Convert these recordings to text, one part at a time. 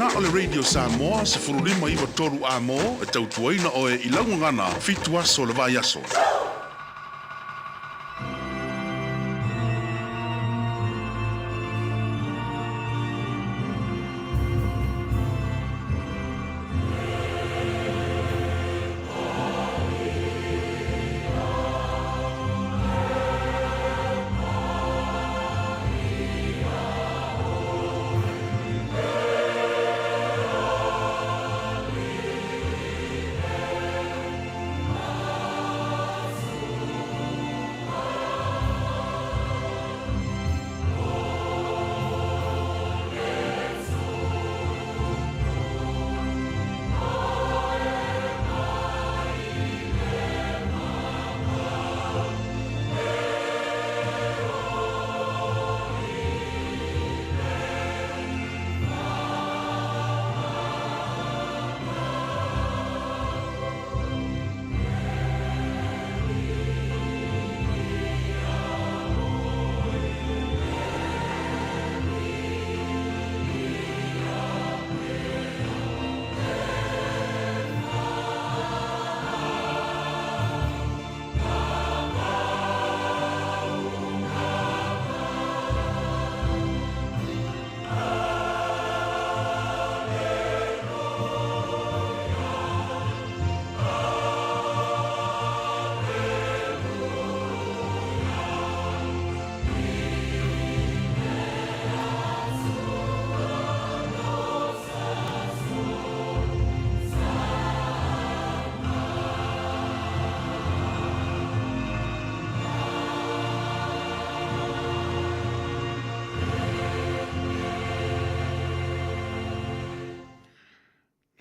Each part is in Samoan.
Na o le Radio Samoa 15 93 Amo e tautuaina oe i lau gagana fitu aso o le vaiaso.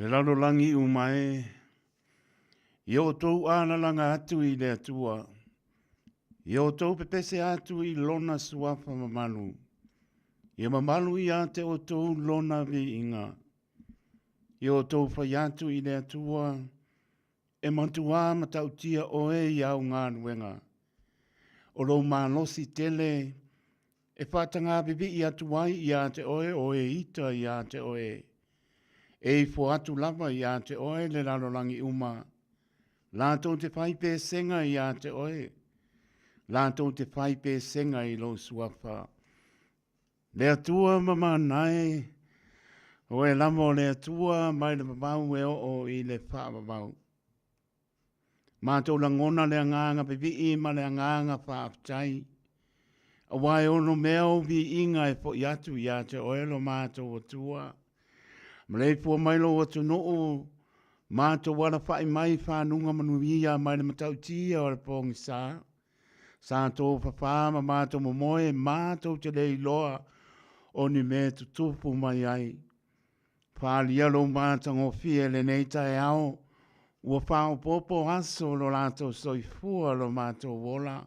Le lalolagi uma e, i o outou alalaga atu i le Atua, i o outou pepese atu i lona suafa mamalu, ia mamalu ia te outou lona viiga. I o outou fai atu i le Atua, e matuā matautia oe i au galuega. O lou malosi tele e faatagavivii atu ai ia te oe o e ita ia te oe. E ifo atu lava ia te oe le lalolagi uma, latou te fai pesega ia te oe, latou te fai pesega i lou suafa. Le Atua mamana e, o e lava o le Atua mai le vavau e oo i le faavavau. Matou lagona le agaga vivii ma le agaga faafetai, aua e ono mea ou viiga e fo'i atu ia te oe lo matou Atua. Maleifua mai lou atunuu, matou alafa'i mai i fanuga manuia mai le matautia o le pogisa. Sa tofafā ma matou momoe matou te le iloa o ni mea e tutupu mai ai. Faaalia lou matagofie i lenei taeao, ua faaopoopo aso o lo latou soifua lo matou ola.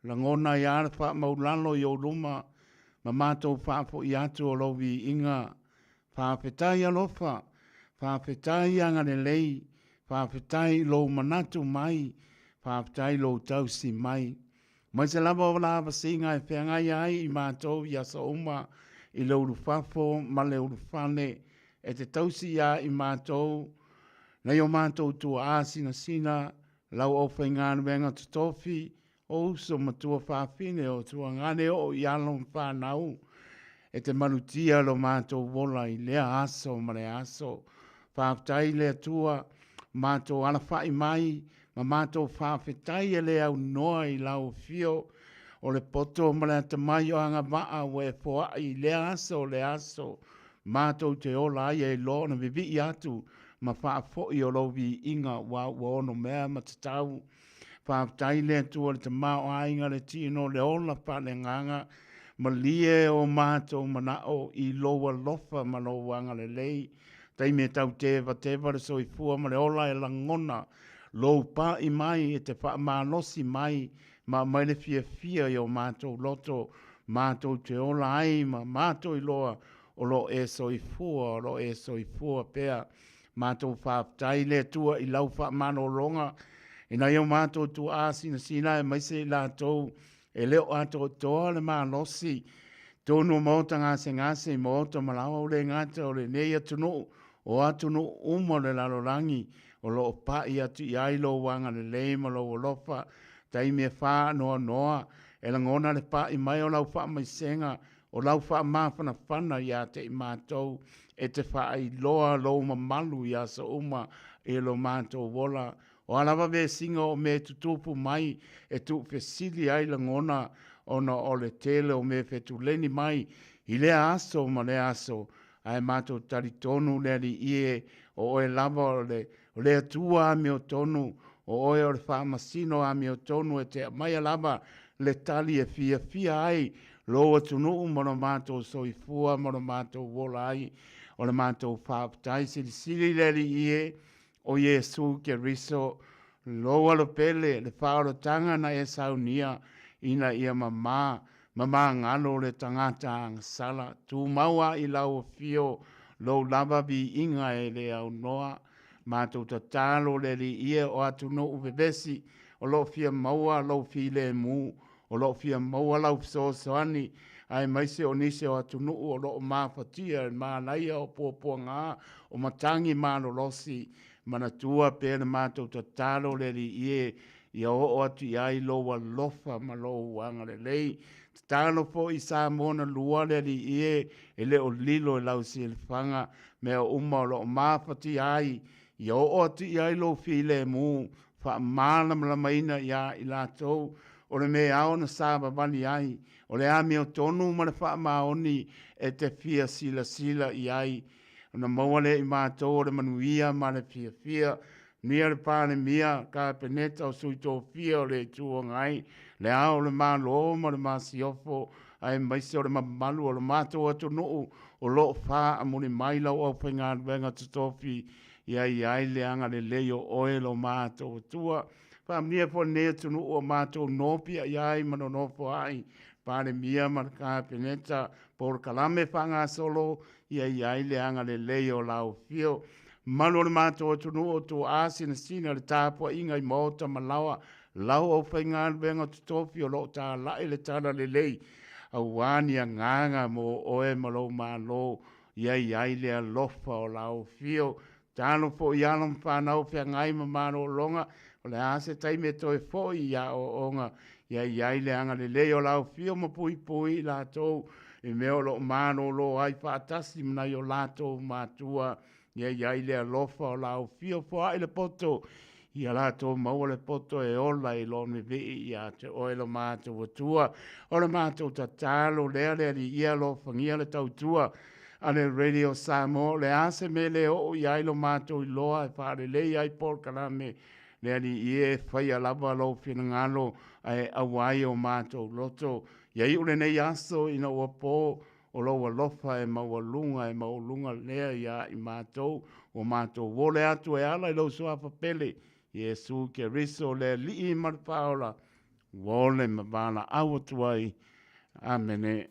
Lagona ai lava le faamaulalo i ou luma ma matou faafoi atu o lou viiga. Faafetai alofa, faafetai agalelei, faafetai i lou manatu mai, faafetai i lou tausi mai. Aemaise lava o lavasiga e feagai ai i matou i aso uma i le ulufafo ma le ulufale e te tausi iā i matou nai o matou tuaa sinasina, lau aufaigaluega totofi, o uso ma tuafafine, o tuagane oo i alo ma fanau, e te malutia lo matou ola i lea aso ma lea aso. Faafetai i le Atua, matou alafai mai ma matou faafetai e le aunoa i lau afio o le poto ma le atamai o agavaa ua e foai i lea aso o lea aso matou te ola ai e iloa ona vivii atu ma faafoi o lou viiga aua ua onomea ma tatau. Faafetai i le Atua le tamaoaiga le tino le ola faaleagaga malie o matou manao i lou alofa ma lou agalelei taimi e tau tevateva le soifua ma le ola e lagona lou pa'i mai e te faamalosi mai ma aumai le fiafia i o matou loto matou te ola ai ma matou iloa o lo o e soifua o lo o e soifua pea. Matou faafetai i le Atua i lau faamalologa i nai o matou tuaa sinasina aemaise i latou e le o atoatoa le malosi. Tonu o maota gasegase i maota ma laoa ua le gata o lenei atunuu, o atunuu uma o le lalolagi o lo o pai atu i ai lou agalelei ma lou alofa. Taimi e faanoanoa e lagona le pai mai o lau faamaisega, o lau faamafanafana ia te i matou e te faailoa lou mamalu i aso uma i lo matou ola. O a lava vesiga o mea e tutupu mai e tuufesili ai lagona ona o le tele o mea fetuleni mai i lea aso ma lea aso, ae matou talitonu le Alii e, o oe lava o le o le Atua amiotonu, o oe o le faamasino amiotonu e te aumaia lava le tali e fiafia ai lou atunuu ma lo matou soifua ma lo matou ola ai. O le matou faafetai silisili le Alii e, o Iesu Keriso, lou Alo pele, le faaolataga na e saunia ina ia mamā ma magalo le tagata agasala. Tumau a i lau afio lou lava viiga e le aunoa. Matou tatalo le Alii e, o atunuu vevesi o lo o fia maua lou filemu, o lo o fia maua lau fesoasoani, aemaise o nisi o atunuu o lo o mafatia i le malaia o puapuaga o matagi malolosi. Manatua pea le matou tatalo le Alii e, ia oo atu i ai lou alofa ma lou agalelei. Tatalo foi i Samoa na lua le Alii e, e le o lilo i lau silafaga mea uma o lo o mafatia ai, ia oo atu i ai lou filemu, faamalamalamaina iā i latou o le mea e ao ona savavali ai, o le amiotonu ma le faamaoni e te fia silasila i ai, ona maua lea i matou o le manuia ma le fiafia. Manuia le Palemia, Kapeneta o Sui Tofia o le Itu Agai, le Ao o le Malo ma le Masiofo, aemaise o le mamalu o le matou atunuu o lo o faamuli mai lau aufaigaluega totofi, ia i ai le agalelei o oe lo matou Atua. Faamanuia foi lenei atunuu o matou nopiai ai ma nonofo ai, Palemia ma le Kapeneta, polokalame faagasolo, ia i ai le agalelei o lau afio. Mamalu o le matou atunuu o tuaa sinasina le tapuaiga i maota ma laoa, lau aufaigaluega totofi o lo o talai le talalelei, aua ni agaga mo oe ma lou Malo, ia i ai le alofa o lau afio. Talo foi i alo ma fanau feagai ma malologa, o le a se taimi e toe foi i aoaoga, ia i ai le agalelei o lau afio ma puipui i latou i mea o lo o malolo ai faatasi ma nai o latou matua, ia i ai le alofa o lau afio. Foai le poto ia latou maua le poto e ola i lona vivii ia te oe lo matou Atua. O le matou tatalo lea le Alii, ia alofagia le tautua a le Radio Samoa. O le a se mea le oo i ai lo matou iloa e faalelei ai polokalame, le Alii e, faia lava lou finagalo ae aua ai o matou loto. Ia iu lenei aso ina ua po, o lou alofa e maualuga e maualuga lea iā i matou, ua matou ole atu e ala i lou suafa pele, Iesu Keriso le Alii ma le Faaola, ua ole ma valaau atu ai. Amene.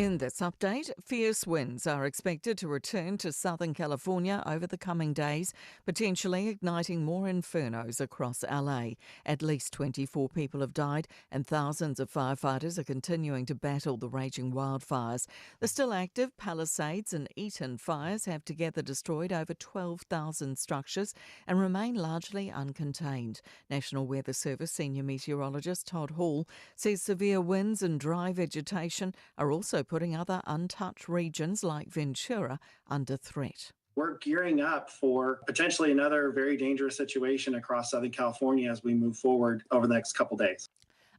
In this update, fierce winds are expected to return to Southern California over the coming days, potentially igniting more infernos across LA. At least 24 people have died and thousands of firefighters are continuing to battle the raging wildfires. The still active Palisades and Eaton fires have together destroyed over 12,000 structures and remain largely uncontained. National Weather Service senior meteorologist Todd Hall says severe winds and dry vegetation are also putting other untouched regions like Ventura under threat. We're gearing up for potentially another very dangerous situation across Southern California as we move forward over the next couple days.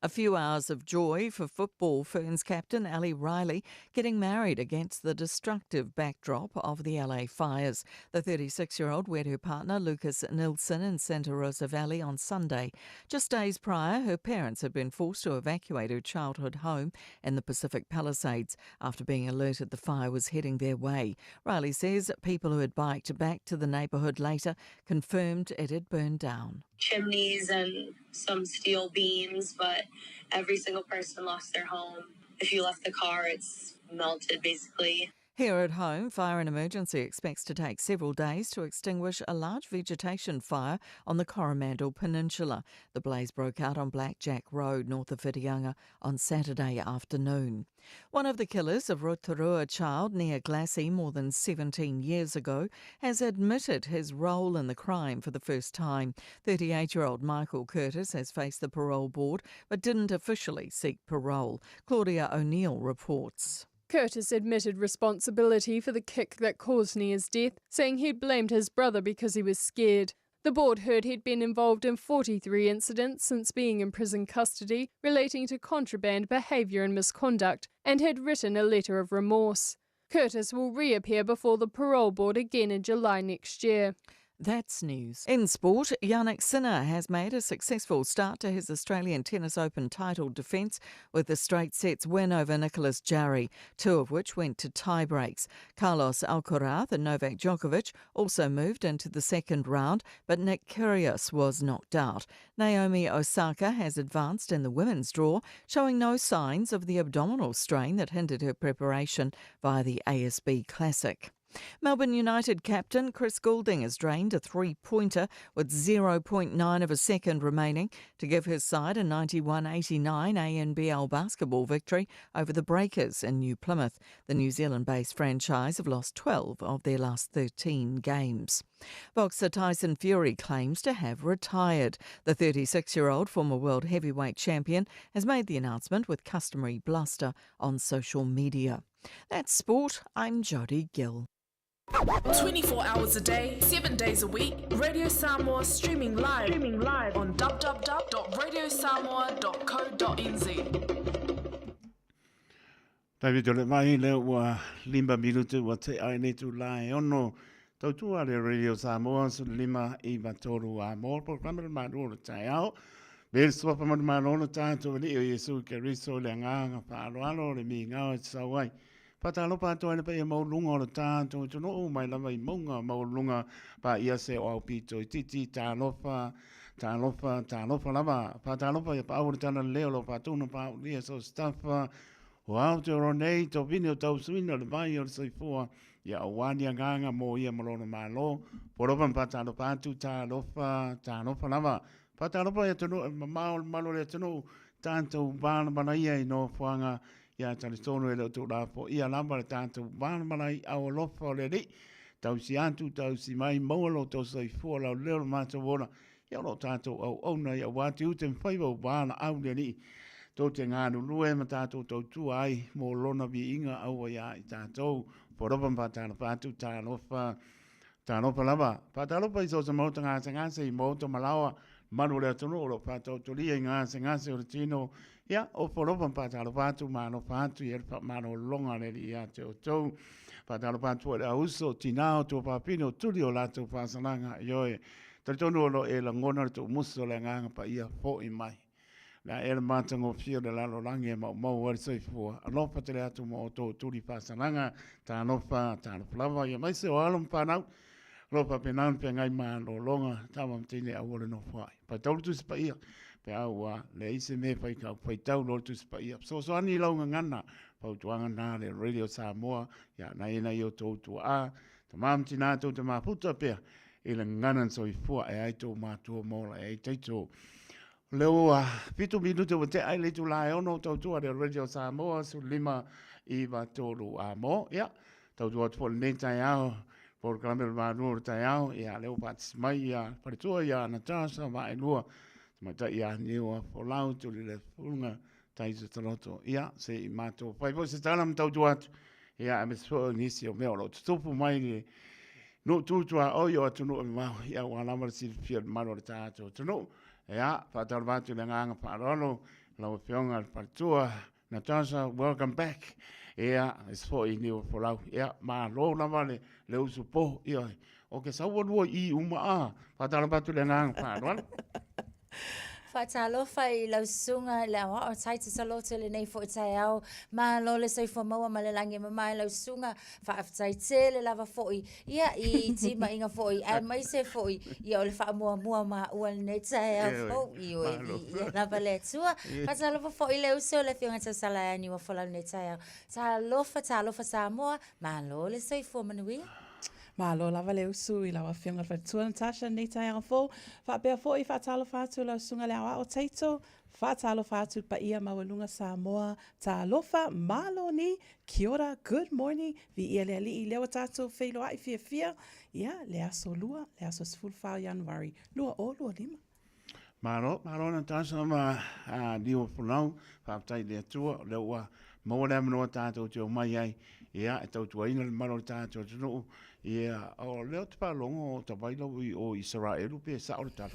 A few hours of joy for football Ferns captain Ali Riley getting married against the destructive backdrop of the LA fires. The 36 year old wed her partner Lucas Nilsson in Santa Rosa Valley on Sunday. Just days prior, her parents had been forced to evacuate her childhood home in the Pacific Palisades after being alerted the fire was heading their way. Riley says people who had biked back to the neighbourhood later confirmed it had burned down. Chimneys and some steel beams, but every single person lost their home. If you left the car, it's melted basically. Here at home, Fire and Emergency expects to take several days to extinguish a large vegetation fire on the Coromandel Peninsula. The blaze broke out on Blackjack Road north of Whitianga on Saturday afternoon. One of the killers of Rotorua child near Glassy more than 17 years ago has admitted his role in the crime for the first time. 38 year old Michael Curtis has faced the parole board but didn't officially seek parole. Claudia O'Neill reports. Curtis admitted responsibility for the kick that caused Nia's death, saying he'd blamed his brother because he was scared. The board heard he'd been involved in 43 incidents since being in prison custody relating to contraband behaviour and misconduct, and had written a letter of remorse. Curtis will reappear before the parole board again in July next year. That's news. In sport, Jannik Sinner has made a successful start to his Australian Tennis Open title defence with a straight sets win over Nicholas Jarry, two of which went to tie breaks. Carlos Alcaraz and Novak Djokovic also moved into the second round, but Nick Kyrgios was knocked out. Naomi Osaka has advanced in the women's draw, showing no signs of the abdominal strain that hindered her preparation via the ASB Classic. Melbourne United captain Chris Goulding has drained a three pointer with 0.9 of a second remaining to give his side a 91 89 ANBL basketball victory over the Breakers in New Plymouth. The New Zealand based franchise have lost 12 of their last 13 games. Boxer Tyson Fury claims to have retired. The 36 year old former world heavyweight champion has made the announcement with customary bluster on social media. That's sport. I'm Jodie Gill. 24 hours a day, 7 days a week, Radio Samoa streaming live, streaming live on www.radiosamoa.co.nz. Taimi tole mai le ua limba minutu ua te ai nei tu la e ono tautua le Radio Samoa su lima i matolu a mo programa le malu o le ao. Me suapa manu malo no tātou li o Iesu Keriso le nganga whaaloalo le mi ngao e sauai. Whatalofa atu ai le paia maualuluga o le tatou atunuu mai lava i mauga maualuluga paia se o aupito itiiti talofa talofa talofa lava faatalofa ia paau o le tala lelei o lo faatonu paaulia so se tafa o Aotearoa nei tovine o tausuina o le vai o le soifua ia aua ni agaga mo ia ma lona Malo polofa ma faatalofa atu talofa talofa lava faatalofa i atunuu e mamao le mamalu o le atunuu tatou valavala ia i nofoaga Ia talitonu e le o tuulafoia lava le tatou valavalaiau alofa o le Alii, tausi atu, tausi mai, maua lo outou soifua laulelei o lo matou ola, ia o lo o tatou auauna ai aua tiute ma faiva ua valaau le Alii tou te galulue ma tatou tautua ai mo Lona viiga aua ia i tatou. Polofa ma faatalofa atu, talofa. Talofa lava. Faatalofa i so o se maota gasegase i maota malaoa, malu o le atunuu o lo o faataotolia i gasegase o le tino. Ia, ofo alofa ma faatalofa atu, ma alofa atu i le faamalologa a le Alii ia te outou. Faatalofa atu foi i le auuso, o tinā, o tuafafine, o tuli o latou faasalaga. Ioe, talitonu o lo o e lagona le tuumuso o le Agaga Paia fo'i mai. Le ae le matagofie o le lalolagi e maumau ai le soifua. Alofa tele atu ma outou tuli faasalaga, talofa, talofa lava, ia maise o alo ma fanau. O lo o faapena ona feagai malologa, tama ma teine aua le nofo ai. Faitau le Tusi Paia, Pe a ua leai se mea e fai ka faitau loa le Tusi Paia. Fesoasoani i lau gagana, fautuaga na le Radio Samoa, ia na e nai o tou tuaa, tama ma tina tou te mafuta pea i le gagana na soifua e ai tou matua ma ola e ai taito. O lea ua 7 minute ua tea i le itula e 6 tautua le Radio Samoa 15 9 3 a mo. Ia, tautua atu foi lenei taeao, polokalame o le Malua o le taeao, ia lea ua faatasi mai ia faletua ia Natasha Vaaelua, tamaitai ia Niua Folau, tuli le fuga, Taito Taloto. Ia, se i matou fai foi se tala ma tautua atu, ia, aemaise foi o nisi o mea o lo o tutupu mai le nuu tu tuaoi o atunuu e mamao, ia, aua lava le silafia o le mamalu o le tatou atunuu. Ia, faatalofa atu i le agaga faaaloalo, lau Afioga i le Faletua, Natasha, welcome back. Ia, aemaise foi i Niua Folau. Ia, malo lava le, le usu po. Ia, o ke sau lua i uma a. Faatalofa atu i le agaga faaaloalo. Faatalofa i lau susuga i le aoao Titus Aloto i lenei foi taeao. Malo le soifua maua ma le lagi e mama i lau susuga. Faafetai tele lava foi ia i timaiga foi aemaise foi ia o le faamuamua o maua i lenei taeao fou. Ioe, viia lava le Atua. Faatalofa foi i le uso le Afioga Tausala ia Niuafolau i lenei taeao. Talofa, talofa Samoa, malo le soifua manuia. Malo lava le usu i lau Afioga i le Faletua Natasha i lenei taeao fou. Faapea foi, faatalofa atu i lau Susuga i le Aoao Taito, faatalofa atu i le paia maualuga Samoa, talofa, malo ni, kia ora, good morning, viia le Alii, lea ua tatou feiloai fiafia, ia, le aso Lua, le aso 14 o Ianuari 2025. Malo, malo Natasha ma Niu Folau, faafetai i le Atua, o lea ua maua le avanoa tatou te omai ai, ia, e tautuaina le mamalu o le tatou atunuu, ia, o lea ou te faalogo o tavai lau i o Isaraelu pe sao le tala.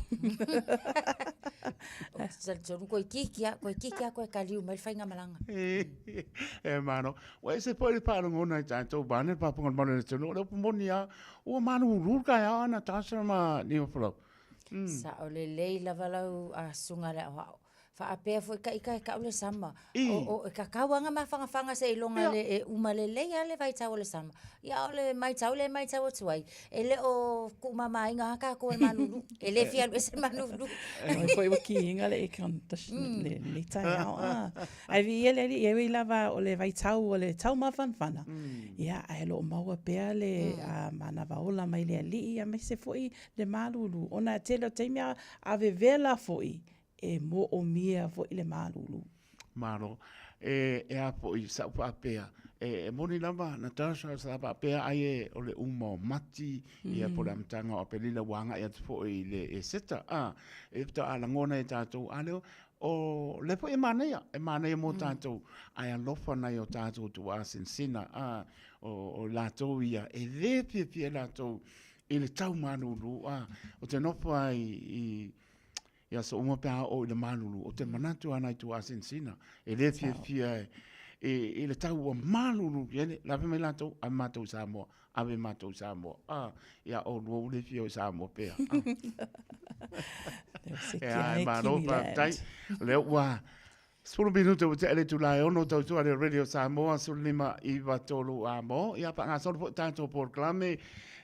Ou te talitonu koe itiiti lava, koe itiiti lava koe kaliu mai le faigamalaga. E malo. Ua ese foi le faalogona i tatou vaeane le faafofoga o le mamalu o le atunuu, o le upu moni lava, ua malulu le taeao a Natasha ma Niu Folau. Sao lelei lava lau susuga i le aoao. Faapea foi ta ita e tau le sama. O, e tatau lava ona mafanafana seiloga le, e uma lelei lava le vaitau o le sama. Ia a o le matau lea e matau atu ai, e le o tuumamaina lava tatou e le malulu. E le fia alu ese le malulu. Oi foi ua kiiga le air conditioner lenei taeao. Ae viia le Alii, e ui lava o le vaitau o le taumafanafana, ia, ae o lo o maua pea le manava ola mai le Alii, aemaise foi le malulu, ona e tele o taimi a vevela foi, e moomia foi le malulu. Malo. E, e a foi, sa ou faapea, e, e moni lava, Natasha, sa faapea ai e o le uma o Mati, mm. ia po le amataga o Aperila ua agai atu foi i le Eseta, a, e faatoa lagona e tatou, a leo, o le foi e manaia, e manaia mo tatou, ae alofa nai o tatou tuaa sinasina, a, o, o latou ia, e le fiafia latou i le tau malulu, a, ou te nofo lava i, i aso uma pe a oo i le malulu, ou te manatu lava nai tuaasinasina, e le fiafia e, i le tau ua malulu tele, lave mai latou, ave matou i Samoa, ave matou i Samoa, a, ia oulua ua le fia o i Samoa pea. E malo faafetai, o lea ua 10 minute ua tea le itula e 6 tautua le Radio Samoa 15 9 3 a mo. Ia faagasolo foi tatou polokalame,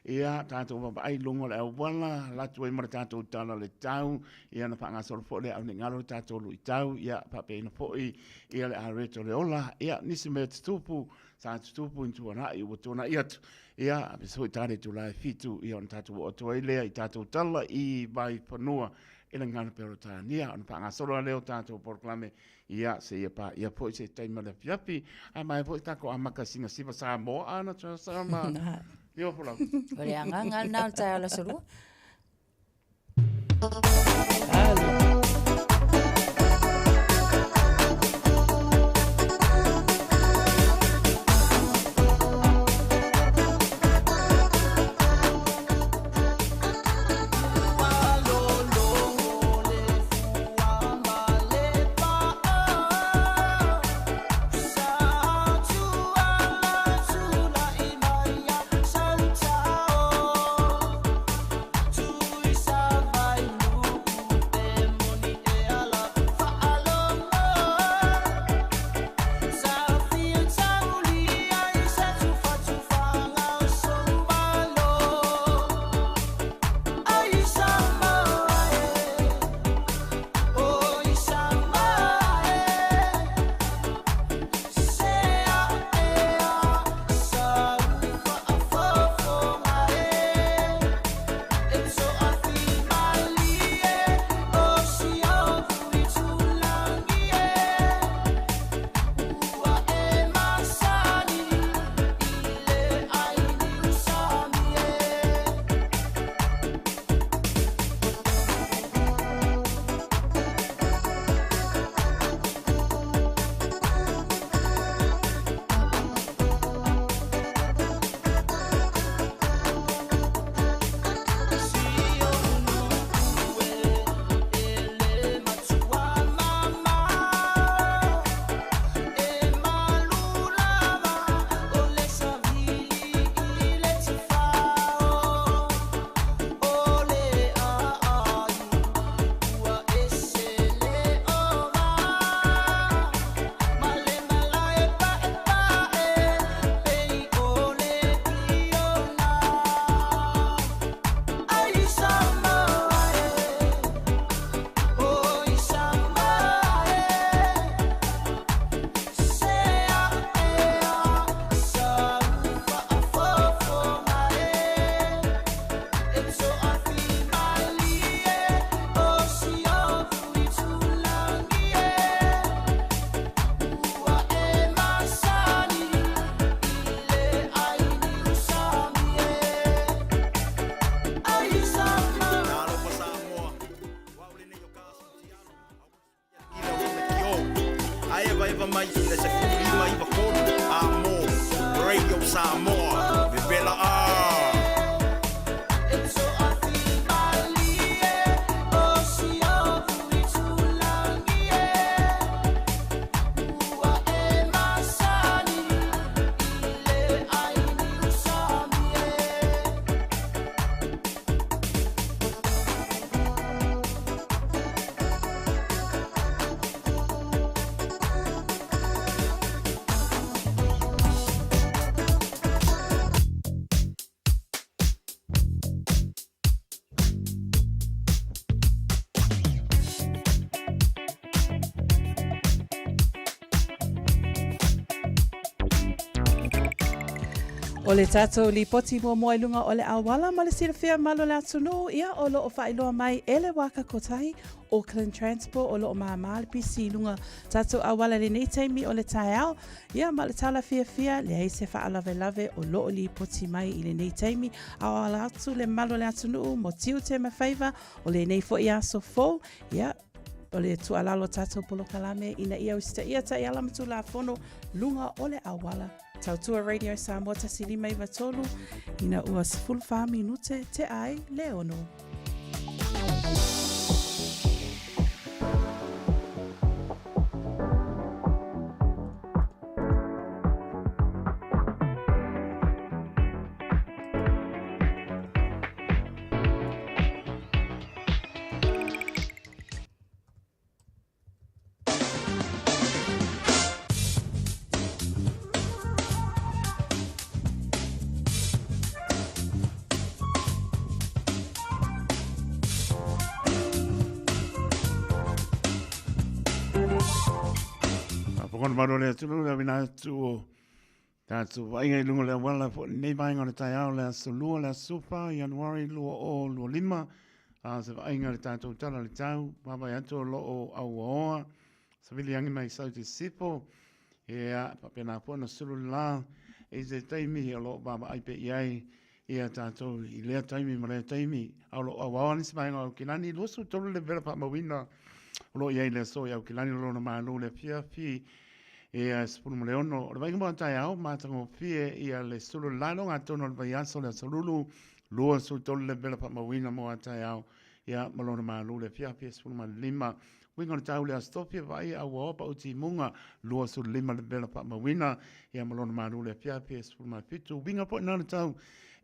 ia tatou vaavaai i luga o le auala, alu atu ai ma le tatou tala o le tau, ia ona faagasolo foi lea aune galo le tatou luitau, ia faapeina foi ia le areto o le ola, ia nisi mea tutupu, sa tutupu i tuanai ua tuanai atu, ia aemaise foi tala itula e 7, ia ona tatou oo atu ai lea i tatou tala i Vaifanua e le galo Peretania ona faagasolo lea o tatou polokalame ia seia paia foi se taimi o le afiafi ae maea foi tatou amata sina siva Samoa ana sama Ia folau. O le agaga lena o le taeao o le aso Lua. le 1593 A mō Radio Samoa, vevela ā! O le tatou lipoti muamua i luga o le auala ma le silafia malu o le atunuu, ia o lo o faailoa mai e le Waka Kotahi Auckland Transport o lo o māmā le pisi i luga tatou auala i lenei taimi o le taeao. Ia ma le tala fiafia, leai se faalavelave o lo o lipoti mai i lenei taimi, a o ala atu le malu o le atunuu mo tiute ma faiva o lenei foi aso fou. Ia, o le tuualalo a tatou polokalame ina ia usitaia taiala ma tulafono luga o le auala. Tautua Radio Samoa 1593 ina ua 14 minute te ai le ono. Faafofoga malu o le atunuu le auina atu o tatou vaaiga i luga o le auala foi lenei vaega o le taeao le aso Lua le aso 14 Ianuari 2025. A se vaaiga i le tatou Tala o le Tau, vaavaai atu o lo o auaoa savili agi mai Saute Sisifo, ia faapena foi ona sulu le la i se taimi o lo o vaavaai pea i ai ia tatou i lea taimi ma lea taimi. A o lo o auaoa nisi vaega o Aukilani, 23 levela faamauina o lo o i ai i le aso i Aukilani o lona malo i le afiafi ia 16. O le vaaiga mo a taeao, matagofie ia le sulu le la i le ogatotonu o le vaiaso le aso Lulu 23 levela faamauina mo a taeao ia ma lona malu le afiafi e 15. Uiga o le tau le Aso Tofi e vaai a ua oa pau timuga 25 levela faamauina ia ma lona malu le afiafi e 17. Uiga foi na le tau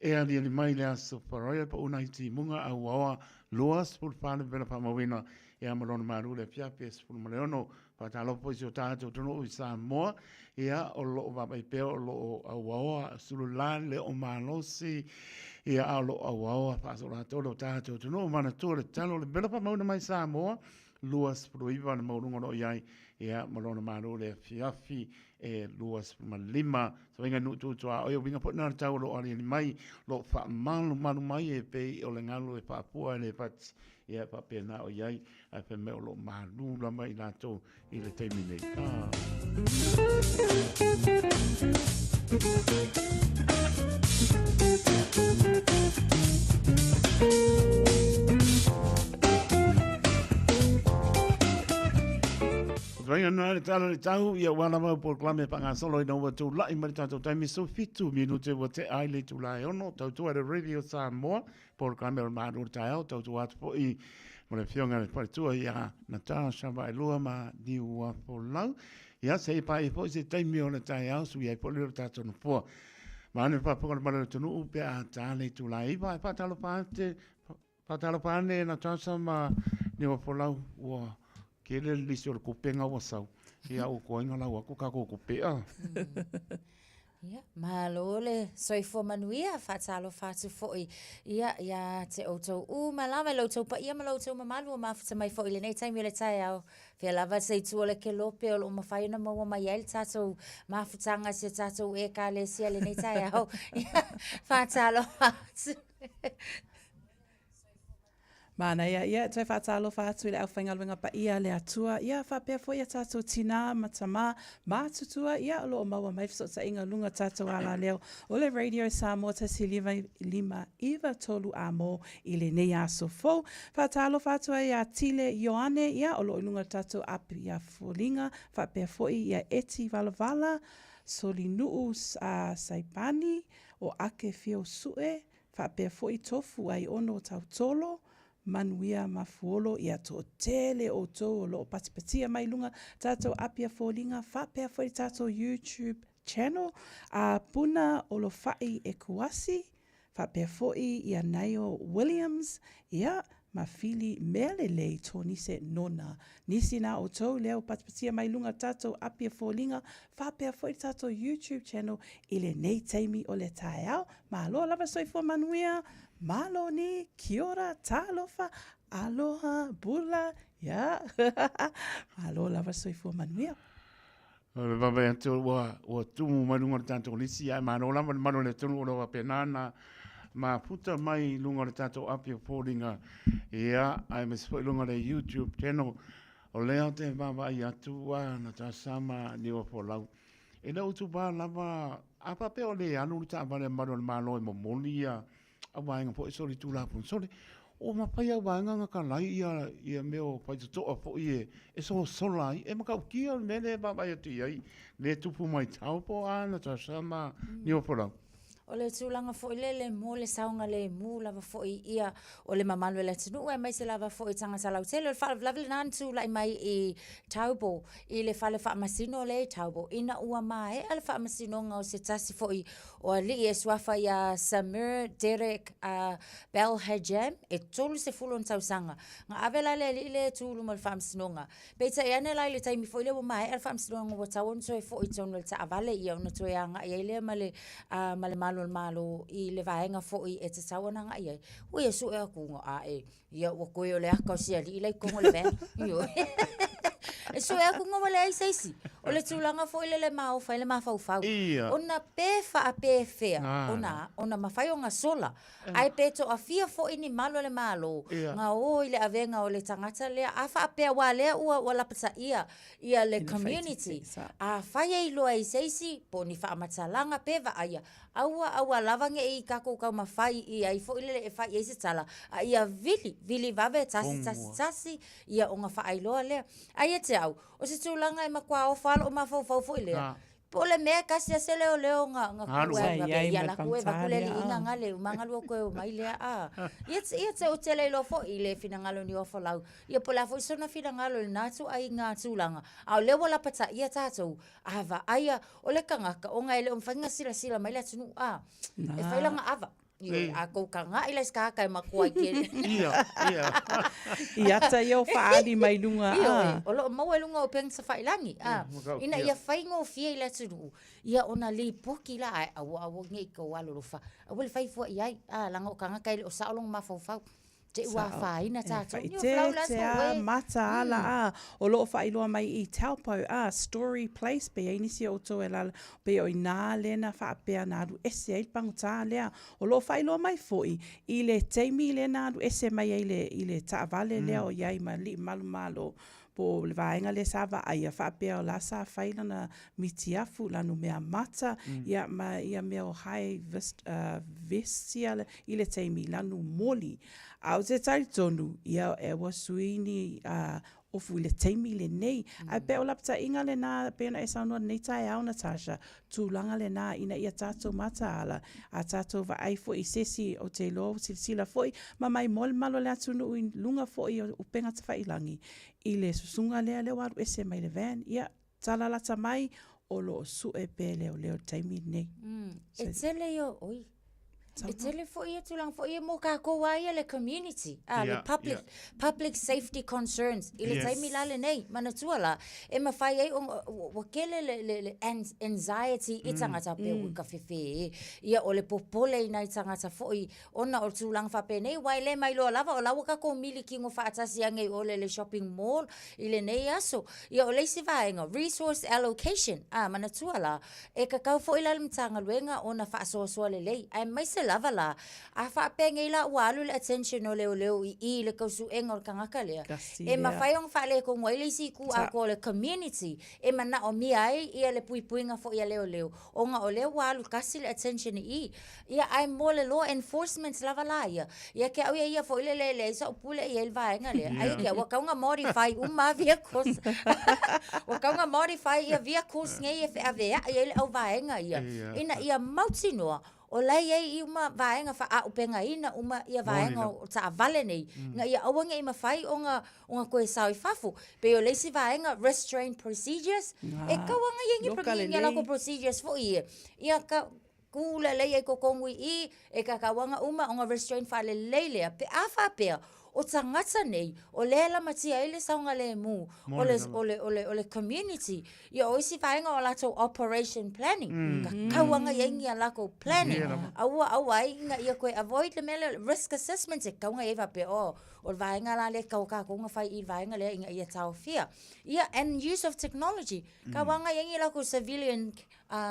e aliali mai le Aso Faraia pau nai timuga a ua oa 24 levela faamauina ia ma lona malu le afiafi e 16. Faatalofa foi i si o tatou atunuu i Samoa, ia, o lo o vaavaai pea o lo o auaoa sulula le o malosi, ia, a o lo o auaoa faasoloatoa lo tatou atunuu. Manatua le tatalo o le vela faamauina mai Samoa, 29 le maualuga o lo o i ai, ia, ma lona malo i le afiafi e 25. Savaiga nuu tutuaoi, o uiga foi na o le tau o lo o aliali mai, o lo o faamalumalu mai e pei o le galu e faapua e le fati. Ia e faapena o i ai, ae fai mai o lo o malū lava i latou i le taimi nei. Ah. Vainga nā le tala le tau, ia ua lava au polokalame whangasolo ina ua tūla'i mai le tātou taimi so fitu minute ua te ai le itula e ono, tautua le Radio Samoa, Polokalame o le Malo o le Taeao, tautua atu foi mo le Afioga i le Faletua ia Natasha Vaelua ma Niuafolau. Ia, se i paia foi se taimi o le taeao, sui ai foi le o le tatou nofoa. Vaeane le faafofoga a le Malo o le atunuu pe a ta le itula e iva, e faatalofa atu, faatalofa ane Natasha ma Niuafolau, ua tele le lisi o le kopenga ua sau. Ia, ua toai ona lau atu tatou kope, a. Ia, malo le soifua manuia, faatalofa atu foi ia ia te outou uma lava, i lo outou paia ma lo outou mamalu ua mafuta mai foi i lenei taimi o le taeao. Fea lava se itu o le kelope o lo o mafai ona maua mai ai le tatou mafutaga i si o tatou Ekalesia i lenei taeao. Ia, faatalofa atu. Manaia, ia, e toe faatalofa atu i le aufaigaluega paia a le Atua, ia, faapea foi a tatou tinā ma tamā matutua, ia, o lo o maua mai fesootaiga i luga o tatou alaleo o le Radio Samoa 105 93 amo i lenei aso fou. Faatalofa atu ai ia Tile Ioane, ia, o lo o i luga o le tatou app ia Foliga, faapea foi ia Eti Valavala, Solinuu Saipani, o Ake Fio Sue, Faapea foi tofu ai ono tautolo, manuia mafuolo ia toatele outou o loo patipatia mai luga tatou Apia Foliga faapea foi le tatou YouTube channel a Puna Olofai Ekuasi faapea foi ia Naio Williams ia ma Fili Mealelei Tonise Nona nisi na outou lea ua patipatia mai luga tatou Apia Foliga faapea foi le tatou YouTube channel i lenei taimi o le taeao Malo lava soifua manuia, malo ni, kia ora, talofa, aloha, bula, yeah. Malo lava soifua manuia. O le vaavaai atu ua, ua tumu mai luga o le tatou lisi, ae malo lava le malu o le atunuu o lo o faapena ona mafuta mai i luga o le tatou api o foliga, ia, aemaise foi i luga o le YouTube channel. O lea ou te vaavaai atu a Natasha ma Niuafolau. E le o itupa lava, a faapea o le alu le taavale a Malu o le Malo e momoli ia au vaega foi solitulafono, sole, ua mafai au vaega na kalai ia, ia mea o faitotoa foi e, e sosola ai. E matautia le mea lea e vaavaai atu i ai, lea e tupu mai Taupo a Natasha ma Niuafolau. O le tulaga foi lele mo le saogalemu lava foi ia o le mamalu o le atunuu aemaise lava foi tagata lautele. O le faalavelave lena na tulai mai i Taupo i le fale faamasino lea i Taupo ina ua maea le faamasinoga o se tasi foi o alii e suafa ia Samir Derek Belhajam e 30 ona tausaga. Na ave la le alii lea e tu i luma o le faamasinoga Peitai ane la i le taimi foi lea ua maea le faamasinoga ua tatau ona toe foi i totonu o le taavale ia ona toe agai ai lea ma le, ma le malu o le Malo i le vaega foi e tatau ona agai i ai. Ui e sue atu ga ae, ia ua toe o le aka o si alii la i totonu o le van. Ioe. E sue atu ga ua leai se isi. O le tulaga foi lele e maofa ai le mafaufau. Ia. Ona pe faapefea ona, ona mafai ona sola Ae pe toafia foi ni malu a le Malo na o i le avega o le tagata lea, a faapea aua lea ua ua lapataia ia le community, afai e iloa i se isi po o ni faamatalaga pe vaaia, aua aua lava ne i tatou taumafai i ai foi lele e fai i ai se tala, a ia vili, vili vave tasi tasi tasi ia ona faailoa lea. Ae ia te au, o se tulaga e matua ofa lava lou mafaufau foi lea, Po o le mea e tasi a se leoleo na na ku ai na ia la ku e vaku le liina nga le umanga lua koe o mai lea a. Ia ia te o tele iloa foi i le finagalo ni ofolau. Ia po o le a foi sona finagalo i lena ituaiga tulaga. A o lea ua lapataia tatou, a vaaia o le tagata ona e le o mafai ona silasila mai le atunuu a. E fai lana ava. Ioe, a tou taga'i la i se tagata e matua i kele. Ia, ia. I ata ia o faaali mai luga, a. Ioe, o lo o maua i luga o upega tafailagi, a. Ina ia faigofie i le atunuu, ia ona lipoti la, ae aua aua ne i tou alolofa, aua le fai fua i ai, a, leaga o tagata e le o sao lona mafaufau. Te i ua afaina tatou. E faaeteete a, mataala a, o lo o faailoa mai i Taupo a, Story Place, pe i ai nisi o outou e alaala, pei o i nā lea na faapea na alu ese ai le pagota lea. O lo o faailoa mai foi i le taimi lea na alu ese mai ai le, i le taavale lea o i ai ma alii manumalo, po o le vaega lea sa vaaia faapea o la sa fai lana mitiafu, lanu mea mata, ia ma ia mea o high vest, vests ia i le taimi, lanu moli. A ou te talitonu, ia e ua sui ni ofu i le taimi lenei. Ae pei o lapataiga lena pei ona e saunoa lenei taeao Natasha, tulaga lena ina ia tatou mataala, a tatou vaai foi i se isi ou te iloa ua silasila foi ma maimoa le mamalu o le atunuu i luga foi o upega tafailagi i le susuga lea lea ua alu ese mai le van. Ia, tala lata mai, o lo o sue pea e leoleo i le taimi lenei. E tele ia, oi, E tele foi ia tulaga foi ia mo kākou lava ia le community, ah, le public, public safety concerns i le taimi la lenei, manatua la, e mafai ai ona, ua tele le, le, le anxiety i tagata pei ua ka fefe e, ia o le popole i nai tagata foi ona o tulaga faapenei, aua e le mailoa lava o la ua tatou milikino faatasi ane i o le, le shopping mall i lenei aso. Ia o le isi vaega, resource allocation, ah, manatua la, E tatau foi la le Matagaluega ona faasoasoa lelei, aemaise la. lava la, a faapea nei la ua alu le attention o leoleo i i i le tau suega o le tagata lea, e mafai ona faaletonu ai le isi itu atoa o le community e manaomia ai ia le puipuiga foi a leoleo, ona o lea ua alu tasi le attention i i. Ia ae mo le law enforcement lava la ia, ia te au ia ia foi lele e leai sau pule i ai le vaega lea, ai te au ua tatau ona modify uma lava vehicles. Ua tatau ona modify ia vehicles nei e feaveai ai le auvaega ia, ina ia mautinoa o la e i ai uma vaega faaupegaina uma ia vaega o taavale nei, ina ia aua ne i mafai ona ona toe sao i fafo. Pei o le isi vaega, restraint procedures, e tatau lava ona i ai ni a latou procedures foi ia, ia ka Kū lelei ai totonu i i, e tatau ana uma ona restrain faalelei lea, pe a faapea, o tagata nei, o lea e lamatia ai le saogalemu o le, o le, o le, o le community, ia o isi vaega o latou operation planning, tatau ana i ai ni a latou planning, aua, aua ai ina ia toe avoid le mea lea o le risk assessment, e tatau ona i ai faapea, oh, o le vaega la lea e tatau tatou ona fai i le vaega lea ina ia taofia. Ia, and use of technology, tatau ana i ai ni latou civilian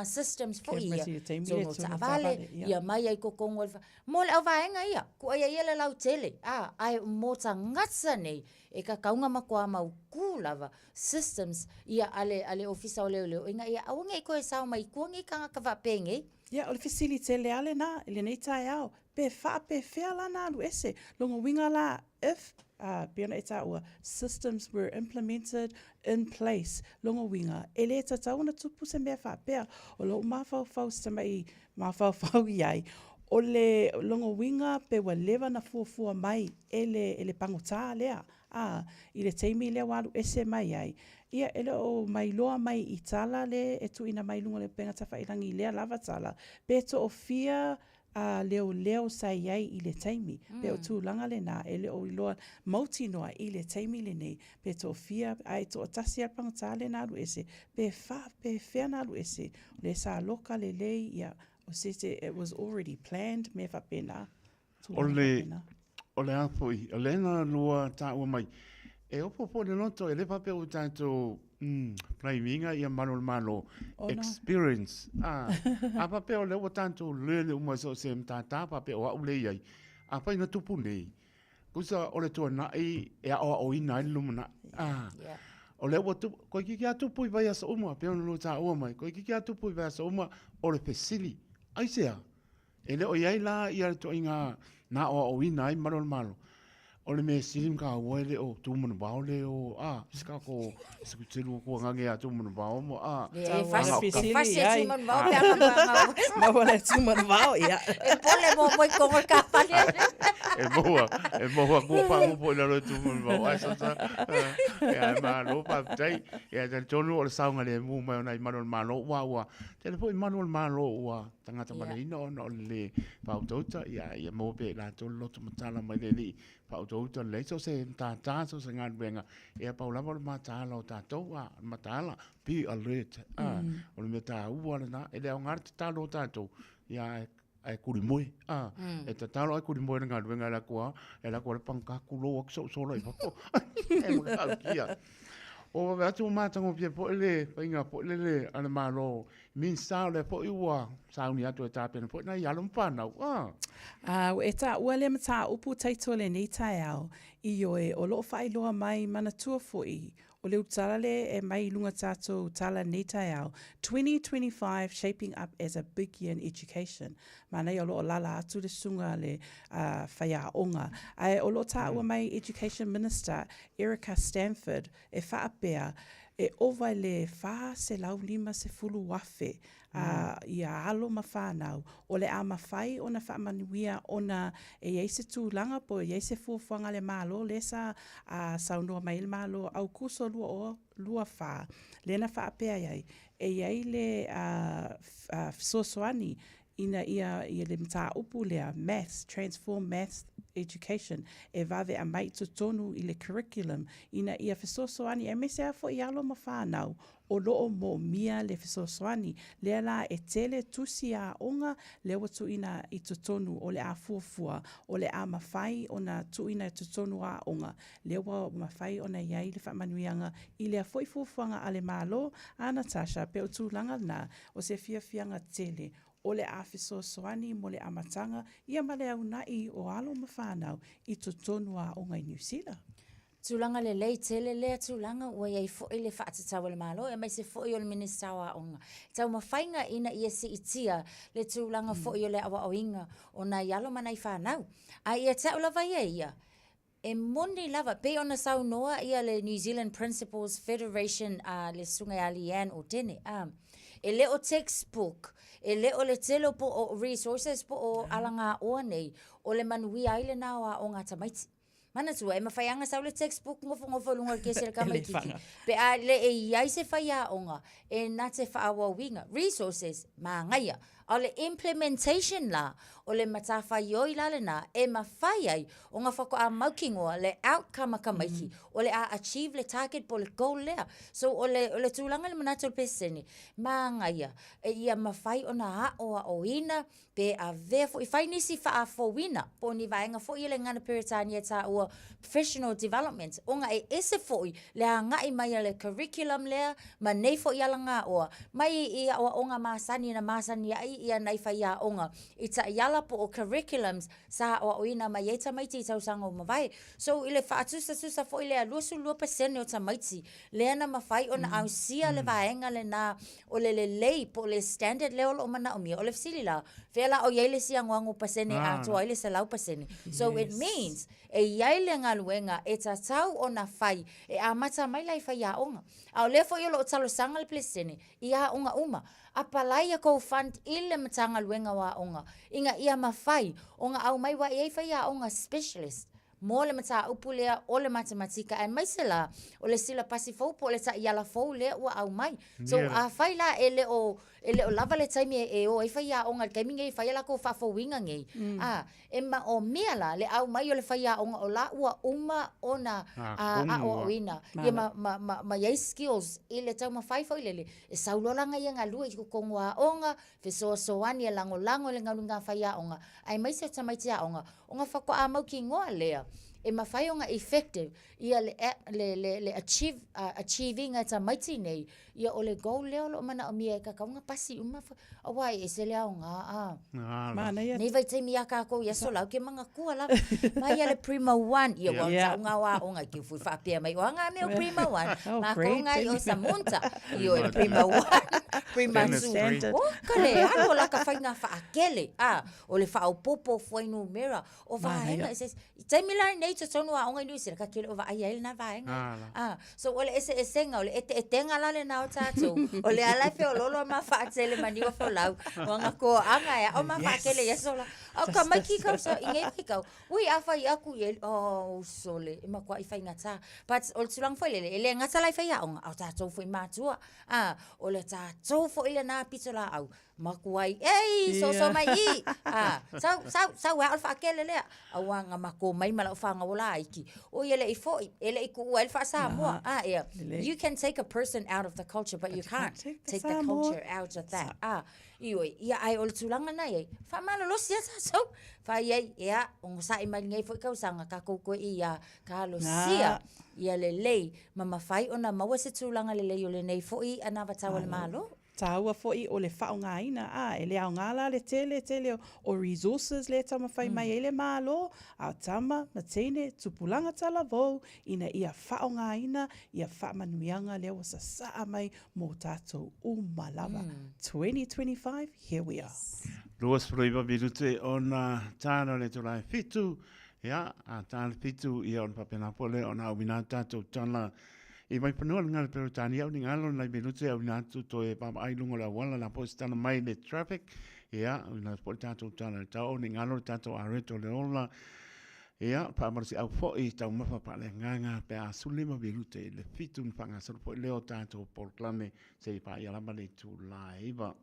systems foi ia, tonu o taavale, ia mai ai totonu o le, mo le auvaega ia, kuai ai ia le lautele, a, ae mo tagata nei, e tatau ona matua mautu lava systems ia a le, a le Ofisa o Leoleo, ina ia aua ne i toe sao mai i tua nei tagata faapenei. Ia, o le fesili tele lava lena i lenei taeao, pe faapefea la na alu ese? Lona uiga la, if, pei ona e taua, systems were implemented in place, lona uiga, e le tatau ona tupu se mea faapea. O lou mafaufau se tamai mafaufau i ai, o le lona uiga pe ua leva ona fuafua mai e le, e le pagota lea, ā, i le taimi lea ua alu ese mai ai, ia, e le o mailoa mai i tala le e tuuina mai i luga o le upega tafailagi i lea lava tala, pe toafia a leoleo sa i ai i le taimi, pe o tulaga lena, e le o iloa mautinoa i le taimi lenei, pe toafia, ae toatasi lava le pagota lea na alu ese, pe fa, pe fea na alu ese, o lea sa loka lelei, ia, o se se, it was already planned, mea faapena, tulaga faapena. O le a foi, o lea na lua taua mai, e opo foi le loto, e le faapea ua tatou blaming-a ia malu o le Malo, experience, a, a faapea o lea ua tatou learn uma i so o se matata faapea o au lea e i ai, afai na tupu nei, tusa o le tuanai e aoaoina ai le lumanai, a, o lea ua tupu, toeitiiti lava tupu i vaiaso uma, pei ona lua taua mai, toeitiiti lava tupu i vaiaso uma, o le fesili, aisea? E le o i ai la ia le ituaiga na aoaoina ai malu o le Malo. O le mea sili ma taua e le o Tumanavao le o, a, se kako se lua kuagaga ia Tumanavao mo, a. E fasi e Tumanavao pe a ka Maua le Tumanavao, ia. E pole mo moi kongo ka fale. E moa, e moa kua pa mo i lalo e Tumanavao. Ai sa sa, ia e malo faafetai. Ia talitonu o le saogalemu mai o nai malu o le Malo ua ua tele foi malu o le Malo ua tagata maleina ona o le lē faautauta, ia, ia maua pea i latou le loto matala mai le Alii faautauta lelei so o se matata, so o se galuega, ia pau lava o le mataala o tatou, a, o le mataala, be alert, a, o le mea taua lena, e le aoga le tatalo o tatou, ia, ae, ae kulimoe, a, e tatalo ae kulimoe i le galuega e alu atu lava, e alu atu lava le pagota tulou atu sou sola i fafo, e matautia. Ua vave atu ua matagofie foi le faiga foi lele a le Malo Minista o lea foi ua sauni atu e tapena foi nai alo ma fanau. Ah. A ua e taua lea mataupu taito lenei taeao, ioe, o loo faailoa mai manatua foi o le utala le e mai i luga tatou tala lenei taeao, 2025 shaping up as a big year in education. Manaia o loo lala atu le susuga a le faiaoga. Ae o loo taua mai Education Minister Erica Stanford e faapea, e ova i le 450,000 a ia alo ma fanau, o le a mafai ona faamanuia ona e i ai se tulaga po o i ai se fuafuaga a le Malo lea sa saunoa mai ai le Malo Aukuso 2024, lea na faapea ai, e i ai le fesoasoani ina ia ia le mataupu lea, Maths, Transform Maths Education, e vave aumai i totonu i le curriculum ina ia fesoasoani aemaise lava foi alo ma fanau o lo o moomia le fesoasoani. Lea la e tele tusi aoga lea ua tuuina i totonu o le a fuafua o le a mafai ona tuuina i totonu o aoga lea ua mafai ona i ai le faamanuiaga i lea foi fuafuaga a le Malo. A Natasha, pei o tulaga na, o se fiafiaga tele. o le a fesoasoani mo le amataga ia ma le auna'i o alo ma fanau i totonu o aoga i Niu Sila. Tulaga lelei tele lea tulaga ua i ai foi le faatatau a le Malo aemaise foi o le Minisita o Aoga i taumafaiga ina ia siitia le tulaga foi o le aoaoina o nai alo ma nai fanau. A ia te au lava ia ia, e moni lava, pei ona saunoa ia le New Zealand Principals Federation a le Susuga ia Leanne Otene, a, e le o textbook, e le o le tele o po o resources po o alagaoa nei o le manuia ai lena o aoga a tamaiti. Manatua, e mafai lava ona sau le textbook nofonofo i luga o le kesi a le tamaitiiti, pe a le e i ai se faiaoga e na te faaauauina, resources, manaia. A o le implementation la, o le matafaioi la lena e mafai ai ona faatoa mautinoa le outcome a tamaiti, o le a achieve le target po o le goal lea. So, o le, o le tulaga i le manatu o le Peresetene, manaia ia mafai ona aoaoina Pe avea foi, fai nisi faafouina po o ni vaega foi ia le gagana Peretania e taua professional development ona e ese foi le agai mai a le curriculum lea ma nei foi alagaoa mai i aoaoga masani na masani ai ia nai faiaoga i taiala po o curriculums sa aoaoina mai ai tamaiti i tausaga ua mavae. So i le faatusatusa foi lea 22% o tamaiti lea na mafai ona ausia le vaega lena o le lelei po o le standard lea o lo o manaomia. O le fesili la, fea la o i ai le isi agoago pasene e atoa ai le 100%? So it means e i ai le galuega e tatau ona fai e amata mai la i faiaoga. A o lea foi o lo o talosaga le Peresetene i aoga uma, apalai a kou fund i le Matagaluega o Aoga ina ia mafai ona aumai aua e i ai faiaoga specialist mo le mataupu lea o le matematika aemaise la o le silapasi fou po o le taiala fou lea ua aumai. So afai la e le o e le o lava le taimi e o ai faiaoga i le taimi nei e fai a latou faafouina nei, a e maomia la le aumai o le faiaoga o la ua uma ona aoaoina ia ma ma ma ma i ai skills i le taumafai foi lele e sau loa la ona ia galue i totonu o aoga, fesoasoani e lagolago i le galuega a faiaoga aemaise o tamaiti aoga Ona faatoa mautinoa lea e mafai ona effective ia le le le le achieve achieve ina e tamaiti nei ia o le goal lea o lo o manaomia e tatau ona pasi uma aua e ese le aoga a. Manaia. Nei vaitaimi ia tatou i aso la ou te manatua lava mai ia le Primo One ia ua tau nga o aoga i te fui faapea mai o a nga mea o Primo One matou nga i o Samunta ioe Primo One Primo Two o ka le alu o la ka faiga faakele a O le faaopoopo o fuainumera, o vaega eseese. I taimi la lenei i totonu o aoga i Niu Sila, ka te le o vaai ai lena vaega. Ah, so o le eseesega, o le eteetega la lena o tatou, o lea la e feoloolo a ma faatele ma niua folau, ua na toaga e ao ma faatele i aso la. A o tamaiti kau sa, i nei vaitau, ui a fai aku i e, oh, sole, e matuai faigata. But o le tulaga foi lele, e le gata la i faiaoga, a o tatou foi matua. Ah, o le tatou foi lena pitolaau, Makuai, ei, soso mai i! Ah, sau, sau, sau e ao le faakele lea. Aua na matou mai ma lau fanau o laiti. Oi, e le i foi, e le i tuua ai le faa-Samoa. Ah, ea, you can take a person out of the culture, but you can't take the culture out of that. Ah, ioe, ia ae o le tulaga na i ai, faamalolosi lava tatou. Fai ai, ea, onosai mai lenei foi tausaga, tatou toe ia talosia ia lelei ma mafai ona maua se tulaga lelei o lenei foi anavatau a le Malo. Tāua foi o le faaaogaina, ā, e le aoga la le tele tele o resources lea e taumafai mai ai le Malo, a o tama ma teine, tupulaga talavou, ina ia faaaogaina ia faamanuiaga lea ua sasaa mai mō tātou uma lava. 2025, here we are. 29 minute ona tāna o le itula e whitu, ia, a tā le whitu, ia ona faapena foi lea ona auina atu tātou tala I Waiwhanua le ngala Peretania au ni ngalo nai minute au ina atu toe vaavaai i luga o le auala la po se tala mai le traffic ia ina po le tatou tala le tau ni ngalo le tatou areto le ola ia faamalosiau foi taumafa faaleagaga pe a 15 minute i le 7 na faagasolo foi lea o tatou polokalame seia paia lava le itula e 9.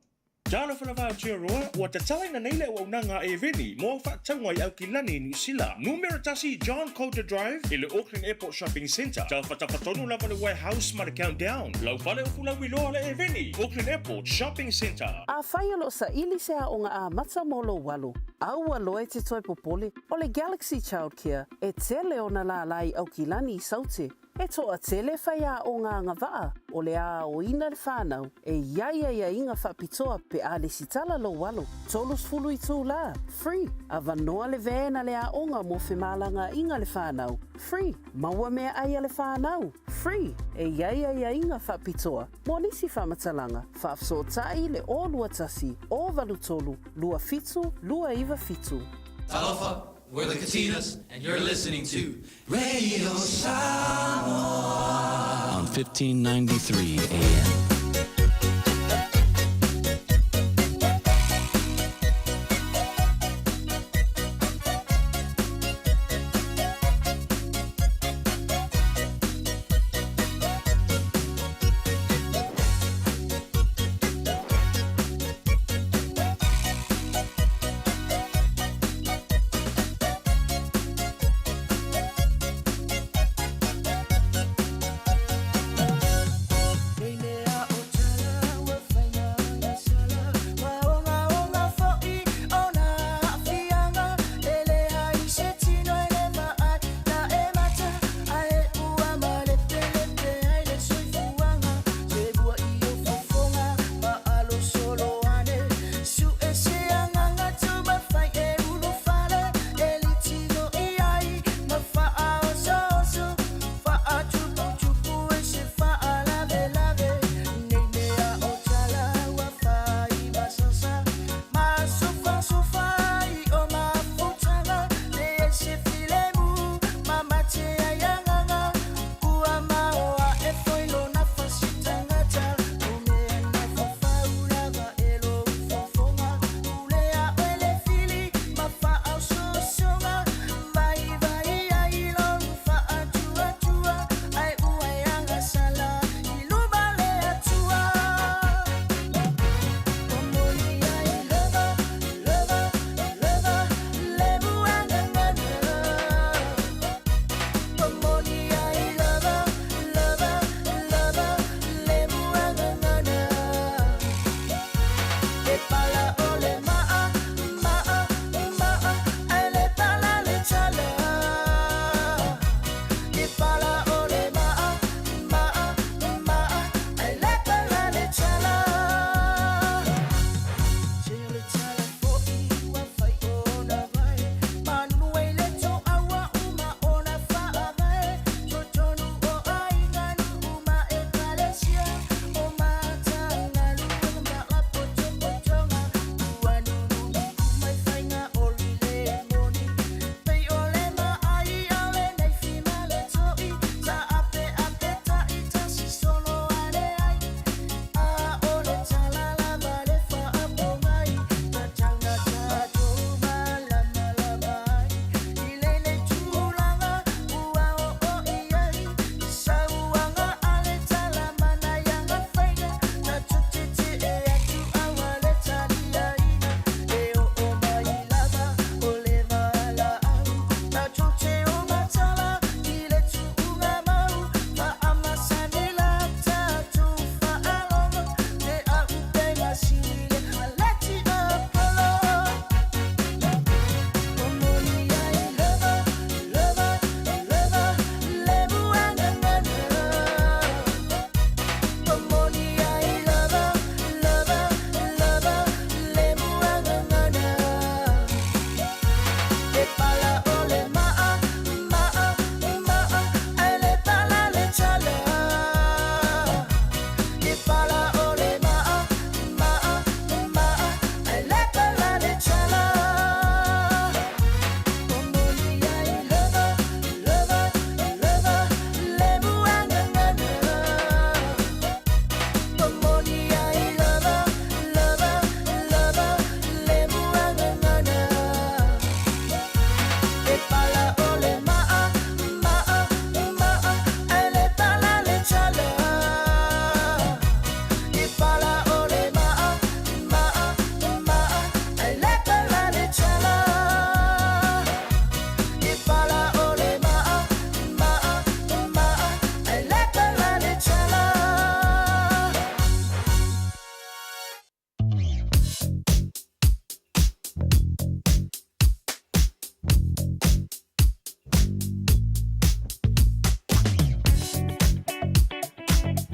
Talofa lava Aotearoa, ua tatalaina nei le auaunaga a Aireni mo au faatauga i Aukilani i Niu Sila. Numera tasi John Coulter Drive i le Auckland Airport Shopping Centre. Tafatafa tonu lava le warehouse ma le Countdown. Lau fale o Fulauiloa le Aireni, Auckland Airport Shopping Centre. Afai o lo o saili se aoga amata mo lou alo, aua loa e te toe popole, o le Galaxy Childcare e tele ona lālā i Aukilani i Saute. E toatele faiaoga agavaa o le a aoina le fanau e i ai aiaiga faapitoa pe a lesitala lou alo. 30 itulā, free, avanoa le van a le aoga mo femalagaaiga le fanau, free, maua meaai a le fanau, free, e i ai aiaiga faapitoa mo nisi faamatalaga, faafesootai le 021 083 27 297. Talofa, we're the Katinas, and you're listening to Radio Samoa on 1593 AM.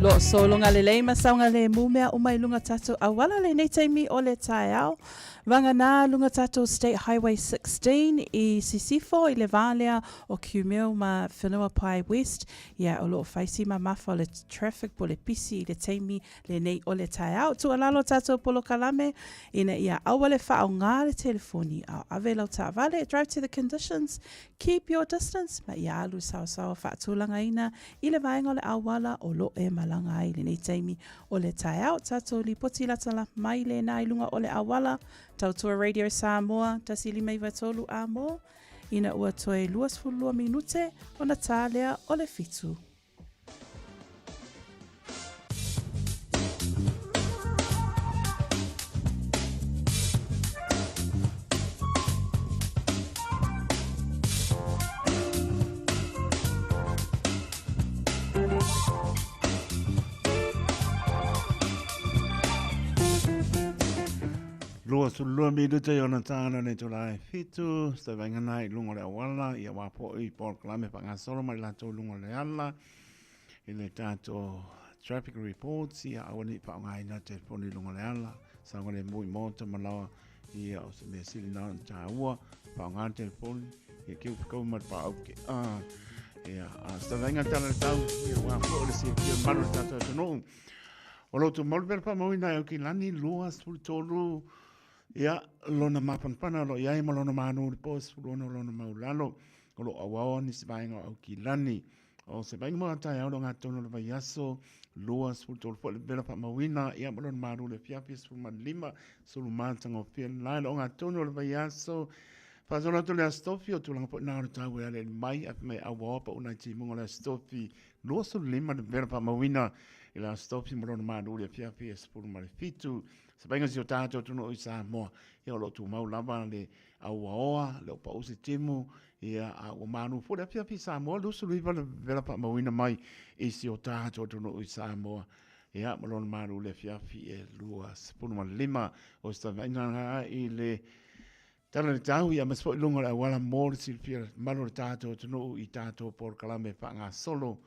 Lo o sologa lelei ma saogalemu mea uma i luga tatou auala lenei taimi o le taeao. Vagana luga tatou State Highway 16 i Sisifo i le va lea o Kiumeu ma Whenuapai West, ia o lo o fai si mamafa o le traffic po o le pisi i le taimi lenei o le taeao. Tuualalo tatou polokalame ina ia aua le faaaoga le telefoni a o ave lau taavale, drive to the conditions, keep your distance, ma ia alu saosaoa faatulagaina i le vaega o le auala o lo o e malaga ai i lenei taimi o le taeao. Tatou lipoti lata mai lena i luga o le auala, Tautua Radio Samoa 1593 Amo, ina ua toe 22 minute ona tā lea o le fitu. 22 minute i ona tāna nei tō e fitu, se vaingana i lunga o le auala, ia wā po i polokalame whangasolo mai lātou lunga o le ala, i le tātou traffic reports, ia aua ni whaongaina telefoni i lunga o le ala, saoga le mui mota malawa, Ia, o se mea sili na ona tāua, whaonga telefoni, ia kiu whakau mai pa au ke a. Ia, a sa vainga tala le tau, ia wā fo le sia kia maru le tātou atunuu. O lo tu malu pera whamau ina au ki lani, 23, ia, lona mapanapana lo iai ma lona manu le po, 16 lona maulalo, o lo auaoa nisi vaenga o au ki lani. O se vainga mo taeao lo ngā tonu o le vaiaso, 23 foi le vela whaamauina, ia ma lona malu le fiafi 15, sulu mātanga o fia lai lo ngā tonu o le vaiaso, Whāsola atu le aso tofi o tūlanga po nā o le tau e ale mai, a mai au opa unai timunga o le aso tofi, 25 le vela whaamauina, i le aso tofi ma lona malu le fiafi e 17. Se vainga si o tātou tunu o i Samoa, ia o lo tūmau lava le auaoa, le opa use timu, Ia, a ua manu foi le afiafi i Samoa, 29 le vela faamauina mai i si o tatou atunuu i Samoa. Ia, ma lona malu le afiafi e 25. O se tavaina i le tala le tau, ia aemaise foi i luga o le auala mo le silafia mamalu o le tatou atunuu i tatou polokalame faagasolo.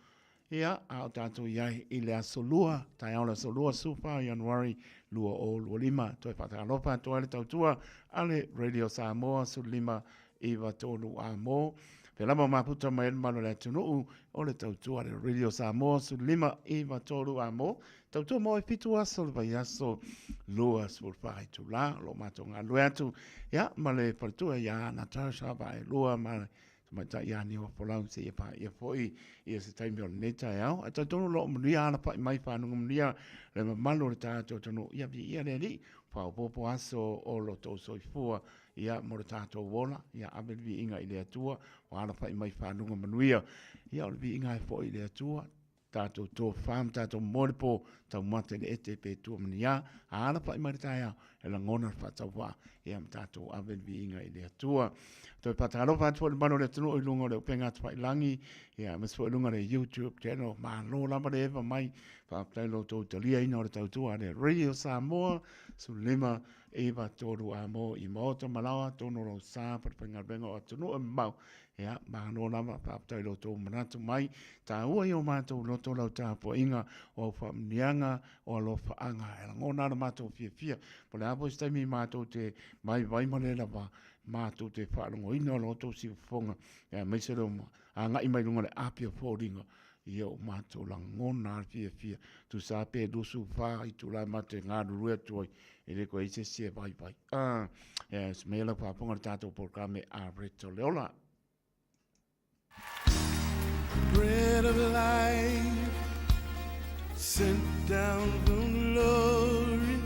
Ia, a o tatou i ai i le aso Lua, taeao le aso Lua, 14 Ianuari 2025. Toe faatalofa atu ai le tautua a le Radio Samoa 15 93 a mo. Pea lava maputa mai le mamalu o le atunuu o le tautua a le Radio Samoa 15 93 a mo. Tautua mo e fitu aso le vaiaso 24 itula o lo o matou galulue atu ia ma le faletua ia Natasha Vaelua ma le Tamaitai ia Niho Folau seia paia foi ia se taimi o lenei taeao. Ae talitonu o lo o manuia alapai mai fanuga manuia le mamalu o le tatou atunuu. Ia viia le Alii, faaopoopo aso o lo tou soifua ia mo le tatou ola. Ia ave le viiga i le Atua, ua alapai mai fanuga manuia. Ia o le viiga e foi i le Atua, tatou tofa ma tatou moe le po, taumate le ete pe tua ma ni a, a alapai mai le taeao, e lagona le faatauvaa, ia ma tatou ave le viiga i le Atua. Toe faatalofa atu foi i le mamalu o le atunuu i luga o le upega atufailagi, ia aemaise foi i luga o le YouTube channel. Malo lava le eva mai, faafetai lo outou taliaina o le tautua a le Radio Samoa, 15 9 3 a mo i maota ma laoa, tonu o lou sa, palefaigaluega o atunuu e mamao, Ia, malo lava, faafetai i lo outou manatu mai. Taua i o matou loto lau tapuaiga, o au faamanuiaga, o alofaaga. E lagona lava lo matou fiafia. Po o le a foi se taimi matou te vaivai ma le lava, matou te faalogoina o lo outou siufofoga, aemaise le agai mai luga o le api o foliga, ia o matou lagona lava le fiafia. Tusa pe 24 itula matou te galulue atu ai, e le koe ai se isi e vaivai. Ah, e se mea lau faafofoga i le tatou polokalame a Rito le Ola. Bread of life sent down from glory.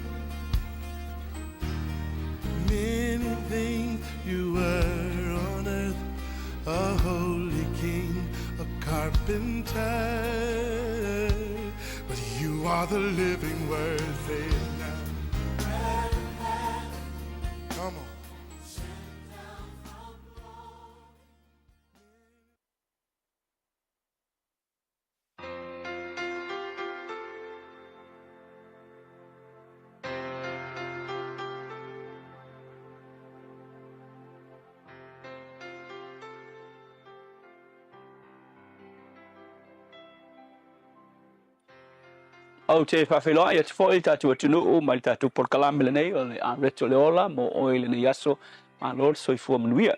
Many things you were on earth, a holy king, a carpenter. But you are the living word, say it now. Come on. Ou te faafeiloai atu foi i le tatou atunuu mai le tatou polokalame lenei o le Areto o le Ola mo oe i lenei aso. Malo le soifua manuia.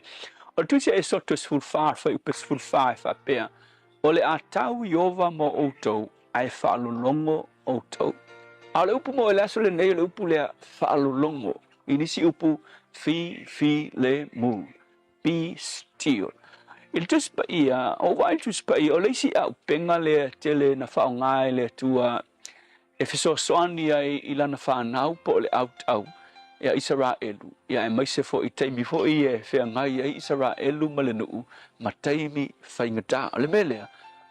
O le Tusi a Esoto 14, fuaiupe 14 e faapea, O le a tau Ieova mo outou, ae faalologo outou. A o le upu mo i le aso lenei o le upu lea faalologo. I nisi upu, fi, fi, le, mu. Be still. I le Tusi Paia, ua ou vaai i le Tusi Paia, o le isi auupega lea tele na faaaoga e le Atua e fesoasoani ai i lana fanau po o le autau ia Isaraelu, ia aemaise foi i taimi foi e feagai ai Isaraelu ma le nuu ma taimi faigata. O le mea lea,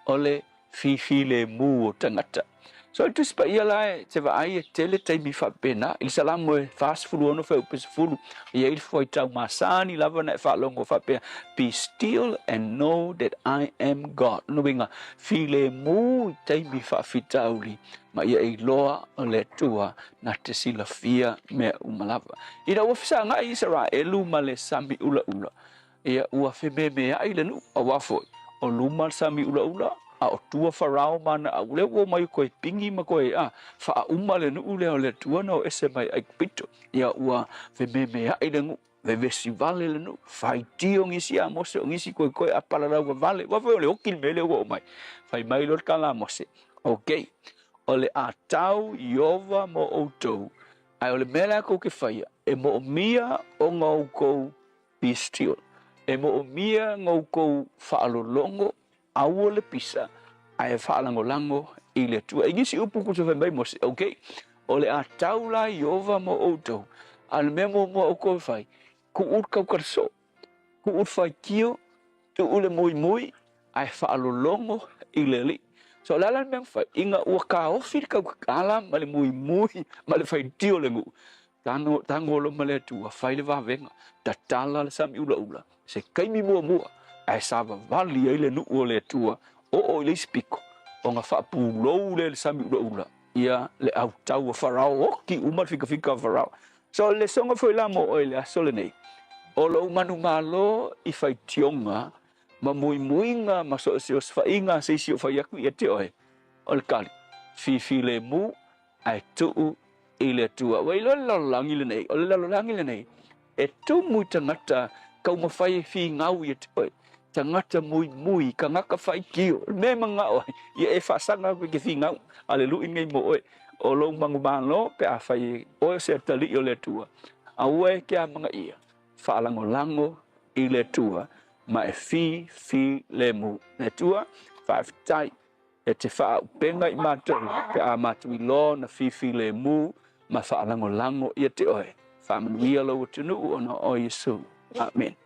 o le fifilemu o tagata. So i le Tusi Paia la e te vaai e tele taimi faapena. I le Salamo e 46 fuaiupu 10, e i ai le fuaitau masani lava na e faalogo faapea, Be still and know that I am God. Lona uiga, filemu i taimi faafitauli ma ia e iloa o le Atua na te silafia mea uma lava. Ina ua fesagai Isaraelu ma le sami ulaula, Ia, ua fememeaʻi le nuu, auā foi, o luma le sami ulaula, a o tua Farao ma ana au, lea ua omai koe pigi ma koe, a, faauma le nuu lea o le Atua na o ese mai Aikupito. Ia, ua fememeaʻi le nuu, vevesi vale le nuu, faitio ngisi a Mose, o ngisi koekoe a palalau vavale, aua foi o le oki le mea lea ua omai. Fai mai loa le tala a Mose, Okay, o le a tau Ieova mo outou, ae o le mea lea kou ke faia, e moomia ona oukou Be still. E moomia goukou faalologo, aua le pisa, ae faalagolago i le Atua. I nisi upu kusa fai mai Mose, ok, o le a tau la Ieova mo outou, a o le mea muamua oukou e fai, tuu le taukalaso, tuu le faitio, tuu le muimui, ae faalologo i le Alii. So o le a la le mea na fai? Ina ua taofi le tautatala ma le muimui ma le faitio o le nuu, Tago, tago loa ma le Atua, fai le vavega, tatala le sami ulaula, se taimi muamua, ae savavali ai le nuu o le Atua, oo i le isi pito, ona faapulou lea i le sami ulaula, ia le autau a Farao, oti uma le fikafika a Farao. So, o le lesoga foi la mo oe i le aso lenei, o lou manumalo i faitioga ma muimuiga ma so o se osofaiga a se isi o fai atu ia te oe, o le tali, fifilemu ae tuu i le Atua. Ua iloa le lalolagi lenei, o le lalolagi lenei, e tumu i tagata taumafai e finau ia te oe, tagata muimui, tagata faitio, le mea e manao ai, ia e faasaga atu i ke finau a le lui lenei mo oe, o lou manumalo pe afai e oe o se atalii o le Atua, aua e te amanaia, faalagolago i le Atua ma e fifilemu. Le Atua, faafetai. E te faaupega i matou pe a matou iloa ona fifilemu ma faalagolago ia te oe. Faamanuia lou atunuu ona o Iesu. Amene.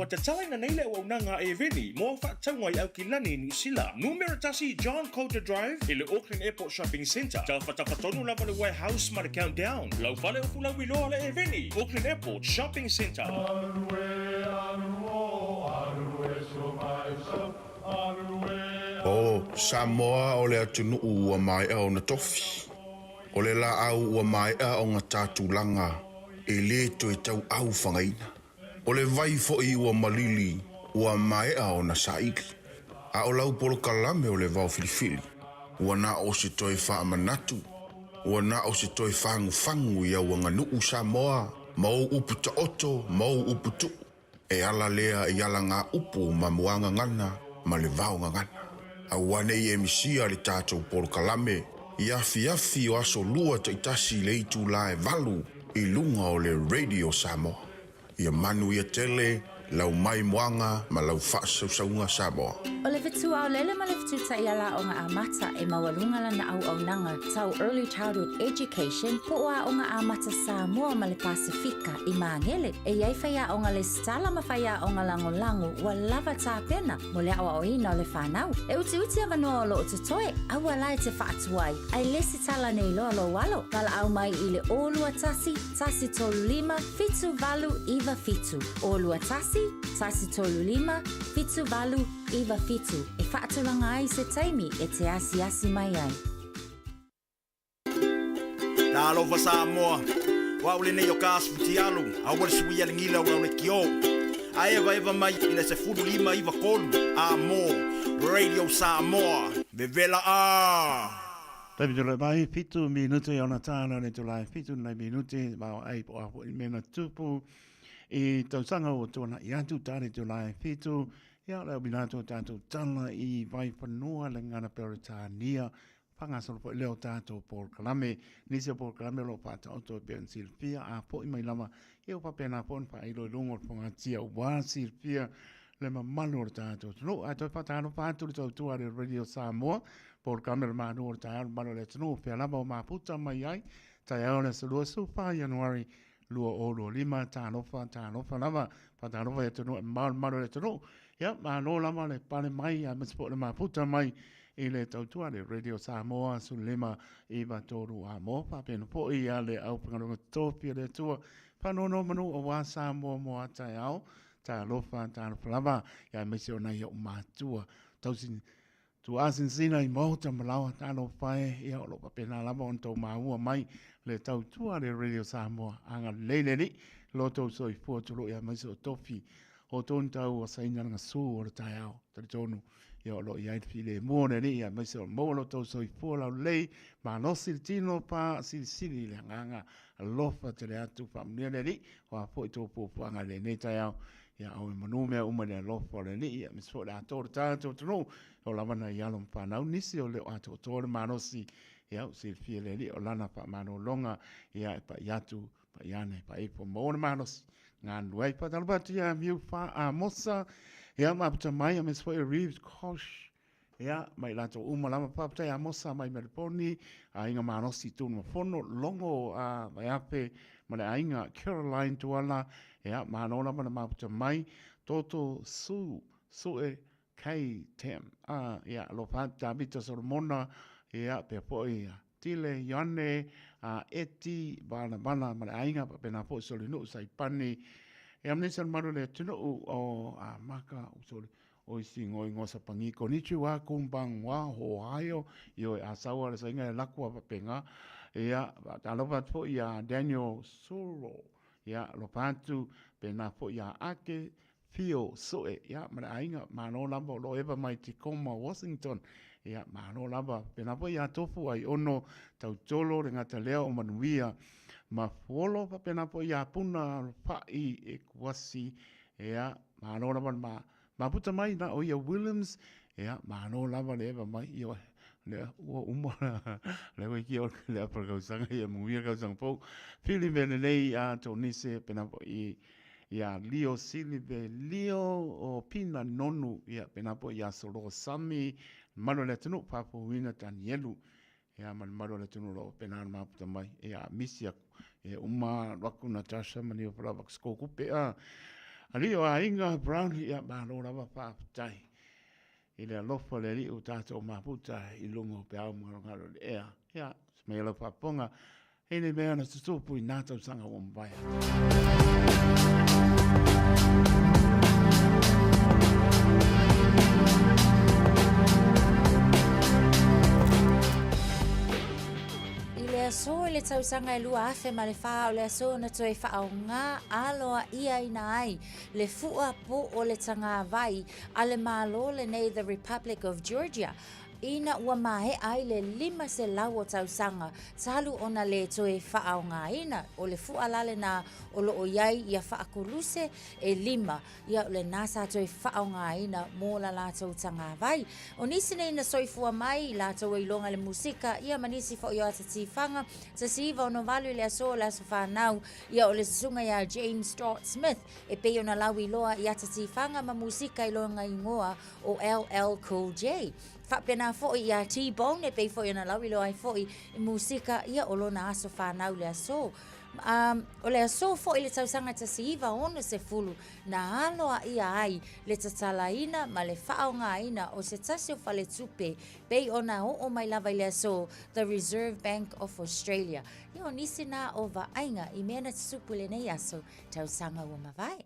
tatalaina nei le auaunaga a Airveni mo au faatauga i Aukilani i Niu Sila. Numera 1 John Coulter Drive i le Auckland Airport Shopping Centre. Tafatafa tonu lava le warehouse ma le Countdown. Lau fale upu lauiloa le Airveni, Auckland Airport Shopping Centre. O Samoa o le atunuu ua maea ona tofi. O le laau ua maea ona ta tulaga e lē toe tauau fagaina. O le vai foi ua malili ua maea ona saili. A o lau polokalame o le vaofilifili, ua na o se toe faamanatu, ua na o se toe fagufagu i au aganuu Samoa ma ou upu taoto ma ou upu tuu, e ala lea i alagaupu ma muagagana ma le vaogagana. Aua ne i e misia le tatou polokalame i afiafi o aso Lua taitasi i le itulā e 8 i luga o le Radio Samoa. Ia manuia tele lau maimoaga ma lau faasausauga Samoa. O le fetu aolele ma le fetu taiala aoga amata e maualuga lana auaunaga tau Early Childhood Education po o Aoga Amata Samoa ma le Pasefika i Magele. E i ai faiaoga lesitala ma faiaoga lagolago ua lava tapena mo le aoaoina o le fanau. E utiuti avanoa o lo o totoe, aua la e te faatuai, ae lesitala nei loa lou alo. Valaau mai i le 021 135 7897. 021 135 7897 e faatulaga ai se taimi e te asiasi mai ai. Talofa Samoa, o au lenei o ka Futialu, aua le suia le gila o lau lekiō. A evaeva mai i le 15 93 a mo Radio Samoa, vevela a! Taimi tolo e mai, 7 minute i ona tāna le tula e 7 nei minute, ma o ai po a po i mena tupu i tausaga o tōna i atu tā le tula e 7, ia le o minato tātou tala i Vaifanua le ngana Peretania, whangasolo po leo tātou polokalame. Nisi o polokalame o lo whātaoto e pei ona silafia, a po'i mai lava, e o faapena foi ona faailo i luga o le fogatia ua silafia le mamalu o le tatou atunuu. Ae toe faatalofa atu le tautua a le Radio Samoa, polokalame o le Malu o le Taeao, le mamalu o le atunuu, fea lava o maputa mai ai, taeao le aso 24 Ianuari 2025, talofa, talofa lava, faatalofa i atunuu e mamao le mamalu o le atunuu. Ia, malo lava le pale mai, aemaise foi o le mafuta mai i le tautua le Radio Samoa 15 93 a mo faapena foi ia le aufaigaluega totofi a le Atua faanonomanu aua Samoa mo a taeao. Talofa, talofa lava, ia aemaise o nai ou matua tausi tuuasinasina i maota ma laoa, talofa e, ia o lo o faapena lava ona tou maua mai le tautua a le Radio Samoa. Agalelei le Alii lo tou soifua tulou ia aemaise o tofi o tonu tau asaina le gasu o le taeao. Talitonu ia o lo o i ai le filemu o le Alii aemaise o maua lo tou soifua laulelei, malosi le tino pa silisili le agaga alofa tele atu. Faamanuia le Alii o a foi tou puapuaga i lenei taeao. Ia au e manu mea uma i le alofa o le Alii, aemaise foi o le atoa o le tatou atunuu, o lava nai alo ma fanau nisi o le o atoatoa le malosi. Ia, ua silafia e le Alii o lana faamalologa, ia e pai atu, pai ane, pai ifo, maua le malosi. Galulue ai. Faatalofa atu ia Miu Fa Amosa, ia maputa mai, aemaise foi o Reeves Kosh, Ia, mai latou uma lava. Faafetai Amosa mai Meliponi, aiga malosi Tunumafono, Logo a Vaiafe ma le aiga Caroline Tuala, ia, malo lava le mafuta mai, Toto Su, Sue K. Tam, a, ia, alofa atu Tavita Solomona, ia, pea foi ia Tile Ioane, a Eti Valavala ma le aiga, faapena foi Solinuu Saipani, ia, ma nisi o le malu o le atunuu o a Maka Usoli, O isi ngoingo sapangi konnichiwa, konbanwa, hohayo, ioe a saua le sainga e lakua faapena. Ia, faatalofa atu foi ia Daniel Suro, ia, alofa atu, pena foi ia Ake Fio Sue, ia, ma le aiga, malo lava o lo o eva mai Tacoma, Washington, ia, malo lava, pena foi ia Tofu Aiono Tautolo, le gata lea o Manuia ma Fuolo, faapena foi ia Puna Fa'i e Kuasi, ia, malo lava le ma Maputa mai na o ia Williams, ia, malo lava le eva mai, ia, le, ua uma, le ua ki o le apa kausaga, ia muia kausaga fou. Fili me lelei a Tonise, pena po i, ia Leo Silive, Leo o Pina Nonu, ia, pena po ia Soloa Sami, malu le atunuu, Papuina Danielu, Ia, ma le mamalu o le atunuu o lo o faapena ona mafuta mai. Ia, misi aku. Ia, uma alu aku Natasha ma Nio Falava ku siko kupe a. Alii o aiga Brown, ia malo lava faafetai i le alofa o le Alii ua tatou mafuta i luga o peau magalogalo i le ea. Ia, se mai lau faafofoga i le mea na tutupu i nā tausaga ua mavae atu. I le aso i le tausaga e 2004 o le aso na toe faaaoga aloa'iaina ai le fu'a po o le tagavai a le Malo lenei The Republic of Georgia ina ua mae'a ai le 500 o tausaga talu ona lē toe faaaogaina. O le fu'a la lenā o lo'o i ai ia faakoluse e lima, ia o lenā sa toe faaaogaina mo la latou tagavai. O nisi nei na soifua mai, i latou e iloga i le musika, ia ma nisi foi o ata tifaga, 1968 i le aso o le aso fanau, ia o le susuga iā James Dot Smith, e pei ona lauiloa i ata tifaga ma musika i lona igoa o LL Cool J. Faapena foi iā T-Bone e pei foi ona lauiloa ai foi i musika, ia o lona aso fanau le aso. Um, o le aso foi le tausaga 1960 na aloaia ai le tatalaina ma le faaaogaina o se tasi o faletupe pei ona oo mai lava i le aso The Reserve Bank of Australia. Ia o nisi na o vaaiga i mea na tutupu i lenei aso tausaga ua mavae.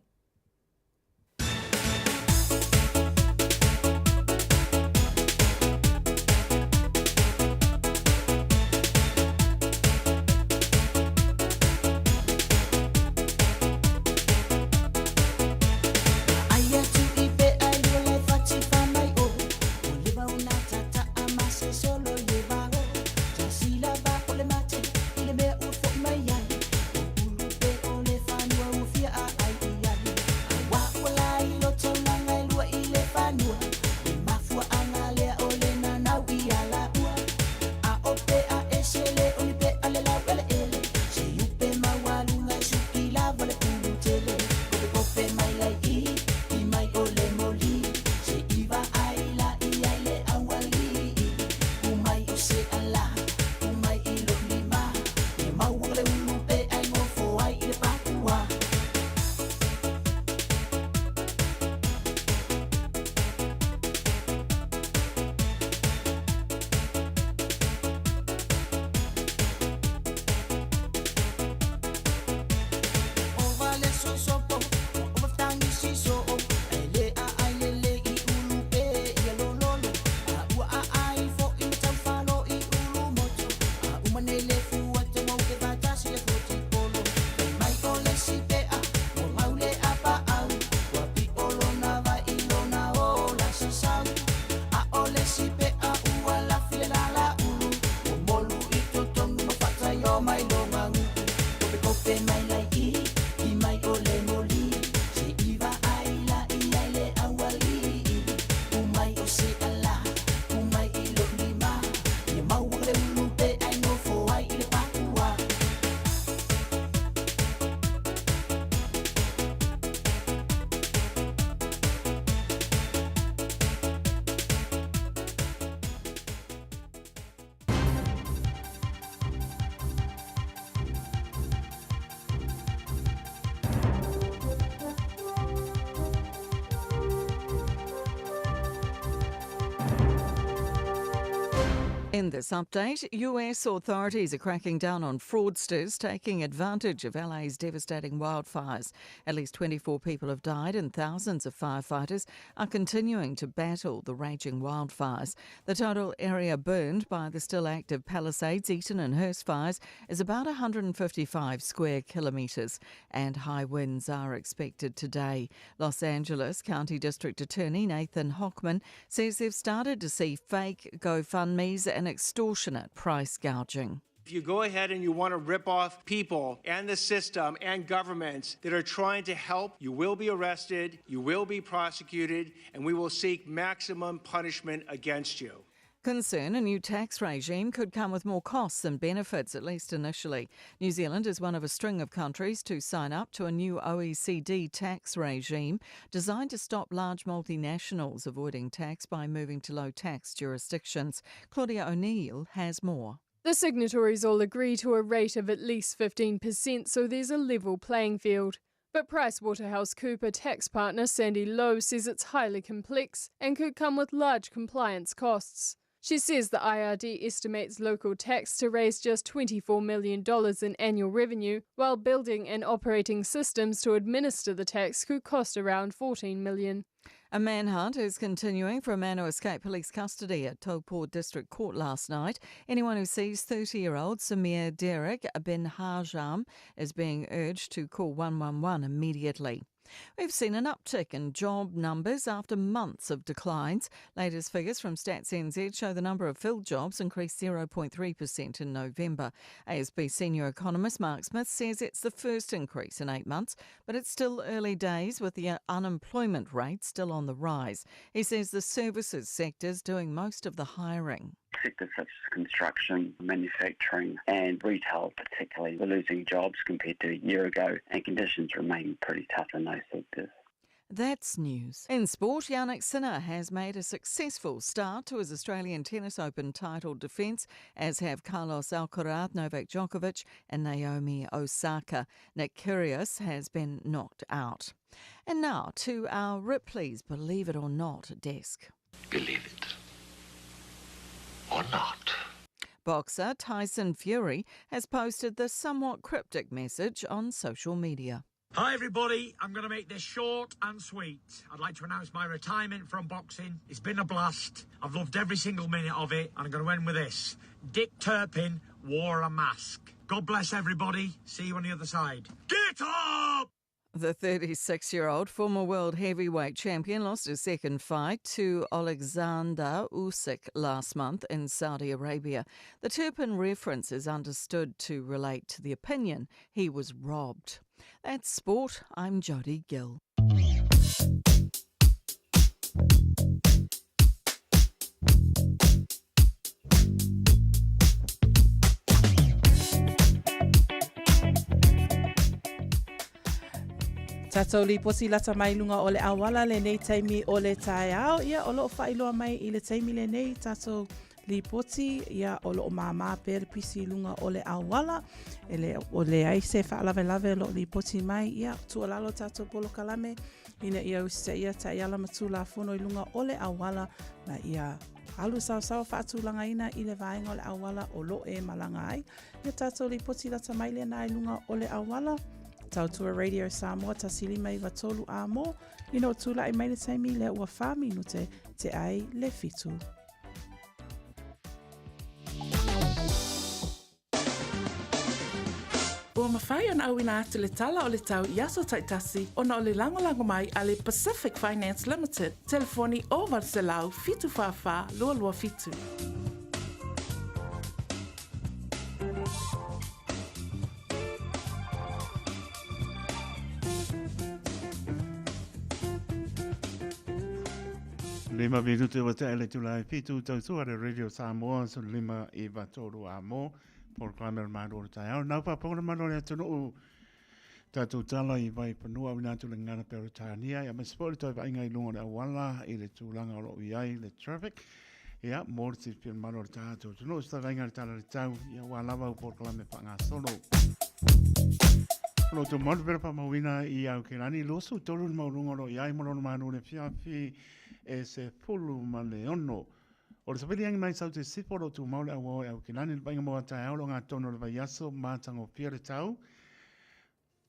In this update, US authorities are cracking down on fraudsters taking advantage of LA's devastating wildfires. At least 24 people have died and thousands of firefighters are continuing to battle the raging wildfires. The total area burned by the still active Palisades, Eaton and Hurst fires is about 155 square kilometres and high winds are expected today. Los Angeles County District Attorney Nathan Hochman says they've started to see fake GoFundMe's and extortionate price gouging. If you go ahead and you want to rip off people and the system and governments that are trying to help, you will be arrested, you will be prosecuted, and we will seek maximum punishment against you. Concern a new tax regime could come with more costs than benefits, at least initially. New Zealand is one of a string of countries to sign up to a new OECD tax regime designed to stop large multinationals avoiding tax by moving to low tax jurisdictions. Claudia O'Neill has more. The signatories all agree to a rate of at least 15%, so there's a level playing field. But PricewaterhouseCooper tax partner Sandy Lowe says it's highly complex and could come with large compliance costs. She says the IRD estimates local tax to raise just $24 million in annual revenue, while building and operating systems to administer the tax could cost around $14 million. A manhunt is continuing for a man who escaped police custody at Taupo District Court last night. Anyone who sees 30-year-old Samir Derek bin Hajam is being urged to call 111 immediately. We've seen an uptick in job numbers after months of declines. Latest figures from Stats NZ show the number of filled jobs increased 0.3% in November. ASB senior economist Mark Smith says it's the first increase in eight months, but it's still early days with the unemployment rate still on the rise. He says the services sector is doing most of the hiring sectors such as construction, manufacturing, and retail, particularly, were losing jobs compared to a year ago, and conditions remain pretty tough in those sectors. That's news. In sport, Jannik Sinner has made a successful start to his Australian Tennis Open title defence, as have Carlos Alcaraz, Novak Djokovic, and Naomi Osaka. Nick Kyrgios has been knocked out. And now to our Ripley's Believe It or Not desk. Believe it or not. Boxer Tyson Fury has posted this somewhat cryptic message on social media. Hi, everybody. I'm going to make this short and sweet. I'd like to announce my retirement from boxing. It's been a blast. I've loved every single minute of it. And I'm going to end with this Dick Turpin wore a mask. God bless everybody. See you on the other side. Get up! The 36 year old former world heavyweight champion lost his second fight to Alexander Usyk last month in Saudi Arabia. The Turpin reference is understood to relate to the opinion he was robbed. That's sport. I'm Jody Gill. Tatou lipoti lata mai luga o le auala lenei taimi o le taeao, ia o loo faailoa mai i le taimi lenei tatou lipoti, ia o loo māmā pea le pisi i luga o le auala, e le o leai se faalavelave o loo lipoti mai, ia tuualalo tatou polokalame ina ia usitaia taiala ma tulafono i luga o le auala na ia alu saosaoa faatulagaina i le vaega o le auala o lo e malaga ai. Ia tātou lipoti lata mai lena i luga o le auala. Tautua Radio Samoa 1593 a mō, ina o tūlaʻi mai le taimi lea ua 4 minute te ai le fitu. Ua mafai ona auina atu le tala o le tau i aso taitasi ona o le lagolago mai a le Pacific Finance Limited, telefoni 0800 744 227. Lima minute ua tea le tula e fitu tautua le Radio Samoa so lima i vatoru a mo polokalame o le Malo o le Taeao. Nau whāpongana mana o le atunuu tātou tala i vai panua au atu le ngana pe o le tānia. Ia maise foi le toi vaaiga i luga o le auala i le tulaga o loo i ai le traffic. Ia, mo le silafia le malo o le tātou atunuu, se tavainga le tala le tau, ia ua lava au polokalame faagasolo. O lo tou malu pera whamauina i au ke lani, 23 le maualuga o lo o i ai ma lona manu le fiafi e se fulu ma le ono. O le savili mai sau te sifo o lo o tumau le auao e Aukilani, le vaaiga mo a taeao lo ngatonu o le vaiaso matagofie le tau.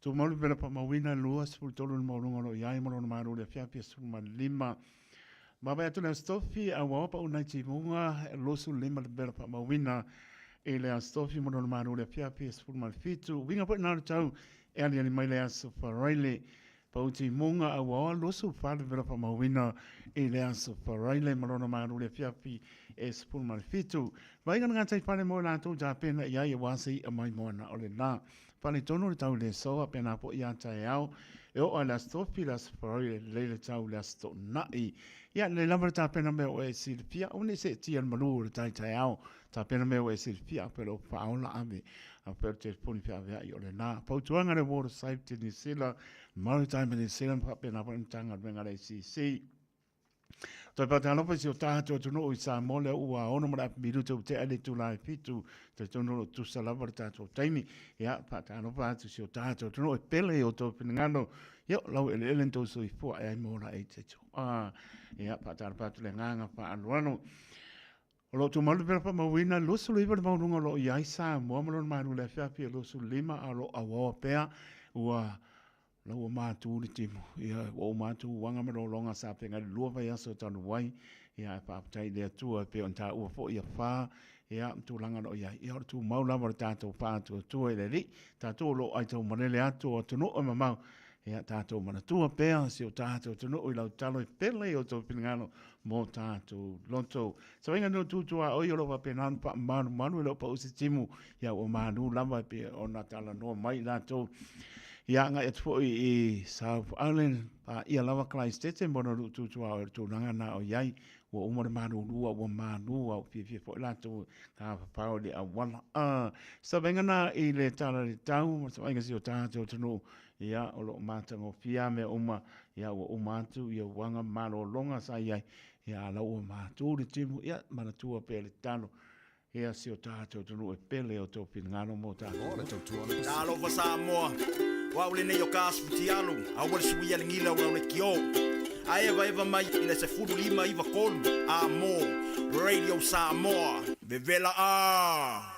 Tumau le pela faamauina 23 le maualuga o lo o i ai ma lona malo le afiafi e 15. Vaavaai atu le Aso Tofi, auao pau nai timuga 25 le pela faamauina i le Aso Tofi ma lona malo le afiafi e 17. Uiga foi na o le tau e aliali mai le Aso Faraile. Pau timuga auaoa 24 le vela faamauina i le Aso Faraile ma lona malo le afiafi e 17. Vaaiga na gatai fale mo i latou tapena i ai aua se i'a mai moana o le la. Faaletonu le tau le soa pena po ia taeao e oo ai le Aso Tofi, le Aso Faraile lelei le tau le Aso Toonai. Ia lelei lava le tapena mea o e silafia, aua ne i seetia le malu o le tai taeao. Tapena mea o e silafia a pe o le ofu faaola ave, a pe o le telefoni feaveai o lena. Fautuaga le Water Safety New Zealand, Maritime New Zealand faapena foi le Matagaluega a le ACC. Toe faatalofa i si o tatou atunuu i Samoa lea ua ono ma le api minuta ua tea le itula e fitu. Talitonu o lo o tusa lava le tatou taimi. Ia, faatalofa atu i si o tatou atunuu e pele i o outou finagalo. Ia, o lau eleele na tou soifua ae ai ma ola ai te Ah, ia, faatalofa atu le agaga faaaloalo. O lo o tumau le pela faamauina 29 le maualuga o lo o i ai Samoa ma lona malu i le afiafi e 25 a o lo o auaoa pea ua La ua matu le timu, ia, ua uma atu uaga ma lologa sa feagai le lua vaiaso talu ai, ia, ae faafetai i le Atua e pei ona taua foi ia fa, ia, ma tulaga o lo o i ai. Ia, o le tumau lava o le tatou faatuatua i le Alii, tatou o lo o aitaumalele atu o atunuu e mamao, ia, tatou manatua pea si o tatou atunuu i lau tatalo e pele i o outou finagalo mo tatou loto. Savaiga nuu tu tuaoi o lo o faapena ona faamalumalu e le o pau se timu, ia ua malu lava e pei ona talanoa mai i latou. Ia agai atu foi i South Island, paia lava Christete mo na luu tu tuaoi o le tulaga na o i ai. Ua uma le malulu a ua malu a ua fiafia foi latou ka papao i le auala. Savaiga na i le tala le tau ma savaiga si o tatou atunuu, ia o lo o matagofie a mea uma, ia ua uma atu ia uaga ma malologa sa i ai, Ia, a la ua matu le timu, ia, manatua pea le tatalo, ia si o tatou atunuu e pele o tou finagalo mo tatou. Talofa Samoa, o au lenei o ka asu futialu, aua le suia le gila o lau lekiō. A evaeva mai i le 15 93 a mo Radio Samoa. Vevela a!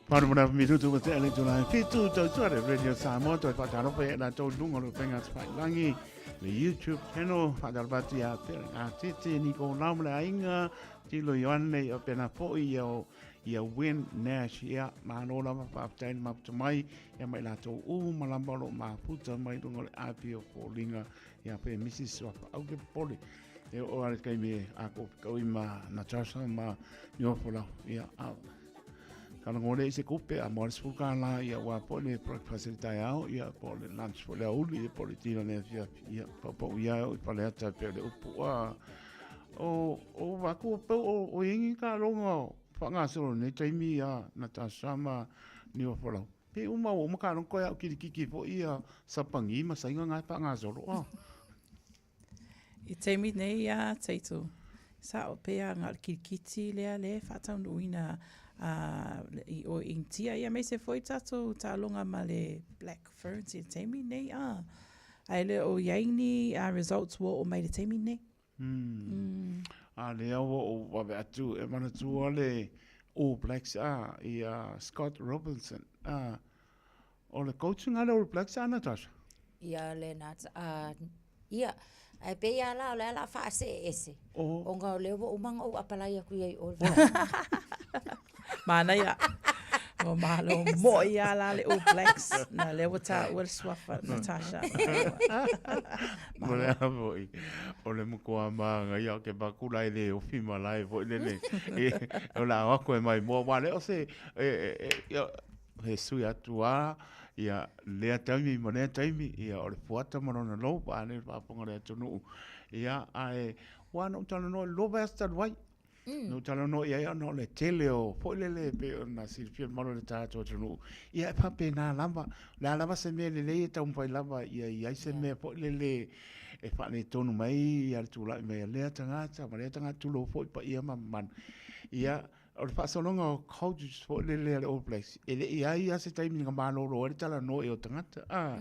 Paru mana minutu wa te ele tula fitu tau tuare Radio Samoa toi whakaropa e la tau lunga lo penga langi le YouTube channel whakarapa atu ia te ngā tete ni ko lau le ainga tilo Ioane i o pena foi ia o ia Win Nash ia malo lava faafetai le maputa mai ia mai latou uma lava o lo o mafuta mai luga o le api o foliga ia pe Mrs Suafa au ke popole e oo lava i le taimi e a ko fekaui ma Natasha ma Niofolau ia a kalago le i se kupe a mo le 10 kālā ia ua po le breakfast i le taeao ia po le lunch po le aoauli ia po le tino le afiafi ia paupau ia o i Faleata pe o le upu a o o vaku o o ingi ka longa o faagasolo nei taimi ia Natasha ma Niofolau. Pe uma ua uma ka longa koe au kilikiki foi ia Sapagi ma Saiga ngai faagasolo. Ah. I taimi nei ia Taito, sao pea nga le kilikiti lea le faataunuuina a i o Initia ia aemaise foi tatou taaloga ma le Black Ferns i le taimi nei a. Ae le o i ai ni results ua oo mai i le taimi nei. Mm. A lea ua ou wawe atu e manatua le All Blacks a ia Scott Robinson. A o le coach nga le All Blacks a Natasha. Ia le Nat a ia ae pei a la o le a la faasee ese. Oh. Ona o lea ua uma ona ou apalai atu i ai o. Manaia. O malo moi a la le All Blacks. Na lea ua taua le suafa Natasha. Mo le a foi, o le matua māngaia o ke makula e le ofi ma lae foi lele. E, o la o aku e mai moa, wa le o se, e, e, e, he sui atu a, ia, lea taimi ma lea taimi, ia, o le fuata ma lona lou, pa le faafofoga le atunuu. Ia, ae, ua na ou talanoa i le lua vaiaso talu ai. Na ou talanoa i ai ona o le tele o foi lele e pei ona silafia mamalu e le tatou atunuu. Ia e faapena lava. O le a lava se mea lelei e taumafai lava ia i ai se mea foi lele e faaletonu mai ia le tulai mai a lea tagata ma lea tagata tulou foi paia ma mamalu. Ia o le faasologa o coaches foi lele a le All Blacks, e le i ai lava se taimi na malolo ai le talanoa i o tagata. Ah,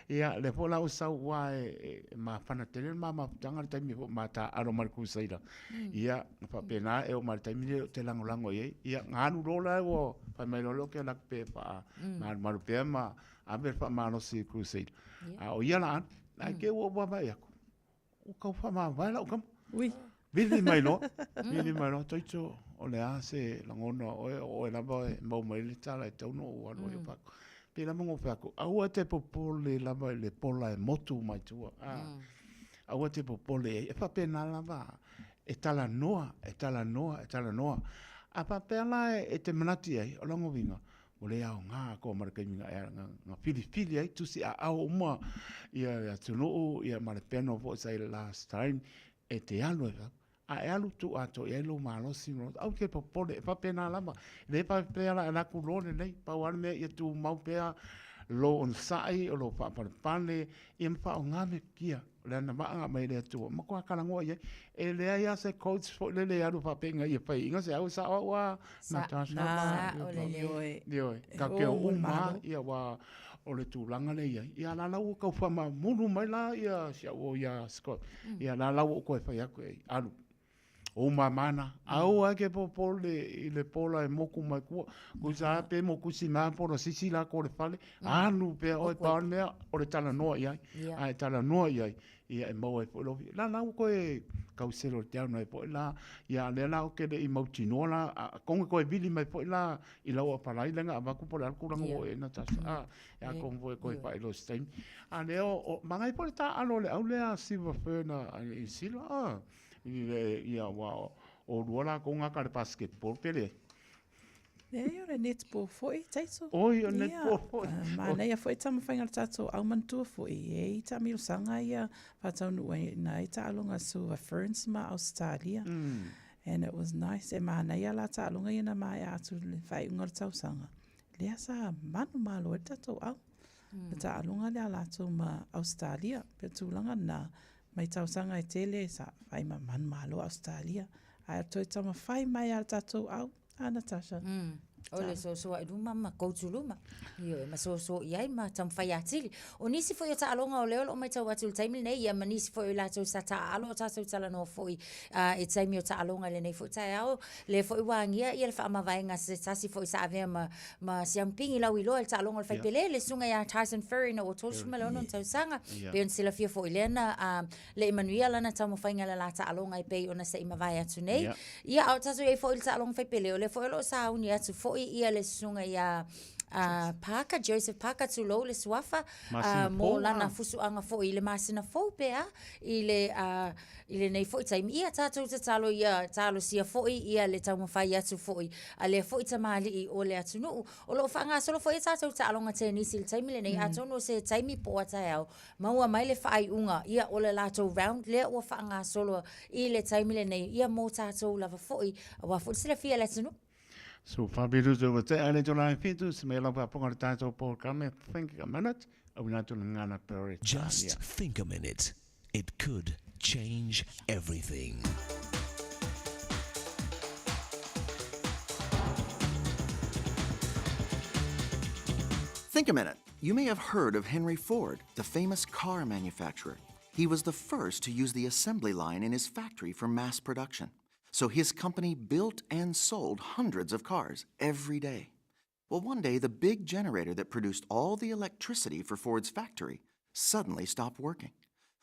Ia, lea foi la ua sau aua e mafana tele le ma mafutaga le taimi foi ma taaalo ma le Crusader. Ia, na faapena e oo mai le taimi lea ou te lagolago i ai. Ia, na alu loa la ua fai mai loa lea ke alu atu pe faamalumalu pea ma ave le faamalosi i le Crusader. A o ia la alu, ae te i ua ou vaavaai atu, ua tau faamavae lau tama. Ui. Vili mai loa, vili mai loa, Toito, o le a se lagona o oe, o oe lava e mau mai le tala e tau no ou alu ai o fako. Pe lava ngo fako, aua te popole lava i le pola e motu mai tua. Ah. Aua te popole ai. E faapena lava, e talanoa, e talanoa, e talanoa. A faapea la e te manatu i ai, o lona uiga, ua le aoga atoa ma le taimi na ea na filifili ai tusi aao uma ia le atunuu ia ma le panel foi sa i le last time e te alu ai a e alu tuu atoa i ai lou malosi ma lou aua e te popole e faapena lava e le faapea la e alu atu loa lenei pau lava le mea ia tumau pea lou onosai o lou faapalepale ia ma faaaoga metotia o le agavaa na aumai e le Atua matua talanoa i ai e leai lava se coach foi lele e alu faapea ina ia faiaina se au e sao au a Natasha Sao lelei. Ioe, ka te o uma ia aua o le tulaga lea i ai. Ia la la ua tau faamamulu mai la ia si au o ia Scott. Ia la la ua ou toe fai atu i ai, alu. O ou mama na, aua e te popole i le pola e moku mai tua. Tusa lava pe moku sima pola sisi latou o le fale, alu pea oe pau le mea o le talanoa i ai. A e talanoa i ai, ia e maua ai foi lou La la ua toe tau settle down ai foi la, ia a o lea la ou te le i mautinoa la, atonu e toe vili mai foi la i lau apalai lea na avatu po o le a le tulaga ua oo i ai Natasha, a, e atonu foi e toe faailoa i se taimi. A o lea o, manaia foi le taaalo a le au lea Silver Fern a Niu Sila, a, i le, ia aua o oulua latou na ka le basketball pe leai. Leai, o le netball foi, Taito. Oi, o le netball foi. Ia, manaia foi taumafaiga a le tatou au manatua foi, e i ai taamilosaga ia faataunuuina ai taaloga Silver Ferns ma Ausetalia. And it was nice, e manaia la taaloga ia na maea atu i le faaiuga o le tausaga. Lea sa manumalo ai le tatou au. Le taaloga lea a latou ma Ausetalia. Pei o le tulaga lena, mai tausaga e tele sa fai ma manumalo Ausetalia. Ae toe taumafai mai a le tatou au, a Natasha. O le sosoa i luma ma koutu luma. Ioe, ma soso i ai ma taumafai atili. O nisi foi o taaloga o lea o lo o matau atu i le taimi lenei, ia ma nisi foi o i latou sa taaalo o tatou talanoa foi i taimi o taaloga i lenei foi taeao, lea foi ua agia ia le faamavaega a se tasi foi sa avea ma, ma siamupigi lauiloa i le taaloga o le faipele, le susuga ia Tyson Fury ina ua 36 tausaga. Pei ona silafia foi lea na Le i manuia lana taumafaiga i le la taaloga e pei ona se i mavae atu nei. Yeah. Ia, a o tatou i ai foi i le taaloga faipele, o lea foi o lo o sauni atu foi ia le susuga ia Parker, Joseph Parker, tulou le suafa, mo lana fusuaga foi i le masina fou pe a, i le, i lenei foi taimi. Ia, tatou tatalo ia talosia foi ia le taumafai atu foi a lea foi tamalii o le atunuu. O lo o faagasolo foi a tatou taaloga tenisi i le taimi lenei, atonu o se taimi po o a taeao, Maua mai le faaiuga, ia o le latou round lea ua faagasolo i le taimi lenei, ia mo tatou lava foi, aua foi le silafia e le atunuu. So fabiluso ua tea le itula e fitu, se mea lau faafofoga i le tatou polokalame Think a Minute, auina atu le gagana Peretania. Just think a minute, it could change everything. Think a minute. You may have heard of Henry Ford, the famous car manufacturer. He was the first to use the assembly line in his factory for mass production. So his company built and sold hundreds of cars every day. Well, one day, the big generator that produced all the electricity for Ford's factory suddenly stopped working.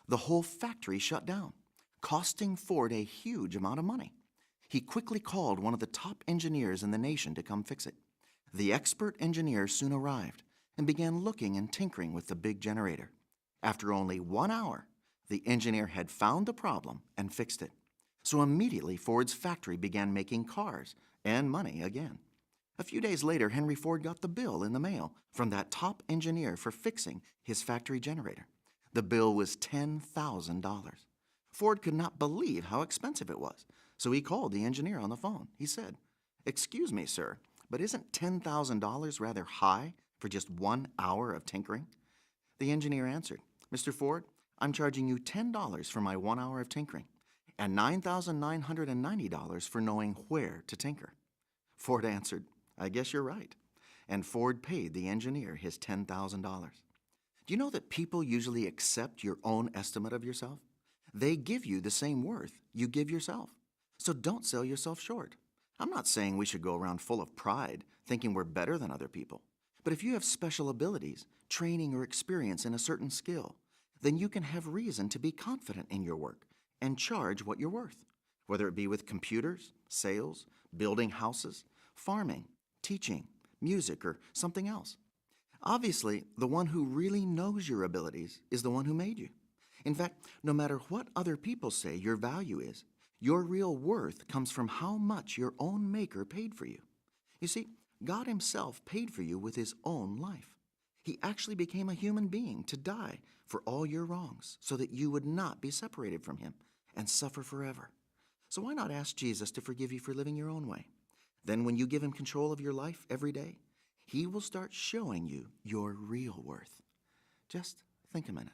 The whole factory shut down, costing Ford a huge amount of money. He quickly called one of the top engineers in the nation to come fix it. The expert engineer soon arrived and began looking and tinkering with the big generator. After only one hour, the engineer had found the problem and fixed it. So immediately, Ford's factory began making cars and money again. A few days later, Henry Ford got the bill in the mail from that top engineer for fixing his factory generator. The bill was $10,000. Ford could not believe how expensive it was, so he called the engineer on the phone. He said, Excuse me, sir, but isn't $10,000 rather high for just one hour of tinkering? The engineer answered, Mr. Ford, I'm charging you $10 for my one hour of tinkering and $9,990 for knowing where to tinker. Ford answered, I guess you're right. And Ford paid the engineer his $10,000. Do you know that people usually accept your own estimate of yourself? They give you the same worth you give yourself. So don't sell yourself short. I'm not saying we should go around full of pride, thinking we're better than other people. But if you have special abilities, training, or experience in a certain skill, then you can have reason to be confident in your work and charge what you're worth. whether it be with computers, sales, building houses, farming, teaching, music, or something else. Obviously, the one who really knows your abilities is the one who made you. In fact, no matter what other people say your value is, your real worth comes from how much your own Maker paid for you. You see, God Himself paid for you with His own life. He actually became a human being to die for all your wrongs so that you would not be separated from Him and suffer forever. So why not ask Jesus to forgive you for living your own way? Then, when you give Him control of your life every day, He will start showing you your real worth. Just think a minute.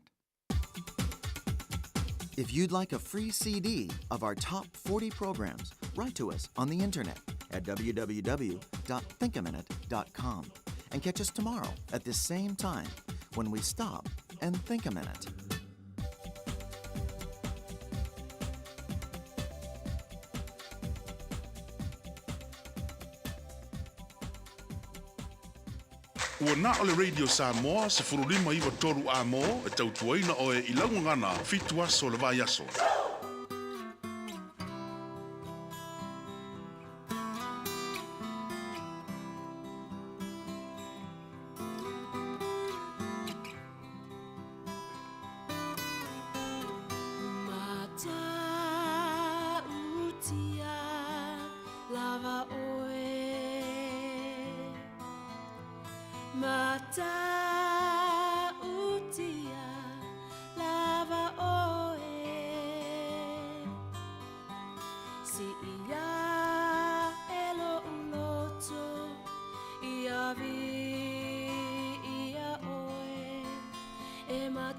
If you'd like a free CD of our top 40 programs, write to us on the internet at www.thinkaminute.com and catch us tomorrow at this same time when we stop and think a minute. Ua na o le Radio Samoa 1593 amo e tautuaina oe i laugagana fitu aso o le vaiaso. Matautia lava oe Matautia lava oe Si ia e lo uloto ia vi ia oe e matautia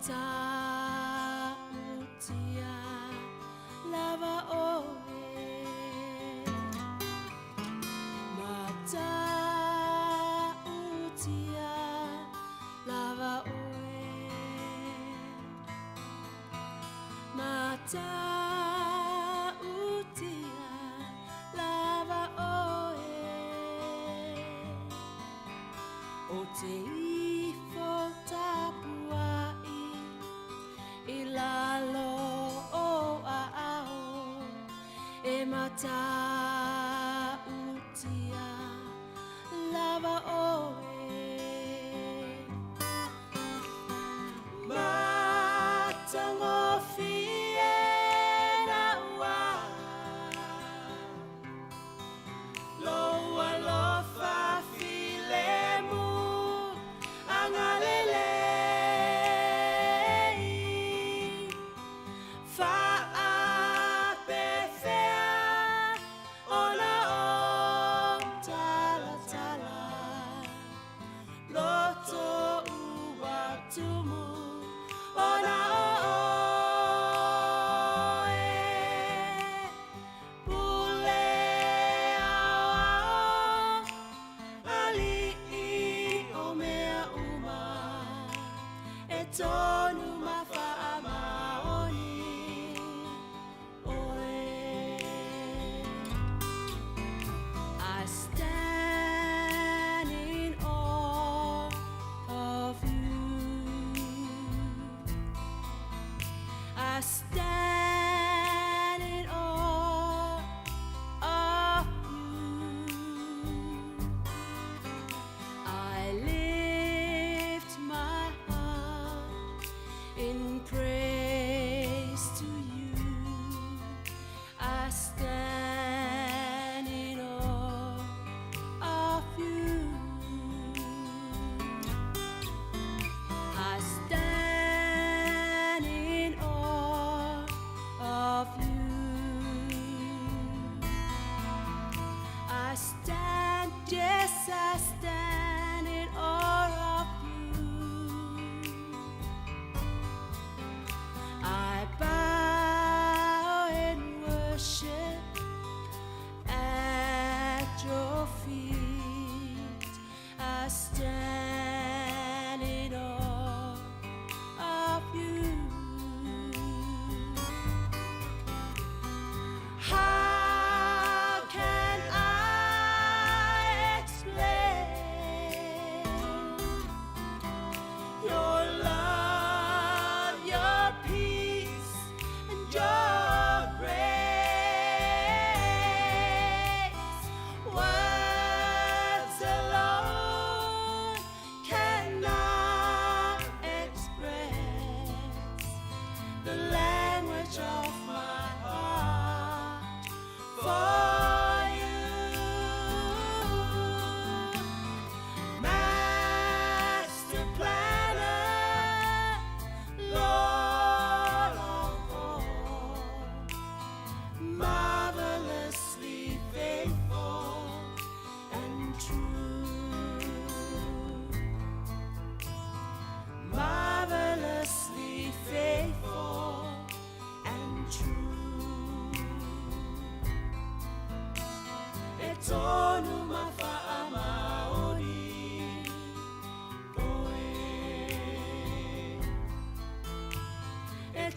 lava oe Matautia lava oe Matautia lava oe O te ifo tapuai i lalo o a ao e matautia lava oe Matangofie na ua Lo alofa filemu agalelei Faapefea ona o talatala Loto ua tumu ona o oe Pule aoao ali'i o mea uma E tonu ma faamaoni oe I stand in awe of you I stand in awe of you I lift my heart in praise to you. I stand in awe of you. I stand in awe of you. I stand, yes, I stand in awe of you. I bow in worship at your feet. I stand in awe of you. How can I explain your love, your peace, and your grace?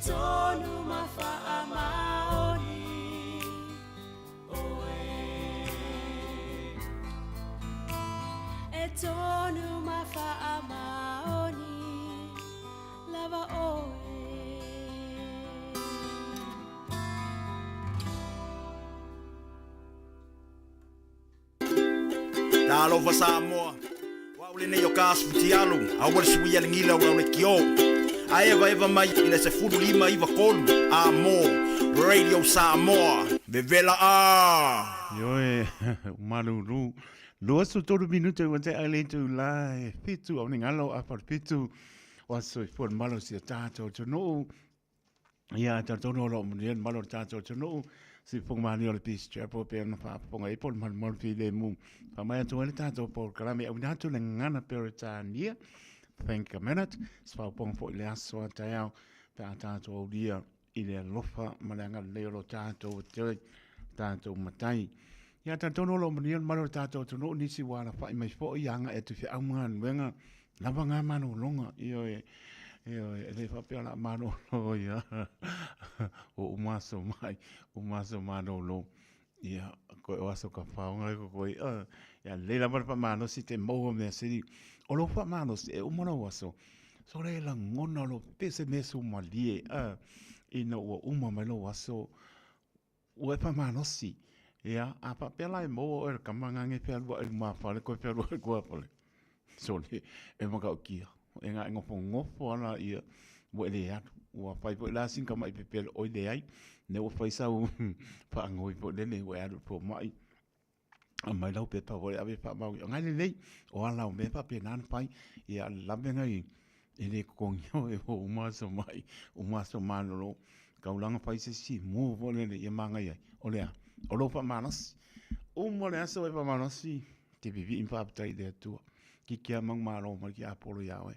tonu ma faamaoni oe. E tonu ma faamaoni lava oe. Talofa Samoa, o au lenei o ka asu futialu, aua le sui a le gila o le kio. A evaeva mai i le 15 93 a mo Radio Samoa, vevela a! Ioe, malulu. 23 minute ua tea le itula e fitu au ni ngalo a wharpitu o aso i fua malo si o tātou atunuu. Ia, talitonu o lo o manuia le mamalu o le tatou atunuu, siufofoga malie o le Peace Chapel pei ona faafofoga ai po o le malumalu filemu. Faamai atu ai le tatou polokalame e auina atu le gagana Peretania, Think a Minute, se faaopoopoga foi i le aso a taeao pe a tatou aulia i le alofa ma le agalelei o lo tatou Atua, tatou Matai. Ia, talitonu o lo o manuia le mamalu o le tatou atunuu, nisi ua alafai mai foi agai atu i feau ma galuega Lava ngā malologa, ioe, ioe, e le faapea o le a malolo ia, ua uma aso mai, uma aso malolo, ia, koe o aso ka faoga le koko i, uh, ia lelei lava le faamalosi te maua mea sili. O lou faamalosi, e uma lou aso, so le lagona o lou pei o se mea sumalie, uh, ina ua uma mai lou aso, Ua e faamalosi. Ia, a faapea la e maua oe e le kama gage fealuai i lumafale koe fealuai i tuafale. Sole, e matautia. E na e nofonofo lava laia ua e le alu. Ua fai foi la sina tamai pepelo oi leai. Lea ua fai sau faanoi foi lele ua e alu i le fomai. Aumai lau pepa foi ave faamaoni. O na e lelei, o ala o mea faapena ona fai. Ia lavega i e le totogia oe ua uma aso mai, uma aso malolo. Taulaga fai se isi mu foi lele ia manaia ai. O le a? O lou faamalosi. Uma le aso e faamalosi, te vivii ma faafetai i le Atua. Kiki a manumalo mai ke Apolo iā oe.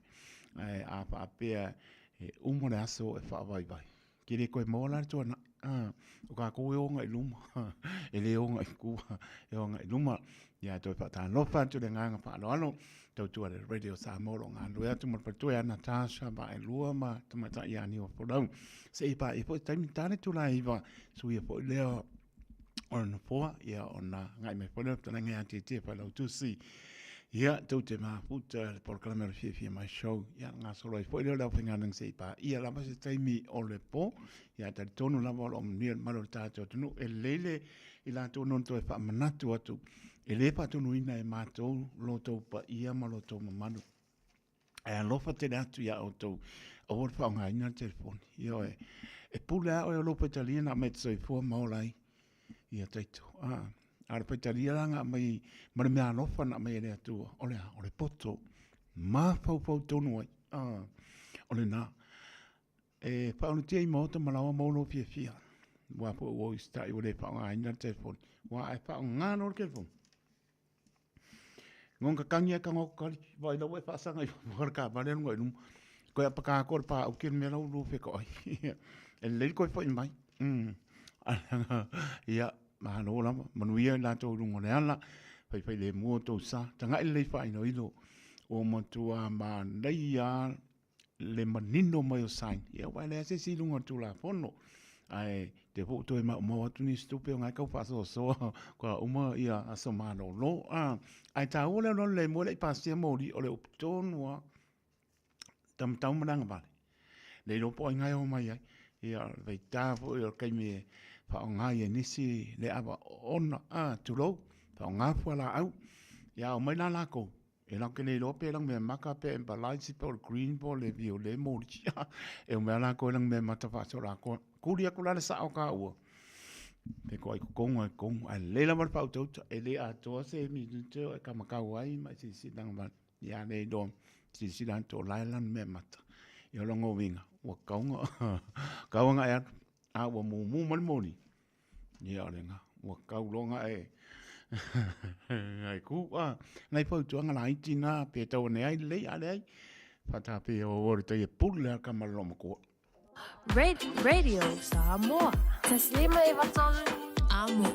Ae a faapea e uma le aso e faavaivai. Ke le koe maua la le tuanai. Ah, o kākou e o agai i luma. E le o agai i tua, e o agai i luma. Ia, toe faatalofa atu le agaga faaaloalo. Tautua le Radio Samoa o lo o galulue atu ma le faletua ia Natasha Vaelua ma Tamaitai ia Niua Folau. Se i paia foi se taimi ta le itula e 9, suia foi lea o le nofoa, ia ona agai mai foi lea o le fetalaiga ia Tietie Failautusi. Ia, tou te mafuta le polokalame o le Fiafia Mai Show. Ia, gasolo ai foi lea o le aufaigaluega se i paia lava se taimi o le po. Ia, talitonu lava o lo o manuia le mamalu o le tatou atunuu. E lelei le i latou non toe faamanatu atu, e le faatonuina e matou lo outou paia ma lo outou mamalu. Ae alofa tele atu iā outou, aua le faaaogaina le telefoni. Ioe, e pule lava oe o lou faitalia na aumai e te soifua ma ola ai. Ia taito. A, a o le faitalia la na aumai ma le mea alofa na aumai e le Atua, o le a? O le poto. Mafaufau tonu ai. A, o lena. E faaulutia i maota ma laoa mo lou fiafia. Ua foi ua usitai ua le faaaogaina le telefoni. Ua ae faaaoga loa le telefoni. Ngon ka tangi ai ka ngoko kali, vai lau e faasaga i fafo le taavale alu i luma. Koe apaka atu o le pāuki o le mea lau lua fetoai. E lelei le toe foi mai. Ia, malo lava, manuia i latou i luga o le ala, faifai lemu outou sa. Tagai lelei faailoilo, ua matua manaia lava le manino mai o sign, ia aua e leai se isi i luga o le Tulafono. Ae te foi ua toe maumau atu nisi tupe ona e tau faasoasoa kua uma ia aso malolo. A, ae taua le alualu lemu e le i pasia moli, o le upu tonu lava, taumatau ma le agavale. Le iloa po o ai na e o mai ai. Ia, o le vaita foi o le taimi e faaaoga ai e nisi le ava oona, a, tulou, faaaoga fualaau. Ia a omai la latou, E latou te le iloa pe lanumeamata pe emphalaisi po o le green po o le violet moli. E omai lava latou e lanumeamata faasoloatoa. Tuli atu la le sao o taua, pe toai totonu lava i totonu. Ae lelei lava le faautauta, e le atoa se minute o e taumatau ai ma e silasila vale. Ia le iloa, silasila atu o la e lanumeamata. Ia o lona uiga, ua tatau ona tau ona e alu, a ua mumu mai le moli, Ia o lena, ua tau loa ona e e ku a nai fautuaga laiti na pe tau ane ai lelei a leai. Faatapea o o le tai e pule a ka ma le loomatua. Radio Samoa. Taslima e vatolu. Amo.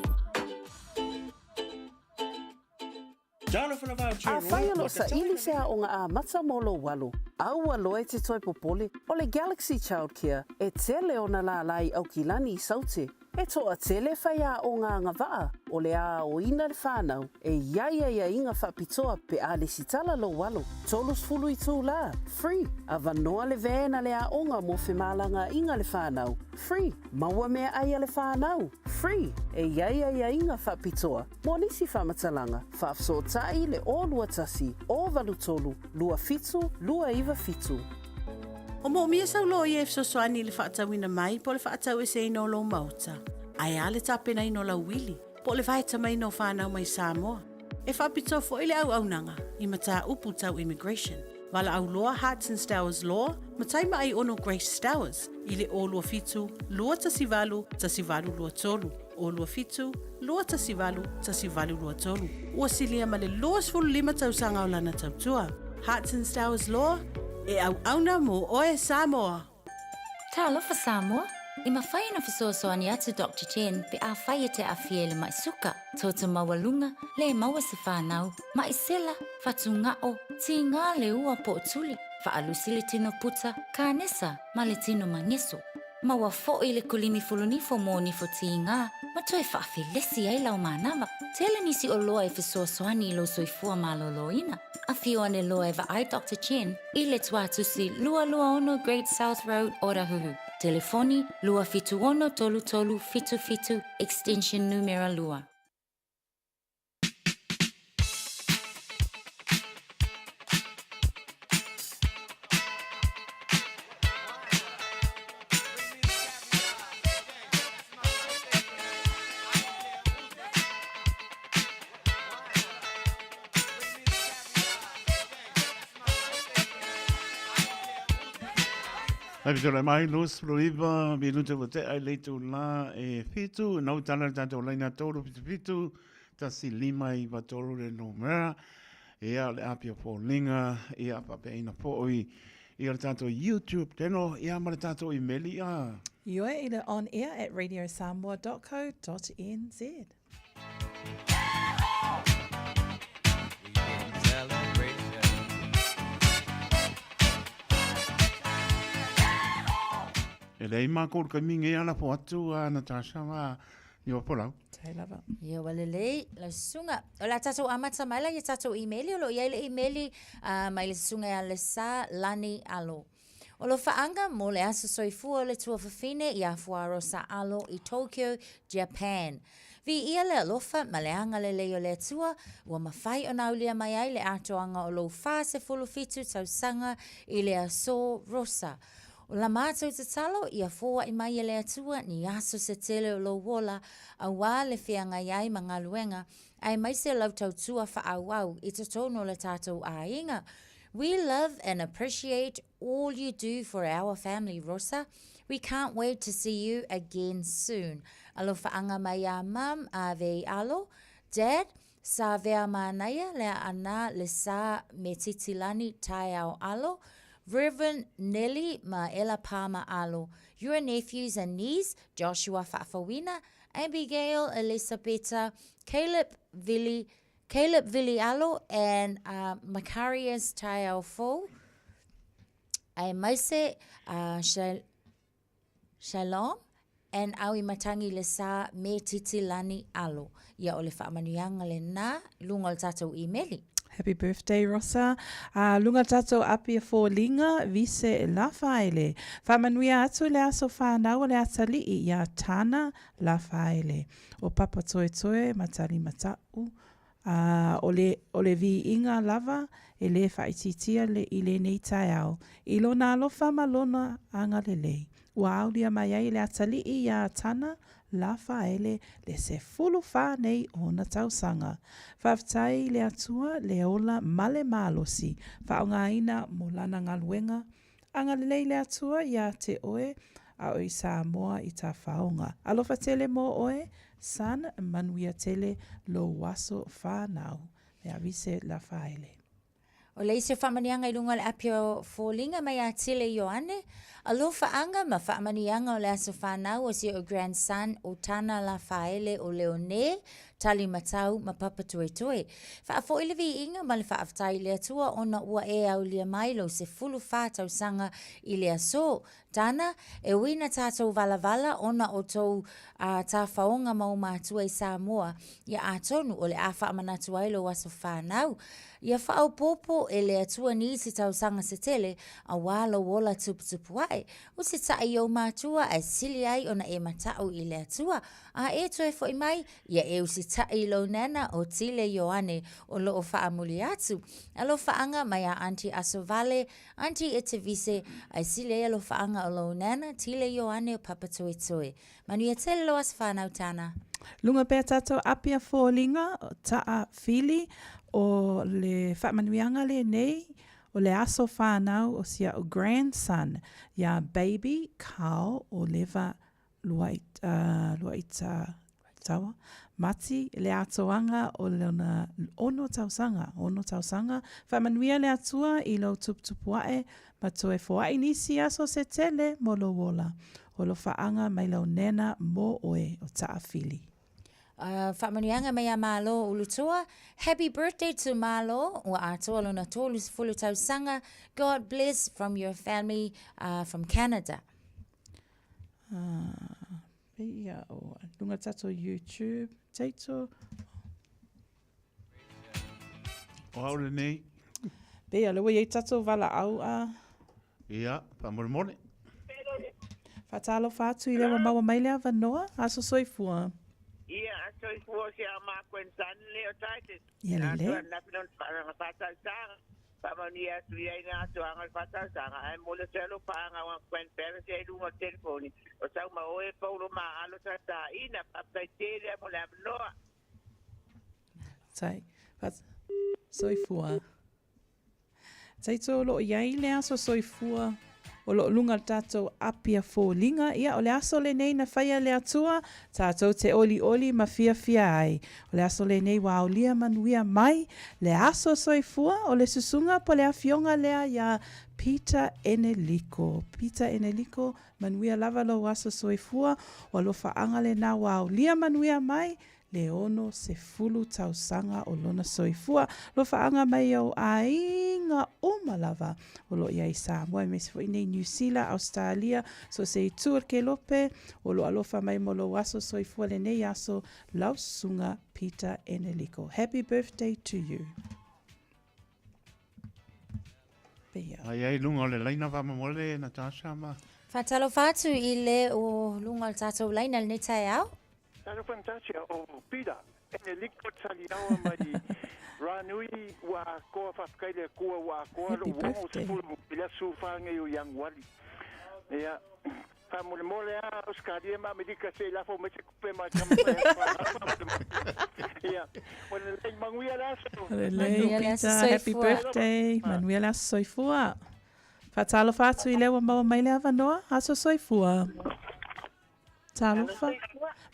Afai o lo o saili se aoga amata mo lou alo, aua loa e te toe popole, o le Galaxy Childcare e tele ona lālā i Aukilani i Saute. E toatele faiaoga agavaa o le aoina le fanau e i ai aiaiga faapitoa pe a lesitala lou alo. 30 itulā, free, avanoa le van a le aoga mo femalagaaiga le fanau, free, maua meaai a le fanau, free, e i ai aiaiga faapitoa mo nisi faamatalaga, faafesootai le 021 083 27 297. O moomia sau loia e fesoasoani i le faatauina mai po o le faataueseina o lou maota, ae a le tapenaina o lau uili po o le vaetamaina o fanau mai Samoa. E faapitoa foi le auaunaga i mataupu tau immigration. Valaau loa Hearts and Stowers Law ma Taimaai Ono Grace Stowers i le 027 218 1823, 027 218 1823. Ua silia ma le 25 tausaga o lana tautua. Hearts and Stowers Law, e auauna mo oe Samoa! Talofa Samoa! E mafai ona fesoasoani atu Doctor Chen pe afai e te aafia i le mai suka, toto maualuga, le maua se fanau, mai sela, fatugao, tiga le ua po o tuli, faalusi le tino puta, kanesa ma le tino mageso. Maua foi le kulimi fulunifo mo nifo tiga ma toe faafelesi ai lau manava. Tele nisi oloa e fesoasoani i lou soifua maloloina. Afio ane loa e vaai Doctor Chen i le Tuatusi 226 Great South Road, Otahuhu. Telefoni, 276 3377, extension numera 2. Hai pitolai mai, 29 minute ua tea i le itulā e fitu, nau tala le tatou laina 3 7 7, 1 5 9 3 le numera. Ia, le apia foliga, ia, faapeaina foi ia le tatou YouTube channel, ia, ma le tatou imeli, ia. Ioe i le on air at radiosamoa.co.nz. E leai mākou le taimi nei a lafo atu a Natasha ma Ioa Folau. Tai lava. Ia ua lelei lau susuga. O le a tatou amata mai la ia tatou imeli. O lo o i ai le imeli mai le susuga ia Lesa Lani Alo. O lo faaga mo le aso soifua o le tuafafine ia Fuarosa Alo i Tokyo, Japan. Viia le alofa ma le agalelei o le Atua, ua mafai ona aulia mai ai le atoaga o lou 47 tausaga i le aso Rosa. O la matou tatalo ia foai mai e le Atua ni aso se tele o lou ola, auā le feagai ai ma galuega, aemaise lau tautua faaauau i totonu o le tatou aiga. We love and appreciate all you do for our family, Rosa. We can't wait to see you again soon. Alofaaga mai iā Mum, Ave i Alo, Dad, Sa Vea Manaia, le Aana, le Sa me Titilani Taeao Alo, Reverend Nelly ma Ella Palmer Alo, your nephews and niece, Joshua Faafouina, Abigail Elisabeta, Caleb Vili, Caleb Vili Alo and uh, Macarius Taeao Fou, aemaise uh, Shalom and Auimatangi le Sa me Titilani Alo. Ia o le faamanuiaga lenā luga o le tatou imeli. Happy birthday Rosa. A luga tatou api e foliga Vise Lafaele. Faamanuia atu le aso whanau o le atalii iā Tana Lafaele. O Papa Toetoe ma Talimata'u, ā, o le, o le viiga lava e lē faaitiitia le, i lenei taeao, i Lona alofa ma Lona agalelei, ua aulia mai ai le atalii iā Tana Lafaele le 14 nei ona tausaga. Faafetai i le Atua le ola ma le malosi faaaogaina mo Lana galuega Agalelei le Atua iā te oe a o i Samoa i tafaoga. Alofa tele mō oe, son, manuia tele lou aso whanau. Me avise la faele. O le isi o faamanuiaga i luga o le api o foliga mai ia Tile Ioane, Alofaaga ma faamanuiaga o le aso fanau o si o'u grandson o Tana Lafaele o Leone, Tali Matau ma Papa Tuetoe. Faafoi le viiga ma le faafetai i le Atua ona ua e aulia mai lou 14 tausaga i le aso. Tana, e ui na tatou valavala ona o tou tafaoga ma ou matua i Samoa, ia atonu o le a faamanatu ai lou aso fanau. Ia faaopoopo e le Atua nisi tausaga se tele aua lou ola tuputupu ae. Usitai i ou matua ae sili ai ona e mataʻu i le Atua. A e toe foi mai, ia e usitai i lou nana o Tile Ioane o loo faamuli atu. Alofaaga mai a Aunty Asovale, Aunty Etevise, ae sili ai alofaaga o lou nana Tile Ioane o Papatoetoe. Manuia tele lou aso fanau Tana. Luga pea tatou Apia Foliga, Taa Fili, o le faamanuiaga lenei o le aso fanau o si a'u grandson iā Baby Carl Oliver Luaita Taua, Mati, le atoaga o lona ono tausaga, ono tausaga. Faamanuia le Atua i lou tuputupu ae ma toe foai nisi aso se tele mo lou ola. O alofaaga mai lau nena mo oe o Taafili. Faamanuiaga mai a Malo Ulutoa. Happy birthday to Malo, ua atoa lona 30 tausaga. God bless from your family from Canada. Ah, pei ia o lunga tatou YouTube, teito. O au lenei. Pei ia lewa iai tatou valaau a. Ia, faamolemole. Faatalofa atu i le ua maua mai le avanoa, aso soifua. Ia, aso soifua si a ma grandson le o Titus. Ia lelei. Faamanuia atu i ai na atoaga o le faatausaga, ae momoli atu ai alofaaga o grandparents ia i luga o le telefoni, o sau ma oe Paulo ma Alo Tataina. Faafetai tele mo le avanoa. Tai. Soifua. Taito o lo o i ai le aso soifua o lo o luga le tatou Apia Foliga. Ia, o le aso lenei na faia e le Atua, tatou te olioli ma fiafia ai. O le aso lenei ua aolia manuia mai le aso soifua o le susuga po le afioga lea iā Peter Eneliko. Peter Eneliko, manuia lava lou aso soifua, o alofaaga lena ua aolia manuia mai le 60 tausaga o lona soifua. Alofaaga mai ou aiga uma lava o lo o i ai i Samoa aemaise foi nei Niu Sila, Ausetalia, so o se itu o le kelope o lo o alofa mai mo lou aso soifua lenei aso lau susuga Peter Eneliko. Happy birthday to you. Pei Ai ai luga o le laina faamolemole Natasha ma. Faatalofa atu i le o luga o le tatou laina lenei taeao. Talofa Natasha, o Peter, Eneliko Taliaoa mai Ranui ua akoa faafetai le Atua ua akoa lou 60 i le aso 14 nei o Ianuari. Ia faamolemole a Ausetalia ma Amerika se i lafo mai se tupe ma tama mai Ia, ua lelei manuia le aso. Lelei Peter, happy birthday. Manuia le aso soifua. Faatalofa atu i lea ua maua mai le avanoa, aso soifua. Talofa.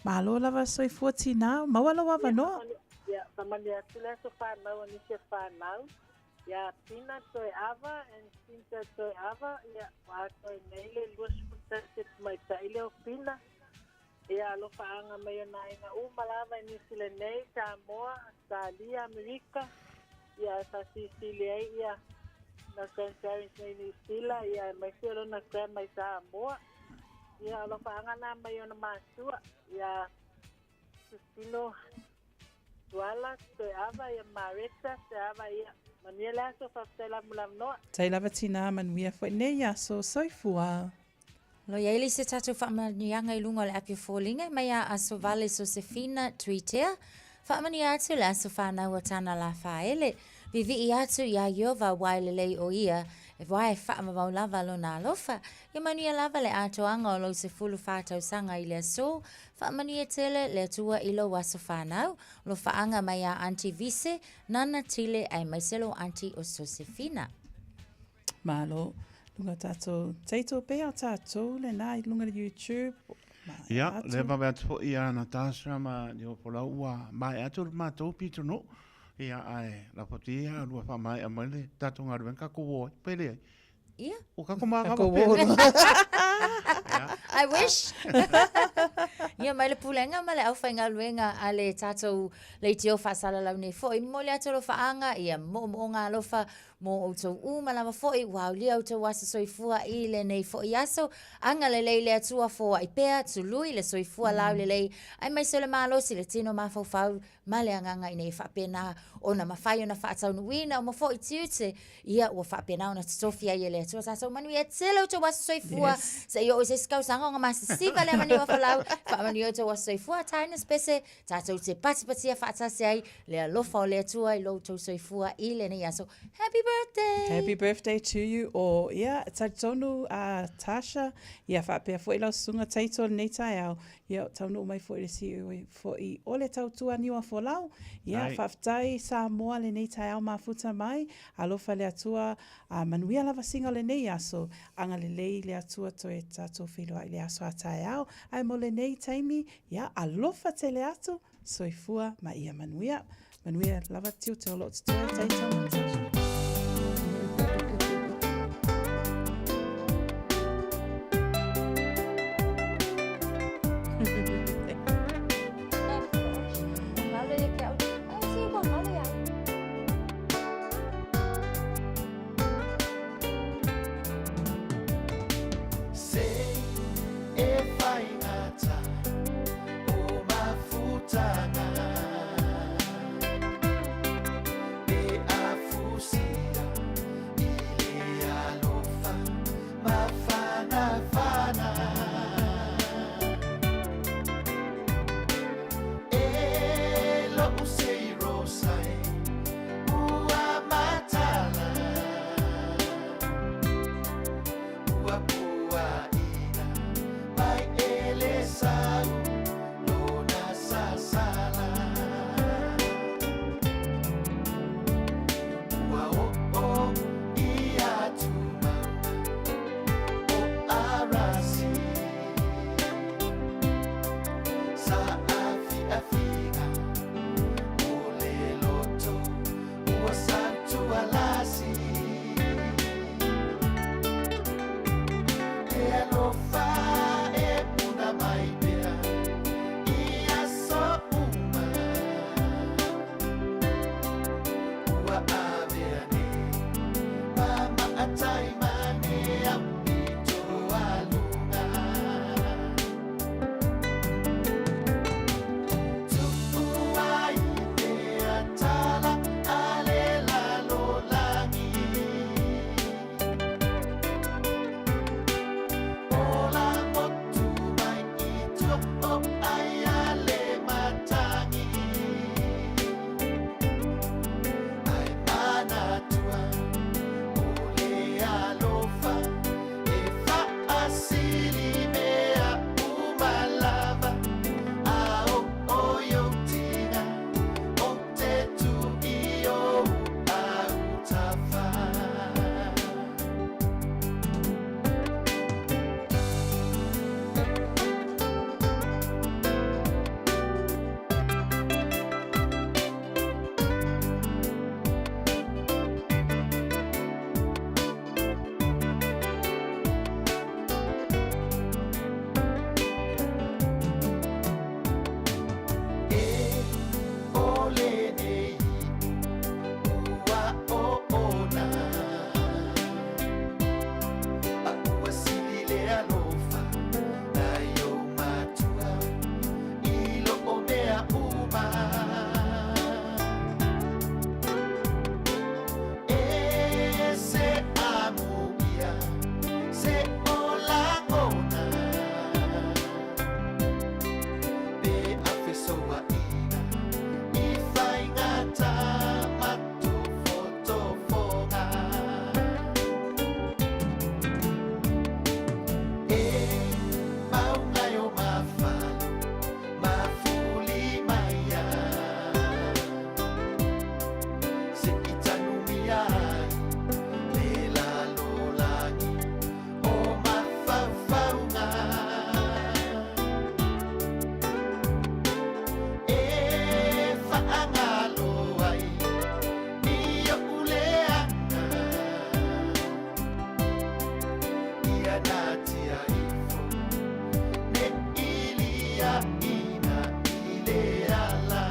Malo lava soifua tinā, maua lou avanoa. Ia, faamanuia atu le aso whanau o nisi o whanau. Ia Tina Toeava and Sinta Toeava, ia ua atoa nei le 21 te tamaitai lea o Pina. Ia alofaaga mai o nā aiga uma lava i Niu Sila nei, Samoa, Australia, Amerika, ia e faasilisili ai ia na grandparents nei i Niu Sila, ia aemaise o lona grandma i Samoa. Ia alofaaga nā mai ona matua, ia Sustino Tuala, Toeava, ia Mareta, Toeava, ia manuia le aso, faafetai lava mo le avanoa. Tai lava tinā manuia foi nei aso. Soifua. Lo i ai le se tatou faamanuiaga i luga o le api o foliga mai a Asovale Sosefina Tuitea. Faamanuia atu le aso whanau o tana la whaele. Vivii atu iā Ieova aua e lelei ʻo ia, aua e faamamau lava lona alofa. Ia manuia lava le atoaga o lou 14 tausaga i le aso. Faamanuia tele le Atua i lou aso whanau. Alofaaga mai a Aunty Vise, Nana Tile aemaise lou aunty o Sosefina. Malo. Lunga tatou teito pea tatou lena i lunga le YouTube. Ia, le vave atu foi ia Natasha ma Leo Folau ua maea atu le matou pitonuu. Ia, ae lafo atu ia lua faamaea mai le tatou galuega tatou o ai, pe leai. Ia. Ua tatou manava Tatou pea. o. I wish. Ia mai le pulega ma le aufaigaluega a le tatou leitio faasalalau nei foi. Momoli atu alofaaga, ia moomooga alofa mo outou uma lava foi, ua aulia outou aso soifua i lenei foi aso. Agalelei le Atua foai pea, tului le soifua laulelei, aemaise o le malosi, le tino mafaufau ma le agaga ina ia faapena ona mafai ona faataunuuina uma foi tiute, ia ua faapena ona totofi ai e le Atua tatou manuia tele outou aso soifua. Yes. Seia oo i se isi kausaga ona masisiva lea ma Niuafolau. Faamanuia outou aso soifua, Taina Pese, tatou te patipatia faatasi ai le alofa o le Atua i lo outou soifua i lenei aso. Happy birthday! Happy birthday to you all. Ia, talitonu a Tasha, ia faapea foi lau susuga Taito i lenei taeao, ia taunuu mai foi le CEO foi o le Tautua Niuafolau. Ia, Ai. faafetai Samoa lenei taeao mafuta mai, alofa le Atua, a manuia lava siga o lenei aso, agalelei le Atua toe tatou feiloai i le aso a taeao, ae mo lenei taimi, ia alofa tele atu, soifua ma ia manuia. Manuia lava tiute o lo o totoe, Taito ma Tasha. Galo ia ke au. Ai, se ua galo ia. Se e whai ngata o mafutanga Pe a fusi. ia natia ifo Ne ilia ina ile ala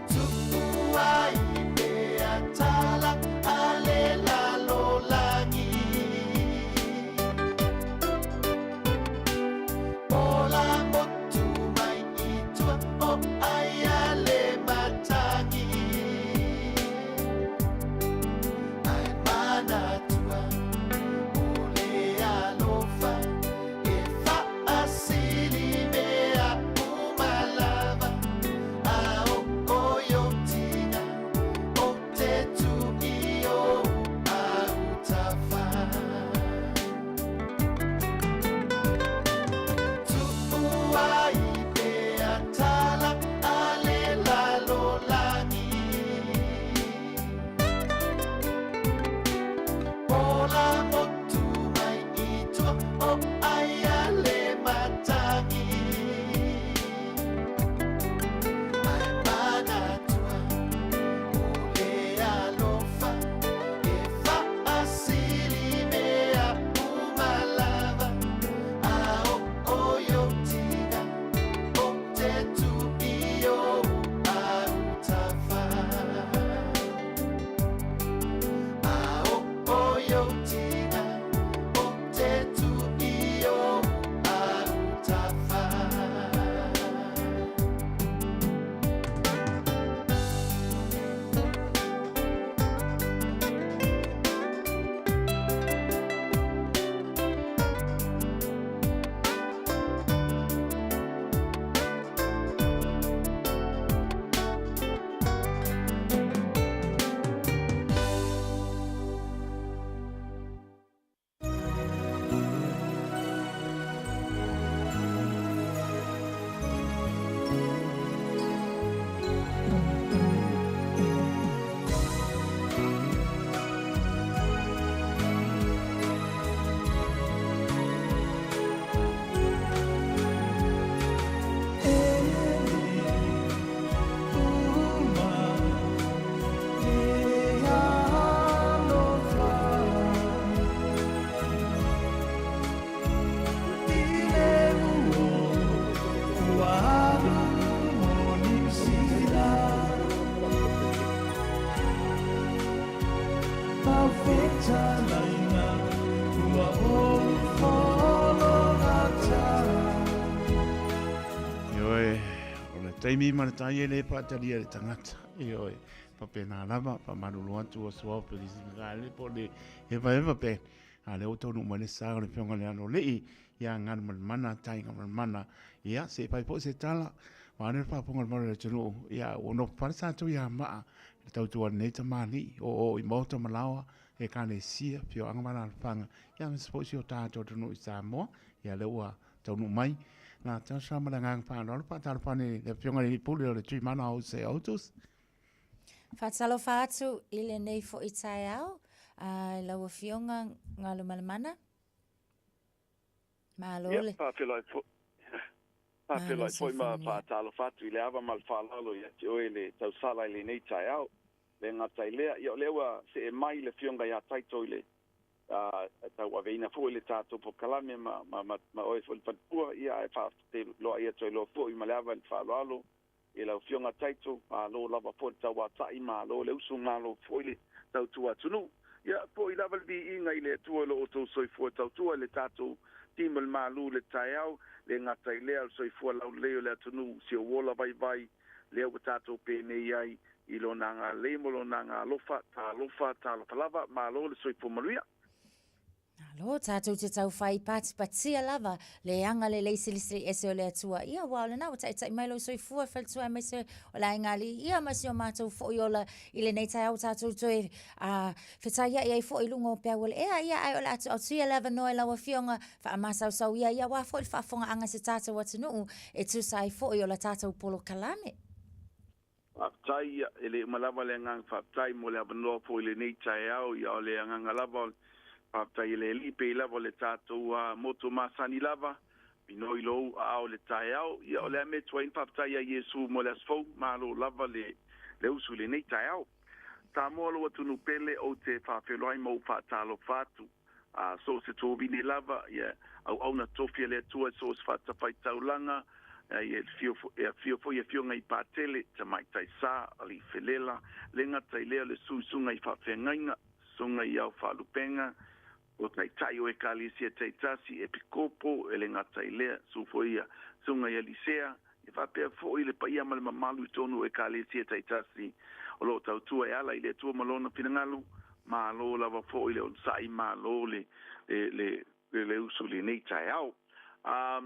Tu'u ai pea tala a le lalolagi Ola motu mai i tua o ai a le matagi Ae manatua o le alofa e faasili mea uma lava A o oiotiga o te tu i ou autafa Tu'u ai pea tala a le lalolagi Ola motu mai i tua o ai a le matagi Ae manatua o le alofa e faasili mea uma lava A o oiotiga o te tu i ou autafa A o oiotiga o te tu i ou autafa. Ioe, o le taimi ma le tai e le faatalia e le tangata. Ioe, faapena lava, faamalulu atu o Suao Felisi Mikaele po o le Hevahewa Band. A o lea ua taunuu mai le sa o le Afioga i le Aloalii ia Galumalemana Taiga Malemana. Ia, se i fai foi se tala, vaeane le faafofoga a le malu o le atunuu, ia ua nofo fale tatou ia Maa i le tautua a lenei tamalii, o oo i maota ma laoa, Ekalesia, afioaga ma alaalafaga, ia aemaise foi si o tatou atunuu i Samoa. Ia lea ua taunuu mai Natasha ma le agaga faaaloalo, faatalofa ane i le Afioga i le Alii Pule o le Tuimana Jose Autos. Faatalofa atu i lenei foi taeao i lau Afioga Galumalemana. Malo le. Ia, faafeiloai foi. Faafeiloai foi ma faatalofa atu i le ava ma le faaaloalo ia te oe le tausala i lenei taeao. Le gata i lea, ia o lea ua see mai le Afioga ia Taito i le tauaveina foi le tatou polokalame ma, ma, ma, ma oe foi le faletua, ia ae faafeiloai atu ai loa foi ma le ava i le faaaloalo i lau Afioga Taito, malo lava foi le tauata'i, malo le usu, malo foi le tautua atunuu. Ia, fo'i lava le viiga i le Atua i lo outou soifua tautua i le tatou team o le Malu i le taeao, le gata i lea o le soifua laulelei o le atunuu, si ou ola vaivai lea ua tatou penei ai i Lona agalelei ma Lona agaalofa, talofa, talofa lava, malo le soifua manuia. Malo, tatou te tau fai patipatia lava le agalelei silisili ese o le Atua. Ia, aua o lena ua taitai mai lou soifua e faletua aemaise o le aiga alii, ia ma si o matou foi ola i lenei taeao ua tatou toe a, fetaiai ai foi i luga o peau o le ea. Ia, ae o le a tuu atu ia le avanoa i lau Afioga faamasausau ia, ia aua foi le faafofogaaga a si tatou atunuu e tusa ai foi o la tatou polokalame. Faafetai, ia, e le uma lava le agaga faafetai mo le avanoa foi i lenei taeao, ia, o le agaga lava o le faafetai e le Alii, pei lava o le tatou moto masani lava, minoi lou aao i le taeao, ia, o le a mea tuai ona faafetai ia Iesu mo le aso fou, malo lava le, le usu i lenei taeao. Samoa lou atunuu pele ou te faafeiloai ma ou faatalofa atu. A so o se tovine lava, ia auauna tofi a le Atua i so o se fatafaitaulaga, ia e afio foi afioga i Patele, Tamaitai Sa, Alii Felela, le gata i lea o le suisuga i faafeagaiga, susuga i Ao Faalupenga, o Taitai o Ekalesia taitasi, Epikopo, e le gata i lea, susu foi ia susuga i Alisea, E faapea foi le paia ma le mamalu i totonu o Ekalesia taitasi o lo o tautua e ala i le Atua ma Lona finagalo. Malo lava foi le onosai, malo le, le, le, le, le usu i lenei taeao. A,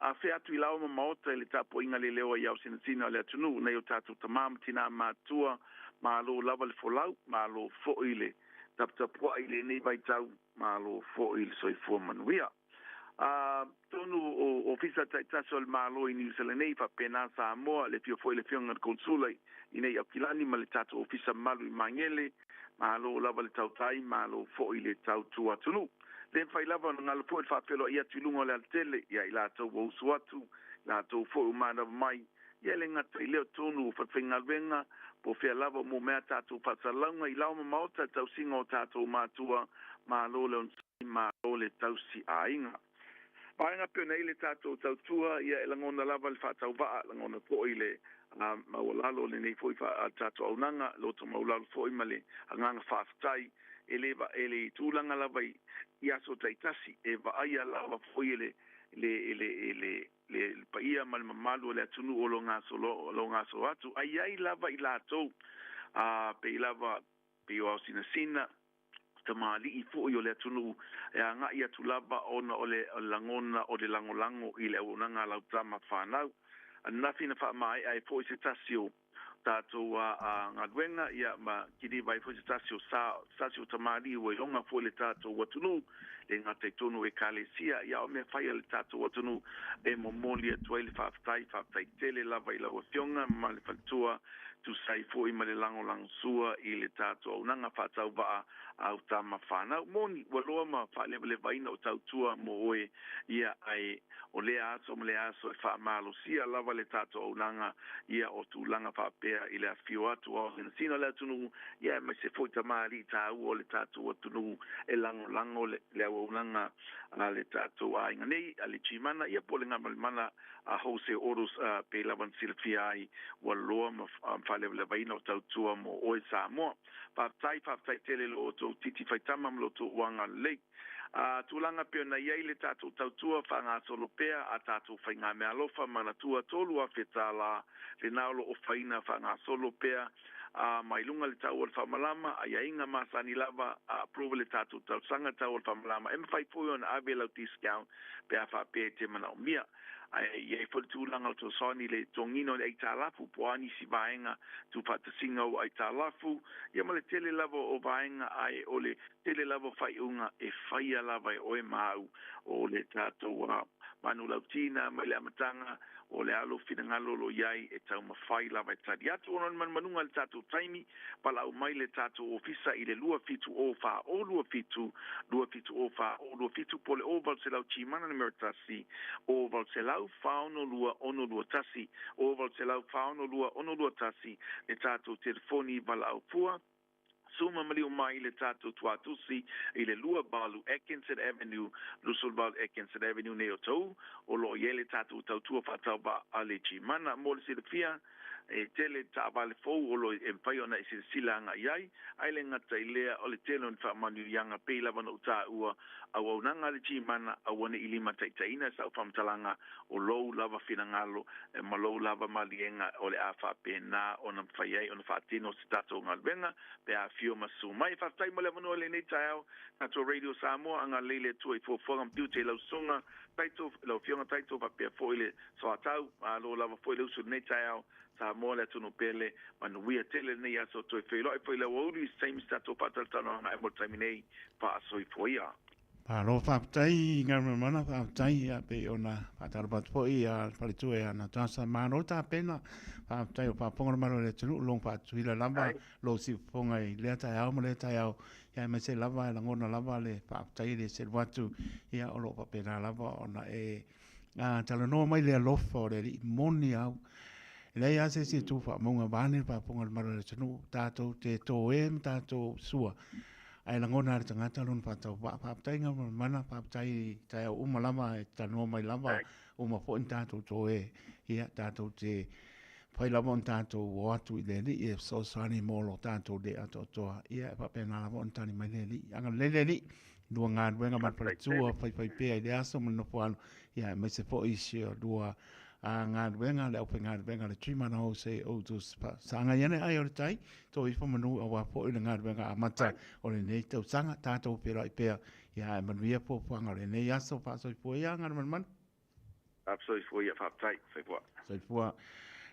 afea atu i laoa ma maota i le tapuaiga le leo ai ao sinasina o le atunuu, nai o tatou tamā ma tinā matutua, malo lava le folau, malo foi le taputapuai i lenei vaitau, malo foi le soifua manuia. Atonu o Ofisa taitasi o le Malo i Niu Sila nei, faapena Samoa, le afio foi le Afioga i le Konesula i nei Aukilani ma le tatou Ofisa mamalu i Magele, malo lava le tautai, malo foi le tautua atunuu. Le mafai lava ona galo foi le faafeiloai atu i luga o le alatele ia i latou ua usu atu, i latou foi ua manava mai, ia le gata i lea o tonu o falefaigaluega, po o fea lava o mea tatou faasalalauga i lao ma maota i le tausiga o tatou matua, malo le onosai. Malo le tausi aiga. Vaega pei ona i ai le tatou tautua, ia e lagona lava le faatauvaa, lagona foi le maualalo o lenei foi tatou auaunaga, loto maualalo foi ma le agaga faafetai. E le e le tulaga lava i aso taitasi, e vaaia lava foi e le le le le le paia ma le mamalu o le atunuu o lo o gasolo atu, ae i ai lava i latou pei lava pei o Aosinasina, tamalii foi o le atunuu e agai atu lava ona o le lagona o le lagolago i le auaunaga a lau tama fanau. Ananafi na faamaea ai foi se tasi o tatou galuega ia ma kiliva ai foi se tasi o sa, se tasi o tamalii ua iloga foi le tatou atunuu, le gata i totonu o Ekalesia, ia o mea fai a le tatou atunuu e momoli atu ai le faafetai, faafetai tele lava i lau Afioga ma le faletua tusa ai foi ma le lagolagosua i le tatou auaunaga faatauvaa a au tama fanau. Moni, ua loa ma faalevalevaina o tautua mo oe ia, ae o lea aso ma lea aso e faamalosia lava le tatou auaunaga ia o tulaga faapea i le afifio atu o aosinasina o le atunuu, ia aemaise foi tamalii taua o le tatou atunuu e lagolago le auaunaga a le tatou aiga nei, a le Gmana, ia po o le Gamalemana a Jose Oros a pei lava na silafia ai ua loa ma faalevalevaina o tautua mo oe Samoa. Faafetai, faafetai tele lo outou titi faitama ma lo outou uaga lelei. A tulaga pei ona i ai le tatou tautua faagasolo pea a tatou faigameaalofa manatua $3,000 lena o lo o ofaina faagasolo pea a mai luga le tau o le faamalama, aiaiga masani lava a approve le tatou talosaga tau o le faamalama e mafai foi ona ave lau discount pe a faapea e te manaomia. Ae i ai foi le tulaga o le fesoasoani i le totogiina o le aitalafu po o a nisi vaega tuufaatasiga o aitalafu, ia ma le tele lava o vaega ae o le tele lava o faaiuga e faia lava e oe ma au o le tatou manulauti na mai le amataga o le alo finagalo o lo o i ai e taumafai lava e tali atu ona o le manumanuga i le tatou taimi, valaau mai le tatou ofisa i le 270 4027, 270 4027 po o le 0800 Gmana numera 1, 0800 462 621, 0800 462 621 le tatou telefoni valaau fua. Suma maliu mai le tatou tuatusi i le 28 Atkinson Avenue, 28 Atkinson Avenue nei o Tou, o lo o i ai le tatou tautua faatauvaa a le Gmana. Mo le silafia, e tele taavale fou o lo o e mafai ona e silasila agai ai, ae le gata i lea o le tele o ni faamanuiaga pei lava ona ou taua, auaunaga a le Gmana, aua ne i limataitaiina sau faamatalaga o lou lava finagalo ma lou lava maliega o le a faapena ona mafai ai ona faatino se tatou galuega pe a afio ma susu mai. Faafetai mo le avanoa i lenei taeao, tatou Radio Samoa, agalelei le Atua i fuafuaga ma tiute i lau susuga Taito, lau Afioga Taito faapea foi le Soatau. Malo lava foi le usu i lenei taeao, Samoa le atunuu pele, manuia tele lenei aso, toe feiloai foi i le aoauli i se taimi se tatou faatalatalanoaga ae mo le taimi nei, faasoifua ia. Malo faafetai Galumalemana, faafetai ia pei ona faatalofa atu foi ia le faletua ia Natasha. Malo tapena, faafetai o faafofoga le mamalu o le atunuu, logo faatuila lava lou siufofoga i lea taeao ma lea taeao, ia aemaise lava e lagona lava le faafetai e le selu atu, ia o lo o faapena lava ona e talanoa mai le alofa o le Alii moni au. E leai lava se isi e tu faamauga vaeane le faafofoga a le mamalu o le atunuu, tatou te toe ma tatou sua, ae lagona lava e le tagata lona faatauvaa. Faafetai Galumalemana, faafetai i taeao uma lava e talanoa mai lava, uma foi ona tatou toe, ia, tatou te mafai lava ona tatou o atu i le Alii e fesoasoani mo lo tatou le atoatoa. Ia, e faapena lava ona tali mai le Alii. Agalelei le Alii, lua galuega ma le faletua, faifaipea i le aso ma le nofo alo, ia, aemaise foi si o lua a galuega, le aufaigaluega a le Trimana o se outou sagai ane ai o le tai, to ifo manu aua foi le galuega amata o lenei tausaga, tatou feiloai pea, ia ae manuia fuafuaga o lenei aso, faasoifua ia Galumalemana. Soifua ia, faafetai, soifua. Soifua.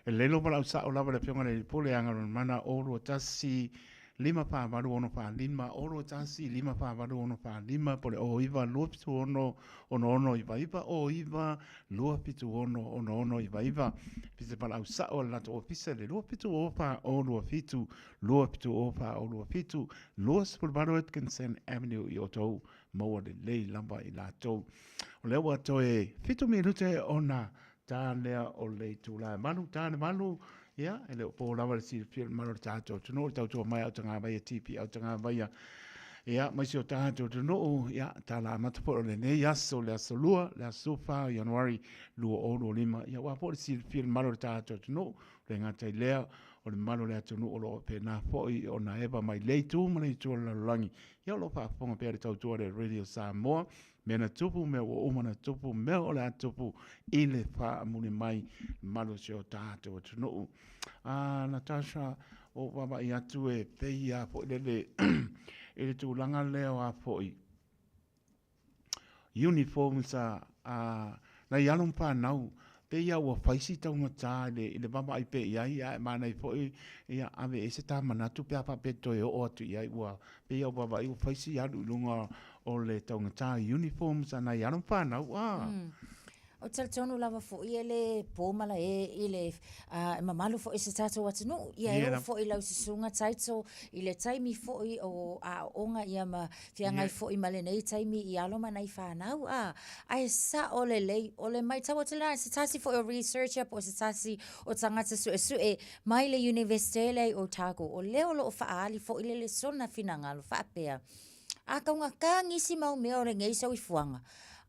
E lelei lou valaau sao lava le Afioga i le Alii Pule Galumalemana 021 548 645, 021 548 645 po o le 09 276 6699, 09 276 6699. Pise valaau sao a le latou ofisa i le 270 427, 270 427, 28 Atkinson Avenue i Otahuhu. Maua lelei lava i latou. O lea ua toe 7 minute ona ta lea o le itula e 8, ta le 8, ia, e le o po lava le silafia i le mamalu o le tatou atunuu, le tautua mai a Autagavaia, TP Autagavaia, ia, mai si o tatou atunuu, ia, tala amata foi o lenei aso, le aso 2, le aso 4 o Ianuari 2025, ia, aua foi le silafia i le mamalu o le tatou atunuu, le gata i lea, o le mamalu o le atunuu o lo o faapena foi ona eva mai lea itu ma le itu o le lalolagi, ia, o lo o faafofoga pea le tautua a le Radio Samoa, mea na tupu, mea ua uma ona tupu, mea o le a tupu i le faamuli mai mamalu o si o tatou atunuu. Ah, Natasha, o vaavaai atu e pei a foi lele i le tulaga lea o a foi uniforms a, a nai alo ma fanau Pei lava ua fai si taugata i le, i le vaavaai pea i ai, ae manaia foi, ia, ave ese ta manatu pe a faapea e toe oo atu i ai, ua pei lava ua vaavaai ua fai si alu i luga o le taugata i uniforms a nai alo ma fanau, a. Ou te talitonu lava foi e le po malae i le e mamalu foi o se tatou atunuu. Ia e oo foi i lau susuga Taito i le taimi foi o aoaoga ia ma feagai foi ma lenei taimi i alo ma nai fanau a. Ae sao lelei, o le matau atu lena, se tasi foi o researcher po o se tasi o tagata suesue mai le Iunivesite lea i Otago, o lea o lo o faaali foi le lesona finagalo faapea, a taugata nisi mau mea o lenei soifuaga,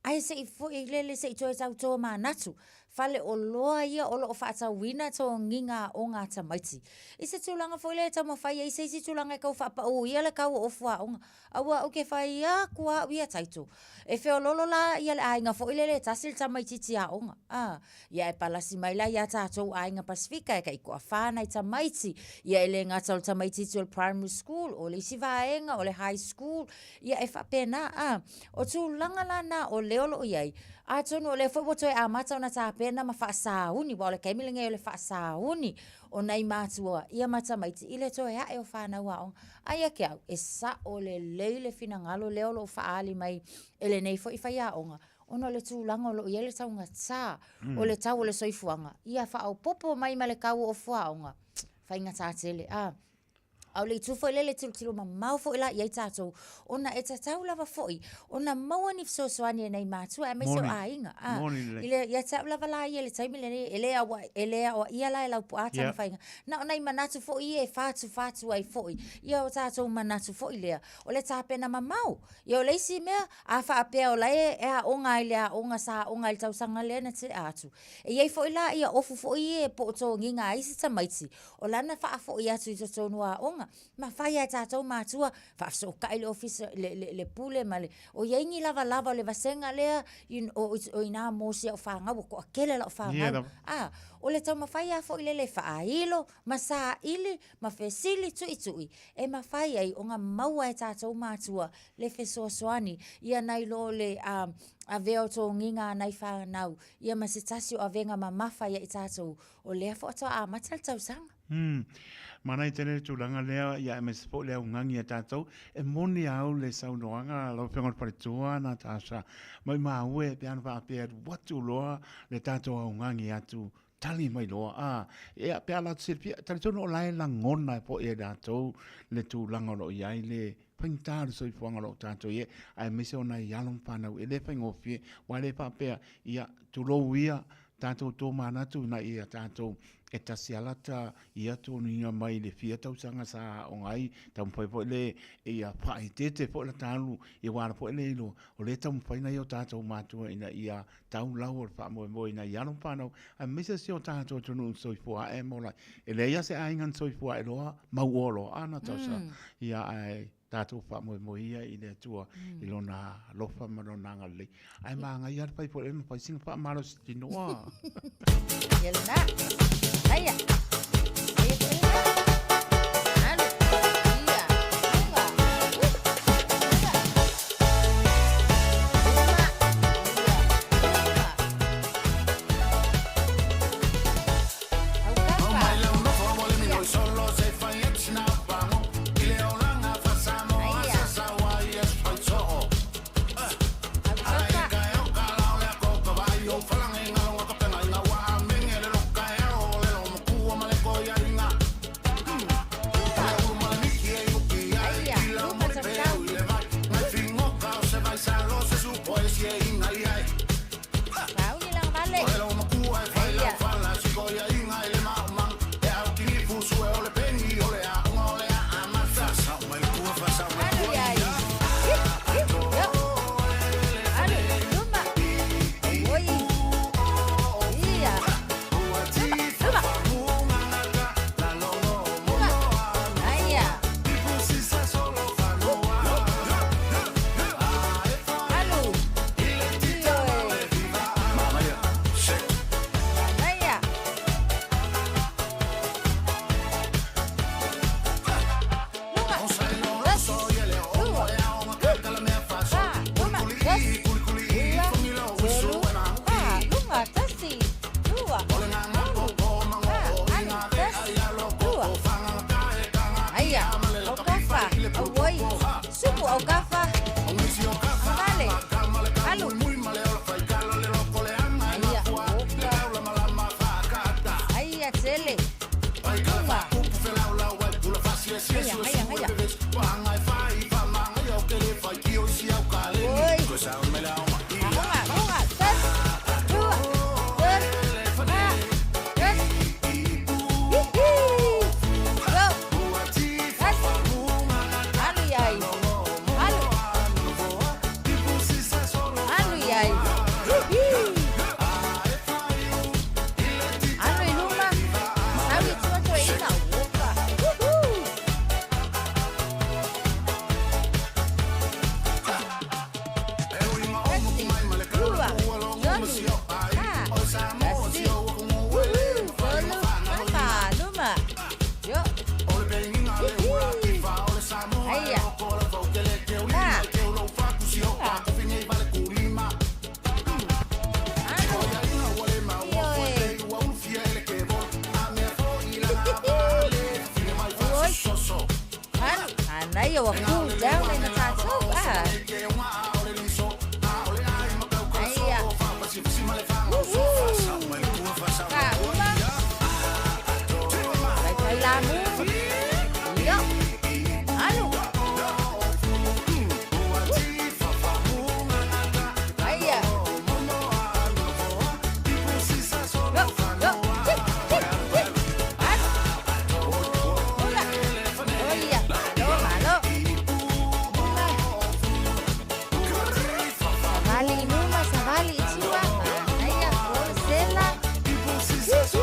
ae se i foi lele se i toe tau tomanatu, faleoloa ia o lo o faatauina togiga aoga a tamaiti. I se tulaga foi lea e taumafai ai se isi tulaga e tau faapau ia le tau o ofu aoga. Aua ou te fai atu lava au ia Taito, e feololo la ia le aiga foi lele e tasi le tamaititi aoga. A, ia e palasi mai la ia tatou aiga Pasifika e tai toafa nai tamaiti, ia e le gata o le tamaititi o le primary school, o le isi vaega o le high school, ia e faapena. A, o tulaga la na o lea o lo o i ai, atonu o lea foi ua toe amata ona tapena ma faasauni, aua o le taimi lenei o le faasauni o nai matua ia ma tamaiti i le toe ae o fanau aoga. A ia te au, e sao lelei le finagalo lea o lo o faaali mai e lenei foi faiaoga, ona o le tulaga o lo o i ai le taugata o le tau o le soifuaga, ia faaopoopo mai ma le tau o ofu aoga, faigata tele. A, a o le itu foi lele e tilotilo mamao foi la i ai tatou, ona e tatau lava foi ona maua ni fesoasoani e nai matua aemaise o aiga. A, i le, ia te au lava la ia i le taimi lenei, e le aoa, e le aoaia la e Laupua Tamafaiga, na o nai manatu foi ia e fatufatu ai foi ia o tatou manatu foi lea, o le tapena mamao. Ia o le isi mea, a faapea o la e aoga ai i le aoga sa aoga ai i le tausaga lea na tea atu, e i ai foi la ia ofu foi ia po o togiga a isi tamaiti, o lana faafoi atu i totonu o aoga, ma fai lava e tatou matua, faafesootai le ofisa, le, le, le pule ma le, o i ai ni lavalava o le vasega lea, o, o i ina mo si au fanau, ua toatele lau fanau. Yeah, a, o le taumafai lava foi lele e faailo, ma saili, ma fesili tuitui, e mafai ai ona maua e tatou matua le fesoasoani, ia nai lo le a, avea o togiga a nai fanau, ia ma se tasi o avega mamafa ia i tatou, o lea faatoa amata le tausaga. Hmm. Manaia tele le tulaga lea, ia aemaise foi le augani a tatou. E moni au le saunoaga a lau Afioga i le Faletua, Natasha, maumau e pe ana faapea e alu atu loa le tatou augani atu, tali mai loa. A, ia, pe a latou silafia, talitonu o la e lagona foi e latou le tulaga o lo o i ai le faigata o le soifuaga o lo o tatou i ai, aemaise o nai alo ma fanau, e le faigofie, aua e le faapea, ia, tulou ia, tatou tomanatu ina ia tatou E tasi lava lata ia toniga mai le fia tausaga sa aoga ai, taumafai foi le ia faaeteete foi lata alu ia aua foi le iloa o lea e taumafai nai o tatou matua ina ia tau lau o le faamoemoe ina ia alo ma fanau aemaise si o tatou atunuu na soifua ae ma ola ai. E leai lava se aiga na soifua ae loa mauoa loa a Natasha ia ae tatou faamoemoe ia i le Atua i Lona alofa ma Lona agalelei. Ae manaia lava le fai foi ma fai sina faamalosi tino a. Ia lena. Aia. Aia foi lena. Alu. Ia. Luga. Luga. Lima. Ia. Lima.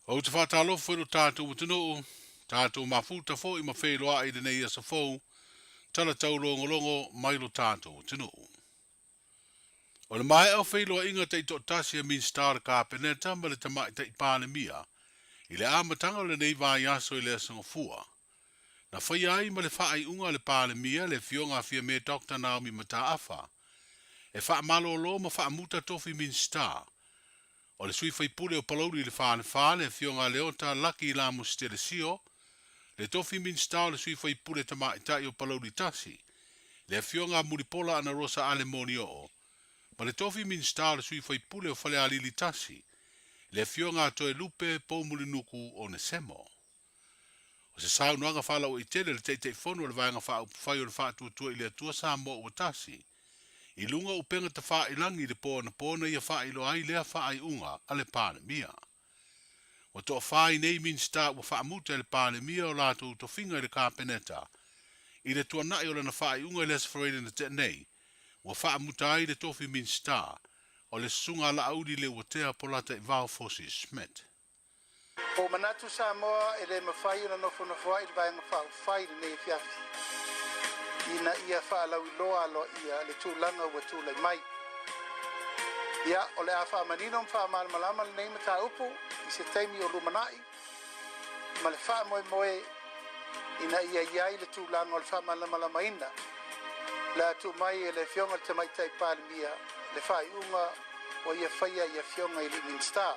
Ou te faatalofa i lo tatou atunuu, tatou mafuta foi ma feiloai i lenei aso fou, tala taulogologo mai lo tatou atunuu. O le maea o feiloaiga taitoatasi a Minisita o le Kapeneta ma le Tamaitai Palemia i le amataga o lenei vaiaso i le Aso Gafua, na faia ai ma le faaiuga a le Palemia le Afioga a Fiame Doctor Naomi Mataafa e faamalolo ma faamuta tofi Minisita. O le sui faipule o Palauli i le Falefa, le Afioga a Leota Laki Lamus Telesio, le tofi Minisita o le sui faipule tamaitai o Palauli Tasi, le Afioga a Mulipola Anarosa Ale Molioo, ma le tofi Minisita o le sui faipule o Falealili Tasi, le Afioga a Toelupe Poumulinuku Onesemo. O se saunoaga faalauaitele a le Taitaifono o le Vaega Faaupufai o le Faatuatua i le Atua Samoa Ua Tasi, i luga o upega tafailangi i le po anapo na ia faailoa ai lea faaiuga a le Palemia. Ua toafa ai nei Minisita ua faamuta e le Palemia o latou tofiga i le Kapeneta i le tuanai o lana faaiuga i le Aso Faraile na tea nei, ua faamuta ai le tofi Minisita o le Susuga a Laauli Leuatea Polataivao Fosi Schmidt. Ua ou manatu Samoa e le mafai ona nofonofoa'i le Vaega Faaupufai i lenei afiafi ina ia faalauiloa aloaia le tulaga ua tulai mai. Ia, o le a faamanino ma faamalamalama lenei mataupu i se taimi o lumana'i ma le faamoemoe ina ia i ai le tulaga o le faamalamalamaina o le a tuu mai e le Afioga i le Tamaitai Palemia le faaiuga ua ia faia i Afioga i alii Minisita.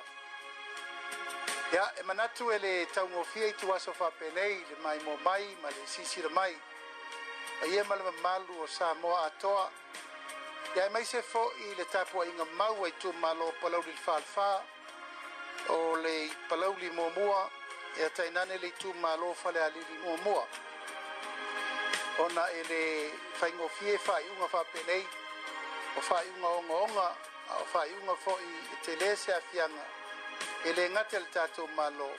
Ia, e manatu e le taugofie ituaso faapenei le maimoa mai ma le silasila mai paia ma le mamalu o Samoa atoa, ia aemaise foi le tapuaiga mau a itumalo o Palauli le Falefa, o le Palauli muamua, ia tainane le itumalo o Falealili muamua. Ona e le faigofie faaiuga faapenei, o faaiuga ogaoga, a o faaiuga foi e tele se aafiaga e le gata i le tatou Malo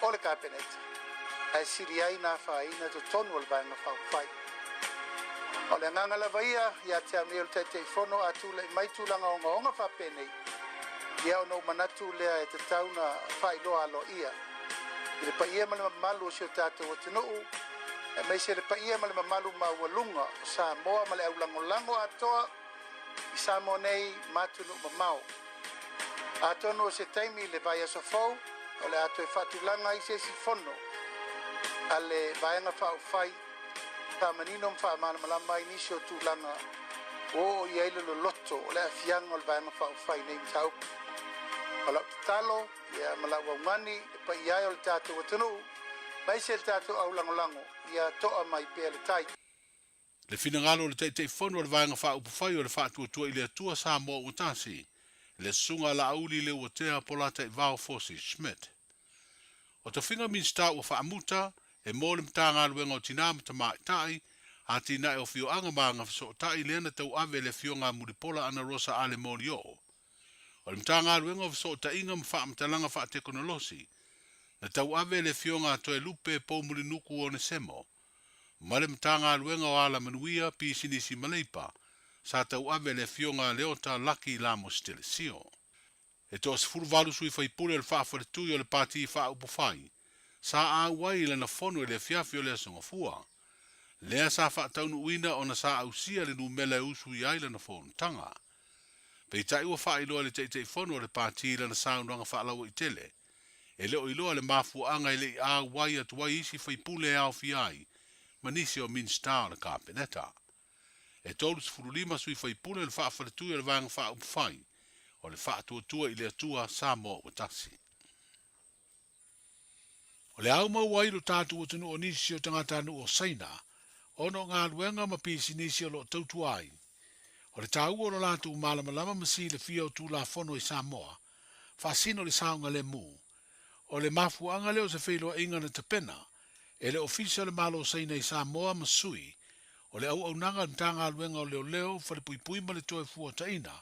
o le Kapeneta, ae sili ai na afaina totonu o le Vaega Faaupufai. O le agaga lava ia ia te au nei o le Taitaifono a tulai mai tulaga ogaoga faapenei, ia ona ou manatu lea e tatau na faailoa aloaia i le paia ma le mamalu o si o tatou atunuu, aemaise le paia ma le mamalu maualuga o Samoa ma le aulagolago atoa i Samoa nei ma atunuu mamao. Atonu o se taimi i le vaiaso fou o le a toe faatulaga ai se isi fono a le Vaega Faaupufai faamanino ma faamalamalama ai nisi o tulaga ua oo i ai le loloto o le aafiaga o le Vaega Faaupufai i nei mataupu. O lau tatalo ia ma lau augani le paia e o le tatou atunuu, aemaise le tatou aulagolago ia toa mai pea le tai. Le finagalo o le Taitaifono o le Vaega Faaupufai o le Faatuatua i le Atua Samoa Ua Tasi, le Susuga a Laauli Leuatea Polataivao Fosi Schmidt. O tofiga Minisita ua faamuta e mo le Matagaluega o Tinā ma Tamaitai, Atinae o Afioaga ma Agafesootai lea na tauave e le Afioga a Mulipola Anarosa Ale Molioo. O le Matagaluega o Fesootaiga ma Faamatalaga Faatekonolosi na tauave e le Afioga a Toelupe Poumulinuku Onesemo. ma le Matagaluega o Alamanuia, Pisinisi ma Leipa, sa tauave e le Afioga a Leota Lucky Lamos Telesio. E toa-18 sui faipule o le faafaletui o le Pati Faaupufai sa auai i lana fono i le afiafi o le Aso Gafua, lea sa faataunuuina ona sa ausia le numela e usuia ai lana fonotaga. Peitai ua faailoa e le Taitaifono o le Pati i lana saunoaga faalauaitele, e le o iloa le mafuaaga e le i auai atu ai isi faipule e aofia ai ma nisi o Minisita o le Kapeneta. E 35 sui faipule o le faafaletui o le Vaega Faaupufai o le Faatuatua i le Atua Samoa Ua Tasi. O le au maua ai lo tatou atunuu o nisi o tagatanuu o Saina ona o galuega ma pisinisi o lo o tautua ai. O le taua o lo latou malamalama ma silafia o Tulafono i Samoa, faasino le saogalemu. O le mafuaaga lea o se feiloaiga na tapena e le Ofisa o le Malo o Saina i Samoa ma sui o le auaunaga a le Matagaluega o Leoleo, Falepuipui ma le Toefuataina,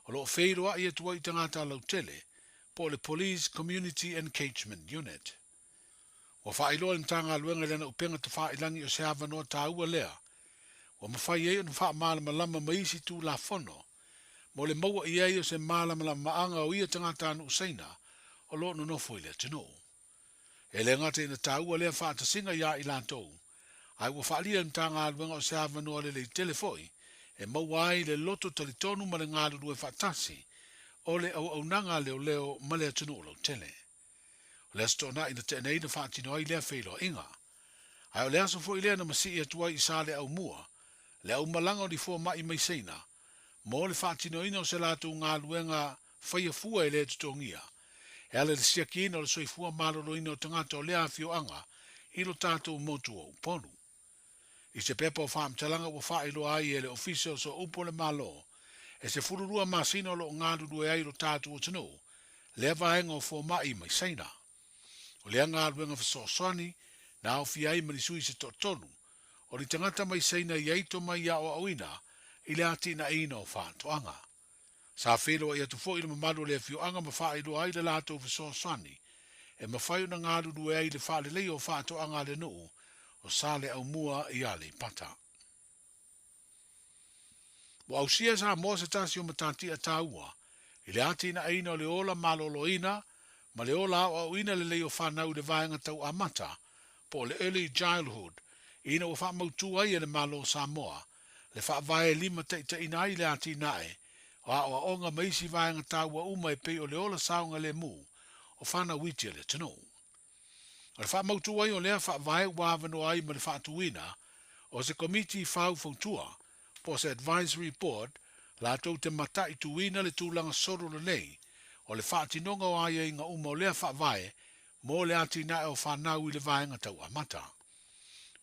o lo o feiloai atu ai i tagata lautele po o le Police Community Engagement Unit. Ua faailoa e le Matagaluega i lana upega tafailangi o se avanoa taua lea ua mafai ai ona faamalamalama ma isi Tulafono mo le maua i ai o se malamalamaaga o ia tagatanuu Saina o lo o nonofo i le atunuu. E le gata ina taua lea faatasiga iā i latou, ae ua faaalia e le Matagaluega o se avanoa lelei tele foi e maua ai le loto talitonu ma le galulue faatasi o le auaunaga a leoleo ma le atunuu lautele. O le Aso Toonai na tea nei na faatino ai lea feiloaiga. Ae o le aso foi lea na masii atu ai i Saleaaumua le aumalaga o ni fomai mai Saina mo le faatinoina o se latou galuega faia fua e le totogia e ala i le siakiina o le soifua maloloina o tagata o lea afioaga i lo tatou motu o Upolu. I se pepa o faamatalaga ua faailoa ai e le Ofisa o Sooupu o le Malo, e 12 masina o lo o galulue ai lo tatou atunuu lea vaega o fomai mai Saina. O lea galuega fesoasoani na aofia ai ma ni sui se toatolu o ni tagata mai Saina i ai tomai aoaoina i le atinaeina o faatoaga. Sa feiloai atu foi le mamalu o le afioaga ma faailoa ai le latou fesoasoani e mafai ona galulue ai i le faaleleia o faatoaga a le nuu o Saleaaumua i Aleipata. Ua ausia e Samoa se tasi o matatia taua i le atinaeina o le ola maloloina ma le ola aoaoina lelei o fanau i le vaega tau amata po o le Early Childhood ina ua faamautu ai e le Malo o Samoa le faavae e limataitaiina ai le atinae o aoaoga ma isi vaega taua uma e pei o le ola saogalemu o fanau iti a le atunuu. O le faamautu ai o lea faavae ua avanoa ai ma le faatuina o se Komiti Faufautua po o se Advisory Board latou te mataituina le tulaga solo lelei o le faatinoga o aiaiga uma o lea faavae mo le atinae o fanau i le vaega tau amata.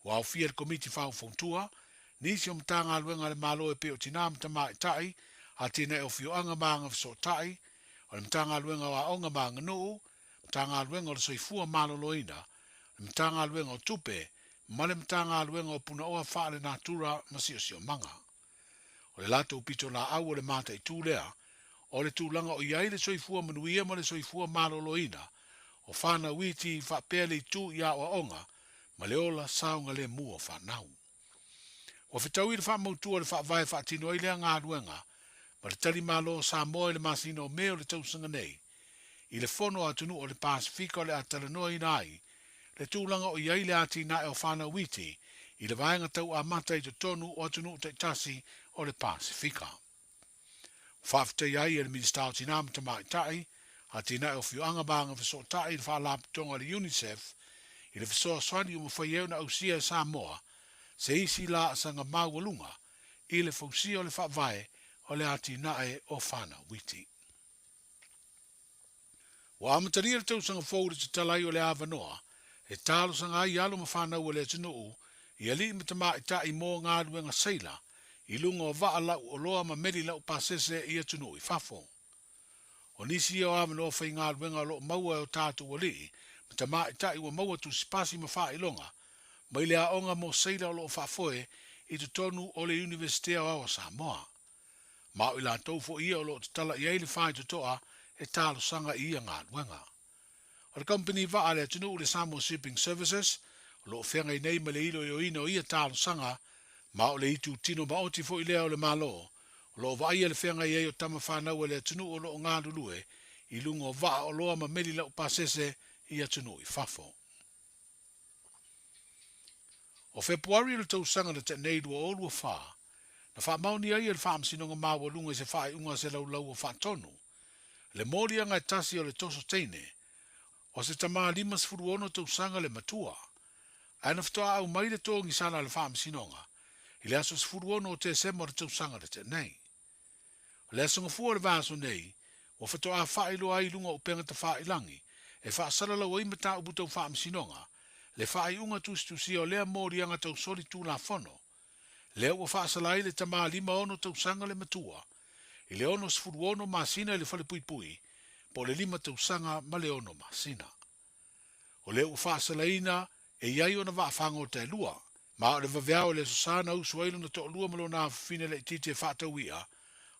Ua aofia le Komiti Faufautua nisi o Matagaluega a le Malo e pei o Tinā ma Tamaitai, Atinae o Afioaga ma Agafesootai, o le Matagaluega o Aoga ma Aganuu, Matagaluega o le Soifua Maloloina, le Matagaluega o Tupe ma le Matagaluega o Punaoa Faalenatura ma Siosiomaga. O le latou pitolaau o le mataitu lea, o le tulaga o i ai le soifua manuia ma le soifua maloloina o fanau iti faapea le itu i aoaoga ma le ola saogalemu o fanau. Ua fetaui le faamautu o le faavae faatino ai lea galuega ma le tali malo o Samoa i le masina o Me o le tausaga nei i le Fono a Atunuu o le Pasefika o le a talanoaina ai le tulaga o i ai le atinae o fanau iti i le vaega tau amata i totonu o atunuu taitasi o le Pasefika. Ua faafetaia ai e le Minisita o Tinā ma Tamaitai, Atinae o Afioaga ma Agafesootai i le Faalapotopotoga a le UNICEF i le fesoasoani ua mafai ai ona ausia e Samoa se isi laasaga maualuga i le fausia o le faavae o le atinae o fanau iti. Ua amatalia le tausaga fou i le tatala ai o le avanoa e talosaga ai alo ma fanau a le atunuu i alii ma tamaitai mo galuega seila i luga o vaa lau oloa ma meli lau pasese i atunuu i fafo. O nisi ia o avanoa faigaluega o lo o maua e o tatou alii ma tamaitai ua maua tusipasi ma faailoga mai le aoga mo seila o lo o faafoe i totonu o le Iunivesite Aoao o Samoa. Ma o i latou foi ia o lo o tatala i ai le faitotoa e talosaga i ia galuega. O le kamupani vaa a le atunuu le Samoa Shipping Services o lo o feagai nei ma le iloiloina o ia talosaga, ma o le itutino maoti foi lea o le Malo o lo o vaaia le feagai ai o tama fanau a le atunuu o lo o galulue i luga o vaa oloa ma meli laupasese i atunuu i fafo. O Fepuari o le tausaga na tea nei 2024, na faamaonia ai e le Faamasinoga Maualuga i se faaiuga a se laulau o faatonu, le moliaga e tasi o le toso teine, o se tama 56 tausaga le matua, ae na faatoa aumai le togisala a le Faamasinoga i le aso 16 o Tesema o le tausaga na tea nei. O le aso Gafua o le vaiaso nei, ua faatoa faailoa ai i luga o upega tafailagi e faasalalau ai mataupu tau faamasinoga le faaiuga tusitusia o lea moliaga tau soli tulafono, lea ua faasala ai le tama 56 tausaga le matua i le 66 masina i le falepuipui po o le lima tausaga ma le ono masina. O lea ua faasalaina e i ai ona vaafagota e lua, ma o le vaveao i le Aso Sa na usu ai lona toalua ma lona afafine laitiiti e faatau i'a,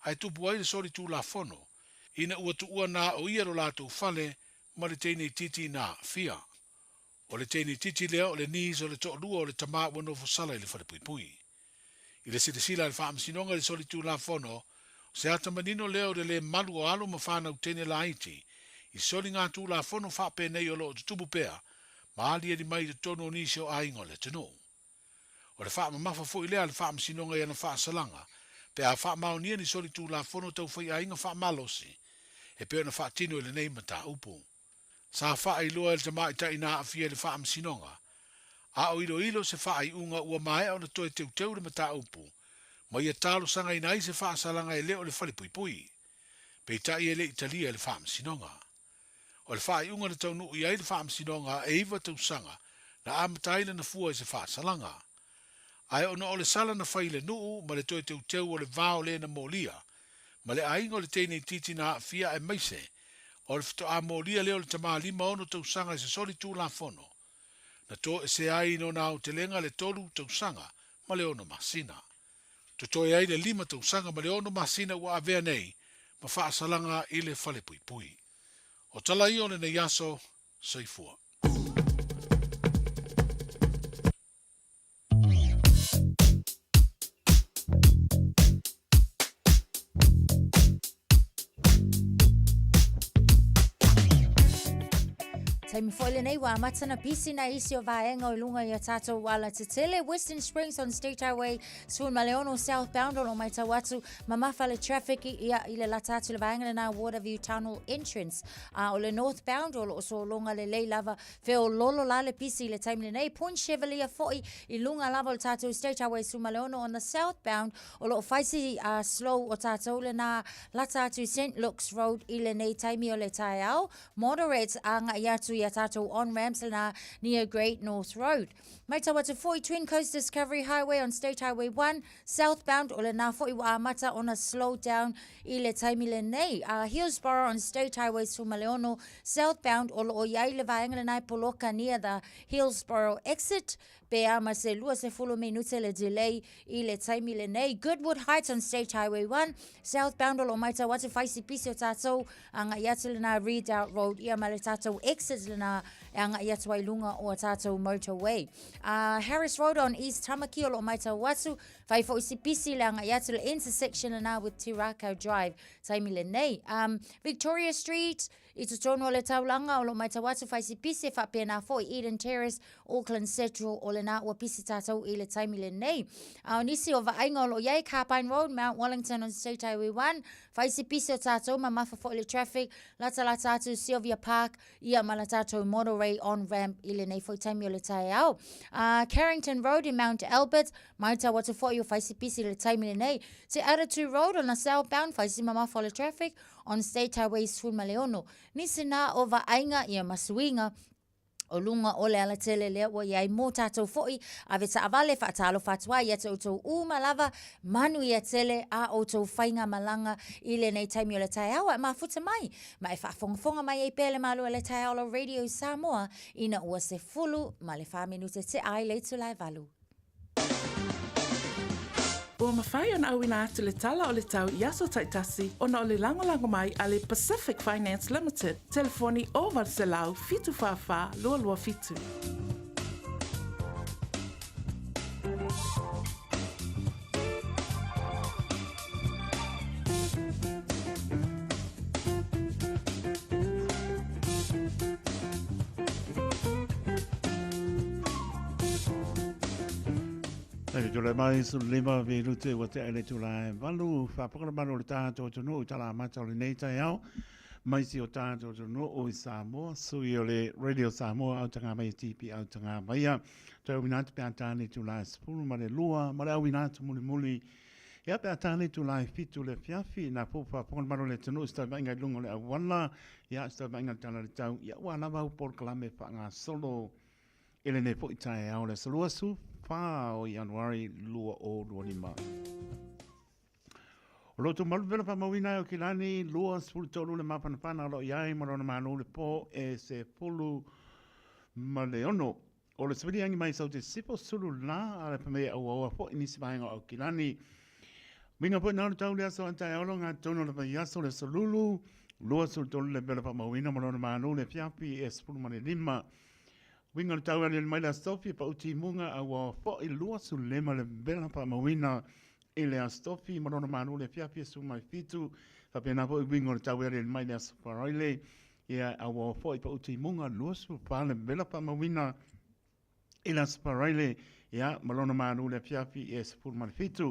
ae tupu ai le soli tulafono, ina ua tuua na o ia lo latou fale ma le teine itiiti na aafia. O le teine itiiti lea o le niece o le toalua o le tama ua nofo sala i le falepuipui. I le silasila a le Faamasinoga i le soli tulafono, o se ata manino lea o le lē malu o alo ma fanau teine laiti i soligatulafono faapenei o lo o tutupu pea ma aliali mai i totonu o nisi o aiga o le atunuu. O le faamamafa foi lea a le Faamasinoga i ana faasalaga pe a faamaonia ni solitulafono tau faiaiga faamalosi e pei ona faatino i lenei mataupu. Sa faailoa e le tamaitai na aafia i le Faamasinoga, a o iloilo se faaiuga ua maea ona toe teuteu le mataupu ma ia talosagaina ai se faasalaga e le o le falepuipui. Peitai e le i talia e le Faamasinoga. O le faaiuga na taunuu i ai le Faamasinoga e iva tausaga na amata ai lana fua i se faasalaga. Ae ona o le sala na fai i le nuu ma le toe teuteu o le va o le na molia ma le aiga o le teine itiiti na aafia aemaise o le faatoa molia lea o le tama 56 tausaga i se soli tulafono na toesea ai i lona aotelega le tolu tausaga ma le ono masina. Totoe ai le lima tausaga ma le ono masina ua avea nei ma faasalaga i le falepuipui. O tala ia o lenei aso, soifua. Taimi foi lenei ua amata na pisi na isi o vaega o i luga i a tātou alatetele. Western Springs on State Highway 16 southbound o lo maitau atu mamafa le traffic ia i le lata atu le vaega lena Waterview Tunnel entrance. A o le northbound o lo o sologa lelei lava feololo la le pisi i le taimi lenei. Point Chevalier foi i luga lava o le tātou State Highway 16 on the southbound O lo o fai si slow o tātou lena lata atu St Luke's Road i lenei taimi o le taeao. Moderate āngai atu i a tātou on-ramps lena near Great North Road. Maitau atu foi Twin Coast Discovery Highway on State Highway 1, southbound o lena foi ua amata ona slow down i le taimi lenei. Hillsborough on State Highway 16, southbound o lo o i ai le vaega lena e poloka near the Hillsborough exit. Pe a ma se 20 minute le delay i le taimi lenei. Goodwood Heights on State Highway 1, southbound o lo o maitau atu whai si pisi o tātou angai atu lena Redoubt Road ia ma le tātou exit lena e angai atu ai lunga o a tātou motorway. Harris Road on East Tamaki o lo o maitau atu whai foi si pisi le angai atu le intersection lena with Te Rākau Drive taimi lenei. Victoria Street, I totonu o le taulanga o lo maitau atu whai si pisi e whapena foi Eden Terrace, Auckland Central o lena ua pisi tātou i le taimi lenei. A o nisi o vaaiga o lo o iai Carpine Road, Mount Wellington on State Highway 1, whai si pisi o tātou mamafa foi le traffic, latalata atu Sylvia Park, ia ma la tātou motorway on ramp i lenei foi taimi o le taeao. Carrington Road i Mount Albert, maitau atu foi o whai si pisi i le taimi lenei. Te Aratu Road on a southbound, whai si mamafa o le traffic, on State Highway 16. Nisi nā o vaaiga ia ma suiga o luga o le alatele lea ua iai mō tātou foi, ave taavale faatalofa atu ai ia te outou uma lava, manuia tele a outou faiga malaga i lenei taimi o le taeao, ae mafuta mai ma e faafogafoga mai ai pea le malu o le taeao o Radio Samoa ina ua 14 minute tea ai le itula e valu. Ua mafai ona auina atu le tala o le tau i aso taitasi ona o le lagolago mai a le Pacific Finance Limited, telefoni 0800 744 227. Taimi tūlai mai, sulu lima vi rute ua te aile tūlai valu, whāpakara malu o le tātou tunu i tala amata o lenei taiao, mai si o tātou tunu o i Samoa, sui o le Radio Samoa au tanga mai TP au tanga maia, toi au atu pe tāne tūlai sepulu ma le lua, ma le au atu muli muli, Ia pe a tāne tūlai fitu le fiafi, nā pō whāpakara malu o le tunu, i stau mainga i lunga o le awala, ia stau mainga tala le tau, ia ua lava au polokalame wha ngā solo, I lenei foi taeao le aso 24 o Ianuari 2025. O lo outou malu vela faamauina ai o Kilani 23 le mafanafana o lo o i ai ma lona malo le po e se fulu ma le ono. O le savili angi mai sau te sipo sulu la a le pamea auaua foi nisi vaega o Aukilani. Winga foi nā le tau le aso a taeao lo ngā tonu le vai aso le aso lulu 23 le vela faamauina ma lona malo le fiafi e 15. Uiga o le tau aliali mai le Aso Tofi e pauti i muga a ua fo'i 25 le vela faamauina i le Aso Tofi ma lona malo le afiafi e 17. Faapena foi uiga o le tau e aliali mai le Aso Faraile ia a ua fo'i pauti i muga 24 le vela faamauina i le Aso Faraile ia ma lona malo le afiafi e 17.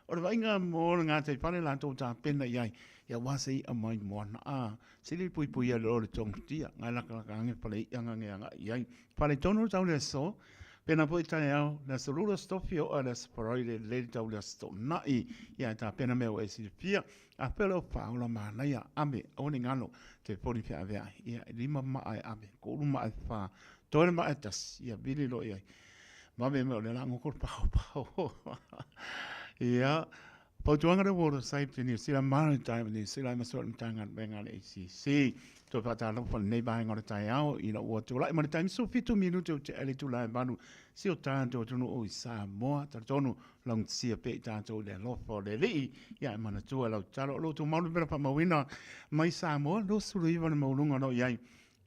O le vaaiga mo le gataifale latou tapena i ai ia aua se i'a mai moana a Sili puipuia le o le togatia, ngai lakalaka ange fale i'a ngange agai i ai. Fale tonu le tau le aso, Pēnā foi taeao, le aso Lua, le aso Tofi, o'a le aso Faraile, lelei le tau le aso Toonai. Ia e tapena mea ua e silafia, a pea o le faaola manaia, ave, aua ne i galo, telefoni feaveai, ia e lima maa e ave, kolu maa e fa, toe le maa e tasi, ia vili loa i ai. Vave mai o lea o le a goto le paopao. Ia, Fautuaga le Water Safety New Zealand Maritime New Zealand ma soe Matagaluega a le ACC. Toe faatalofa lenei vaega o le taeao ina ua tulai ma le taimi 17 minute o tea i le itula e 8 si o tatou atunuu i Samoa. Talitonu laugatasia pea i tatou i le alofa o le Alii. Ia e manatua lau tatalo o lo o tumau le pela faamauina mai Samoa 29 le maualuga o lo o i ai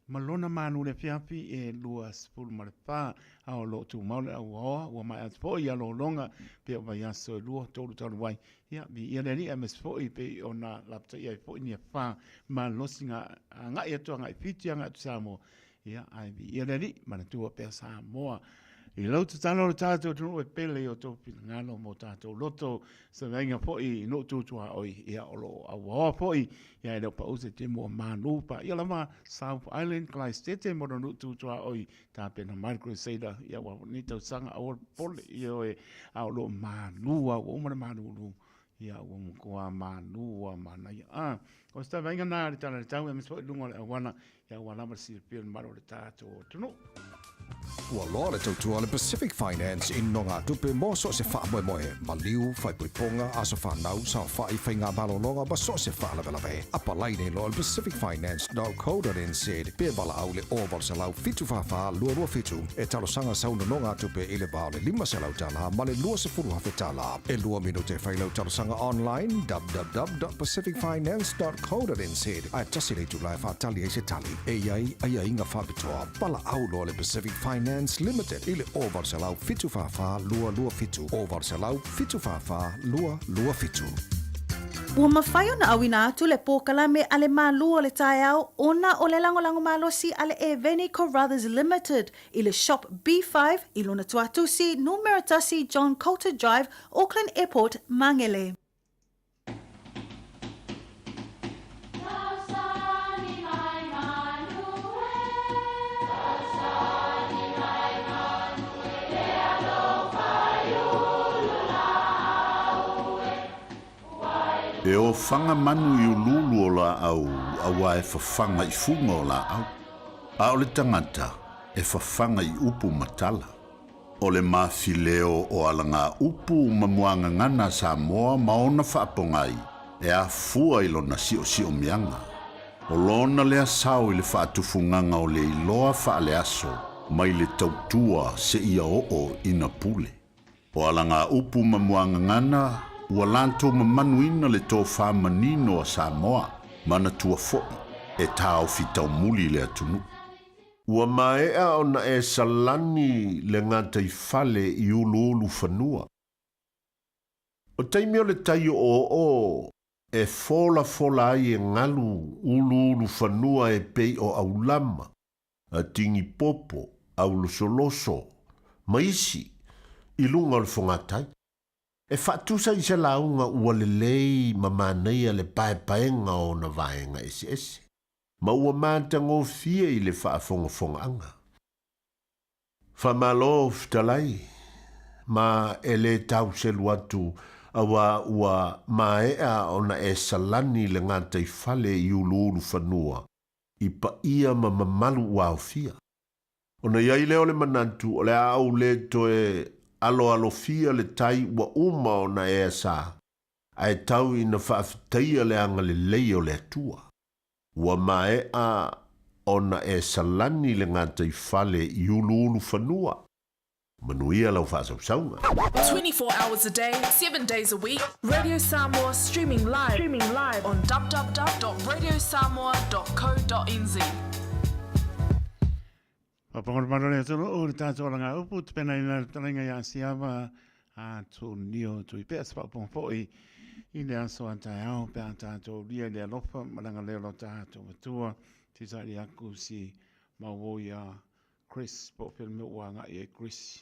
ma lona malu i le afiafi e 24, a o lo o tumau le auaoa ua maea atu foi ia lologa pei o vaiaso e lua tolu talu ai. Ia, viia le Alii aemaise foi pei ona lapataia ai foi ni afa malosiga agai atu agai Fiti agai atu Samoa. Ia, ae viia le Alii, manatua pea Samoa. I lau tatalo o le tatou atunuu e pele i o outou finagalo ma o tatou loto, se vaaiga foi i nuu tu tuaoi, ia o lo o auaoa foi, ia e le o pau se temo o malu paia lava South Island, Clystete ma lona nuu tu tuaoi, tapena mai le Crusader, ia ua nei tausaga aua le popole, ioe, a o lo o malu lava, ua uma le malulu, Ia, ua matua malu ua manaia. A, o se vaaiga na le tala le tau, aemaise foi i luga o le auala, ia ua lava le silafia le mamalu o le tatou atunuu. Ua loa le tautua a le Pacific Finance i nogatupe mo so o se faamoemoe, maliu, faaipoipoga, aso fanau, saofai, faiga malologa ma so o se faalavelave. Apalai nei loa i le pacificfinance.co.nz pe valaau i le 0800 744 227 e talosaga sau nonogatupe i le va o le $500 ma le $20,000. E lua minute e fai lau talosaga online, www.pacificfinance.co.nz, ae tasi le itula e faatali ai se tali. E i ai aiaiga faapitoa. Valaau loa le Pacific Finance Limited i le 0800 744 227, 0800 744 227. Ua mafai ona auina atu le polokalame a le Malu o le Taeao ona o le lagolago malosi a le Eveni Carruthers Limited i le Shop B5 i lona tuatusi numera 1 John Coulter Drive, Auckland Airport, Mangere. E ofaga manu i uluulu o laau auā e fafaga i fuga o laau, a o le tagata e fafaga i upu ma tala. O le mafileo o alagaupu ma muagagana a Samoa ma ona faapogai e afua i lona siosiomiaga. O lona lea sao i le faatufugaga o le iloa faaleaso mai le tautua seia oo ina pule. O alagaupu ma muagagana ua latou mamanuina le tofa manino a Samoa, manatua foi e taofi taumuli le atunuu. Ua maea ona e salani le gataifale i uluulufanua. O taimi o le tai o'oo'o e folafola ai e galu uluulufanua e pei o aulama, tingipopo, aulosoloso, ma isi i luga o le fogatai. E faatusa i se lauga ua lelei ma manaia le paepaega o ona vaega eseese, ma ua matagofie i le faafogafogaaga. Faamalo fetalai, ma e le tauselu atu auā ua maea ona e salani le gataifale i uluulufanua i paia ma mamalu ua aofia. Ona i ai lea o le manatu o le a ou le toe aloalofia le tai ua uma ona ea sa, ae tau ina faafetaia le agalelei o le Atua. Ua maea ona e salani le gataifale i uluulufanua. Manuia lau faasausauga. 24 hours a day, 7 days a week, Radio Samoa streaming live, streaming live on www.radiosamoa.co.nz. Whapangoromaro le atunuu o le tātou alanga upu, te pena i la talenga i a Siava, a tō nio tui pea se whaaponga foi i le aso a taeao pe a tātou lia i le alofa ma langa leo lo tātou matua, tisa i aku si mau ia Chris, po o fea le mea ua agai ai Chris,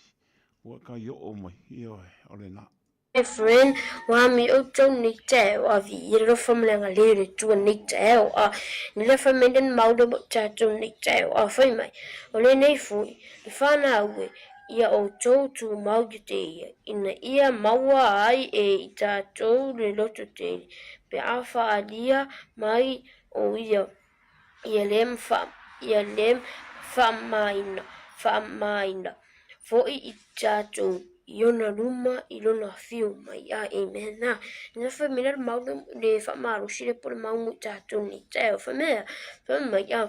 ua kai oo mai, ioe, o lena. My friend, ua ami outou nei taeao a viia le alofa ma le agalelei o le Atua nei taeao a ni le fai mai le mau lea mo tatou nei taeao a fai mai, o lenei foi, le fanau e. Ia outou tumau ia te ia, ina ia maua ai e i tatou le loto tele, pe a faaalia mai o ia, ia le ia le faamaina, faamaina foi i tatou i ona luma i lona afio mai. A, amen. A, ina fai mai le mau le faamalosi le po le mau mo i tatou nei taeao, fai mai, fai mai, a,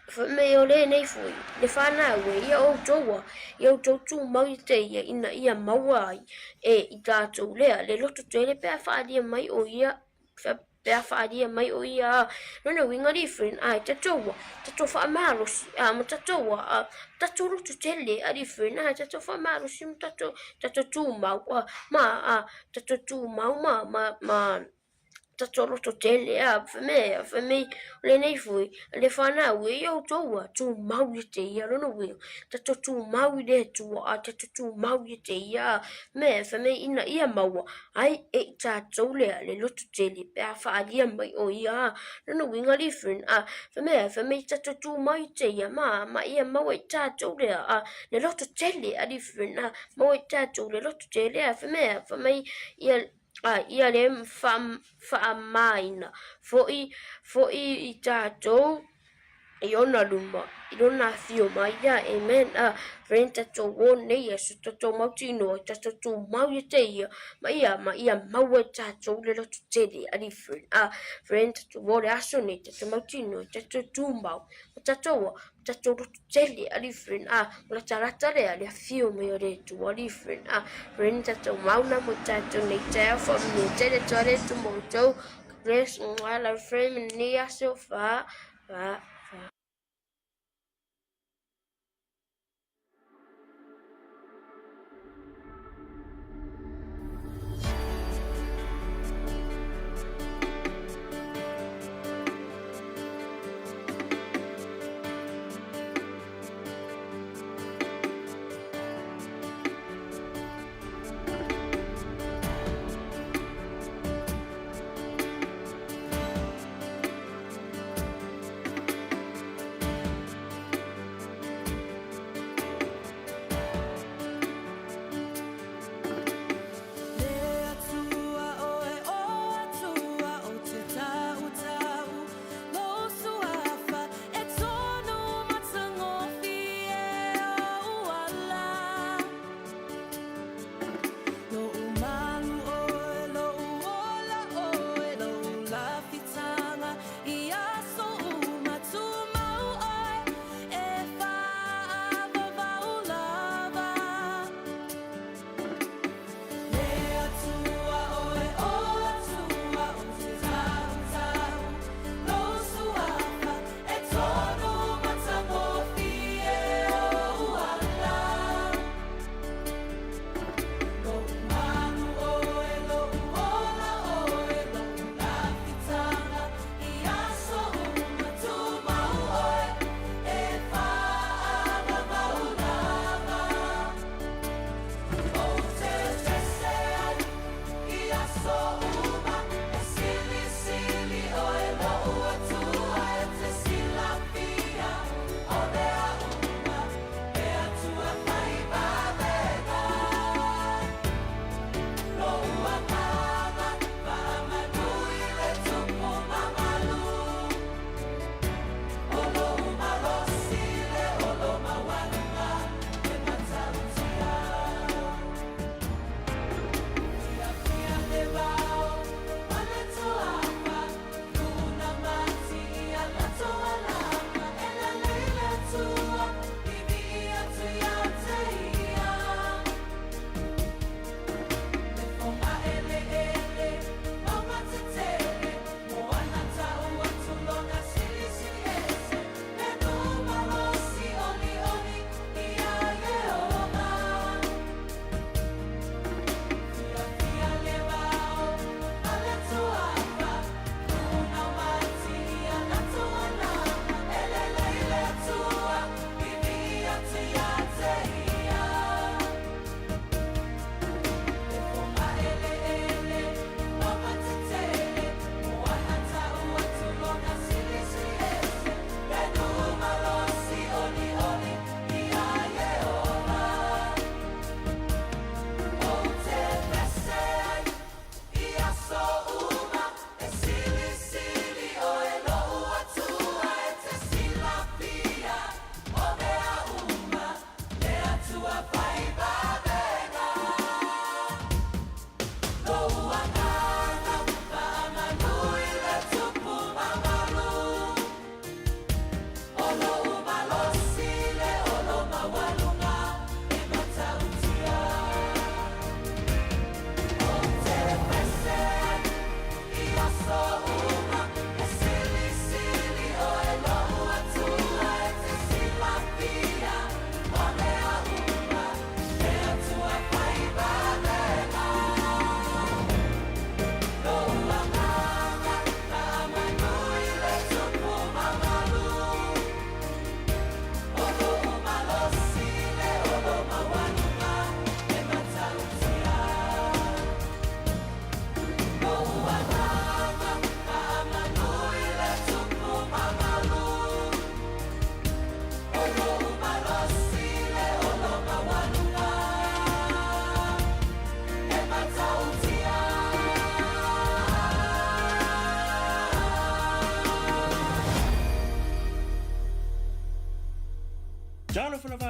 Fai mai o lenei foi, le fanau e, ia outou a, ia outou tumau ia te ia ina ia maua ai e i tatou lea le loto tele pe a faaalia mai o ia, pe a faaalia mai o ia a. Lona uiga li friend, ai tatou a, tatou faamalosi a ma tatou a, a tatou loto tele a li friend, ai tatou faamalosi ma tatou, tatou tumau a, ma a, tatou tumau ma, ma, ma, tatou loto tele a fai mai fai mai o lenei foi le fanau e ia outou a tumau ia te ia lona uiga tatou tumau i le Atua a tatou tumau ia te ia me fai mai ina ia maua ai e i tatou lea le loto tele pe a faaalia mai o ia lona uiga li friend a fai mai fai mai tatou tumau ia te ia ma ma ia maua i tatou lea a le loto tele a li friend a maua i tatou le loto tele a fai mai fai mai ia a ia le faamaina foi, foi i tatou i ona luma, i lona afio mai ia, amen, a friend tatou o nei aso, tatou mautinoa, tatou tumau ia te ia, ma ia, ma ia maua i tatou le loto tele, ali friend, a friend tatou o le aso nei, tatou mautinoa, tatou tumau, ma tatou tatou loto tele ali friend a latalata lea le afio mai o le Atua ali friend a friend tatou mauna mo tatou nei taeao faamanuia tele atu le Atua mo outou God bless I love friend lenei aso fa fa fa.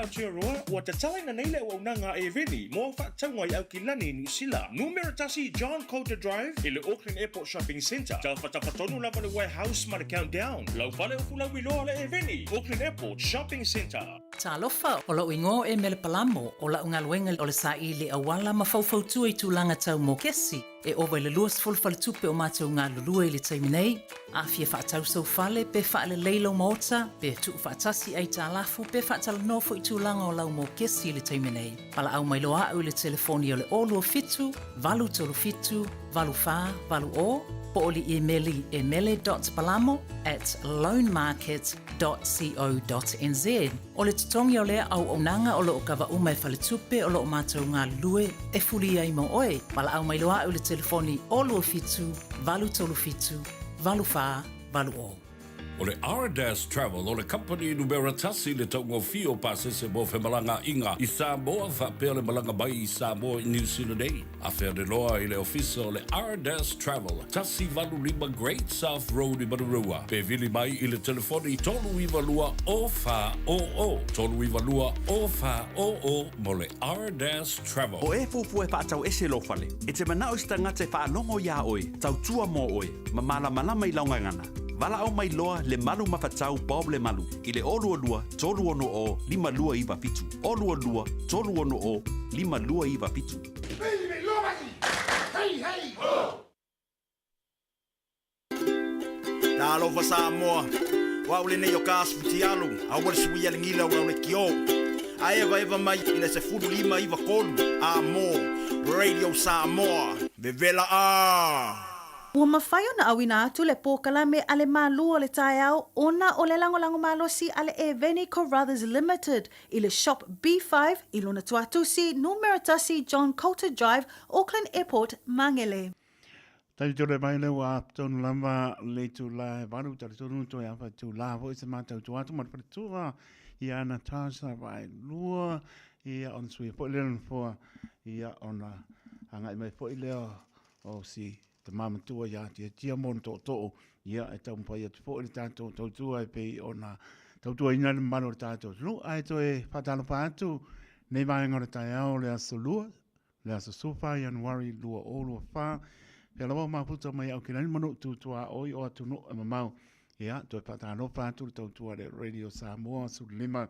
Aotearoa, ua tatalaina nei le auaunaga a Airveni mo au faatauga i Aukilani i Niu Sila. Numera 1 John Coulter Drive i le Auckland Airport Shopping Centre. Tafatafa tonu lava le Warehouse ma le Countdown. Lau fale ufu lauiloa le Airveni, Auckland Airport Shopping Centre. Talofa, o lou igoa e Mele Palamo, o la'u galuega o le saili auala ma faufautua i tulaga tau mokesi. E ova i le 20 faletupe o matou galulue i le taimi nei. A fia faatau sou fale, pe faalelei lou maota, pe tuufaatasi aitalafu, pe faatalanoa foi tulaga o lau mokesi i le taimi nei, valaau mai loa a'u i le telefoni o le 027 837 8480 po o le imeli e mele dot palamo at loanmarket dot co dot nz. O le totogi o lea auaunaga o lo o kava uma e faletupe o lo o matou galulue e fuli ai mo oe. Valaau mai loa a'u i le telefoni 027 837 8480. O le Ardas Travel o le kamupani numera tasi i le taugofie o pasese mo femalagaaiga i Samoa faapea le malaga mai i Samoa i Niu Sila nei. Afe ane loa i le ofisa o le Ardas Travel, 185 Great South Road i Manurewa, pe vili mai i le telefoni 392 0400, 392 0400 mo le Ardas Travel. O e fuafua e faatau ese lou fale, e te manao i se tagata e faalogo iā oe, tautua mo oe, ma malamalama i lau gagana. Valaau mai loa le Malu Mafatau Bob Lemalu i le 022 360 5297, 022 360 5297. Talofa Samoa, o au lenei o ka asu futialu, aua le suia le gila o le kio. A evaeva mai i le 15 93 a mo Radio Samoa, vevela a! Ua mafai ona auina atu le polokalame a le Malu o le Taeao ona o le lagolago malosi a le Eveni Carruthers Limited i le Shop B5 i lona tuatusi numera 1 John Coulter Drive, Auckland Airport, Mangere. Talitonu mai lea ua apu tonu lava le itulā e valu, talitonu toe afa itulā foi se mātau tua atu ma le faletua ia Natasha Vaelua, ia ona suia foi lea o le nofoa, ia ona agai mai foi lea o si tama matua ia Tiatia ma ona tootoo, ia e taumafai atu foi le tatou tautua e pei ona tautuaina le mamalu o le tatou atunuu. Ae toe faatalofa atu nei vaega o le taeao o le aso Lua, le aso 14 Ianuari 2024, pea lava o mafuta mai Aukilani ma nuu tu tuaoi o atunuu e mamao. Ia, toe faatalofa atu le tautua le Radio Samoa 15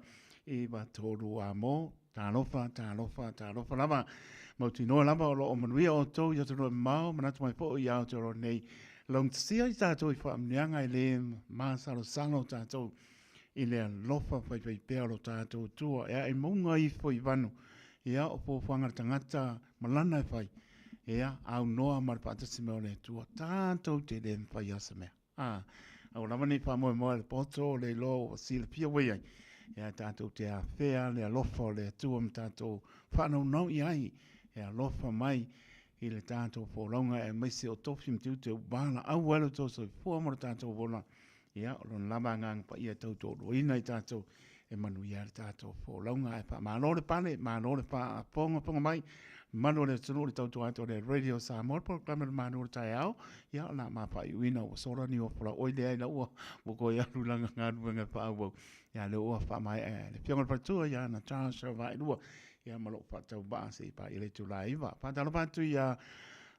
9 3 a mo. Talofa, talofa, talofa lava. Mautinoa lava o lo o manuia outou i atunuu e mamao, manatu mai foi i Aotearoa nei. Laugatasia i tatou i faamanuiaga e le masalosalo tatou i le alofa faifaipea o lo tatou Atua. E ae mauga ifo i vanu, ia, o fuafuaga a le tagata ma lana e fai, ia, aunoa ma le faatasi mai o le Atua, tatou te le mafai a se mea. Ā, aua lava ne i faamoemoe le poto o le iloa ua silafia ua i ai, ia tatou te afea le alofa o le Atua ma tatou faanaunau i ai e alofa mai i le tatou folauga aemaise o tofi ma tiute ua valaau ai lo outou soifua ma lo tatou ola. Ia, o lona lava Agaga Paia e tautoaluaina i tatou e manuia ai le tatou folauga. Ae faamalo le pale, malo le faafogafoga mai, mamalu o le atunuu i le tautua atu a le Radio Samoa, le polokalame o le Malu o le Taeao. Ia, o le a mafaaiuina ua sola ni ofu oi leai la ua ua toe alu i lana galuega e faaauau. Ia, lea ua faamaea e le Afioga i le Faletua ia Natasha Vaelua, ia ma lou faatauvaa se i paia le itula e 9. Faatalofa atu ia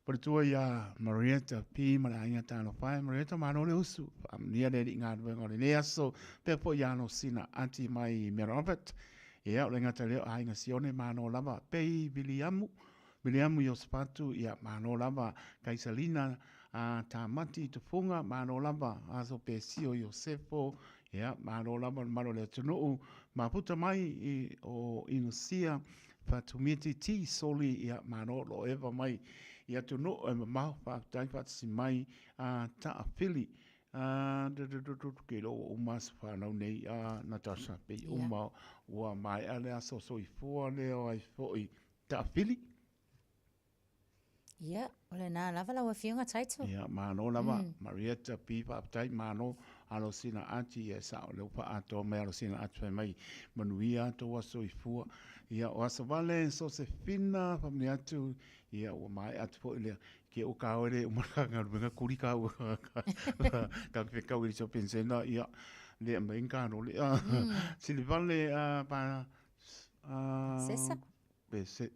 Faletua ia Marietta P ma le aiga talofa e. Marietta, malo le usu. Faamanuia le alii galuega o lenei aso. Pea foi ia Alosina Ati mai Mary Robert. Ia, o le gata lea o aiga Sione, malo lava. Pei Viliamu, Viliamu Iosefatu, ia, malo lava. Kaisalina a Tamati Tufunga, malo lava. Aso Pesio Iosefo, ia, malo lava le mamalu o le atunuu. Mafuta mai i o Inosia Fatumiti T Soli, ia, malo o lo o eva mai i atunuu e mamao, faafetai faatasi mai a Taafili. Ke iloa ua uma aso fanau nei a Natasha, pei uma ua maea le aso soifua lea o ai foi Taafili. Ia, o lena lava lau Afioga Taito. Ia, malo lava. Marietta P, faafetai, malo. Alosina Ati, ia e sao lea ua faaatoa mai Alosina Ati fai mai, manuia tou aso soifua. Ia, o aso vale Sosefina, faamanuia atu, ia ua maea atu foi lea. Ke o ka oe le uma ka galuega kuli ka ua ka fekau i le shopping centre, ia, le aumai ni ka lole. Silivale, pa. Sesa. Pe se,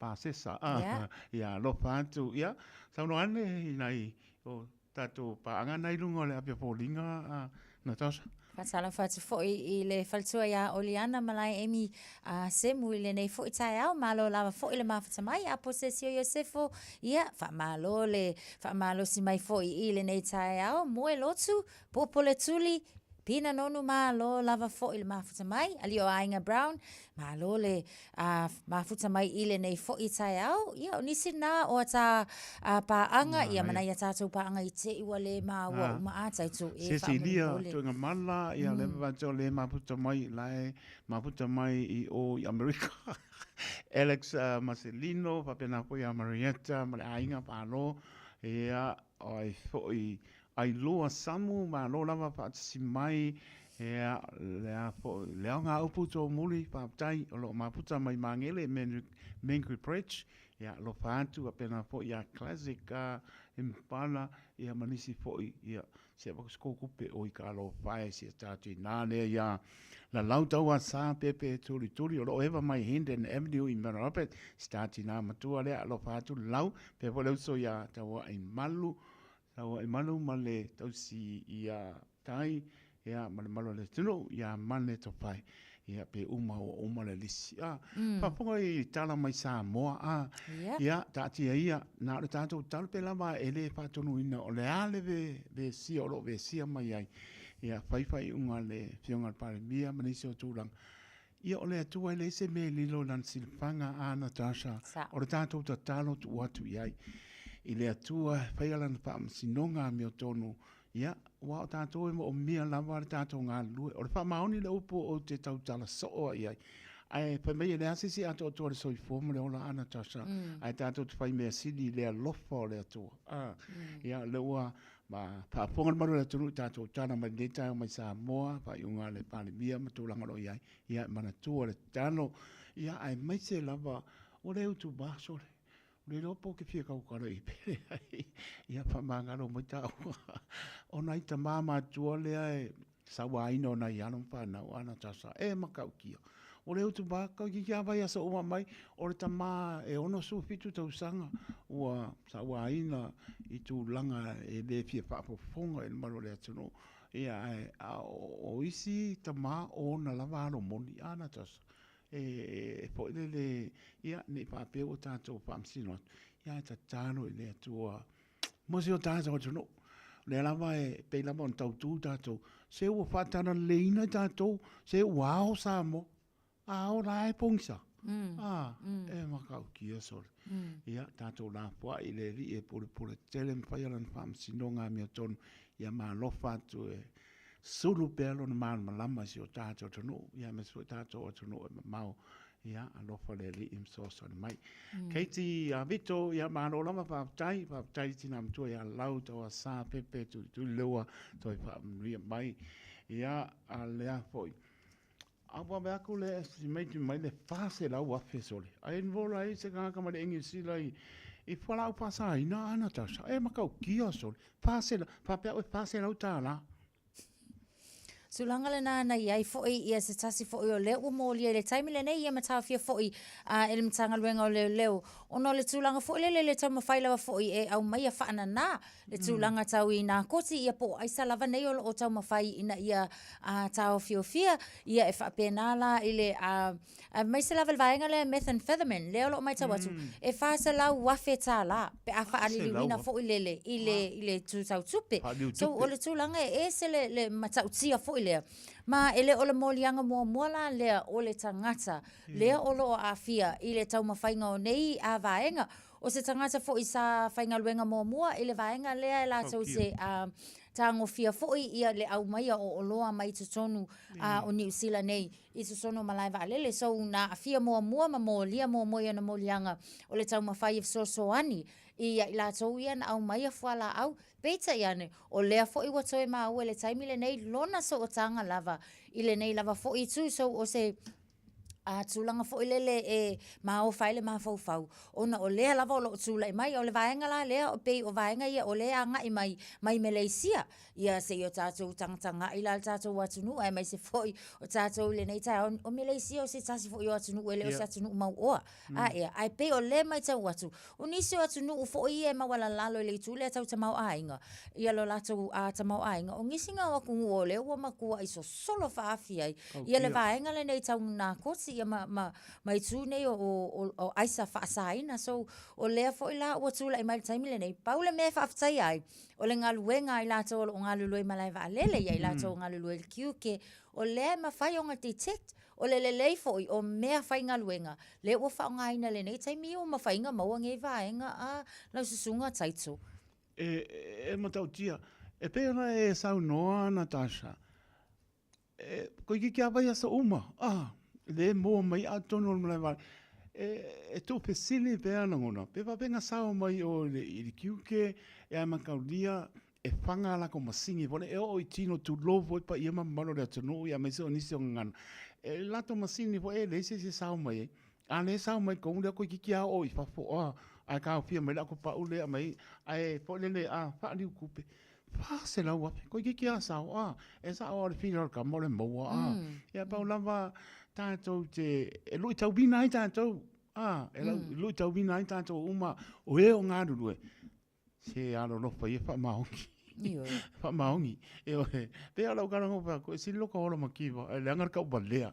Pasesa, ah, ia, alofa atu, ia, saunoa ane i nai o tātou pāanga nei lunga o le Apia Fōlinga, a Natasha. Faatalofa atu foi i le faletua iā Oliana Malae Amy a Semu i lenei foi taeao. Malo lava foi le mafuta mai a Posesio Iosefo. Ia, faamalo le faamalosi mai foi i lenei taeao. Moe lotu, popole tuli, Pina nonu malo lava foi le mafuta mai, alii o Aiga Brown, malo le a, mafuta mai i lenei foi taeao. Ia, o nisi na o a tā a, pāaga, ia ma nai a tātou pāaga i te i ua le māua uma a taitou e Cecilia faamolemole. Tuigamala, ia le mm. le mafuta mai, la e mafuta mai i o i Amerika. Alex uh, Marcelino, faapena foi a Marietta, ma le aiga malo, ia, ai foi Ailoa Samu, malo lava faatasi mai, ea, lea foi, le aoga upu tō muli, faafetai, o lo o mafuta mai Magele, Mangere Bridge, ia, alofa atu, faapena foi ia Classic, a, Impala, ia, ma nisi foi, ia, se avatu se kou kupe o i ka alofa e si a tātou nā lea ia Lalau Taua Sa Pepe Tulituli, o lo o eva mai Hendon Avenue i Mount Albert, si tātou nā matua lea, alofa atu Lalau, pea foi le uso ia Taua i Malu, Tauai malu ma le tausi ia Tai, ia, ma le malu o le atunuu, ia Mane Topai. Ia, pe uma ua uma le lisi. A, mm. faafofoga i tala mai Samoa, a, yeah. ia, taatia ia, na o le tātou talo pe lava e le faatonuina, o le a le ve, vesia o lo o vesia mai ai. Ia, fai faaiuga le Afioga i le Palemia ma nisi o tulaga. Ia o le Atua e leai se mea e lilo i lana silafaga, a Natasha, o le tatou tatalo tuu atu i ai i le Atua e faia lana faamasinoga amiotonu, ia, aua o tatou e moomia lava le tatou galulue. O le faamaoni le upu ou te tautala soo ai i ai. Ae fai mai e leai se isi atoatoa le soifua ma le ola, a Natasha, ae tatou te fai mea sili i le alofa o le Atua. A, ia, o lea ua Ma faafofoga le malu o le atunuu i tatou tala mai lenei taeao mai Samoa, faaiuga a le Palemia ma tulaga o lo o i ai. Ia, e manatua le tatalo, ia, aemaise lava ua le utuva sole. Ua le iloa po o ke fia tautala i pele ai. Ia, faamagalo mai taua. O nai tama matua lea e sauaina o nai alo ma fanau a Natasha, e matautia. O le utu ba, ka ki kia vai aso uma mai, o le tama e 67 tausaga ua sauaina i tulaga e le fia faafofoga i le malu o le atunuu. Ia, ae, a o, o isi tama o ona lava alo moni, a Natasha, e, e foi lele, ia, ne i faapea ua tatou faamasino atu, ia, ae tatalo i le Atua mo si o tatou atunuu. O lea lava e pei lava ona tautu tatou, se ua faatalaleiina tatou, se ua ao Samoa, a o la e pogisa. Mm. Ah, mm. e matautia sole. Mm. Ia, tatou lafoai i le Alii e pulepule tele ma faia lana faamasinoga amiotonu, ia ma alofa atu e sulu pea lona malamalama i si o tatou atunuu, ia aemaise foi tatou atunuu e mamao. Ia, alofa le Alii ma fesoasoani mai. Mm. Katie a Vito, ia malo lava, faafetai, faafetai i tina matua ia Lau, Tauasa, Pepe, Tulituli, lea ua toe faamanuia mai. Ia, a lea foi. A ua ave aku le estimate mai le 400,000 sole. Ai enroll ai se tagata mai le Niu Sila i, i fualaau faasaina a Natasha. E matautia sole. 400, faapea oe 400 tālā. Tulaga lena na i ai foi ia se tasi foi o lea ua molia i le taimi lenei ia ma taofia foi a e le Matagaluega o Leoleo ona o le tulaga foi lele le taumafai lava foi e aumaia faanana le tulaga tau i nā koti ia po o aisa lava nei o lo o taumafai ina ia a taofiofia ia e faapena la i le a Aemaise lava le vaega lea methamphetamine, lea o lo o matau atu, e $400,000 pe a faaliliuina foi lele i le, i le itu tau tupe. So, o le tulaga e ese le, le matautia foi lea. Ma e le o le moliaga muamua la lea o le tagata lea o lo o aafia i le taumafaiga o nei a vaega. O se tagata foi sa faigaluega muamua i le vaega lea e latou te tagofia foi ia le aumaia o oloa mai totonu o Niu Sila nei i totonu o malae vaalele. So, na aafia muamua ma molia muamua i ona moliaga o le taumafai e fesoasoani i ai latou ia na aumaia fualaau. Peitai ane, o lea foi ua toe maua i le taimi lenei lona sootaga lava i lenei lava foi itu. So, o se. A tulaga foi lele e maofa ai le mafaufau, ona o lea lava o lo o tulai mai. O le vaega la lea, pei o vaega ia o lea e agai mai mai Maleisia, ia se i o tatou tagatagai la i le tatou atunuu aemaise foi o tatou i lenei taeao. O Maleisia o se tasi foi o atunuu e le o se atunuu mauoa. A ea, ae pei o lea e matau atu, o nisi o atunuu foi ia e maualalalo i le itu lea tau tamaoaiga, ia lo latou tamaoaiga, o nisi na o atunuu o lea ua matuai sosolo faaafi ai ia le vaega lenei tau nakoti ia ma, ma, ma itu nei o, o, o aisa faasaina. So, o lea foi la ua tulai mai i le taimi lenei, pau le mea e faafetaia ai, o le galuega a i latou o lo o galulue i malae vaalele, ia i latou o galulue i le tiute, o lea e mafai ona detect O le lelei foi o mea faigaluega lea ua faaaogaina i lenei taimi ua mafai ona maua nei vaega a lau susuga Taito. E, e matautia, e pei ona e saunoa Natasha, e, koe ki a vaiaso uma, ah, le moa mai a totonu o le malae vaalele. E, e tuufesili pea lagona, pe faapea na sao mai oe i le, i le tiute, e a mataulia, e faga a latou masini foi lea e oo i tino tulou foi paia ma mamalu o le atunuu ia aemaise o nisi o gagana. E latou masini foi e leai se isi e sao mai ai. A lea e sao mai tonu lea toeitiiti a oo i fafo a ae taofia mai le autopau lea aumai ae foi lele a faaliu tupe $400,000 toeitiiti a sao a e sao a o le feel o le tama o le maua a. Ia pau lava tatou te e luitauina ai tatou a e luitauina ai tatou uma o e o galulue Se alolofa ia faamaoni. Ioe. Faamaoni. Ioe. Pei o lau tala na ou fai atu, e sili lou ola mativa, e leaga le tauvalea.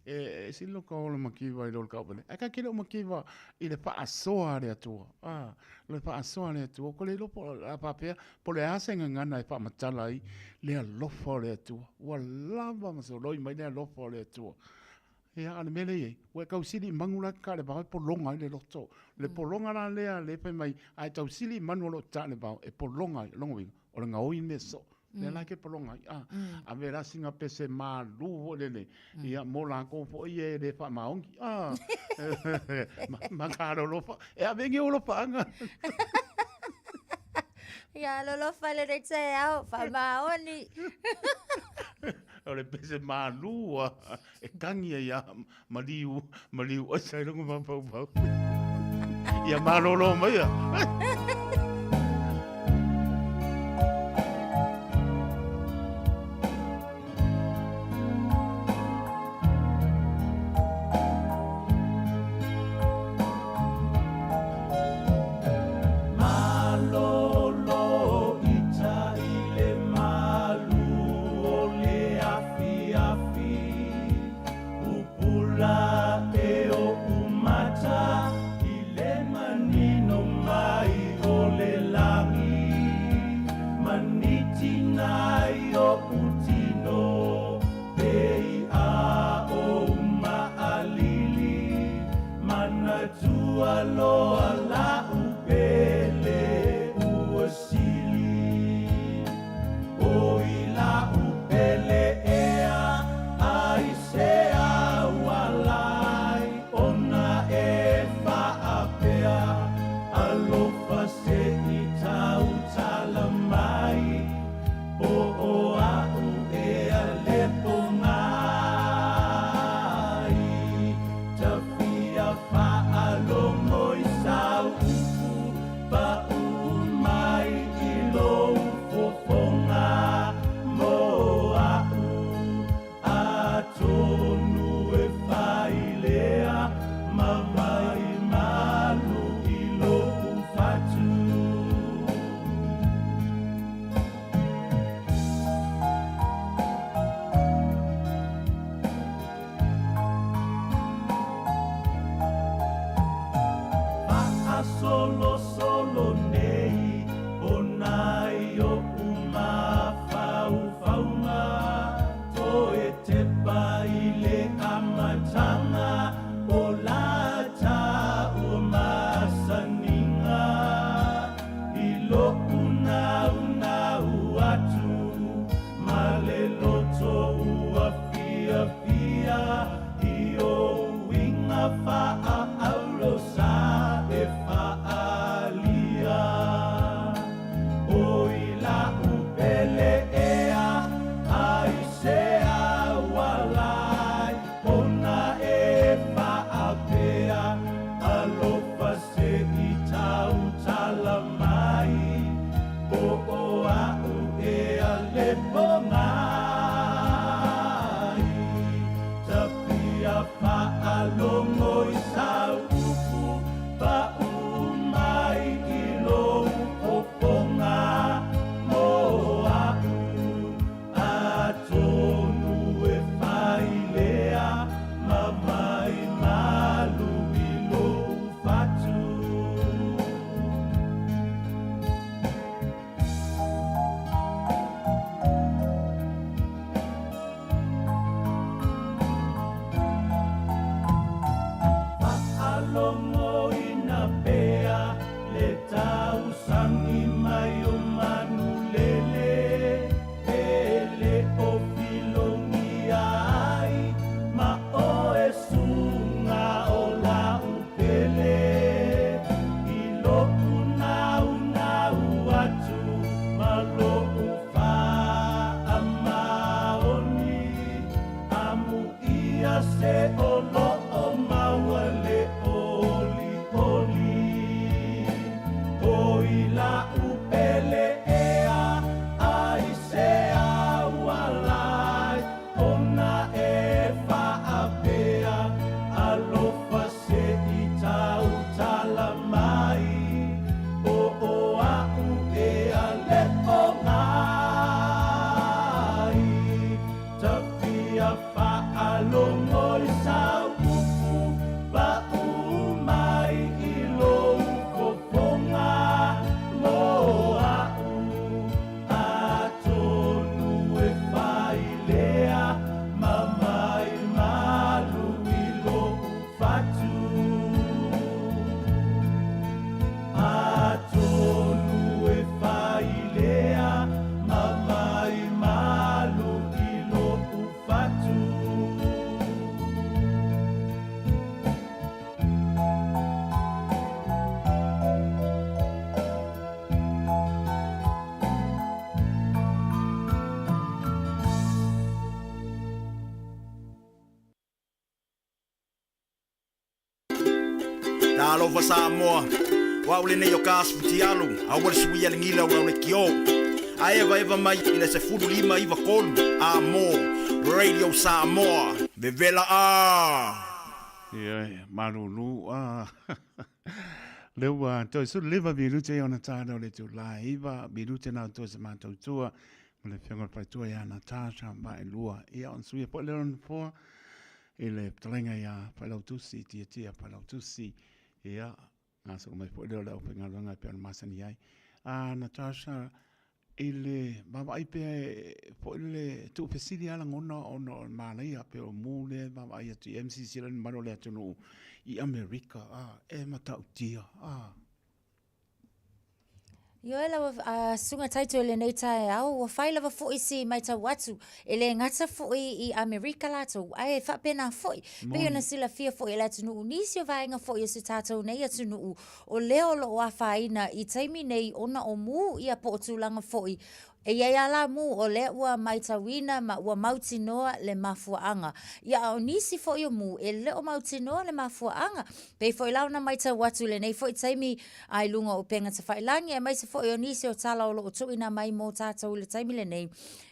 E sili lou ola mativa i lo le tauvalea. Ae ta te le o mativa i le faasoa a le Atua. Le faasoa a le Atua. Ou te le iloa po o le a faapea, po o le a se gagana e faamatala ai le alofa o le Atua. Ua lava ma soloi mai le alofa o le Atua. Ia, a o le mea lea e i ai, ua e tausili i manu la e tataa i le vao e pologa ai le loto. Le pologa la lea lea e fai mai, a e tausili i manu o lo o tataa i le vao, e pologa ai. O lona uiga, o le gaoi le mea soo. Lea la e te pologa ai. A, ave la sina pese malu foi lele, ia, mo latou foi ia e le faamaoni. A, ma ka alolofa. E ave ni ou alofaaga. Ia alolofa lenei taeao, faamaoni. O le pese malu a. E tangi ai a maliu, maliu aisa i runga mafaufau. Ia malolo mai a. Malolo ita i le malu o le afiafi. Pupula e oʻu mata i le manino mai o le lagi. Manitina i oʻu tino pei a ou maʻalili. Manatua loa laʻu pele ua sili. Oi laʻu pele ea aisea ua ala ai ona e faapea alofa se i tautala mai po o aʻu ea le pogai tafia faalogo i sau upu Paʻu mai i lou fofoga mo aʻu, atonu e fai lea ma wai malu i loʻu fatu. Faasolosolo nei ona i oʻu mafaufauga, toe tepa i le amataga o la taua masaniga i loʻu naunau atu ma le loto ua fiafia i ou uiga faaaulosa e faa. i sau upu paʻu mai i lou fofoga mo aʻu Atonu e fai lea ma mai malu i lou fatu. Faalogoina pea le tausangi mai o manu lele e le o filogia ai ma oe suga o la'u pele i lo'u naunau atu ma lo'u faamaoni amuia se o lo'o maua le olioli o i la'u pele ea aisea ua lae ona e faapea alofa se i tautala mai o o a'u ea le o ngai tafia faalogo i sau upu paʻu mai i lou fofoga mo a'u atonu e fai lea ma mai malu i lo'u fatu. Atonu e fai lea ma mai malu i lo'u fatu. Talofa Samoa, o au lenei o ka Asfutialu, aua le suia le gila o le kio. A evaeva mai i le 1593 a mo Radio Samoa, vevela a! Ioe, malulu a. Lea ua toe 15 minute i ona tāna o le itula e 9 minute na o toe se mātou tua ma le Afioga i le Faletua ia Natasha Vaelua. Ia, ona suia foi lea o le nofoa i le fetalaiga ia Failautusi, Tiatia Failautusi. Ia, gasolo mai foi lea o le aufaigaluega e pei ona masani ai. A Natasha, i le vaavaai pea foi le tuufesili lava lagona ona o le manaia pei o mu lea e vaavaai atu i ai ma silasila i le mamalu o le atunuu i Amerika, a, e matautia, a. Ioe lau susuga Taito i lenei taeao, ua fai lava foi si matau atu, e le gata foi i Amerika latou, ae faapena foi, pei ona silafia foi e le atunuu, nisi o vaega foi o si tatou nei atunuu, o lea o lo o afaina i taimi nei ona o mu ia po o tulaga foi E i ai a la mu o lea ua maitauina ma ua mautinoa le mafuaaga. Ia a o nisi foi o mu e le o mautinoa le mafuaaga. Pei foi la ona maitau atu i lenei foi taimi a i luga o upega tafailagi aemaise foi o nisi o tala o lo o tuuina mai mo tatou i le taimi lenei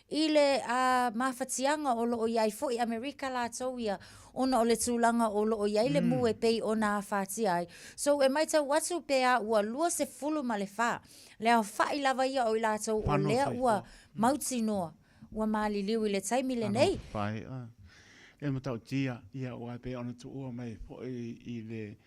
i le a mafatiaga o lo o i ai foi Amerika latou ia ona o le tulaga o lo o i ai le mu e pei ona afatia ai. So e maitau atu pe a ua 24 Le aofaʻi lava ia o i latou o lea ua mautinoa ua maliliu i le taimi lenei. Talofa e, a. E matautia, ia, aua e pei ona tuua mai foi i le,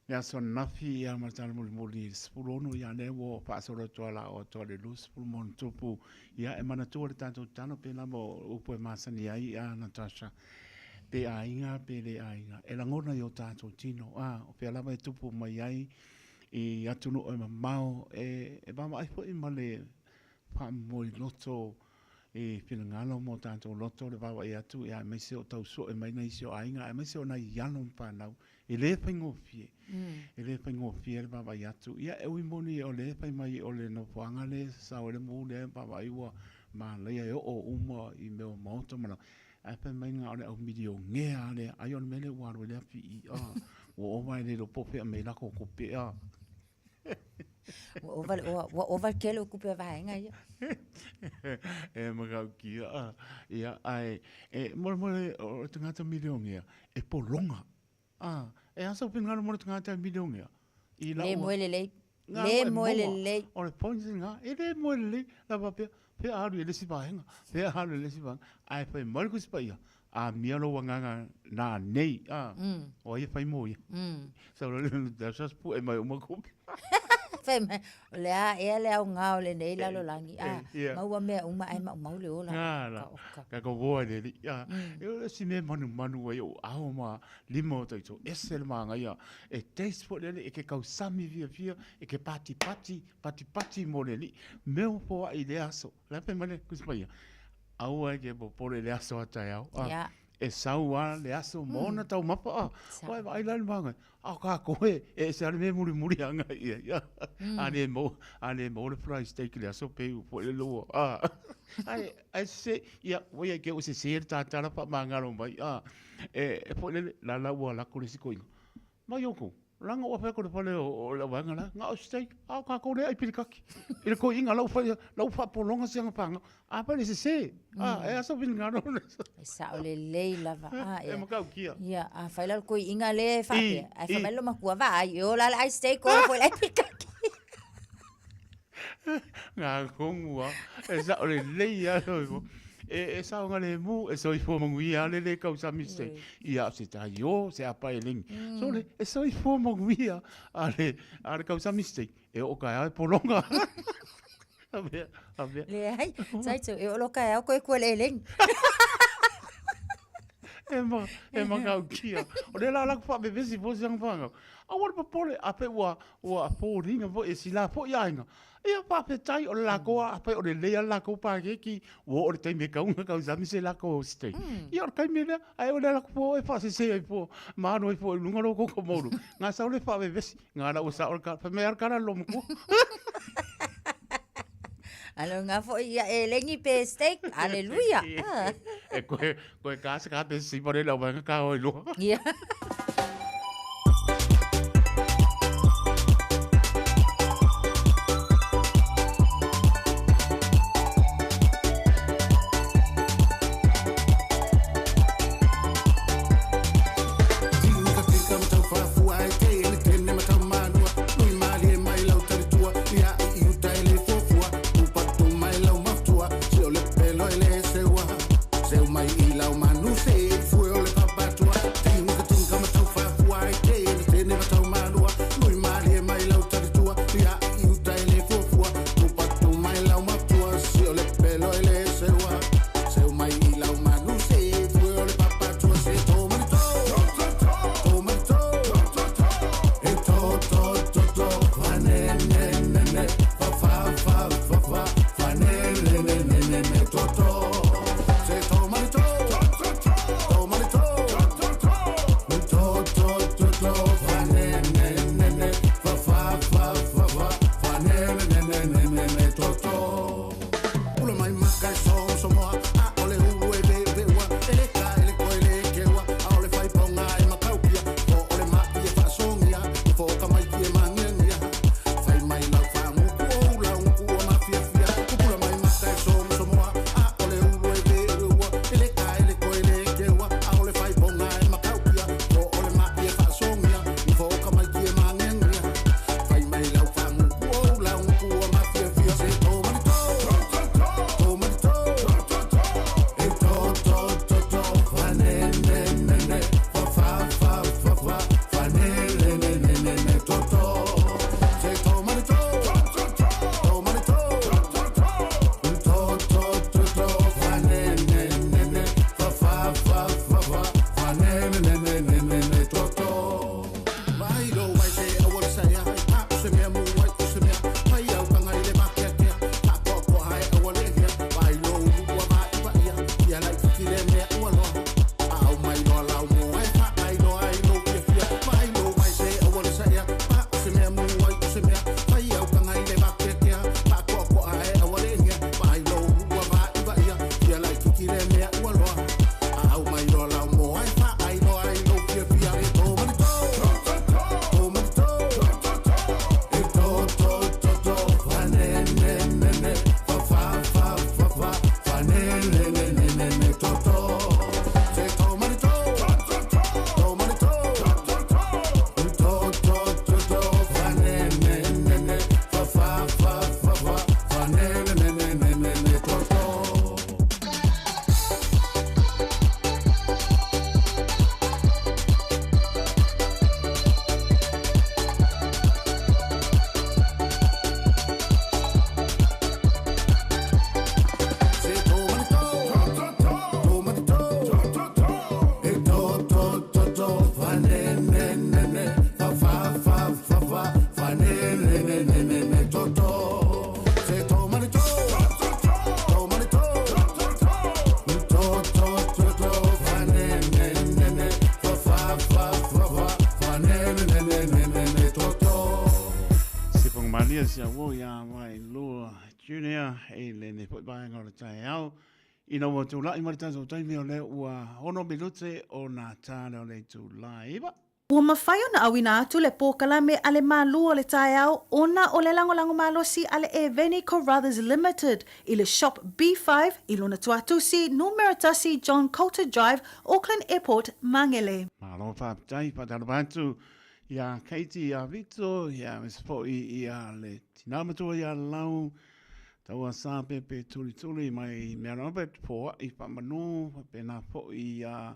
le aso ananafi, ia, ma le tala mulimuli i le 16, ia, lea ua faasolo atu a la atoa le 20 ma ona tupu. Ia, e manatua le tatou tatalo, pei lava o upu e masani ai, a Natasha, pe aiga, pe le aiga, e lagona i o tatou tino, a, o fea lava e tupu mai ai, i atunuu e mamao e vaavaai foi ma le faamomoe loto i finagalo ma o tatou loto le vaavaai atu, ia, aemaise o tau sue mai nisi o aiga, aemaise o nai alo ma fanau, e le faigofie. E le faigofie le vaavaai atu. Ia, e ui moni o lea e fai mai o le nofoaga lea e sasao ai le mu lea e vaavaai ua malaia e oo uma i mea o maota ma Ae fai mai na o le au milionea lava lea, ai o le mea lea ua alu ai le afi i i, ah, ua ova e le iloa po o fea mai lako tupe, ah. Ua ova le, ua, ua ova le tele o tupe a vaega ia. E matautia, ah. Ia, ae, e, molemole, o le tagata milionea, e pologa. Ah, E asa o finagalo mo le tagata e milionea. I lau. Le moe lelei. Le moe lelei. O le point lena, e le moe lelei, la faapea, pea alu i le isi vaega, pea alu i le isi vaega, ae fai mai le Tusi Paia, amia lou agaga nanei, a, o ai e fai mo ia? Sau loa le Natasha pue mai uma kupi. Fai mai, o le a ea le aoga o lenei lalolagi, a, maua mea uma ae maumau le ola. Nga la, ka ka voa i le alii, a, e o le isi mea e manumanu ai ou ao ma lima o taito, ese le magaia, e taste foi le alii, e ke kausami fiafia, e ke patipati, patipati mo le alii, mea ua foai i lea aso. Le a fai mai le Tusi Paia, aua e ke popole i le aso a taeao, a, yeah. e sau a le aso ma ona taumafa, a, mm. Ua e vaai la le magai, a o kākou e, e ese a le mea mulimuli anga ia, ia. A le maua, a le maua le fry steak i le aso pe u foi le lua, a. Ai, ai se, ia, ua ia ke o se se le tātala whaamangalo mai, a. E, e foi lele, la la ua lako le isi koiga. Mai oukou, laga ua fai atu le fale o le vaega la, na o se steak, a o kākou lea ai pilikaki. I le koiga lau fai, lau faapologa si aga pāga, a fai le sese, a, e asa finagalo le. E sao lelei lava, a, E matautia. Ia, a fai la le koiga le e faapea, ae fai mai lo matua vaai, e ola le ai steak, ola foi le ai pilikaki. Ngā kongu a, e sao lelei a soifua. E, e saogalemu, e soifua manuia a le le kausami se, ia o se tai o, se apa e lengi. So le, e soifua manuia a le, a le kausami se, e o ka e polonga. A mea, a mea. Leai, Taito, e olo ka ao koe kua le lengi. E ma, e makautia. O le la la ku whaapepesi po sianga whangau. Aua le popole, a pe ua, ua fōringa foi e sila foi aiga. Ia faafetai o le lakou a afai o lelei a le lakou pakeki, ua oo le taimi e kauga kausami se lakou steak. Ia o le taimi lea, ae o le ala atu fua oe faasese ai fua, ma alu ai fua i luga lou koko moulu. Ga sau le faavevesi, ga la ua sao le kala, fai mai a le kala le lomatua. Alo nga foi ia e lengi pe steak. Aleluia. E koe, koe ka se ka pe si pare lau vaenga ka oi lua. Ia. Manuia se auo iā Wailua Junior i lenei foi vaega o le taeao. Ina ua tulai mai le tatou taimi o lea ua 6 minute ona ta lea o le itula e 9. Ua mafai ona auina atu le polokalame a le Malu o le Taeao ona o le lagolago malosi a le Eveni Carruthers Limited i le Shop B5 i lona tuatusi numera 1 John Coulter Drive, Auckland Airport, Mangere. Malo faafetai, faatalofa atu iā Katie, iā Vito, iā aemaise foi ia le tinā matua iā Lau, taua sa pepe tulituli mai Mount Albert, Poa'i Faamanu, faapena foi iā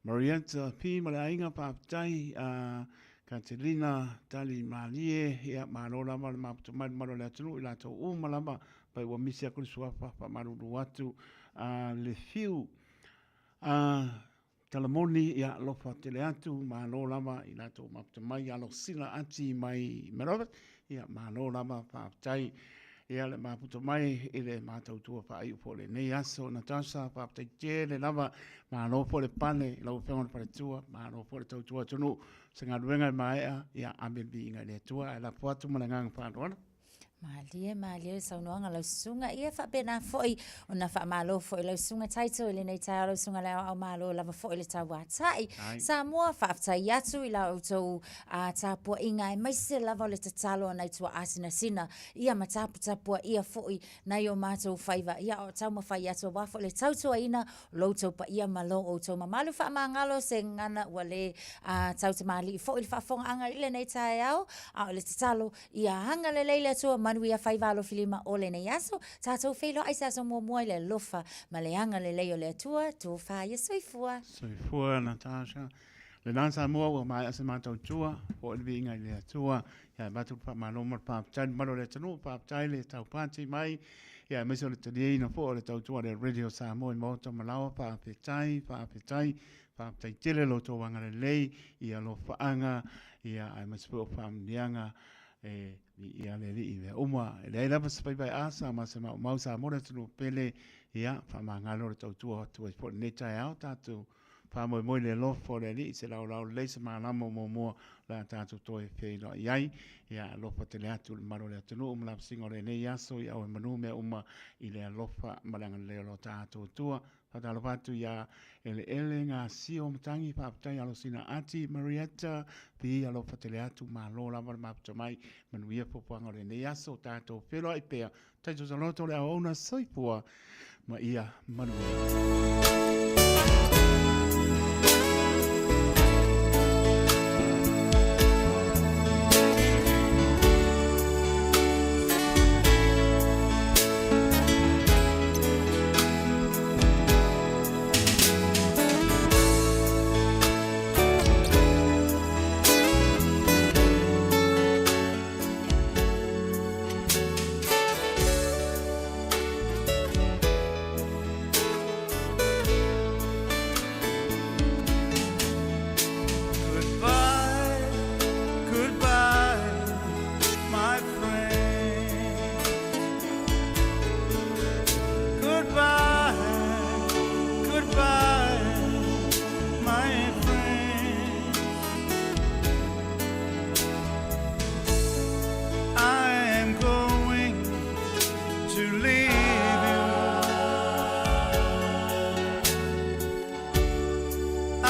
Marietta P ma le aiga, faafetai a Katelina Tali Malie, ia malo lava le maputa mai le mamalu o le atunuu i latou uma lava, pai ua misi atu le suafa, faamalulu atu a le fiu a Talamoni, ia alofa tele atu, malo lava i latou maputa mai, ia Losila Ati mai Mount ia malo lava, faafetai. Ia le maputa mai i le matautua faaiu foi o lenei aso. Natasha, faafetai tele lava, malo foi le pale i lau Afioga i le Faletua, malo foi le tautua atunuu. Se galuega e maea, ia ave le viiga i le Atua, ae lafo atu ma le agaga faaaloalo. Malie, malie le saunoaga lau susuga. Ia faapena foi ona faamalo foi lau susuga Taito i lenei taeao lau susuga le aoao malo lava foi le tauatai. Samoa, faafetai atu i la outou tapuaiga aemaise lava o le tatalo a nai tuaa sinasina ia ma taputapuaia foi nai o matou faiva ia o taumafai atu aua foi le tautuaina o lo outou paia ma lo outou mamalu. Faamagalo se gagana ua le tautamalii foi le faafofogaaga i lenei taeao, a o le tatalo Ia agalelei le Atua manuia faiva alofilima o lenei aso. Tatou feiloai se aso muamua i le alofa ma le agalelei o le Atua. Tofa ia soifua. Soifua Natasha. Lena Samoa ua maea se matou tua, foi le viiga i le Atua. Ia e avatu le faamalo ma le faafetai i le mamalu o le atunuu, faafetai le taupati mai. Ia aemaise o le taliaina foi o le tautua a le Radio Samoa i Maota ma Laoa, faafetai, faafetai, faafetai tele lo outou agalelei i alofaaga ia aemaise foi o faamanuiaga e viia le Alii i mea uma. E leai lava se faiva e asa ma se maumau Samoa le atunuu pele, ia faamagalo le tautua atu ai foi i lenei taeao tatou faamoemoe i le alofa o le Alii, se laolao lelei, se malama o muamua o le a tatou toe feiloai ai. Ia alofa tele atu le mamalu o le atunuu ma lavasiga o lenei aso, ia auai manu mea uma i le alofa ma le agalelei o lo tatou Atua. Faatalofa atu ia Eleele Gasio Matangi, faafetai Alosina Ati, Marietta, P, alofa tele atu, malo lava le mafuta mai, manuia fuafuaga o lenei aso, tatou feiloai pea, taito taloto le auauna soifua ma ia manuia. Goodbye, goodbye, my friend. Goodbye, goodbye, my friend. I am going to leave you. I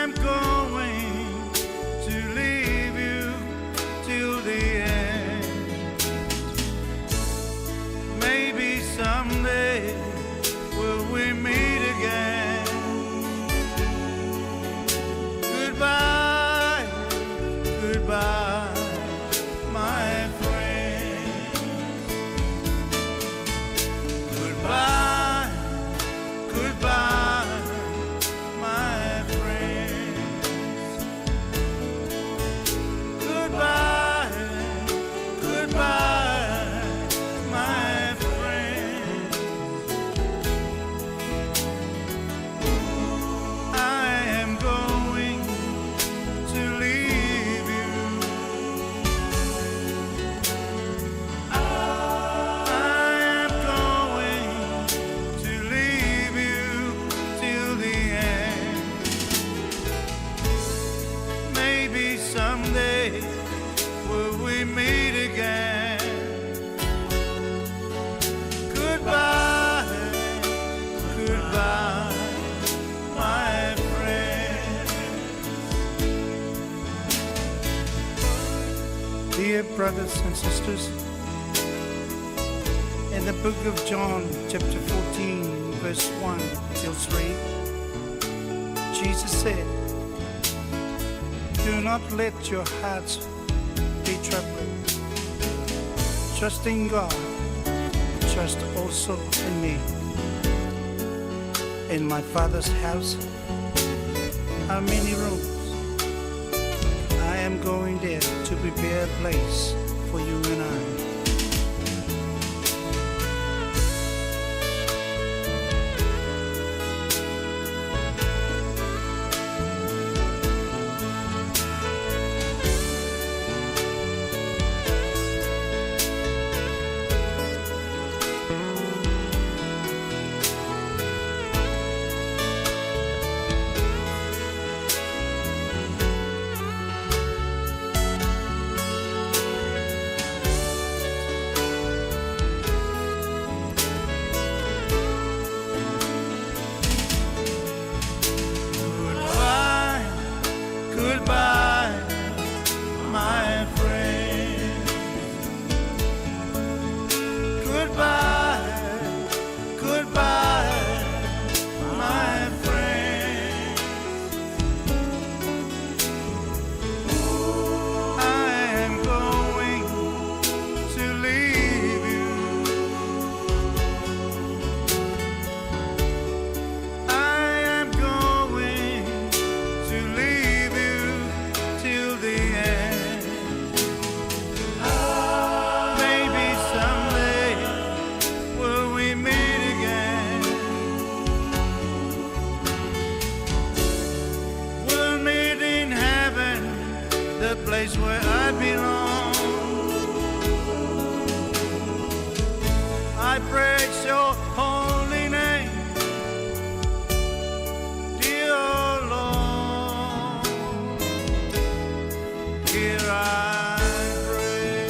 am going to leave you till the end. Maybe someday will we meet again. Goodbye, goodbye, my friend. Goodbye, goodbye, my friend. Goodbye, goodbye, my friend. I am going to leave you. I am going to leave you till the end. Maybe someday will we meet again. Dear brothers and sisters, in the book of John, chapter 14, verse 1 till 3, Jesus said, Do not let your hearts be troubled. Trust in God, trust also in me. In my Father's house are many rooms. I am going there to prepare a place for you and I. Goodbye, goodbye, my friend. Goodbye, goodbye, my friend. I am going to leave you. I am going to leave you till the end. Maybe someday will we meet again. We'll meet in heaven, the place where I belong. I praise your holy name, dear Lord. Here I pray.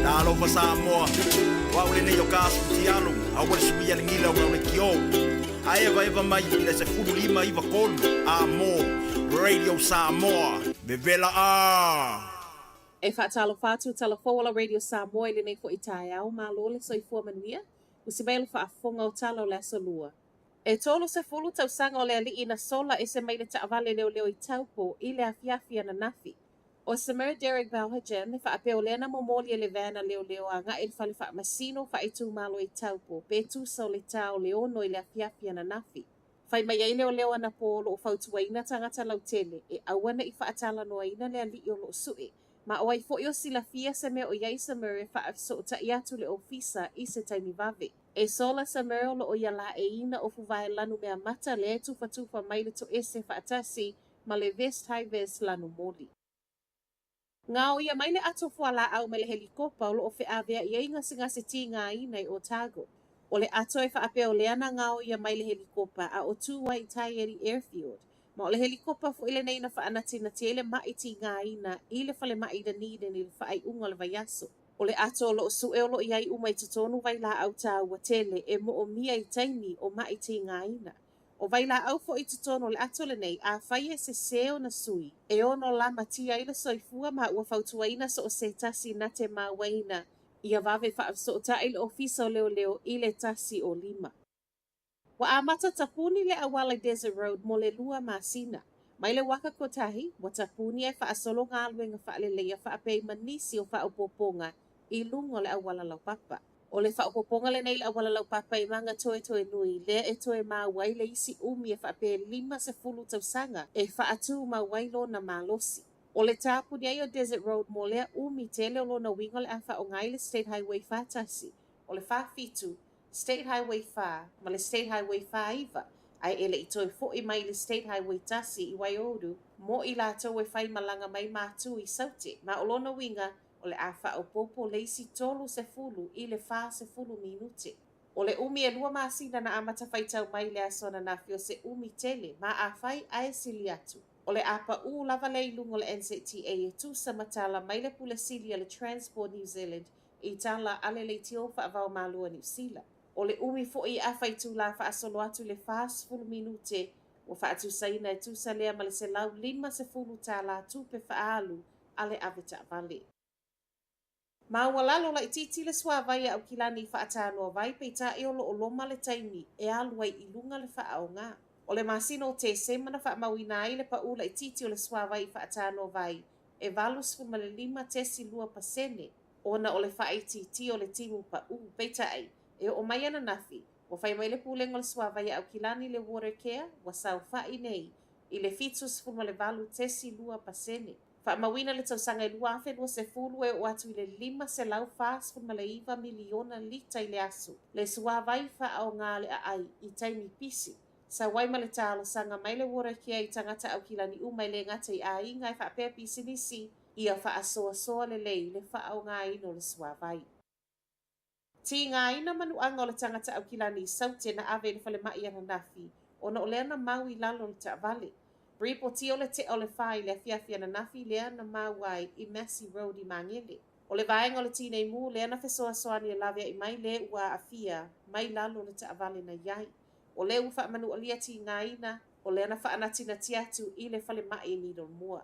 Talofa Samoa, o au lenei o ka aso tialo, a ua le sui a le gila o le kio. A eva eva mai i le 15 93 a mo Radio Samoa. Vevela a. E faatalofa atu talafou ola Radio Samoa i lenei fo'i taeao, malo le soifua manuia, usi mai le faafofoga o tala o le aso lua. E 30 tausaga o le ali'i na sola ese mai le taavale leoleo i Taupo i le afiafi ananafi. O Samir Derek Bauhajan, e faapea o lea na momoli e le vana leoleo aga'i i le fale faamasino faaitumalo i Taupo, pe tusa o le tā o le 6 i le afiafi ananafi. Fai mai ai leoleo anapo o loo fautuaina tagata lautele e aua ne'i faatalanoaina le ali'i o loo su'e. Ma o ai fo'i o silafia se mea o i ai Samir e faafesoota'i atu le ofisa i se taimi vave. E sola Samir o loo ia laeiina ofu vaelanu mea mata lea e tufatufa mai le toese faatasi ma le vest high vis lanu moli. Gaoia mai le ato fualaau mai le helikopa o loo feavea'i ai gasegase tigaina i Otago. O le ato e faapea o lea na gaoia mai le helikopa a o tu ai i Taieri Airfield. Ma o le helikopa fo'i lenei na faanatinati ai le ma'i tigaina i le falema'i i Dunedin i le faaiuga o le vaiaso. O le ato o loo su'e o loo i ai uma i totonu vailaau taua tele e moomia i taimi o ma'i tigaina. O vailaau fo'i i totonu o le ato lenei afai e sesē ona sui e ono lamatia ai le soifua ma ua fautuaina so o se tasi na te mauaina ia vave faafesoota'i le ofisa o leoleo i le 105. Ua amata tapuni le auala i Desert Road mo le 2 masina. Mai le Waka Kotahi, ua tapuni e faasolo galuega faaleleia faapea ma nisi o faaopoopoga i luga o le auala laupapa. O le faaopoopoga lenei le auala laupapa i Mangatoetoenui, lea e toe maua ai le isi umi e faapea 50 tausaga e faatumau ai lona malosi. O le tapuni ai o Desert Road mo lea umi tele o lona uiga o le a faaaoga ai le State Highway 41, o le 47, State Highway 4 ma le State Highway 49, ae e le'i toe fo'i mai le State Highway 1 i Waiouru mo i latou e faimalaga mai matu i Saute, ma o lona uiga o le a faaopoopo le isi 30 i le 40 minute. O le umi e 2 masina na amata faitau mai le aso ananafi o se umi tele ma afai ae sili atu. O le a paʻū lava lea i luga o le NZTA e tusa ma tala mai le Pule Sili a le Transport New Zealand i tala a le leitio faavaomalo a Niu Sila. O le umi foi e afa itulā faasolo atu i le 40 minute ua faatusaina e tusa lea ma le $150 tālā tupe faaalu a le avetaavale. Maualalo laitiiti le suāvai a Aukilani i Faatanoavai peitai o lo o loma le taimi e alu ai i luga le faaoga. O le masina o Tesema na faamauina ai le paʻū laitiiti o le suāvai i Faatanoavai e 85.2% ona o le faaitiitia o le timu paʻū. Peitai, e oo mai ananafi, ua fai mai le Pulega o le Suāvai a Aukilani le Watercare ua saofaʻi nei i le 78.2%. Faamauina le tausaga e 2020 e oo atu i le 549 miliona lita i le aso le suāvai faaaoga a le aai i taimi pisi. Sau ai ma le talosaga mai le Watercare i tagata Aukilani uma e le gata i aiga e faapea pisinisi ia faasoasoa lelei le faaaogaina o le suāvai. Tigaina manuaga o le tagata Aukilani i Saute na ave i le falemai ananafi ona o lea na mau i lalo o le taavale. Ripotia o le tea o le 4 i le afiafi ananafi lea na mau ai i Massey Road i Magele. O le vaega o le Tinei Mu lea na fesoasoani e laveai mai le ua aafia mai lalo o le taavale na i ai. O lea ua faamanualia tigaina o lea na faanatinati atu i le falemai i Middlemore.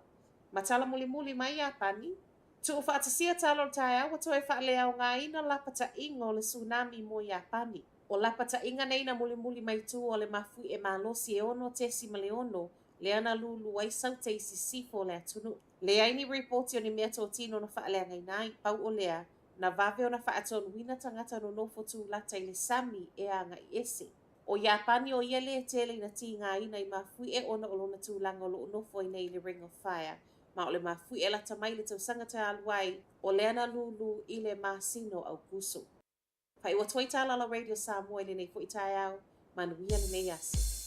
Ma tala mulimuli mai Iapani, Tuufaatasia tala o le taeao ua toe faaleaogaina lapataiga o le tsunami mo Iapani. O lapataiga nei na mulimuli mai tua o le mafuie malosi e 6.6 lea na lūlū ai Saute i sisifo o le atunuu. Leai ni ripoti o ni meatotino na faaleagaina ai, pau o lea, na vave ona faatonuina tagata nonofo tulata i le sami e agai ese. O Iapani o ia lea e tele ina tigaina i mafuie ona o lona tulaga o lo o nofo ai nei i le Ring of Fire, ma o le mafuie lata mai le tausaga talu ai, o lea na lūlū i le masina o Aukuso. Faaiu atu ai tala a la Radio Samoa i lenei foi taeao, manuia lenei aso.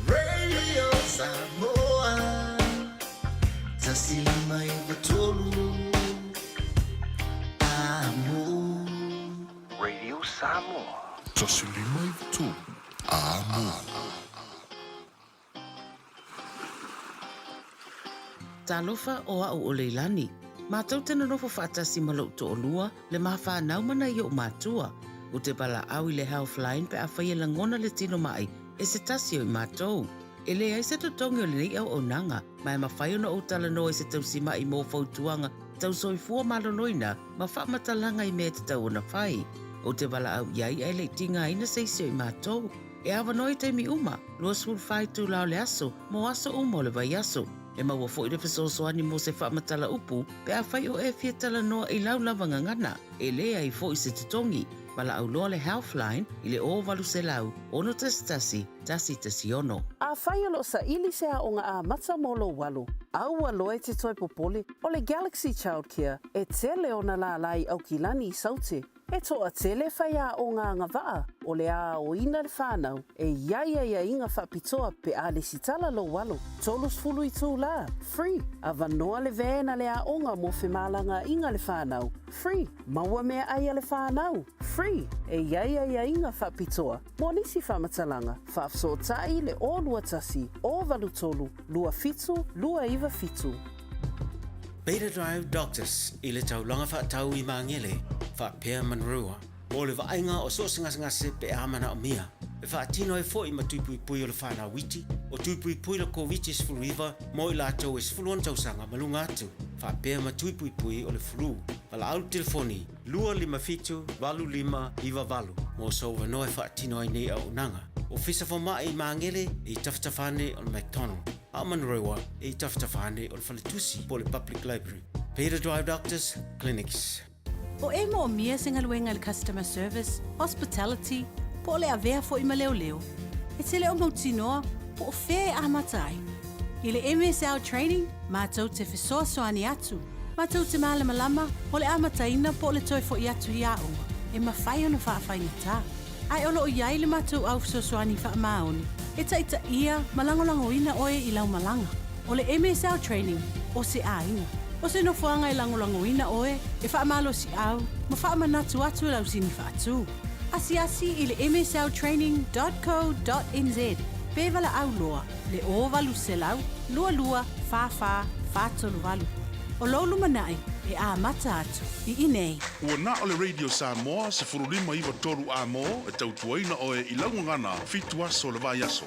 Radio Samoa 159 Amo Radio Samoa 159 Amo. Talofa o a'u o Leilani. Matou te nonofo faatasi ma lo'u to'olua, le ma fanau ma nai o'u matua. Ou te valaau i le Healthline pe afai e lagona le tino ma'i e se tasi o i matou. E leai se totogi o lenei auaunaga, ma e mafai ona ou talanoa i se tausima'i mo fautuaga tau soifua maloloina ma faamatalaga i mea e tatau ona fai. Ou te valaau i ai ae le i tigaina se isi o i matou. E avanoa i taimi uma, 24 itula o le aso, mo aso uma o le vaiaso. E maua foi le fesoasoani mo se faamatala upu pe afai o e fia talanoa i lau lava gagana, e leai foi se totogi. Valaau loa le Healthline i le 0800 611 116. Afai o lo o saili se aoga amata mo lou alo, aua loa e te toe popole, o le Galaxy Childcare e tele ona lālā i Aukilani i Saute. E toatele faiaoga agavaa o le a aoina le fanau e i ai aiaiga faapitoa pe a lesitala lou alo, 30 itulā, free, avanoa le van a le aoga mo femalagaaiga le fanau, free, maua meaai a le fanau, free, e i ai aiaiga faapitoa mo nisi faamatalaga, faafesootai le 021 083 27 297. Beta Drive Doctors i le taulaga faatau i Magele, faapea Manurewa, mo le vaaiga o so o se gasegase pe a manaomia. E faatino ai foi ma tui puipui o le fanau iti, o tui puipui le Koviti-19 mo i latou e 16 tausaga ma luga atu, faapea ma tui puipui o le flu. Valaau le telefoni 257 8598 mo sou avanoa e faatino ai nei auaunaga. Ofisa Fomai i Magele e i tafatafa ane o le McDonald. A o Manurewa e i tafatafa ane o le faletusi po o le Public Library. Peter Drive Doctors Clinics. O e moomia se galuega i le customer service, hospitality, po o le avea foi ma leoleo, e te le o mautinoa po o fea e amata ai. I le MSL Training, matou te fesoasoani atu, matou te malamalama o le amataina po o le toe foi atu i aoga e mafai ona faafaigata. Ae o lo o i ai le matou au fesoasoani faamaoni e taitaia ma lagolagoina oe i lau malaga. O le MSL Training o se aiga. O se nofoaga e lagolagoina oe, e faamalosiau ma faamanatu atu lau sini faatu. Asiasi i le msltraining dot co dot nz pe valaau loa le 0800 22 44 438. O lou lumanai e amata atu i inei. Ua na o le Radio Samoa 15 93 A-mo e tautuaina oe i lau gagana fitu aso o le vaiaso.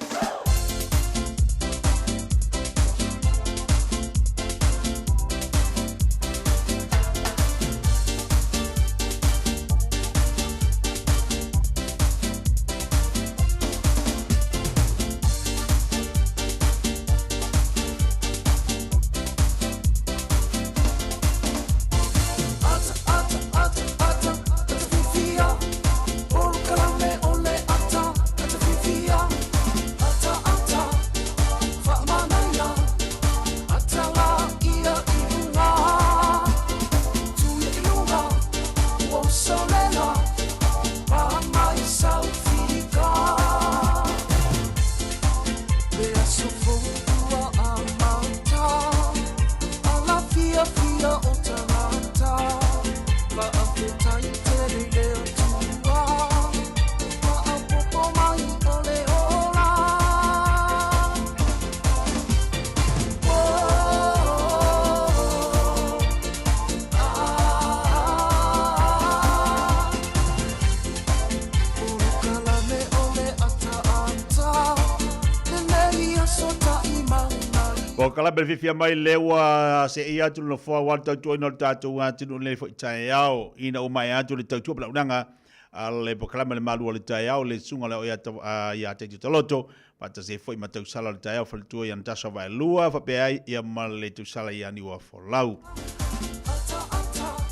Polokalame le fiafia mai lea ua seia atu le nofoa aua le tautuaina o le tatou atunuu i lenei foi taeao. Ina ua maea atu le tautua ma le auaunaga a le polokalame le malu o le taeao le susuga le o ia Taito Taloto faatasi ai foi ma tausala o le taeao faletua ia Natasha Vaelua faapea ai ia ma le tausala ia Niua Folau.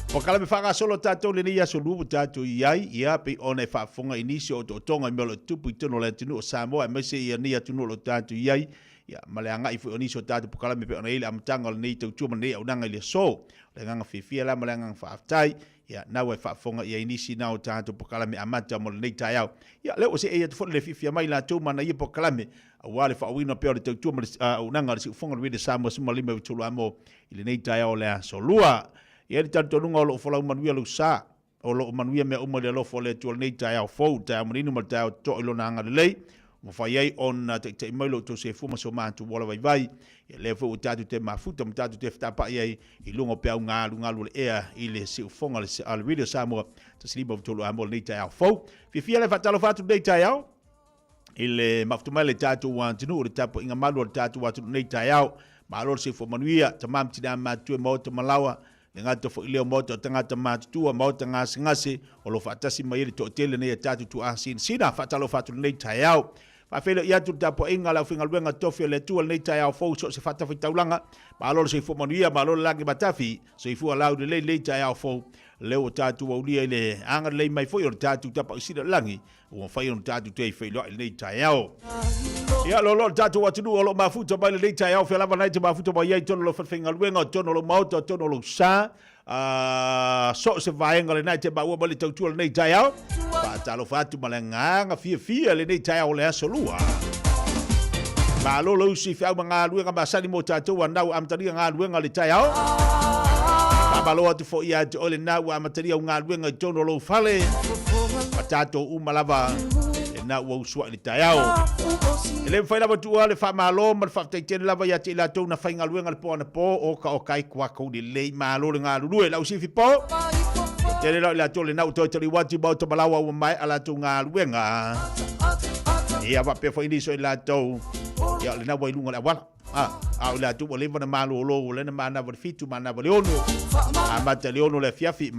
Polokalame faagasolo tatou lenei aso lua ua tatou i ai, ia pei ona e faafofoga i nisi o otootoga i mea o lo o tupu i totonu o le atunuu o Samoa aemaise ia nei atunuu o lo o tatou i ai, ia ma le agai foi o nisi o tatou polokalame pei ona i ai le amataga o lenei tautua ma lenei auaunaga i le aso. O le agaga fiafia la ma le agaga faafetai, ia na ua e faafofoga i ai nisi na o tatou polokalame amata mo lenei taeao. Ia lea ua seei atu foi le fiafia mai latou ma ana ia polokalame aua le faaauauina pea o le tautua ma le auaunaga a le Siufofoga o le Radio Samoa 15 i Amo i lenei taeao o le aso Lua. E i ai le talitonuga o lo o folau manuia lou sa, o lo o manuia mea uma i le alofa o le Atua i lenei taeao fou, le taeao manino ma le taeao totoa i Lona agalelei, ua mafai ai ona taitai mai lo outou sefua ma so matou ola vaivai. Ia lea foi ua tatou te mafuta ma tatou te fetapa'i ai i luga o peau galugalu o le ea i le siufofoga a le Radio Samoa 153 Amo i lenei taeao fou. Fiafia le faatalofa atu i lenei taeao i le mafuta mai le tatou atunuu, le tapuaiga malu a le tatou atunuu nei taeao. Malo le soifua manuia, tama ma tina matutua i maota ma laoa, le gata foi lea o maota o tagata matutua, maota gasegase, o lo o faatasi mai ai le toatele nei a tatou tuaa sinasina. Faatalofa atu lenei taeao. Faafeiloai atu le tapuaiga a le aufaigaluega tofi a le Atua lenei taeao fou i so o se fatafaitaulaga. Malo le soifua manuia, malo le lagi matafi, soifua laulelei lenei taeao fou. Lea ua tatou aulia i le agalelei mai foi o le tatou Tapausili o le Lagi, Ua mafai ona tatou toe feiloai i lenei taeao. Ia, loaloa le tatou atunuu o lo o mafuta mai lenei taeao, fea lava nai te mafuta mai ai totonu o lau falefaigaluega, totonu o lou maota, totonu o lou sa, so o se vaega lena e te maua mai le tautua lenei taeao. Faatalofa atu ma le agaga fiafia lenei taeao o le aso lua. Malo le usi feau ma galuega masani mo tatou anau amatalia galuega le taeao. Faamalo atu foi ia te oe lena ua amatalia au galuega i totonu o lou fale. Ma tatou uma lava lena ua usuai le taeao. E le mafai lava tuua le faamalo ma le faafetai tele lava ia te i latou na faigaluega le po anapo o ka o kai kua kou lelei malo le galulue lau sifi po. Tele lau i latou lena ua toe taliu atu i maota malaua ua maea latou galuega. Ia faapea foi nisi o i latou ia lena ua i luga o le auala. A o i latou ua leva ona malolo, ua lena manava le 7, manava le 6. Amata le 6 le afiafi,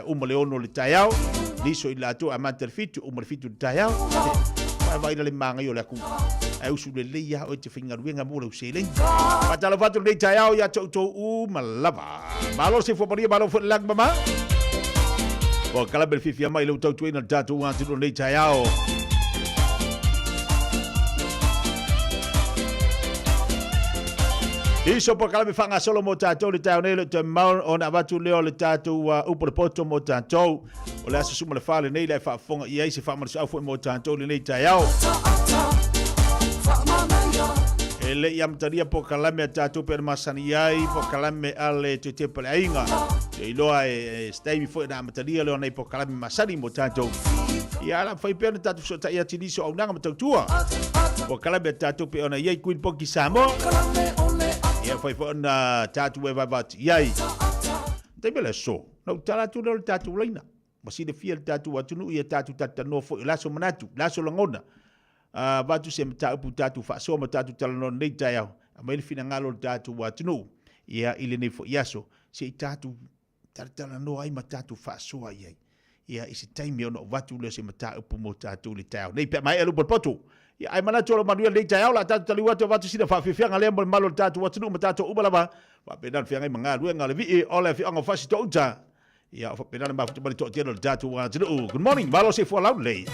uma le 6 le taeao. Nisi o i latou amata le 7, uma le 7 le taeao. Vaai la le manaia o le aku. Ae usu lelei lava oe te faigaluega mo lau seleni. Faatalofa atu lenei taeao ia te outou uma lava. Malo le soifua manuia, malo foi le lagi mama. Ua kalame le fiafia mai le tautuaina le tatou atunuu lenei taeao. Iso po kalame whangasolo mo tātou le taeao nei le te mau ona avatu leo le tātou upu le poto mo tātou. O le aso suma le whale nei le whaafonga i ai se whaamarisau foi mo tātou le nei taeao. E le i amatalia polokalame a tatou pe ona masani ai polokalame a le Toetepa le Aiga. Te iloa e se taimi foi ona amatalia lea o nai polokalame masani mo tatou. Ia ala fai pea ona tatou fesootai atu i nisi o auaunaga ma tautua. Polokalame a tatou pe ona i ai Queen Poki Samoa. Ia fai foi ona tatou e vaevae atu i ai. Taimi o le aso, na ou tala atu lea o le tatou laina. Ua silafia e le tatou atunuu ia tatou talatalanoa foi, o le aso manatu, le aso lagona. Avatu se mataupu tatou faasoa ma tatou talanoa nei taeao, aumai le finagalo o le tatou atunuu ia i lenei foi aso, se i tatou talatalanoa ai ma tatou faasoa i ai. Ia i se taimi ona avatu lea o se mataupu mo tatou i le taeao nei pe a maea le upu a le poto. Ia ae manatu o lo manuia lenei taeao, o le a tatou taliu atu avatu sina faafiafiaga lea mo le mamalu o le tatou atunuu ma tatou uma lava. Faapena le feagai ma galuega a le vii o le afioaga o Fasitoo-uta. Ia, o faapena le mafuta ma le toatele o le tatou atunuu. Good morning, malo soifua laulelei.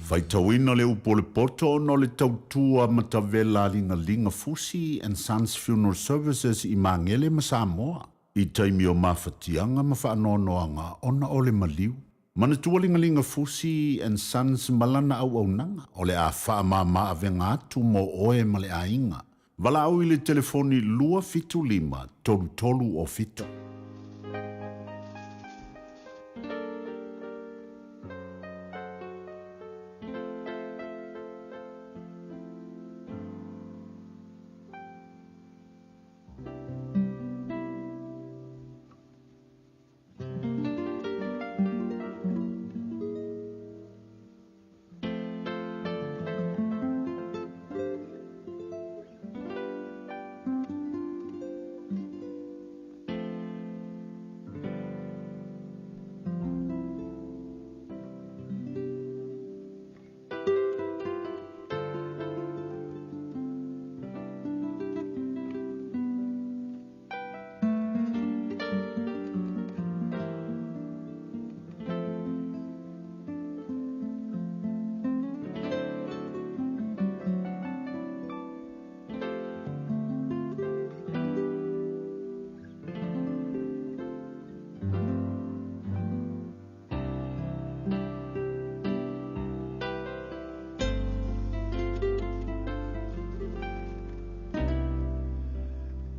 Faitauina le upu o le poto ona o le tautua matavela a Ligaliga Fusi and Sons Funeral Services i Magele ma Samoa i taimi o mafatiaga ma faanoanoaga ona o le maliu. Manatua Ligaliga Fusi and Sons ma lana auaunaga o le a faamama avega atu mo oe ma le aiga. Valaau i le telefoni 275 33 o 7.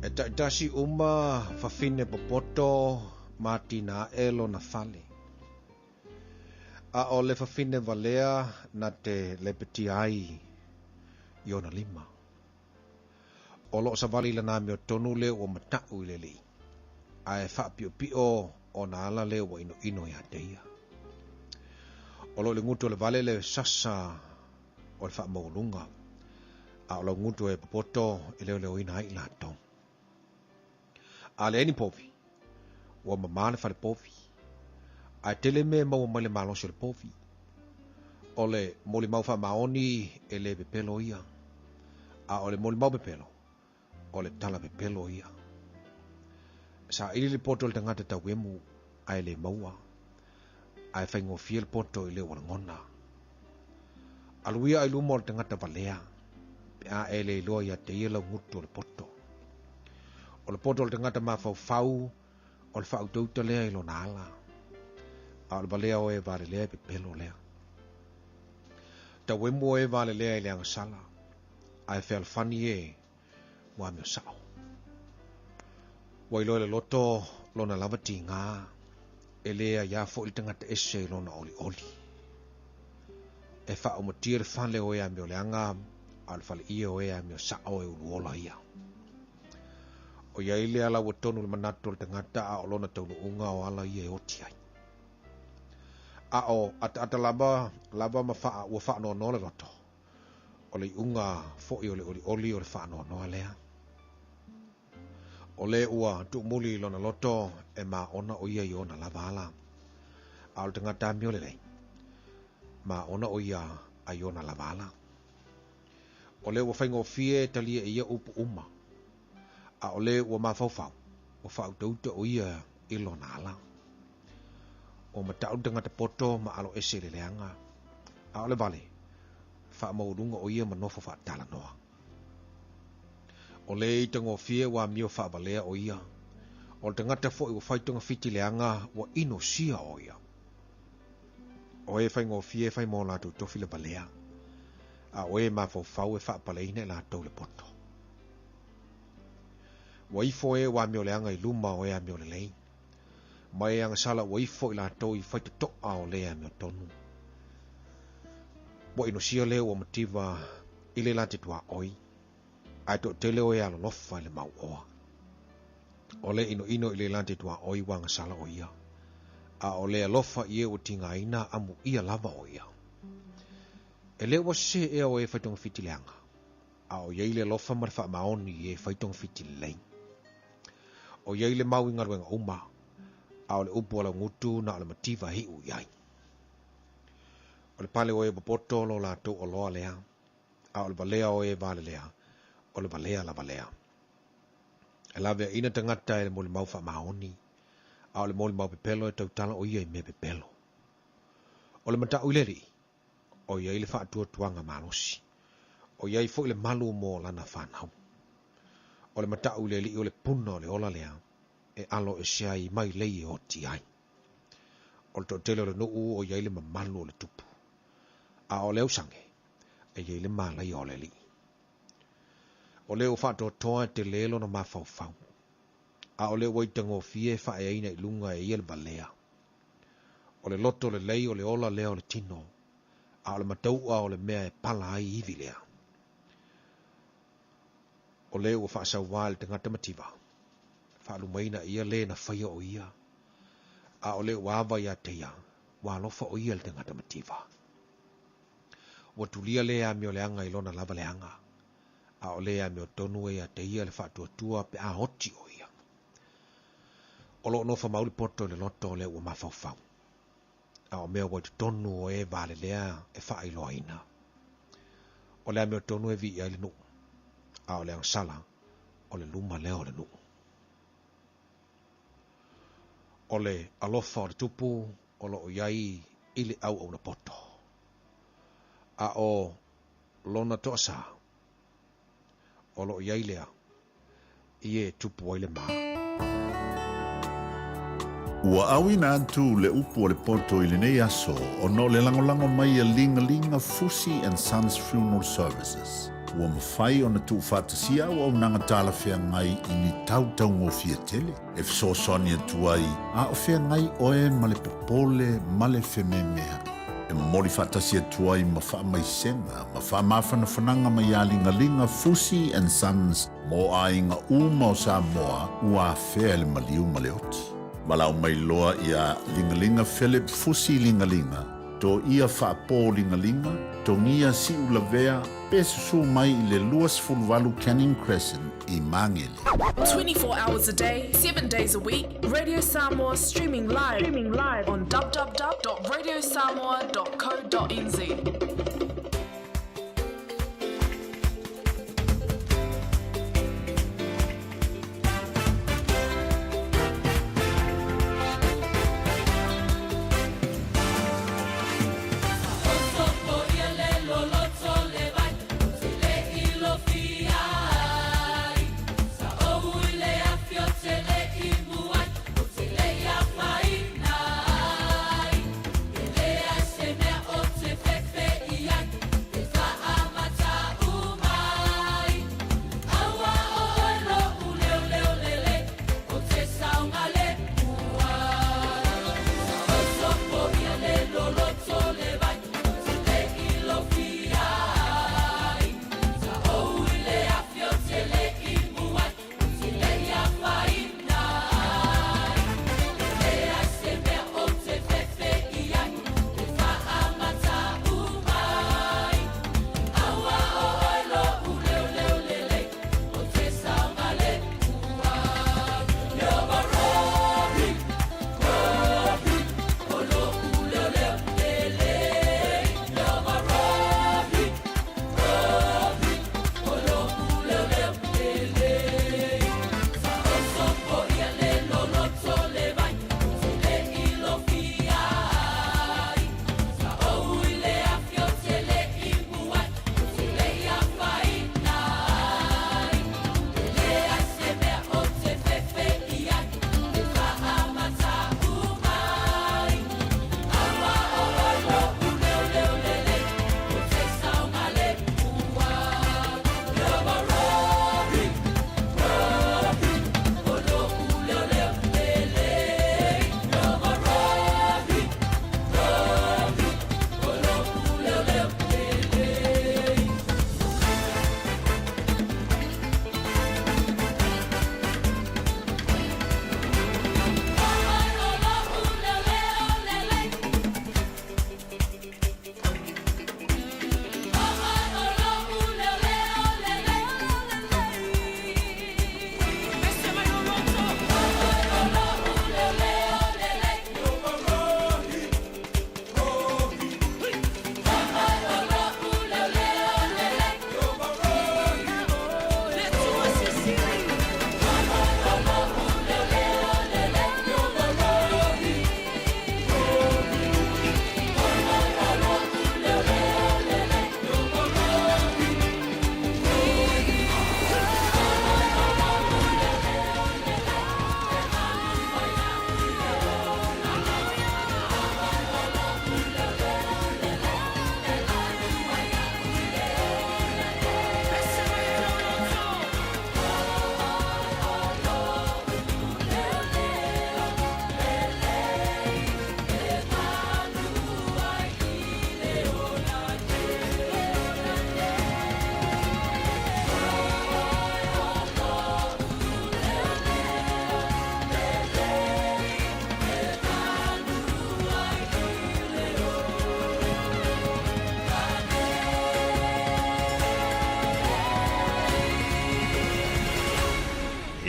E taitasi uma fafine popoto ma tina aʻe lona fale. A o le fafine valea na te lepetia ai i ona lima. O loo savali i lana amiotonu le ua mataʻu i le alii, a e faapiopio ona ala le ua inoino iā te ia. O loo i le gutu o le vale le sasa o le faamaualuga, a o laugutu e popoto e leoleoina ai i latou. A leai ni povi, ua mamā le fale povi, ae tele mea e maua mai le malosi o le povi. O le molimau faamaoni e le pepelo ia, a o le molimau pepelo, o le tala pepelo ia. Saili le poto o le tagata tauemu, ae le maua, ae faigofie le poto i le ua lagona. Alu ia i luma o le tagata valea, pe a e le iloa ia te ia lau gutu o le poto. O le poto o le tagata mafaufau, o le faautauta lea i lona ala, a o le valea o e valelea e pepelo lea. Tauemu o e valelea i le agasala, ae fealofani e ua amio sao. Ua iloa e le loto lona lava tigā, e le aiā foi le tagata ese i lona olioli. E faaumatia le fale o e amioleaga, a o le faleie o e amio sao e uluola ia. O iai le ala ua tonu le manatu o le tagata a o lona taunuuga o ala ia e oti ai. A o ataata lava lava ma faa, ua faanoanoa le loto, o le iuga foi o le olioli o le faanoanoa lea. O le ua tuumuli i lona loto e maona o ia i ona lava ala. A o le tagata amio lelei, maona o ia ai ona lava ala. O le ua faigofie e talia e ia upu uma, a o le ua mafaufau, ua faautauta o ia i lona ala. Ua mataʻu le tagata poto ma alo ese i le leaga, a o le vale, faamaualuga o ia ma nofo faatalanoa. O le i tagofie ua amio faavalea o ia, o le tagata foi ua fai togafiti leaga ua inosia o ia. O e faigofie e fai mo latou tofi le valea, a o e mafaufau e faapaleina i latou le poto. Ua ifo e ua amio leaga i luma o e amio lelei, ma e agasala ua ifo i latou i faitotoa o le amiotonu. Ua inosia le ua mativa i le la te tuaoi, ae toatele o e alolofa i le mauoa. O le inoino i le la te tuaoi ua agasala o ia, a o le alofa i e ua tigaina amuia lava o ia. E le ua sese ea o e fai togafiti leaga, a o iai le alofa ma le faamaoni i e fai togafiti lelei. O iai le mau i galuega uma, a o le upu a laugutu na o le mativa e iu i ai. O le pale o e popoto lo latou oloa lea, a o le valea o e valelea, o le valea lava lea. E laveaina tagata e le molimau faamaoni, a o le molimau pepelo e tautala o ia i mea pepelo. O le mataʻu i le alii, O i ai le faatuatuaga malosi. O i ai foi le malu mo lana fanau. O le matau i le alii o le puna o le ola lea e alo ese ai mai lei e oti ai. O le toatele o le nuu o i ai le mamalu o le tupu. A o le ausage, e i ai le malaia o le alii. O le ua faatoatoa e tele lona mafaufau. A o le ua itagofie e faaeaina i luga e ia le valea. O le loto lelei o le ola lea o le tino, a o le matau'a o le mea e pala ai ivi lea. O le ua faasauā i le tagata mativa, faalumaina e ia le na faia o ia, a o le ua ava iā te ia, ua alofa o ia i le tagata mativa. Ua tulia le amioleaga i lona lava leaga, a o le amiotonu e ia te ia le faatuatua pe a oti o ia. O lo o nofomau le poto i le loto o le ua mafaufau, a o mea ua i totonu o e valelea e faailoaina. O le amiotonu e viia ai le nuu, a o le agasala o le luma lea o le nuu. O le alofa o le tupu o lo o i ai i le auauna poto, a o lona toasā o lo o i ai lea i e tupu ai le ma. Ua auina atu le upu o le poto i lenei aso ona o le lagolago mai a Ligalinga Fusi and Sons Funeral Services. Ua mafai ona tuufaatasia auaunaga talafeagai i ni tau taugofie tele e fesoasoani atu ai a o feagai oe ma le popole ma le fememea'i. E momoli faatasi atu ai ma faamaisega ma faamafanafanaga mai ia Ligaliga Fusi and Sons mo aiga uma o Samoa ua afea e le maliu ma le oti. Valaau mai loa ia Ligaliga Philip Fusi Ligaliga, Toia Faapo Ligaliga, Togia Siulavea, pe susu mai i le 28 Canning Crescent i Magele. 24 hours a day, 7 days a week, Radio Samoa streaming live, streaming live on www.radiosamoa.co.nz.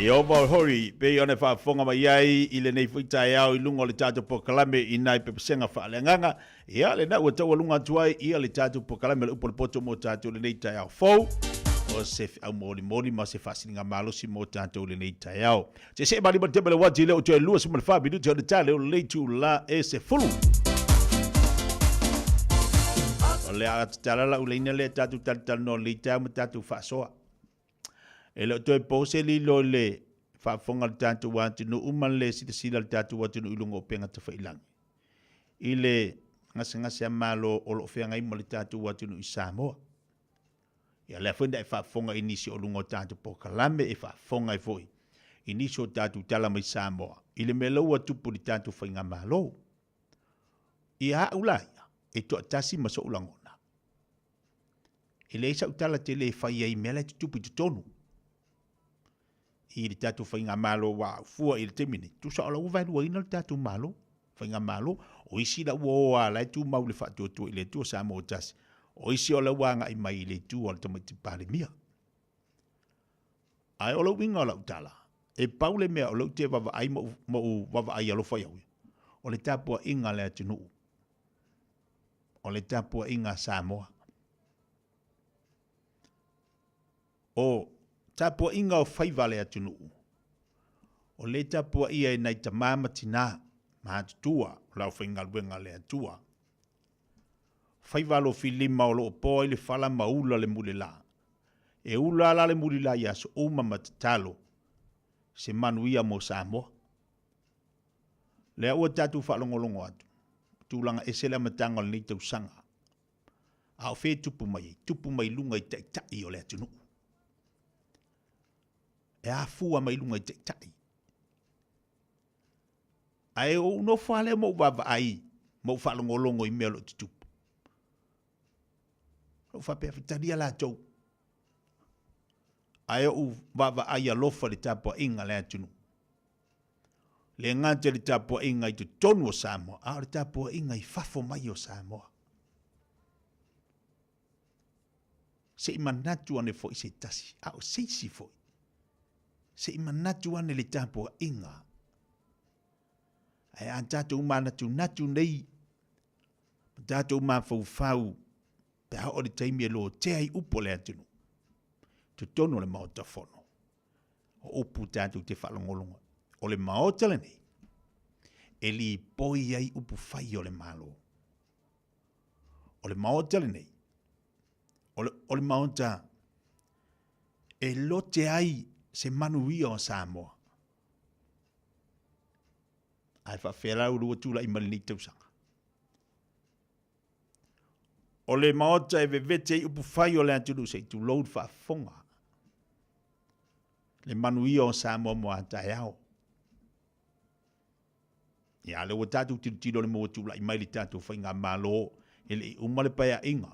Ieova o hoi, pei ona e faafofoga mai ai i lenei foi taeao i luga o le tatou polokalame i nai pepesega faaleagaga. Ia, lena ua taualuga atu ai ia le tatou polokalame o le Upu a le Poto mo tatou i lenei taeao fou. O se feau molimoli ma se faasiligamalosi mo tatou i lenei taeao. Se see ma lima tema le uati le o toe 24 minute o le tale o le itula e 10. O le a tatala lau laina lea tatou talatalanoa i lenei taeao ma tatou faasoa. E le o toe po se lilo i le faafofoga a le tatou atunuu ma le silasila a le tatou atunuu i luga o upega tafailagi i le gasegase a Malo o lo o feagai ma le tatou atunuu i Samoa. Ia lea foi na e faafofoga i nisi o luga o tatou polokalame, e faafofoga ai foi i nisi o tatou tala mai Samoa i le mea la ua tupu i le tatou faigamalo. Ia au la ia, e toatasi ma so'u lagona. E leai sa'u tala tele e fai ai i mea la e tutupu i totonu i le tatou faigamalo ua fua i le taimi nei, tusa o la ua vaeluaina le tatou Malo, faigamalo. O isi la ua o lava la e tumau i le faatuatua i le Atua Samoa tasi, o isi o la ua agai mai i le itu a le tamaiti Palemia. Ae o le uiga o lau tala, e pau le mea o lea ou te vaavaai ma ou vaavaai alofa i au ia, o le tapuaiga a le atunuu, o le tapuaiga a Samoa. O tapuaiga o faiva a le atunuu, o lea e tapuaia e nai tama ma tina matutua o le aufaigaluega a le Atua. Faiva alofilima o lo o po ai le fala ma ula le mulila. E ula la le mulila i aso uma ma tatalo se manuia mo Samoa. Lea ua tatou faalogologo atu, tulaga ese le amataga o lenei tausaga. A o fea e tupu mai ai? Tupu mai luga i taitai o le atunuu. E afua mai luga i taitai. Ae ou nofo lava lea ma ou vaavaai ma ou faalogologo i mea o lo o tutupu. Ou faapea, talia latou. Ae ou vaavaai alofa i le tapuaiga a le atunuu. Le gata i le tapuaiga i totonu o Samoa, a o le tapuaiga i fafo mai o Samoa. Se i manatu ane foi se tasi, a o se isi foi. Se i manatu ane le tapuaiga. Ae a tatou manatunatu nei, ma tatou mafaufau, pe a oo i le taimi e lotea ai upu a le atunuu, totonu o le Maota Fono. O upu tatou te faalogologo ai. O le Maota lenei, e lipoi ai upu fai o le Malo. O le Maota lenei, o le, o le Maota e lote ai se manuia o Samoa. Ae faafefea la ua tulai mai lenei tausaga? O le Maota e vevete ai upufai o le atunuu se i tulou le faafofoga. Le manuia o Samoa mo a taeao. Ia, lea ua tatou tilotilo le mea ua tulai mai le tatou faigamalo, e le i uma le paeaiga.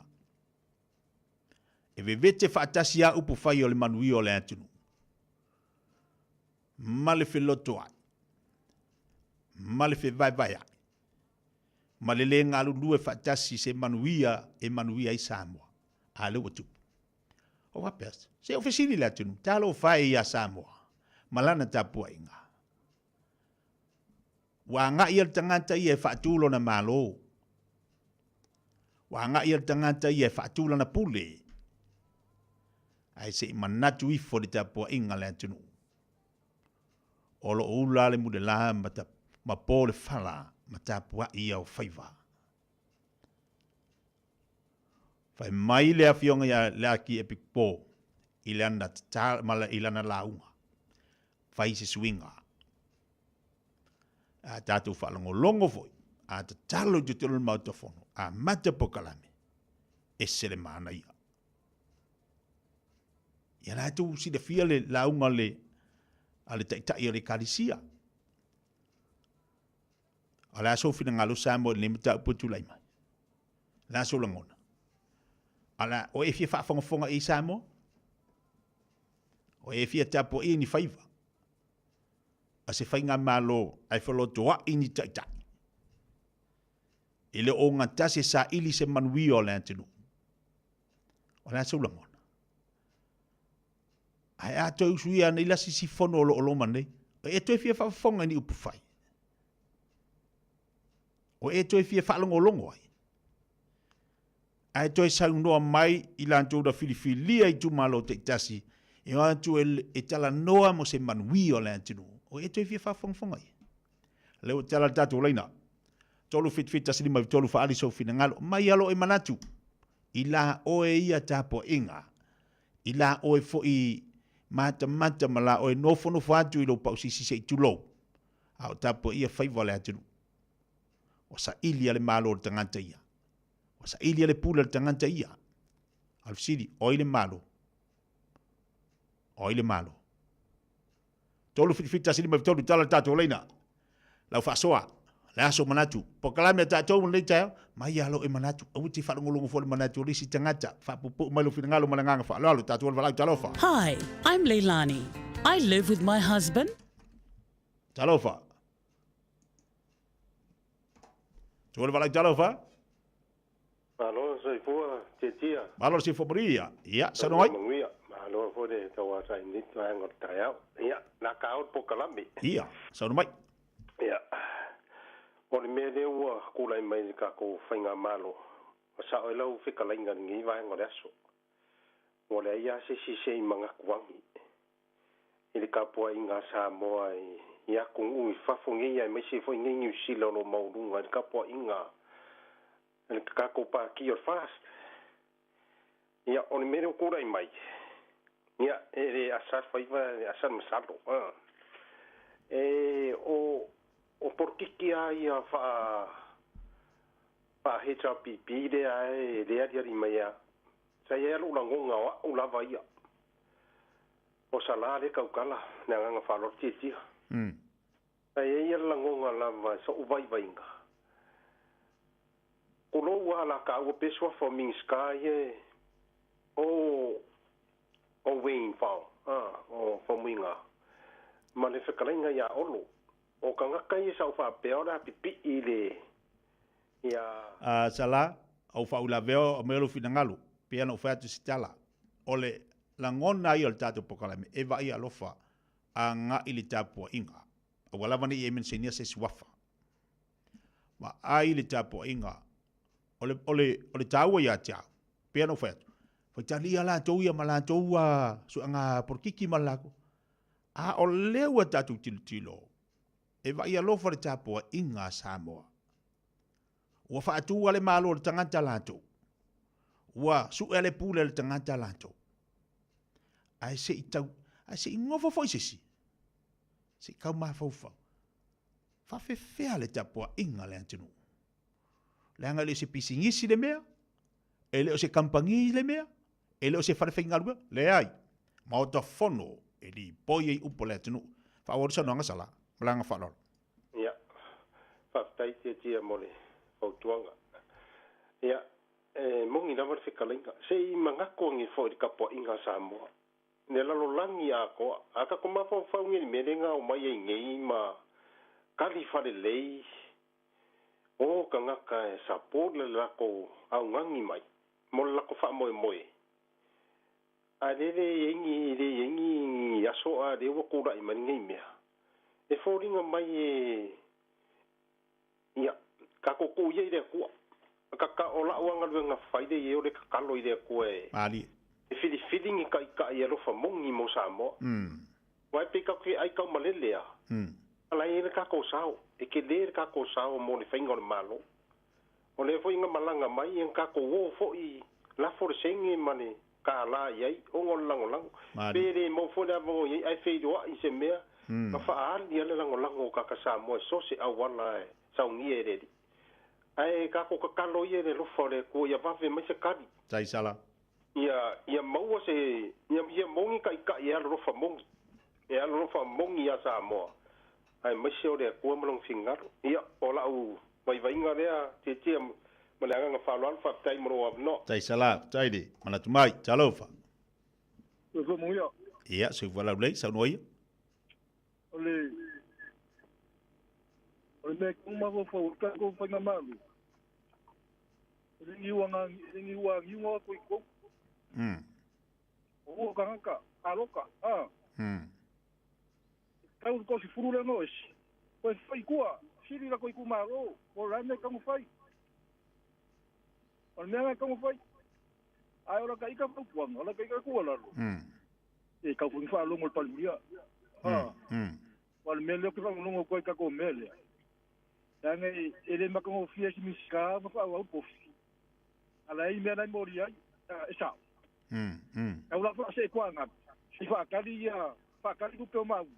E vevete faatasi lava upufai o le manuia o le atunuu ma le felotoai ma le fevaevaeai ma le le galulue faatasi i se manuia e manuia ai Samoa. A lea ua tupu. O faapea, se o fesili le atunuu, talofa e ia Samoa ma lana tapuaiga. Ua agai le tagata ia e faatu lona Malo. Ua agai le tagata ia e faatu lana pule. Ae se i manatu ifo le tapuaiga a le atunuu. O lo o ula le mulelā ma, ta, ma po le fala ma tapuai ia o faiva. Fai mai le afioga ia le Akiepikopo i lana tatalo ma i lana lauga, fai se suiga. A tatou faalogologo foi, a tatalo i totonu o le Maota Fono, amata polokalame, ese le manaia. Ia la tou silafia le lauga le a le taitai o le Ekalesia. O le a sou finagalo Samoa i lenei mataupu e tulai mai? O le a sou lagona? A la, o e fia faafogafoga i Samoa? O e fia tapuaia ni faiva? A se faigamalo ae felotoa'i ni taitai? E le o gatasi e saili se manuia o le atunuu. O le a sou lagona? Ae a toe usuia ana i la sisi fono o lo o loma nei, o e toe fia faafofoga i ni upu fai. O e toe fia faalogologo ai. Ae toe saunoa mai i latou na filifilia i itumalo taitasi e o atu e, e talanoa mo se manuia o le atunuu. O e toe fia faafogafoga ai. Lea ua tala le tatou laina. 3 7 7 1 5 3 faaali sou finagalo. Mai alo e manatu i la oe ia tapuaiga. I la oe foi matamata ma la oe nofonofo atu i lou pausisi se i tulou. A o tapuaia faiva o le atunuu. Ua saili a le Malo o le tagata ia. Ua saili a le pule a le tagata ia. A o le fesili, o ai le Malo? O ai le Malo? 3 7 7 1 5 3 tala le tatou laina. Lau faasoa, le aso manatu. Polokalame a tatou mo lenei taeao, mai lava lou e manatu. Aua te faalogologo fua i le manatu o le isi tagata. Faapuupuu mai lou finagalo ma le agaga faaaloalo. Tatou o le valaau talofa. Hi, I'm Leilani. I live with my husband. Talofa. Tua le valaau talofa. Malo le soifua tietia. Malo le soifua manuia. Ia, saunoa ai. Manuia. Malo foi le tauasa i lenei vaega o le taeao. Ia, na ka au le polokalame. Ia, saunoa mai. Ia, o le mea lea ua tulai mai i le tatou faigamalo, ua sao ai lau fetalaiga i lenei vaega o le aso. Ua leai lava se isi se i manatu agi i le tapuaiga a Samoa i atunuu i fafo nei aemaise foi nei Niu Sila o lo o maualuga i le tapuaiga a le tatou Pati o le FAST. Ia, o le mea lea ua tulai mai, ia, e le asa le faiva, e le asa le masalo. E, o, o polokiki lava ia faa, faa HRPP lea e le aliali mai lava. Sa i ai lava lou lagona o au lava ia. O Sala lea tautala, le agaga faaaloalo tietia. Sa i ai le lagona lava i so'u vaivaiga. Tulou a la taua pe suafa o Minisita ia e o o Wayne Fao, a, o Faumuiga, ma le fetalaiga ia Olo. O tagata ia sa ou faapea o le a pipii i le ia. A Sala, ou faauilavea o mea o lou finagalo, pei ona ou fai atu se tala, o le lagona ia o le tatou polokalame e vaai alofa agai i le tapuaiga. Aua lava ne i e menisinia se suafa. Vaai le tapuaiga o le, o le, o le taua ia te au, pei ona ou fai atu, faitalia latou ia ma latou sueaga polokiki ma le latou. A o lea ua tatou tilotilo, e vaai alofa le tapuaiga a Samoa. Ua faatu a le Malo o le tagata latou. Ua sue a le pule a le tagata latou. Ae se i tau, ae se i nofo foi se isi. Se i kau mafaufau. Faafefea le tapuaiga a le atunuu. Leaga e le o se pisinisi le mea, e le o se kamupani le mea, e le o se falefaigaluega, leai. Maota fono e lipoi ai upu a le atunuu. Faaauau le saunoaga Sala, ma le agaga faaaloalo. Ia, faafetai Tietia mo le fautuaga. Ia, e moni lava le fetalaiga. Se i manatu ane foi i le tapuaiga a Samoa. Le lalolagi atoa. A tatou mafaufau nei i le mea lea na omai ai nei ma tali falelei o tagata e support le latou augani mai mo le latou faamoemoe. Ae le le i ai ni le i ai ni aso a lea ua tulai mai lenei mea. E foliga mai e ia tatou tuu ia i le Atua. Ka o la'u a galuega fai lea i ai o le tatalo i le Atua e Malie. e filifili ni taita'i alofa moni mo Samoa. Aua e pei tatou te ai taumalele a, a la e i ai le tatou sao, e tele le tatou sao mo le faiga o le Malo. O lea foi na malaga mai na tatou o foi lafo le sene ma le kālā i ai ona o le lagolago. Malie. Pe le maua foi le avanoa i ai ae feiloai i se mea na faaali ai le lagolago o tagata Samoa i so o se auala e saunia e le Alii. Ae tatou tatalo ia i le alofa o le Atua ia vave mai se tali. Tai Sala. Ia, ia maua se, ia, ia moni taitai e alolofa moni, e alolofa moni ia Samoa, aemaise o le Atua ma Lona finagalo. Ia, o la'u vaivaiga lea, Tietia, ma le agaga faaaloalo, faafetai mo lou avanoa. Tai Sala, tai le manatu mai, talofa. Soifua manuia. Ia, soifua laulelei, saunoa ia. O le o le mea e tau mafaufau o le tatou faigamalo, e le ni ua niuga atu i tou. O ua tagata. Aloka, a. Tau le 30 lea na o ese. Toe fai i tua, sili la ko itumalo, po o le a le mea e tatau ona fai. O le mea lena e tatau ona fai. Ae o lata ita fautuaga, o lata ita tuualalo, e tau foi ona faalogo i le Palemia. A. Aua o le mea lea ou te faalogologo atu ai i le tatou mea lea, leaga e le matagofie e si Minisita ona faaauau le tofi, a o la e i ai mea la e molia ai, e sao. Tau la faasee tuaagalu, se i faatali ia, faatali tupe o maua,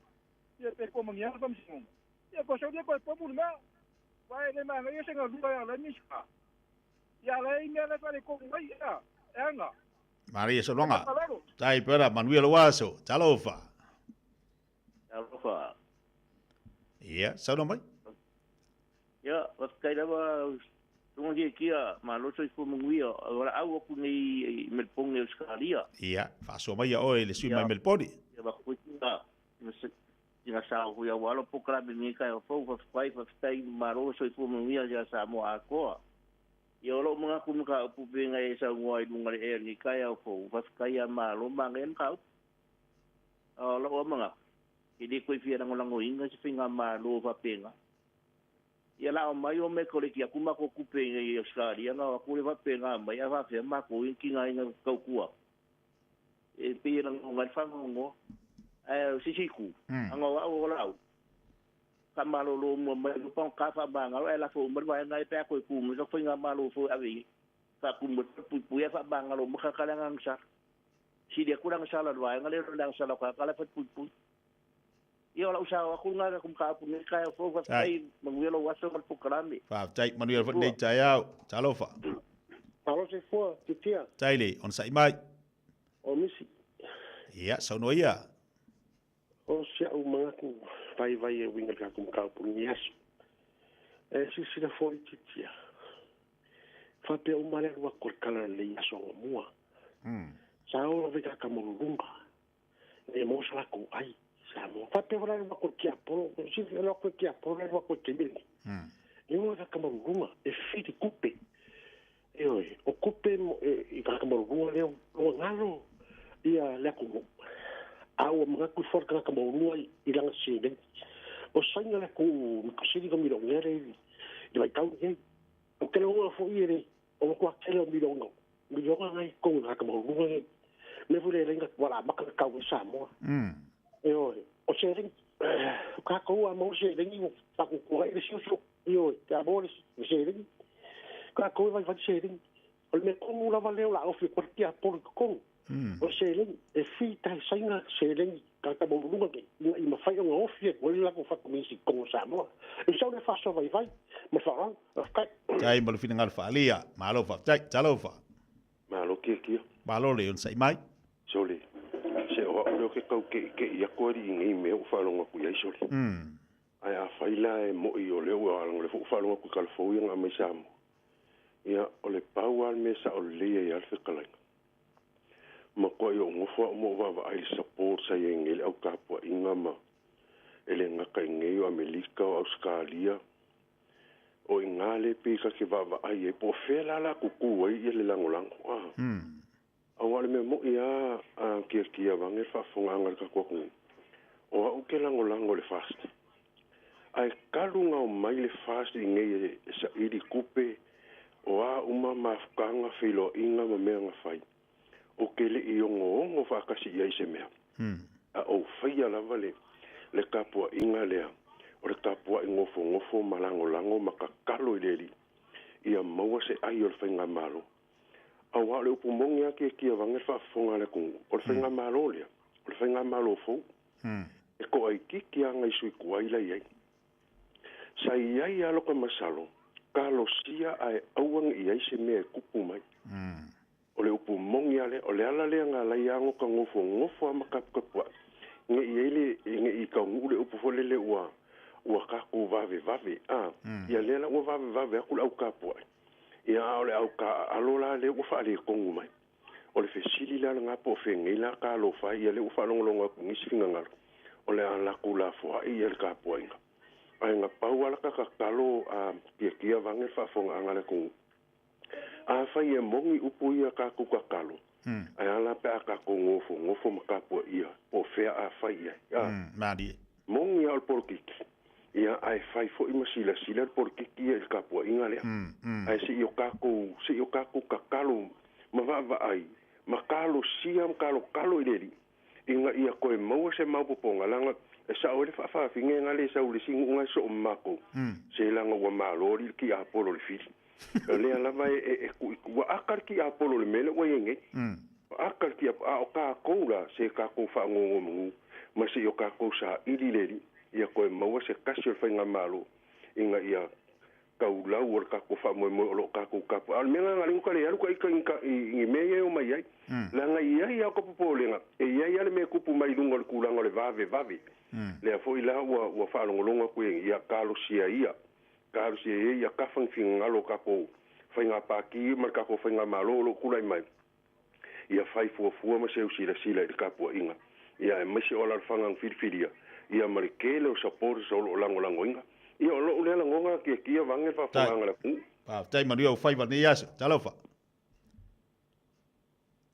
ia pe toa manuia le faamasinoga. Ia toe sau lea toe pomu le mea. Aua e le manaia se galue a la e Minisita. Ia a la e i ai mea la e faaletonu ai, ia, e aga. Maria Sologa. Tai pera manuia lou aso. Talofa. Talofa. Ia, saunoa mai. Ia, faafetai lava Tuga Kiekie, malo soifua manuia. O valaau atu nei i Melbourne, Ausetalia. Ia, faasoa mai ia oe le sui mai Melbourne. Ia, avatu foi sina sao foi aua lou polokalame i lenei taeao fou. Faafetai, faafetai, malo soifua manuia ia Samoa atoa. Ia, o lou manatu i mataupu pei ona e saunoa i luga o le ea i lenei taeao fou, faafetai ia malo, manaia mataupu. A o lou lava manatu, e le toe fia lagolagoina se faigamalo faapena. Ia la omai o me koleki atu matou tupe i nei i Australia na o atu le faapena mai a faapefea matou ia na tigaina tautua e pei e lagona ai le faanoanoa. Ae o se isi itu, ana o au o lau faamalolo mua mai loa pagota faamagalo ae lafo uma le vaega ia pe a toe tu mai sau faigamalo fou e ave i ai. Faatumu ai le falepuipui ae faamagalo uma tagata leaga agasala. Sili atu le agasala i le vaega lea i lo le agasala o tagata la e falepuipui. Ia o lau sao atu lena i le mataupu nei taeao fou, faafetai, manuia lou aso ma le polokalame. Faafetai, manuia foi lenei taeao. Talofa. Malo soifua, Titia. Tai le, onosai mai. O Misi. Ia, saunoa ia. O si au manatu vaivai e uiga i le tatou mataupu i lenei aso. E silasila foi Titia, faapea uma le alu atu o le tala i lenei aso anamua. Sa oo lava i Takamolulunga, ina ia maua se latou ai i Samoa. Faapea foi la le alu atu o le tiapolo, silasila alu atu le tiapolo alu atu i le taimi lenei. E oo i Takamolulunga e fili tupe. Ioe, o tupe i Takamolulunga lea ua galo ia le atunuu. A ua manatu ifo le tagata maulua i lana seleni. O Saina le atunuu mitosili ona milionea lea i le vaitau lenei. Ou te lagona foi e le o matua tele o miliona, miliona na i totonu o tagata maualuluga nei. Mea foi lea e ala ai ona amata ona tau ai Samoa. Ioe, o seleni, o tatou a maua le seleni ua faatuatuanai le isi uso. Ioe, pe a maua le seleni, tatou e vaivai seleni. O le mea tonu lava lea o le a ofi atu ai le tiapolo i totonu, o le seleni, e fita e Saina seleni tagata maualuluga nei, ina ia mafai ona ofi atu ai le latou faakomunisi i totonu o Samoa. E sau le faasoa vaivai ma le faaaloalo. Faafetai. Faafetai mo le finagalo faaalia. Malo faafetai. Talofa. Malo Kiekie. Malo le onosai mai. Sole, se o au lea ou te tau keʻikeʻi atu alii i nei mea ua faalogo atu i ai sole. Ae afai la e moʻi o lea ua leaga o lea foi ua faalogo atu i kalafou ia na aumai Samoa. Ia, o le pau lava le mea e sao lelei ai lava le fetalaiga. Matuai ou nofo au ma ou vaavaai i le support sa i ai nei le au tapuaiga ma e le gata i nei o Amelika o Ausetalia. O i ina lea pei ta te vaavaai ai po o fea la la tutu ai ia le lagolago a. Aua o le mea moʻi lava a Tiatia vaeane le faafofogaaga a le tatou atunuu, o au ou te lagolago i le FAST. Ae talu ona omai le FAST i inei e saili tupe, o a uma mafutaga, feiloaiga ma mea na fai, ou te le i ogoogo faatasi i ai i se mea. A ou faia lava le le tapuaiga lea, o le tapuai nofonofo ma lagolago ma tatalo i le Alii ia maua se ai o le faigamalo. Aua o le upu moni lava Tiatia vaeane le faafofoga a le atunuu, o le faigamalo lea, o le faigamalo fou. E toaitiiti lava nai sui tuai la i ai. Sa i ai lava lota masalo, talosia ae aua ne i ai se mea e tupu mai. O le upu moni lava lea, o le ala lea na ala ai lava ona nofonofo lava ma taputapuai, ne i ai le, ne i taunuu le upu foi lele ua, ua tatou vavevave, a, ia lea la ua vavevave atu le au tapuai. Ia, a o le au taaalo la lea ua faaletonu mai. O le fesili la lena po o fenei la talofa ai, ia lea ua faalogologo atu i nisi finagalo, o le a latou lafoai ia le tapuaiga. Ae na pau lava lata tatalo a Tiatia vaeane le faafofogaaga a le atunuu, afai e moni upu ia a tatou tatalo, Ae a la pe a tatou gofogofo ma tapuaʻia po o fea a fai i ai a. Malie. Moni a o le polokiki, ia ae fai foi ma silasila le polokiki ia i le tapuaʻiga lea. Ae seʻi o tatou seʻi o tatou tatalo ma vaavaai ma talosia ma talotalo i le Alii ina ia toe maua se maopoopoga leaga e sao ai le faafafine na le sau i le isi nuu na e soo ma matou se leaga ua malo alii le tiapolo i le fili. O lea lava e e e ua aka le tiapolo i le mea lea ua i ai nei. Ua aka le tiapolo a o tatou la se tatou faanonomanu ma seʻi o tatou saili le Alii ia toe maua se tasi o le faigamalo ina ia taulau o le tatou faamoemoe o lo o tatou tapu. A o le mea lena na ala ai ona ta le alu ta ita i ni mea ia e omai ai. Leaga e i ai lava ka popolega, e i ai lava le mea e tupu mai i luga o le tulaga o le vavevave. Lea foi la ua faalogologo atu i ia talosia ia, talosia ia ia tafa ni finagalo o tatou faiga pati ma le tatou faigamalo o lo o tulai mai, ia fai fuafua ma seu silasila i le tapuaiga, ia aemaise o alaalafaga na filifilia, ia ma le tele o supporters o lo o lagolagoina. Ia o lou lea lagona tiatia vaeane le faafofogaaga a le atunuu. Faafetai manuia ua faiva lenei aso. Talofa.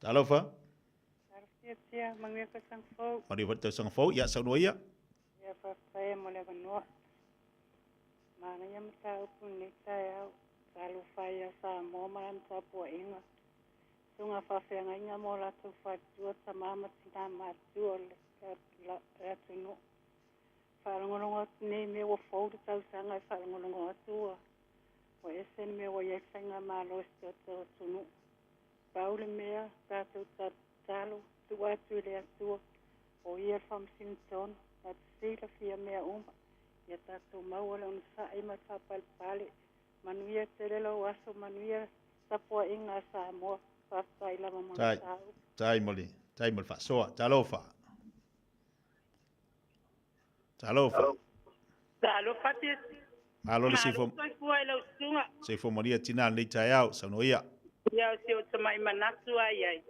Talofa. Talofa tia, manuia tausaga fou. Manuia foi le tausaga fou. Ia, saunoa ia. Ia, faafetai mo le avanoa. Manaia mataupu i lenei taeao. Talofa ai ia Samoa ma lana tapuaiga. Susuga faafeagaiga ma o latou faletua, tama ma tina matutua o le atunuu. Faalogologo atu nei mea ua fou le tausaga e faalogologo atu ua ua ese le mea ua i ai le faigamalo i si tatou atunuu. Pau le mea tatou tatalo tuu atu i le Atua o Ia le faamasino tonu na te silafia mea uma. Ia tatou maua le onosai ma le faapalepale. Manuia tele lou aso, manuia tapuaiga a Samoa. Faafetai lava mo le Tai, mataupu. tai mo le, tai mo le faasoa. Talofa. Talofa. Talofa Tiatia. Malo le Malo soifua. soifua i lau susuga. Soifua manuia tina lenei taeao. Saunoa ia. Ia o si ou tamai manatu lava i ai.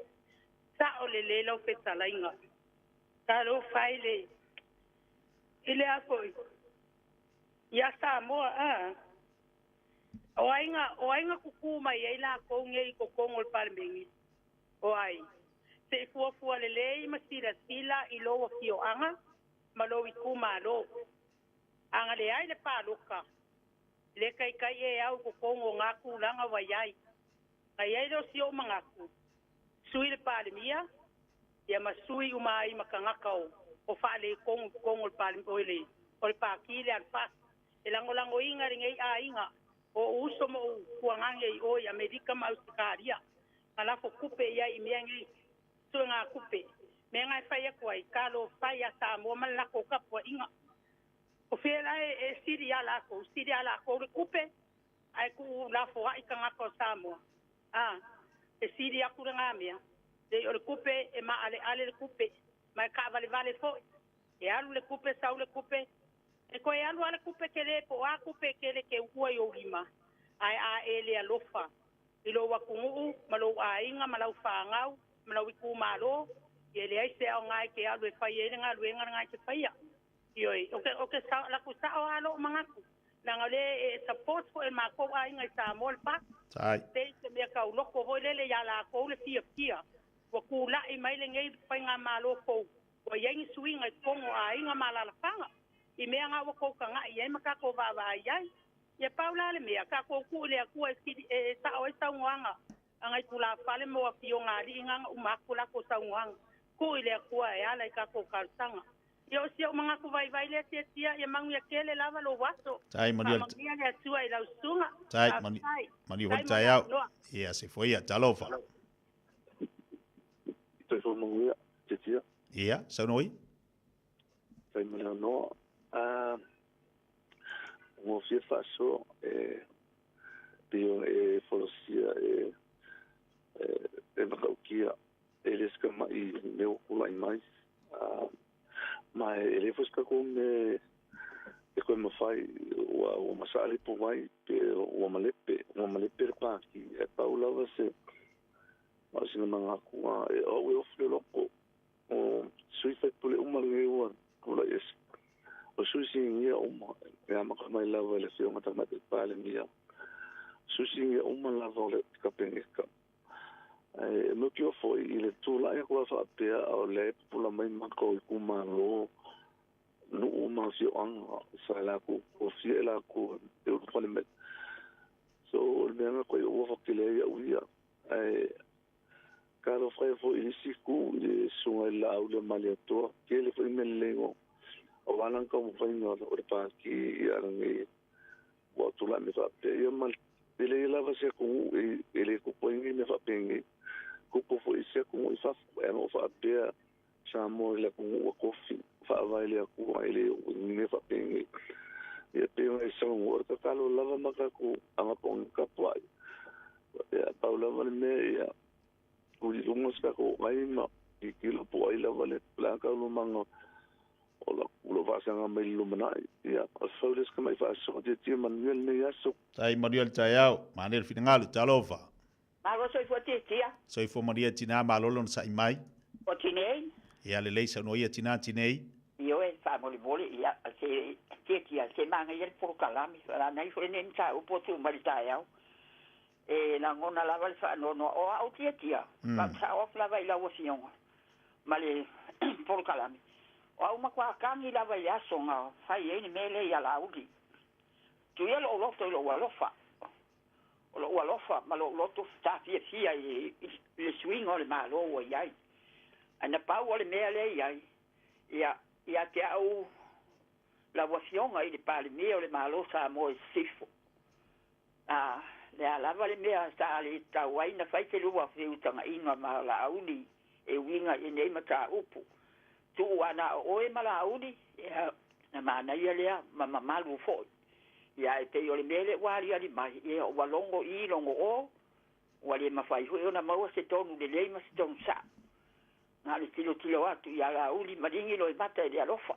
Sao lelei lau fetalaiga. Talofa i le i le a foi ia Samoa a. O aiga, o ai na kukū mai ai lakou nei i totonu o le Palemene? O ai? Se i fuafua lelei ma silasila i lou afioaga ma lou itumalo. A na leai le paloka, le taitai e au i totonu o na tulaga ua i ai. Na i ai lea o si ou manatu, sui le Palemia, ia ma sui uma ai ma tagata o o faaletonu i totonu o le Palemia, o le o le Pati lea a le FAST. E lagolagoina e lenei aiga o ou uso ma ou tuagage i o i Amerika ma Ausetalia na lafo tupe i ai i mea nei, suegatupe. Mea na e fai atu ai, talofa ia Samoa ma le latou tapuaiga. O fea la e e sili iā lakou, sili iā lakou le tupe ae tuu lafoai tagata o Samoa. A, e sili atu lena mea, leai o le tupe e maaleale le tupe, ma e taavalevale foi. E alu le tupe sau le tupe, e toe alu lava le tupe tele po o a tupe e tele te uua i ou lima, ae a e le alofa i lou atunuu ma lou aiga ma lau fanau ma lau itumalo, ia e leai se aoga e te alu e fai ai le galuega lena e te faia. Ioe, o ke, o ke sao, laku sao lava lou manatu, leaga o lea e support foi e le matou aiga i Samoa le FAST. Tai. Pei se mea tauloko foi lele ia lakou le fiafia ua tula'i mai lenei faigamalo fou ua i ai ni suiga i totonu o aiga ma alaalafaga i mea na ua tou taga'i ai ma tatou vaavaai ai. Ia pau la le mea, tatou tuu i le Atua e sili, e sa'o ai saunoaga a nai tulafale mo afioga alii na na uma atu latou saunoaga. Tuu i le Atua e ala i tatou talosaga. Ia o si ou manatu vaivai lea Tiatia, ia manuia tele lava lou aso. Tai manuia le Faamanuia le Atua i lau susuga. Tai manu Faafetai. manuia foi Tai le mo le taeao. avanoa. Ia se foi ia talofa. Soifua manuia, Tiatia. Ia, saunoa ia. Tai mo le avanoa. Ah, ua fia faasoa e pei ona e folasia e e matautia e le se tamaʻi mea ua tulaʻi mai. Ma e le foi se tatou mea e toe mafai ua ua masaʻa le ipuvai pe ua malepe ua malepe le pāki ae pau lava se ma o sina manatu e o a'u e ofu le loko o sui faipule uma lenei ua tulaʻi ese o sui sigigia uma e amata mai lava i le Afioga Tamaitai Palemia sui sigigia uma lava o le Kapeneta. Ae mautinoa foi i le tulai atu lava faapea a o lea e pupula mai matou itumalo, nuu ma afioaga sa latou tofia e latou e ulu palemene. So o le mea lena koe ua fatele ai au ia. Ae talofa ai foi i le isi itu i le susuga i le Laauli o Malietoa, tele foi mea lelei aua lana taumafaiga o le Pati ia lenei ua tulai mai faapea ia ma e leai lava se atunuu e le tupu ai nei mea faapenei. Tupu foi i se atunuu i fafo e ano faapea Samoa i le atunuu ua tofi faavae le Atua e le oo i ni mea faapenei. Ia pei ona e saunoa o le tatalo lava ma tatou anapogi tapuai. Ia pau lava le mea ia tuli i luga se tatou ai ma tilotilo po o ai lava le a taualumaga o lo o faasaga mai i le lumanai. Ia, o le fau lea o se tamai faasoa. Tiatia manuia lenei aso. Tai manuia le taeao, manaia le finagalo, talofa. Malo soifua tiatia. Soifua manuia tina, malo le onosai mai. O Tinei. Ia lelei saunoa ia tina Tinei. Ioe, faamolemole, ia, se tiatia, se manaia le polokalame, lanai foi lenei mataupu ua tuu mai i le taeao. E lagona lava le faanoanoa, o au tiatia, faasao atu lava i lau afioga ma le polokalame, o au matua tagi lava i le aso na fai ai le mea lea ia Laauli. Tuia lou loto i lou alofa, o lou alofa ma lou loto tafiafia i le suiga o le Malo ua i ai. Ae na pau o le mea lea e i ai, ia, ia te au lau Afioga i le Palemia o le Malo o Samoa i Sisifo, a le a lava le mea sa le tatau ai na fai se lua feutagaiga ma Laauli e uiga i lenei mataupu. Tuu a na o oe ma Laauli, ia, na manaia lea ma mamalu foi. Ia, ae pei o le mea lea ua aliali mai, ia, ua logo i, logo o, ua le mafai foi ona maua se tonu lelei ma se tonu sa'o. Na o le tilotilo atu ia Laauli ma ligi loimata i le alofa.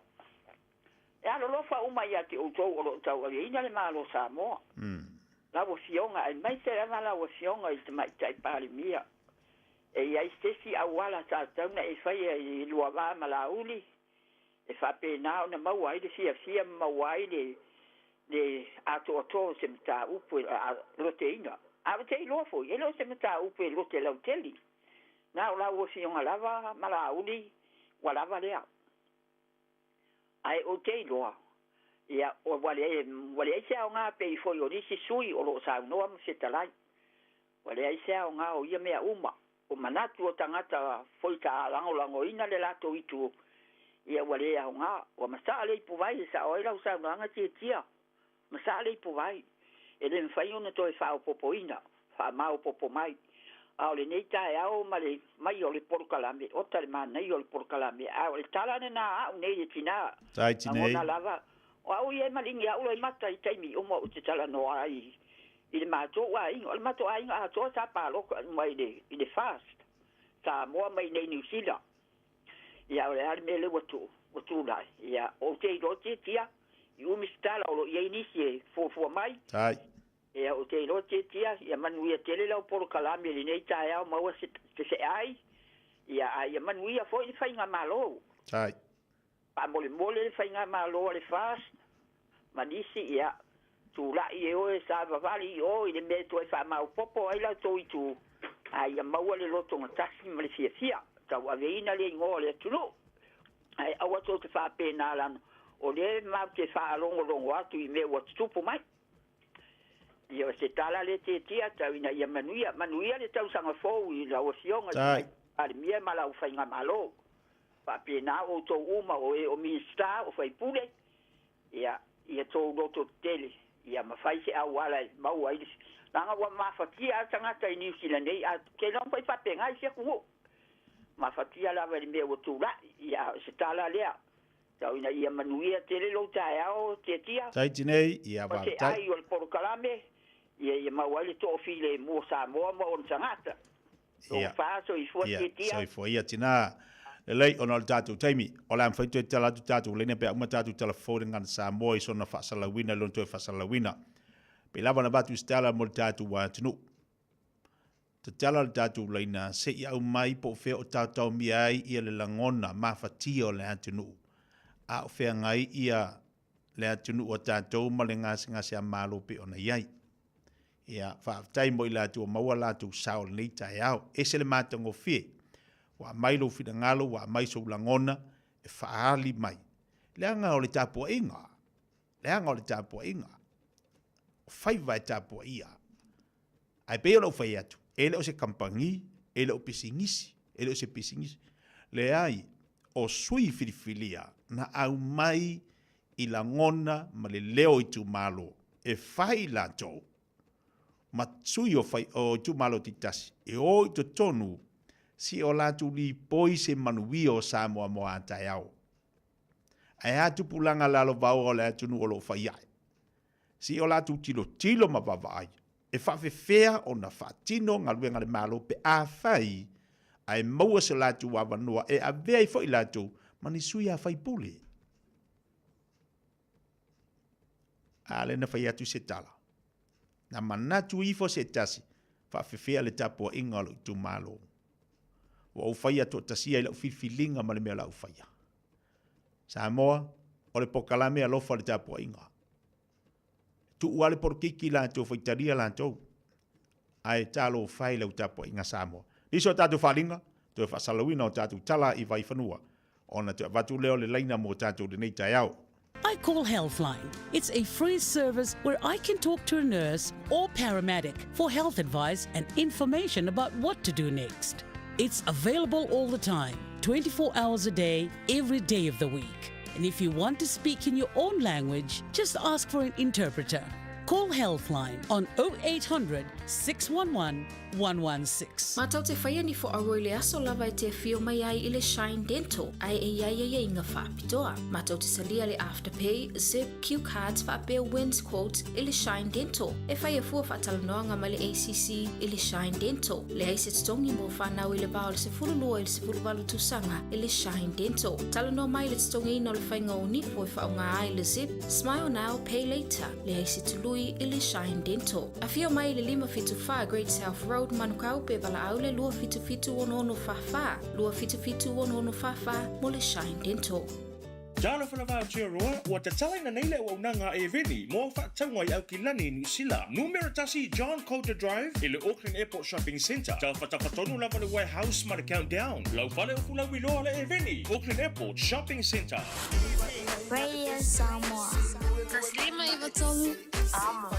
E alolofa uma ia te outou o lo o tauaveina le Malo o Samoa, lau Afioga, aemaise lava lau Afioga i le Tamaitai Palemia. E i ai se isi auala sa tatau ona e faia i lua va ma Laauli, e faapena ona maua ai le fiafia ma maua ai le le atoatoa o se mataupu e loteina. Ae ou te iloa foi, e le o se mataupu e lote lautele. Na o lau Afioga lava ma Laauli ua lava lea. Ae ou te iloa, ia, ua leai se aoga pei foi o nisi sui o lo o saunoa ma fetalai. Ua leai se aoga o ia mea uma. O manatu o tagata foi sa lagolagoina le latou itu, ia ua le aoga. Ua masaa le ipuvai e sao ai lau saunoaga Tiatia. Masaa le ipuvai. E le mafai ona toe faaopoopoina, faamaopoopo mai. A o lenei taeao ma le mai o le polokalame, ota le manaia o le polokalame. A o le tala lena a au nei le tina, lagona lava, o au ia e maligi au loimata i taimi uma ou te talanoa ai i le matou aiga. O le matou aiga atoa sa palota uma i le, i le FAST, Samoa mai nei Niu Sila. Ia, o le a le mea lea ua tu, ua tulai? Ia, ou te iloa tiatia, i umi se tala o lo o i ai nisi e fuafua mai. Tai. Ia, ou te iloa tiatia, ia manuia tele lau polokalame i lenei taeao maua se, se seai. Ia, a ia manuia foi le faigamalo. Tai. Faamolemole le faigamalo a le FAST ma nisi, ia, tulai e oe savavali i o i le mea e toe faamaopoopo ai la outou itu, a ia maua le lotogatasi ma le fiafia, tauaveina le igoa o le atunuu. Ae aua tou te faapena lana, o lea matou te faalogologo atu i mea ua tutupu mai. Ia, o se tala lea tiatia tau ina ia manuia, manuia le tausaga fou i lau Afioga i le Tamaitai Palemia ma lau faigamalo. Faapena outou uma o e o Minisita, o faipule, ia, ia tou loto tetele, ia mafai se auala e maua ai le leaga ua mafatia lava tagata i Niu Sila nei, a ke iloa foi faapena isi atunuu. Mafatia lava i le mea ua tulai, ia, o se tala lea. Tau ina ia manuia tele lou taeao, Tiatia. Tahiti nei, ia O se faafetai. ai o le polokalame, ia ia maua ai le toafilemu o Samoa ma ona tagata. Ia. Tofa soifua Ia, Tiatia. soifua ia tinā. Lelei, ona o le tatou taimi, o le a mafai toe tala atu tatou laina pe a uma tatou tala fou i le Gagana Samoa i sona faasalalauina i lona toe faasalalauina. Pei lava ona avatu se tala mo le tatou atunuu. Tatala le tatou laina se i aumai po o fea o taotaomia ai ia le lagona mafatia o le atunuu, a o feagai ia le atunuu a tatou ma le gasegase a Malo pei ona i ai. Ia, faafetai mo i latou ua maua latou sao i lenei taeao. Ese le matagofie. Ua aumai lou finagalo, ua aumai sou lagona e faaali mai. Leaga o le tapuaiga, leaga o le tapuaiga, o faiva e tapuaia. Ae pei ona ou fai atu, e le o se kamupani, e le o pisinisi, e le o se pisinisi. Leai, o sui filifilia na aumai i lagona ma le leo o itumalo e fai latou ma sui o, fai, o itumalo taitasi e o i totonu si o latou lipoi se manuia o Samoa mo a taeao. Ae a tupulaga lalovaoa o le atunuu o lo o fai ae? Se i o latou tilotilo ma vaavaai e faafefea ona faatino galuega a le Malo pe afai ae maua se latou avanoa e avea ai foi latou ma ni sui a faipule. A lea na fai atu se tala. Na manatu ifo se tasi, faafefea le tapuaiga o lou itumalo. Ua ou faia toatasia i lau filifiliga ma le mea o le a ou faia. Samoa, o le pokalame alofa o le tapuaiga. Tuu lava le polokiki latou, faitalia latou. Ae talofa e i lau tapuaiga Samoa. Nisi o tatou faaaliga, toe faasalalauina o tatou tala i Vaifanua, ona toe avatu lea o le laina mo tatou i lenei taeao. I call Healthline. It's a free service where I can talk to a nurse or paramedic for health advice and information about what to do next. It's available all the time, 24 hours a day, every day of the week. And if you want to speak in your own language, just ask for an interpreter. Call Healthline on 0800 611 116. Matou te faia ni fo'auo i le aso lava e te afio mai ai i le Shine Dental ae e i ai aiaiga faapitoa. Matou te salia le Afterpay, Zip, Cue Cards faapea Wins Quotes i le Shine Dental. E faia fua faatalanoaga ma le ACC i le Shine Dental. Leai se totogi mo fanau i le va o le 12 i le 18 tausaga i le Shine Dental. Talanoa mai i le totogiina o le faiga o nifo e faaaoga ai le Zip, Smile Now, Pay Later. Leai se tului i le Shine Dental. Afio mai i le 574 Great South Road, Manukau, pe valaau le 277 6644, 277 6644 mo le Shine Dental. Talofa lava Aotearoa, ua tatalaina nei le auaunaga a Airveni mo au faatauga i Aukilani, Niu Sila. Numera 1 John Coulter Drive i le Auckland Airport Shopping Centre. Tafatafa tonu lava le Warehouse ma le Countdown. Lau fale o fulauiloa le Airveni, Auckland Airport Shopping Centre. Radio Samoa. 153 Amo.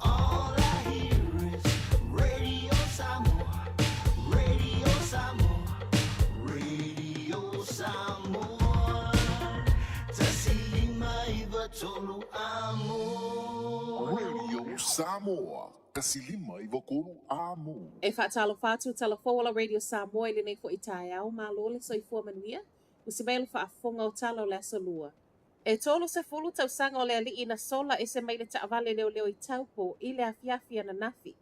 All I hear is Radio Samoa, Radio Samoa, Radio Samoa. 153 amo. Radio Samoa, 153 amo. E faatalofa atu tala fou o la Radio Samoa i lenei fo'i taeao, malo le soifua manuia, usi mai le faafofoga o tala o le Aso Lua. E 30 tausaga o le alii na sola ese mai le taavale leoleo i Taupo i le afiafi ananafi.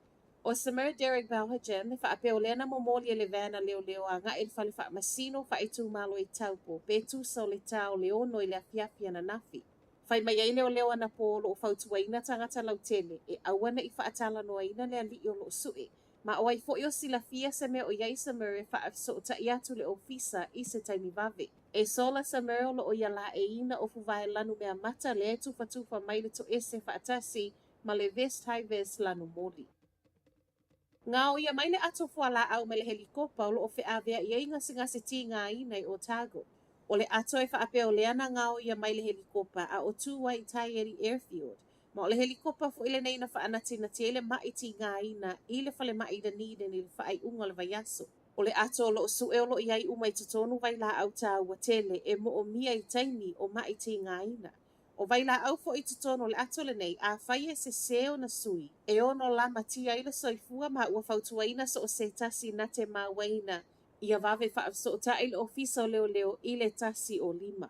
O Samir Derek Bouhajan e faapea o lea na momoli e le vana leoleo aga'i i le fale faamasino faaitumalo i Taupo pe tusa o le ta o le 6 i le afiafi ananafi. Fai mai ai leoleo anapo o loo fautuaina tagata lautele e aua ne'i faatalanoaina le alii o loo su'e. Ma o ai fo'i o silafia se mea o i ai Samir e faafesoota'i atu le ofisa i se taimi vave. E sola Samir o loo ia laeiina ofu vaelanu meamata lea e tufatufa mai le toese faatasi ma le vest hi-vis lanu moli. Gaoia mai le ato fualaau mai le helikopa o loo feavea'i ai gasegase tigaina i Otago. O le ato e faapea o lea na gaoia mai le helikopa a o tu ai i Taieri Airfield. Ma o le helikopa fo'i lenei na faanatinati ai le ma'i tigaina i le falema'i i Dunedin i le faaiuga o le vaiaso. O le ato o loo su'e o loo i ai uma i totonu vailaau taua tele e moomia i taimi o ma'i tigaina. O vailaau fo'i i totonu o le ato lenei, afai e sesē ona sui, e ono lamatia ai le soifua ma ua fautuaina so o se tasi na te mauaina ia vave faafesoota'i le ofisa o leoleo i le 105.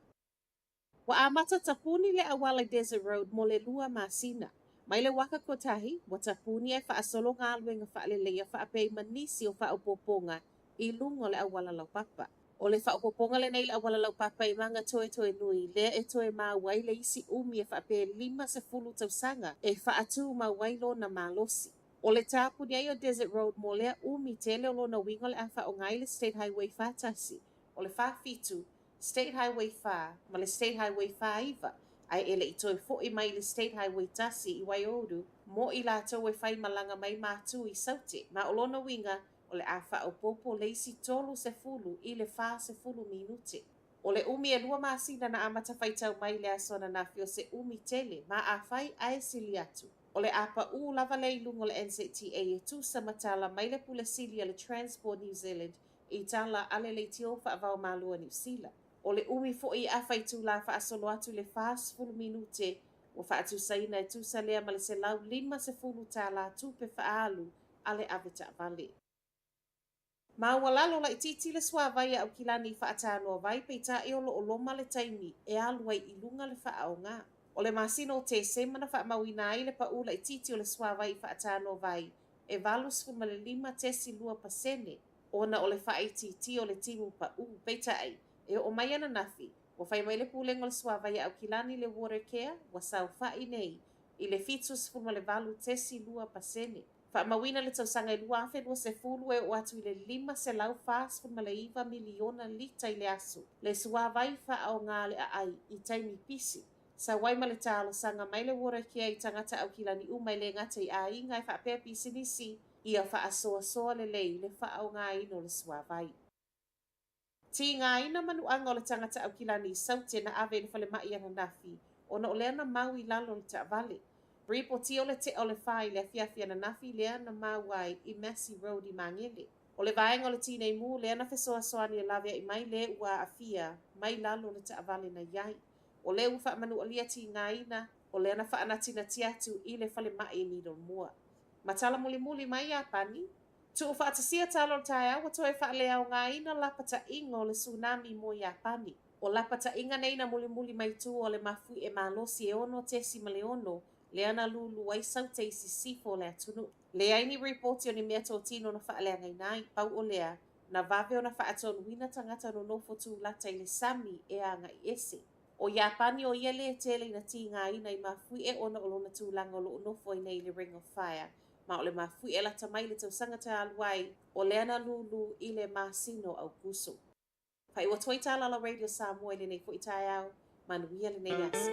Ua amata tapuni le auala i Desert Road mo le 2 masina. Mai le Waka Kotahi, ua tapuni ae faasolo galuega faaleleia faapea ma nisi o faaopoopoga i luga o le auala laupapa. O le faaopoopoga lenei i le auala laupapa i Mangatoetoenui, lea e toe maua ai le isi umi e faapea e 50 tausaga e faatumau ai lona malosi. O le tapuni ai o Desert Road mo lea umi tele o lona uiga o le a faaaoga ai le State Highway 41, o le 47, State Highway 4 ma le State Highway 49 Ae e le i toe fo'i mai i le State Highway 1 i Waiouru mo i latou e fai malaga mai Matu i Saute, ma o lona uiga o le a faaopoopo le isi 30 i le 40 minute. O le umi e lua masina na amata faitau mai le aso ananafi o se umi tele, ma afai ae sili atu. O le a paʻū lava lea i luga o le NZTA e tusa ma tala mai le Pule Sili a le Transport New Zealand i tala a le leitio faava-o-Malo a Niu Sila. O le umi foi a faitulā faasolo atu i le 40 minute ua faatusaina e tusa lea ma le 150 tālā tupe faaalu a le avetaavale. Maualalo laitiiti le suāvai a Aukilani i Faatanoavai peitai o lo o loma le taimi e alu ai i luga le faaaoga. O le masina o Tesema na faamauina ai le paʻū laitiiti o le suāvai i Faatanoavai e 85.2% ona o le faaitiitia o le timu paʻū. Peitai, e oo mai ananafi, ua fai mai le Pulega o le Suāvai a Aukilani le Watercare ua saofaʻi nei i le 78.2%. Faamauina le tausaga e 2020 e oo atu i le 549 miliona lita i le aso le suāvai faaaoga a le aai i taimi pisi. Sau ai ma le talosaga mai le Watercare i tagata Aukilani uma e le gata i aiga e faapea pisinisi ia faasoasoa lelei le faaaogaina o le suāvai. Tigaina manuaga o le tagata Aukilani i Saute na ave i le falemai ananafi ona o lea na mau i lalo o le taavale. Ripotia o le tea o le 4 i le afiafi ananafi lea na mau ai i Massey Road i Magele. O le vaega o le Tinei Mu lea na fesoasoani e laveai mai le ua aafia mai lalo o le taavale na i ai. O lea ua faamanualia tigaina o lea na faanatinati atu i le falemai i Middlemore. Ma tala mulimuli mai Iapani, Tuufaatasia tala o le taeao ua toe faaleaogaina lapataiga o le tsunami mo Iapani. O lapataiga nei na mulimuli mai tua o le mafuie malosi e 6.6 lea na lūlū ai Saute i sisifo o le atunuu. Leai ni ripoti o ni meatotino na faaleagaina ai, pau o lea, na vave ona faatonuina tagata nonofo tulata i le sami e agai ese. O Iapani o ia lea e tele ina tigaina i mafuie ona o lona tulaga o lo o nofo ai nei i le Ring of Fire, ma o le mafuie lata mai i le tausaga talu ai, o lea na lūlū i le masina o Aukuso. Faaiu atu ai tala a la Radio Samoa i lenei foi taeao, manuia lenei aso.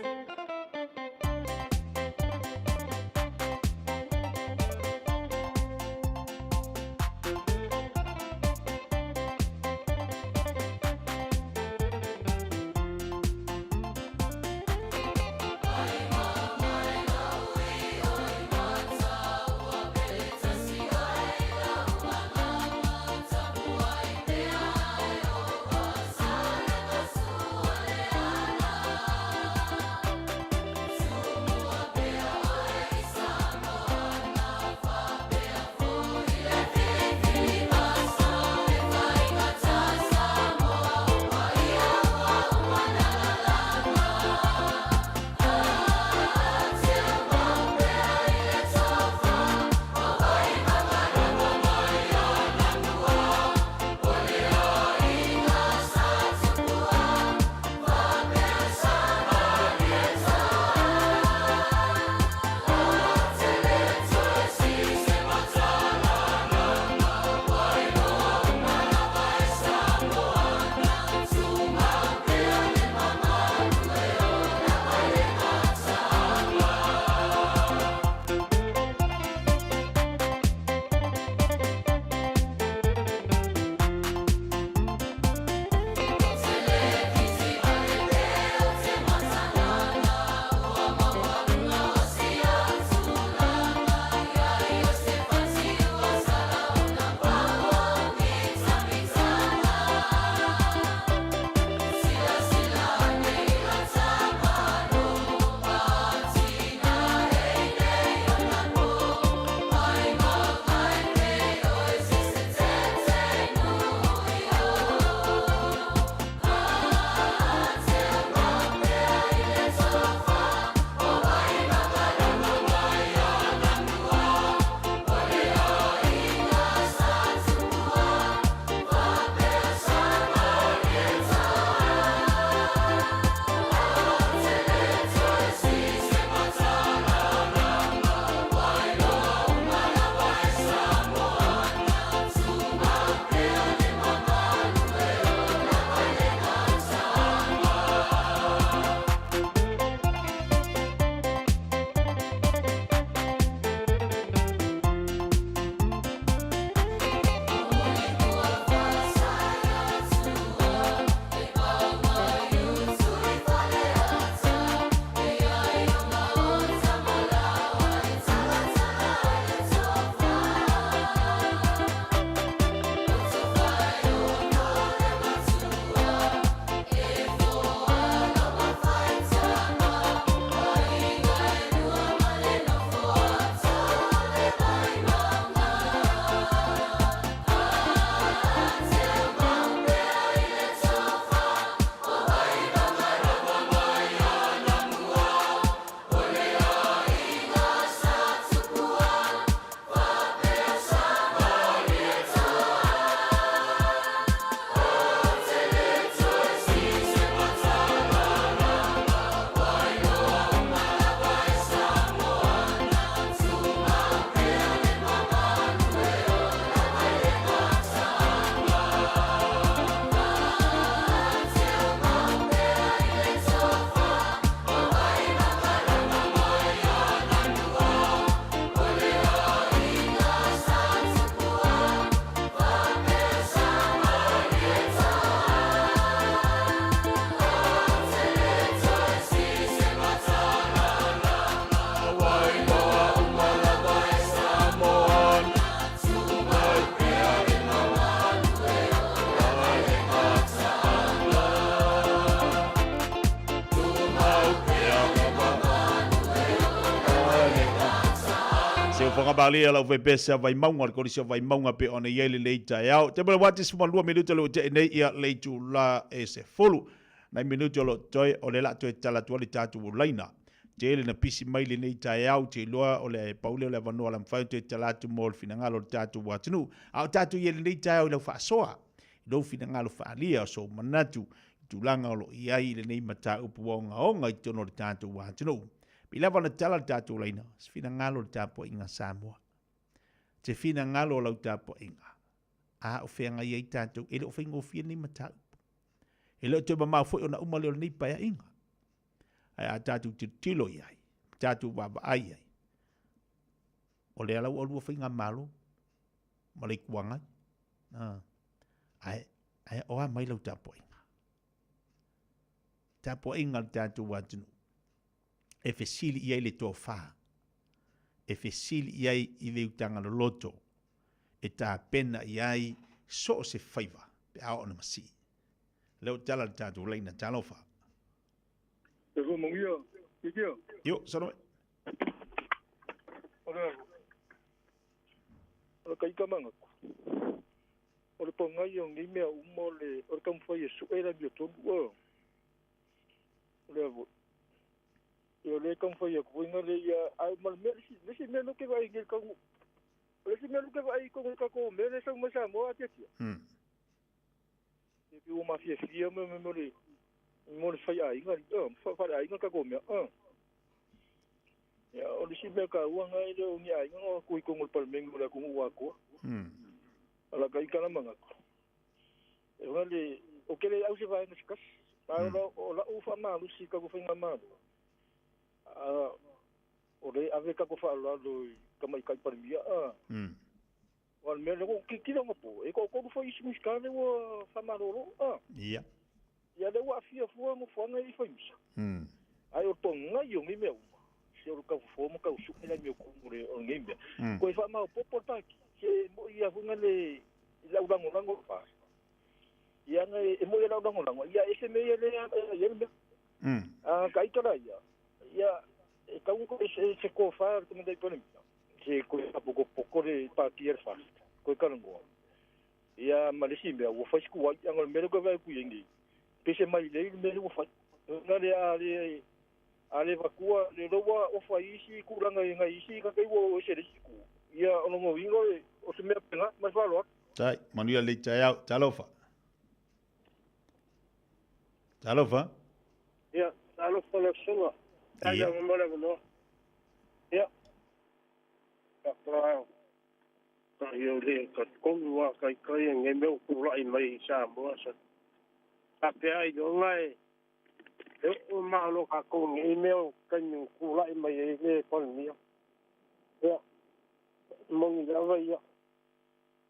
Se ufoga malie lau faipese a Vaimauga, le Kolisi o Vaimauga pei ona i ai lenei taeao. Te mole wati suma lua minuta le ua te'i nei ia le itula e 10. Nai minuti o lo o totoe o lea la toe tatala atu ai le tatou laina. Tele na pisi mai lenei taeao, te iloa o le pau lea o le avanoa la mafai ona toe tatala atu mo le finagalo o le tatou atunuu. A o tatou i ai lenei taeao i lau faasoa, i lou finagalo faaalia o sou manatu i tulaga o lo o i ai i lenei mataupu ogaoga i totonu o le tatou atunuu. Pei lava ona tatala le tatou laina, se finagalo o le tapuaiga Samoa. Se finagalo o lau tapuaiga. A o feagai ai tatou, e le o faigofie lenei mataupu. E le o toe mamao foi ona uma lea o lenei paeaiga. Ae a tatou tilotilo i ai, tatou vaavaai i ai, o lea la ua lua faigamalo ma le Itu Agai. Ae, ae o a mai lau tapuaiga? Tapuaiga a le tatou atunuu e fesili i ai le tofa, e fesili i ai i le utaga loloto, e tapena i ai so o se faiva pe a oo ina masii. Lea ua tala le tatou laina talofa. Soifua manuia, Titia. Io, saunoa mai. O le o le kaika manatu, o le pagai o nei mea uma o le o le taumafai e sue le amiotonu. O lea foi. Ia o lea e taumafai atu foi na le ia, ae ma le mea, le isi mea lea ou te vaai nei i le taunuu, o le isi mea lea ou te vaai i totonu o le tatou mea lea e sau mai Samoa a Tiatia. E pei ua mafiafia mo le mo le faiaiga, faleaiga le tatou mea. Ia, o le isi mea taua lena e le o ni aiga na o atu i totonu o le Palemene o le atunuu atoa. A la ta ita la manatu, e ona le, ou te le au se vaega se tasi, ae o lau faamalosi i tatou faigamalo, o lea e ave tatou faaaloalo i tamaitai Palemia. Aua o le mea lea ua ou tilotilo anapo, e toatolu foi isi Minisita lea ua faamalolo. Ia. Ia lea ua aafia fua nofoaga ia i Faimisa. Ae o le togai o nei mea uma, se o le tau fofo ma tau sue le amiotonu o lenei mea. Toe faamaopoopo le Pati, se e moi lava foi le lau lagolago i le FAST. Ia na e moi lau lagolago, ia ese mea ia lea e i ai le mea. A ta ita la ia, ia e tau se tofa le Tamaitai Palemia, se toe faapotopoto le Pati a le FAST, toe talanoa. Ia ma le isi mea, ua fai si tuai, leaga o le mea lea ou te vaai atu i ai nei, pei se mailei le mea lea ua fai. Na le a le a le avatua, le lea ua ofa i isi tulaga i nai isi tagata ua o ese i le isi itu. Ia o lona uiga o se mea faapena. Ma le faaaloalo. Tai, manuia lelei taeao. Talofa. Talofa. Ia, talofa lau susuga. Ia. Mo le avanoa. Ia. Faatoa kai o le ka tonu a kai kai e nge mea kula'i mai i Samoa sa. Faapea ai loga e e o malo kākou nei mea o taimi kula'i mai ai le Palemia. Ia, moni lava ia.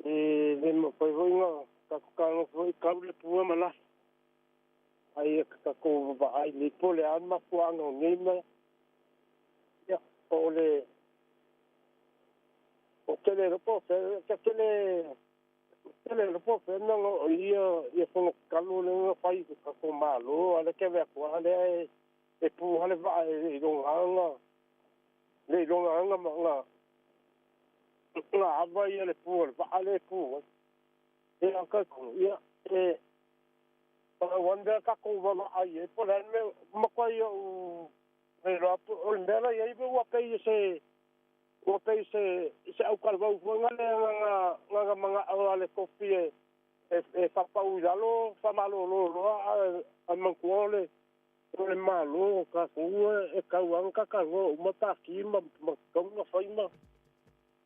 E le mafai foi na tatou tagofi foi kau le pua ma lafi. Ai e tatou vaai nei po o le a le mafuaaga o nei mea. Ia, o le o tele lo po fe ka tele tele lo po fe na o ia ia fono kalo le nga fai ka ko malo ale ke ve ko ale e pu ale va e lo nga le lo nga ma nga nga ava ia le pu le va ale pu e ka ko ia e pa wanda ka ko va ai e po le me ma ko ia o e lo o le mea ia i ua pei se ua pei se se au kalvau fuaga le nga nga manga o ale kofi e e papau i lalo famalolo loa a mantua o le malo ka ku e kau anga ka ka ngo uma paki ma kaunga fai ma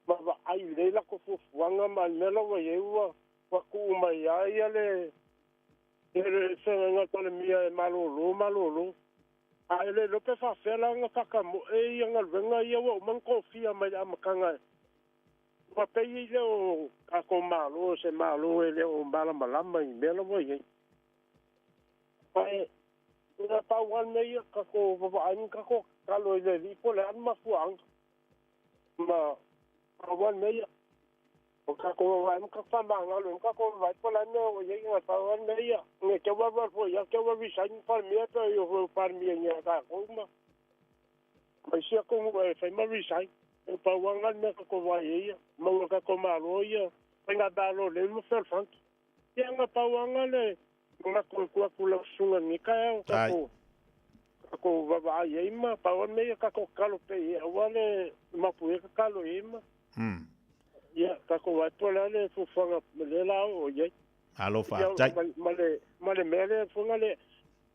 ma ai le la ko fuaga ma le mea ua ia ua ua ku mai ai le le se nga tole mia e malolo malolo a ele lo pe fa fela nga kaka mo e ia nga venga ia ua man kofia mai a makanga ua pei le o ka ko malo se malo e le o mala malama i mela ua ia ai ina pau wan nei ka ko va ai ka ko kalo ile li po le an mafuang ma wan nei o ka ko va ka fa ma nga lo ka ko va po la no ye nga pa wan nei nge ke wa va po ya ke wa vi sa ni pa mi to yo pa mi nya ka ko ma mai sia ko mo e fa ma vi sa E pauanga le mea tatou vaai ai ia, maua e le tatou Malo ia faigamalo lelei ma fealofani. Ia na pauanga le manatu e tuu atu i lau susuga i lenei taeao tatou tatou vaavaai ai ma pau lava le mea ia tatou tatalo pea i ai aua le mapuia tatalo i ai ma ia tatou vaai po o le a le fuafuaga lea la oo i ai. Malo faafetai. Ma le ma le mea lea fuaga le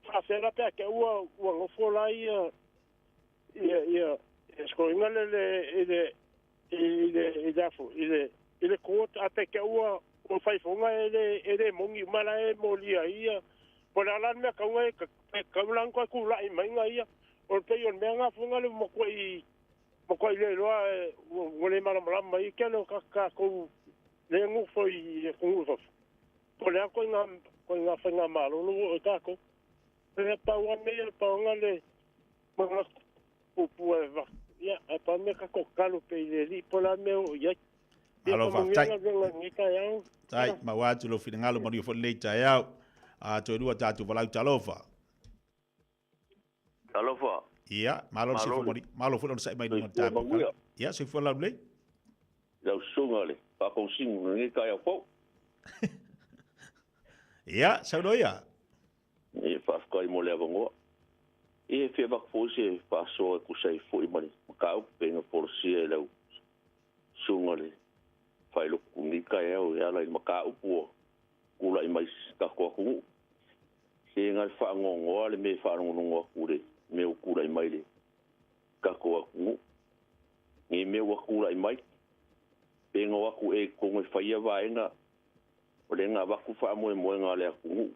faafefea la pe a te ua ua nofo la ia ia ia ia scoringa le le i le i le i le afo i le i le court a pe te ua ua fai foga e le e le moni uma la e molia ai ia po le a la le mea tau e tau la ona toe tulai mai ga ia o le pei o le mea na foga le matuai matuai le iloa ua le malamalama ai tele o tatou le nofo i atunuu i fafo po o le a ituaiga faigamalo lo ua oo i tatou. E pau lava mea ia, pau lava le manatu puupuu e avatu, ia, ae pau lava mea tatou tatalo pea i le Alii po o le a le mea e oo i ai. Ia Malo faamanuia faafetai. galuega i lenei taeao. Tai, maua atu lou finagalo manuia foi lenei taeao. A toe lua tatou valaau talofa. Talofa. Ia, malo le Malo soifua le moni. Malo foi le onosai mai luga o le soifua tatou manuia. kala. Ia, soifua laulelei. Lau susuga le faatausiga i lenei taeao fou. Ia, saunoa ia. E faafetai mo le avanoa. Ia e fia avatu foi se faasoa e tusa ai foi ma le mataupu pei ona folasia e lau susuga le faailotu i lenei taeao e ala i le mataupu ua tulai mai i tatou atunuu. Se na le faanoanoa le mea e faalogologo atu i le mea ua tulai mai i le tatou atunuu. Nei mea ua tulai mai, pe na o atu ea i totonu e faia vaega o lea na avatu faamoemoega a le atunuu.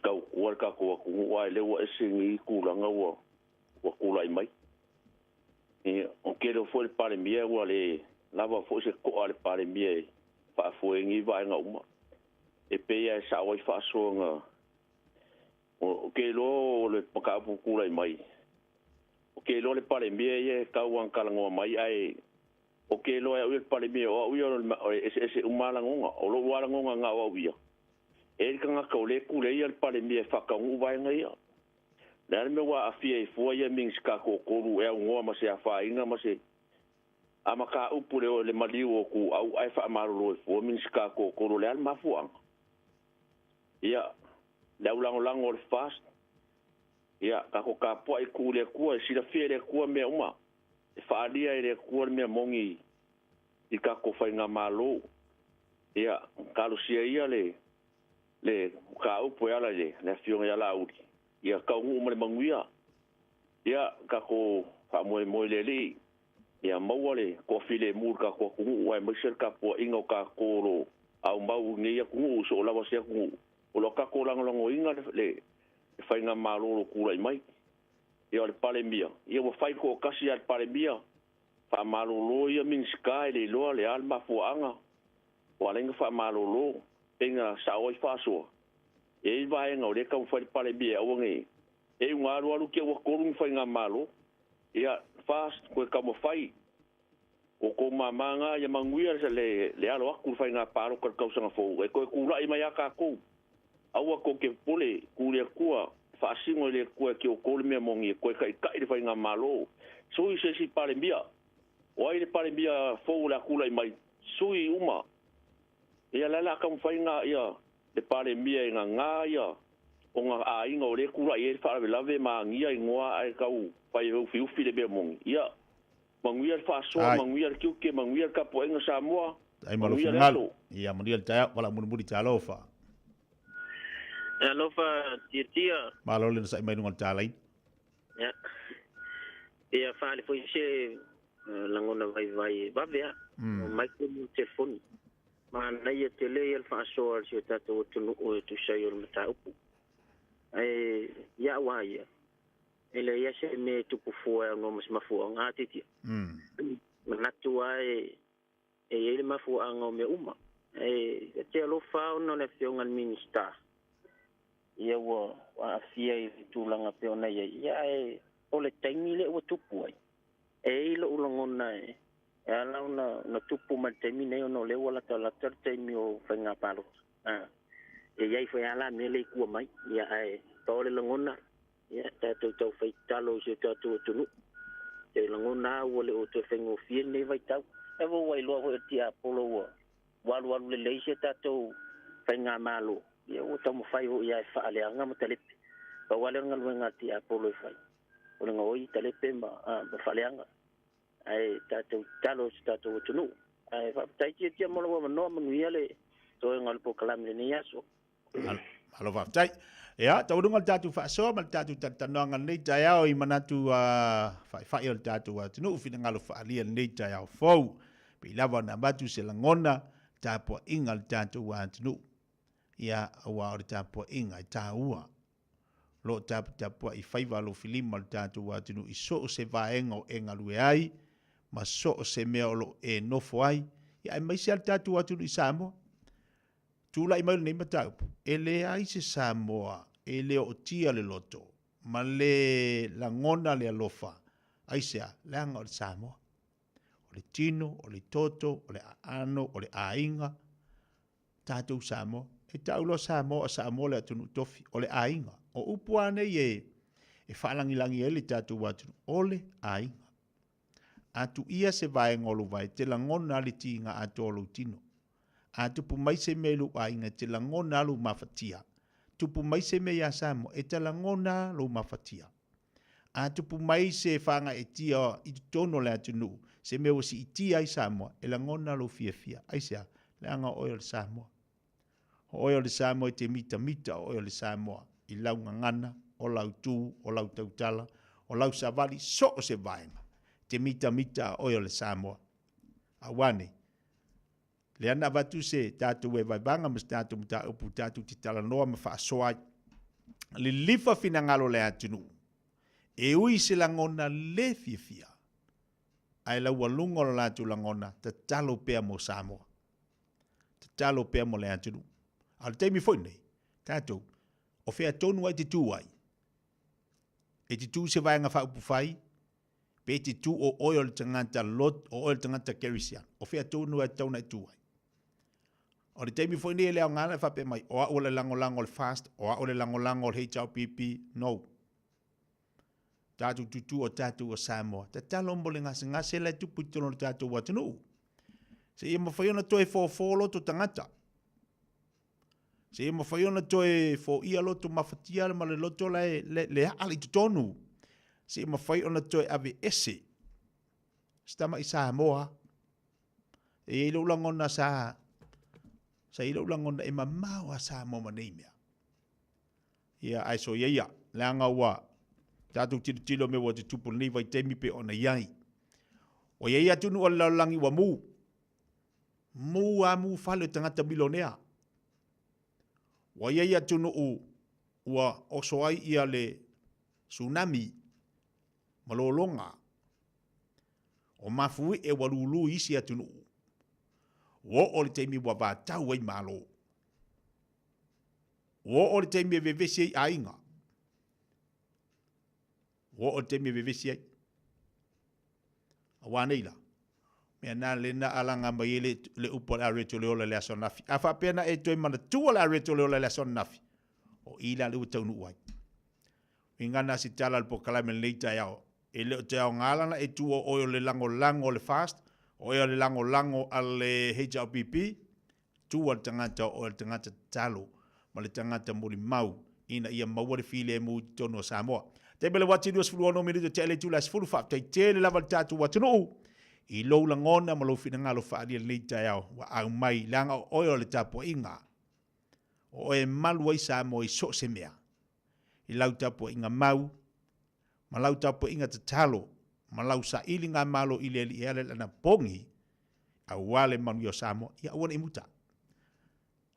Tautua le tatou atunuu ae lea ua ese nei tulaga ua ua tulai mai. Ia, o tele foi le Palemia ua le lava foi se to'a a le Palemia e faafoe ai nei vaega uma. E pei lava e sao ai faasoaga o ke iloa o le mataupu tulai mai. O ke iloa le Palemia ia e tau lava ona talanoa mai ae o ke iloa e au ia le Palemia o au ia o le eseese uma lava lagona. O lou lava lagona na o au ia, e i ai le tagata o lea e pule ia le Palemia e faataunuu vaega ia. O le a le mea ua aafia ai fua ia Minisita toatolu e aunoa ma se afaina ma se a mataupu le le maliu o ituau ae faamalolo ai fua Minisita toatolu. O le a le mafuaaga? Ia, le aulagolago o le FAST, ia, tatou tapuai tuu i le Atua, e silafia e le Atua mea uma, e faaalia e le Atua le mea moni i tatou faigamalo. Ia, talosia ia le le mataupu e ala i le le Afioga ia Laauli, ia taunuu ma le manuia. Ia, tatou faamoemoe i le Alii, ia maua le toafilemu i le tatou atunuu aemaise le tapuaiga o tatou o lo o aumau i lenei atunuu i so o lava se atunuu, o lo o tatou lagolagoina le le faigamalo o lo o tulai mai. Ia o le Palemia, ia ua fai toatasi lava e le Palemia, faamalolo ia Minisita e le iloa le a le mafuaaga ua ala ai ona faamalolo, pei ona sao ai faasoa, e i ai vaega o lea e taumafai le Palemia e aua ne i e iu ina alualu te i ua tolu ni faigamalo. Ia, FAST, toe taumafai, o tou mama na, ia manuia le le alo atu i le faiga palota i le tausaga fou, e toe tulai mai lava tatou. Aua tou te popole, tu i le Atua, faasino i le Atua e te outou le mea moni e toe taitai le faigamalo. Sui se isi Palemia. O ai le Palemia fou o le a tulai mai? Sui uma. Ia la le a taumafai na ia le Palemia e gagā ia ona aiga o lea e tulai ai le faalavelave ma agia igoa ae tau fai ufiufi le mea moni. Ia manuia le faasoa, Ai. manuia le tiute, manuia le tapuaiga Samoa, Tai ma lou manuia le finagalo. aso. Ia manuia le taeao, valaau mulimuli talofa. E alofa tiatia. Malo le onosai mai luga o le talaini. Ia. Ia faale foi se lagona vaivai e vave a. O Michael mo telefoni. Manaia tele ia le faasoa a si o tatou atunuu e tusa ai o le mataupu. Ae ia'u a ia, e leai lava se mea e tupu fua e aunoa ma se mafuaaga a tiatia. Manatu lava e e i ai le mafuaaga o mea uma. E te alofa lava ona o le Afioga i le Minisita, ia ua aafia i le tulaga pei ona i ai, ia ae o le taimi lea ua tupu ai, e i ai lou lagona e ala ona tupu mai i le taimi nei ona o lea ua latalata le taimi o faiga palota. E i ai foi lava la mea lea i tua mai, ia ae pau le lagona, ia tatou taufai tatalo i si o tatou atunuu. Te lagona lava ua le o toe faigofie lenei vaitau. E ua ua iloa foi e le tiapolo ua ua alualu lelei si a tatou faigamalo, ia ua taumafai foi lava e faaleaga ma talepe. Pau lava lea o le galuega a le tiapolo e fai, o le gaoi, talepe ma, ma faaleaga. Ae tatou tatalo i si tatou atunuu. Ae faafetai tiatia mo lou avanoa, manuia le toega o le polokalame i lenei aso. Malo faafetai. Ia, taualuga le tatou faasoa ma le tatou talatalanoaga lenei taeao i manatu faifai o le tatou atunuu, finagalo faaalia lenei taeao fou. Pei lava ona avatu se lagona, tapuaiga a le tatou atunuu. Ia, aua o le tapuaiga e taua. Lo o taputapuai faiva alofilima o le tatou atunuu i so o se vaega o e galue ai ma so o se mea o lo o e nofo ai, ia aemaise lava le tatou atunuu i Samoa. Tulai mai lenei mataupu, e leai se Samoa e le ootia le loto ma le lagona le alofa, aisea? Leaga o le Samoa. O le tino, o le toto, o le aano, o le aiga, tatou Samoa. E tau loa Samoa o Samoa le atunuu tofi, o le aiga. O upu lava nei e, e faalagilagi ai le tatou atunuu, o le aiga. A tuia se vaega o lou vae, e te lagona le tiga atoa o lou tino. A tupu mai se mea i lou aiga, e te lagona lou mafatia. Tupu mai se mea iā Samoa, e te lagona lou mafatia. A tupu mai se faagaeetia i totonu o le atunuu, se mea ua siitia ai Samoa, e lagona lou fiafia. Aisea? Leaga o oe o le Samoa. O oe o le Samoa e te mitamita, o oe o le Samoa i lau gagana, o lau tu, o lau tautala, o lau savali, so o se vaega. E te mitamita a oe o le Samoa. Aua nei, lea na avatu se tatou e vaevaga ma se tatou mataupu tatou te talanoa ma faasoa ai. Lilifa finagalo o le atunuu, e ui se lagona le fiafia, ae laualuga o lo latou lagona, tatalo pea mo Samoa. Tatalo pea mo le atunuu. A o le taimi foi lenei, tatou, o fea tonu ai te tu ai? E te tu i se Vaega Faaupufai, pe te tu o oe o le tagata lot, o oe o le tagata Kerisiano? O fea tonu ai tatau ona e tu ai? O le taimi foi nei e le aoga ona e faapea mai, o au o le lagolago o le FAST, o au o le lagolago o le HRPP, no. Tatou tutu o tatou o Samoa. Tatalo mo le gasegase la e tupu i totonu o le tatou atunuu. Seia mafai ona toe fofo loto tagata. Seia mafai ona toe foia loto mafatia ma le loto la e le, le aala i totonu. Seia mafai ona toe ave ese. Se tama i Samoa. E i ai lou lagona sa sa i lou lagona e mamao a Samoa ma nei mea. Ia, ae soia ia, leaga ua tatou tilotilo mea ua tutupu i lenei vaitaimi pei ona i ai. Ua i ai atunuu o le lalolagi ua mu, mu a mu fale o tagata milionea. Ua i ai atunuu ua oso ai ia le tsunami ma lologa o mafuie ua lulu i isi atunuu. Ua oo le taimi ua vatau ai Malo. Ua oo le taimi e vevesi ai aiga. Ua oo le taimi e vevesi ai. Aua nei la, mea na le na alaga mai ai le, le upu a le areto le ola i le aso ananafi. A faapea na e toe manatua le areto le ola i le aso ananafi, o i la le ua taunuu ai. Uiga na se tala o le polokalame lenei taeao. E le o te aoga lana e tu o oe o le lagolago o le FAST, o oe o le lagolago a le HRPP, Tu a le tagata o oe o le tagata tatalo ma le tagata molimau ina ia maua le filemu i totonu o Samoa. Taimi o le uati 26 minute tea le itula e 10, faafetai tele lava le tatou atunuu i lou lagona ma lou finagalo faaalia lenei taeao ua aumai leaga o oe o le tapuaiga. O oe e malu ai Samoa i so o se mea. I lau tapuaiga mau ma lau tapuaiga tatalo ma lau sailiga malo i le Alii e ala i lana pogi aua le manuia o Samoa. Ia aua ne i muta.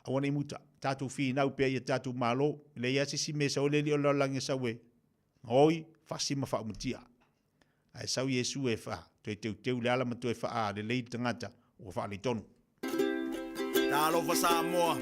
Aua ne i muta. Tatou finau pea ia tatou Malo. E leai lava se isi mea e sau ai le alii o le lalolagi e sau e gaoi, fasi ma faaumatia. Ae sau Iesu e fa, toe teuteu le ala ma toe faalelei le tagata ua faaletonu. Talofa Samoa,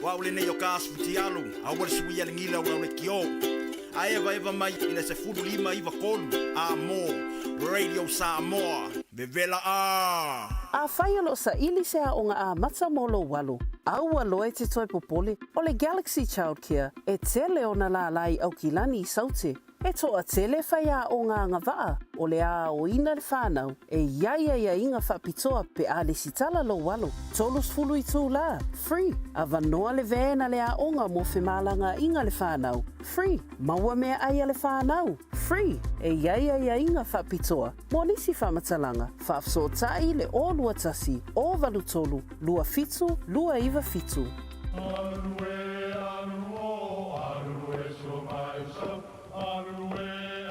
o au lenei o Kas Futialu, aua le suia le gila o lau lekiō. A evaeva mai i le 15 9 3 a mo Radio Samoa. Vevela a! Afai o lo o saili se aoga amata mo lou alo, aua loa e te toe popole, o le Galaxy Childcare e tele ona lālā i Aukilani i Saute. E toatele faiaoga agavaa o le a aoina le fanau e i ai aiaiga faapitoa pe a lesitala lou alo. 30 itulā, free, avanoa le van a le aoga mo femalagaaiga a le fanau, free, maua meaai a le fanau, free, e i ai aiaiga faapitoa mo nisi faamatalaga, faafesootai i le 021 083 27 297.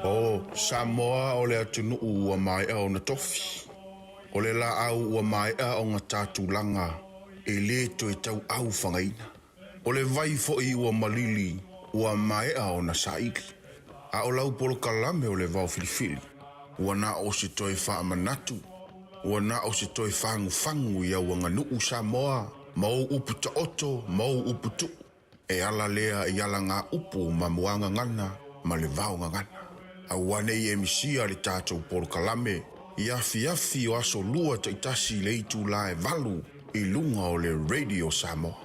O Samoa o le atunuu ua maea ona tofi. O le laau ua maea ona ta tulaga e le toe tauau fagaina. O le vai foi ua malili ua maea ona saili. A o lau polokalame o le vao filifili, ua na o se toe faamanatu, ua na o se toe fagufagu i au aganuu Samoa ma ou upu taoto ma ou upu tuu. E ala lea i alagaupu ma muagagana ma le vaogagana. Aua ne i e misia le tatou polokalame i afiafi o aso Lua taitasi i le itula e 8 i luga o le Radio Samoa.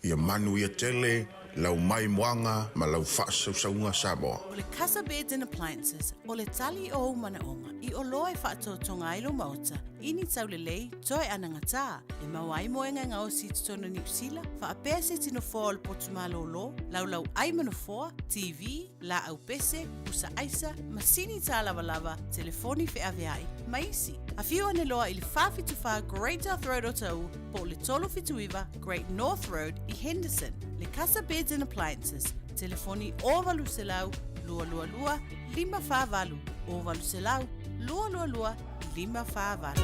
Ia manuia tele lau maimoaga ma lau faasausauga Samoa. O le Casa Beds and Appliances, o le tali o ou manaoga i oloa e faatotoga ai lou maota i ni taulelei toe anagatā e maua ai moega e gaosi i totonu o Niu Sila, faapea se tino foa o le potu malōlō, laulau ai ma nofoa, TV, laau pese, pusa aisa, masini tālavalava, telefoni feaveai, ma isi. Afio ane loa i le 474 Great South Road o Taʻu po o le 379 Great North Road i Henderson. Le Casa Beds and Appliances, telefoni 0800 222 548, 0800 222 548.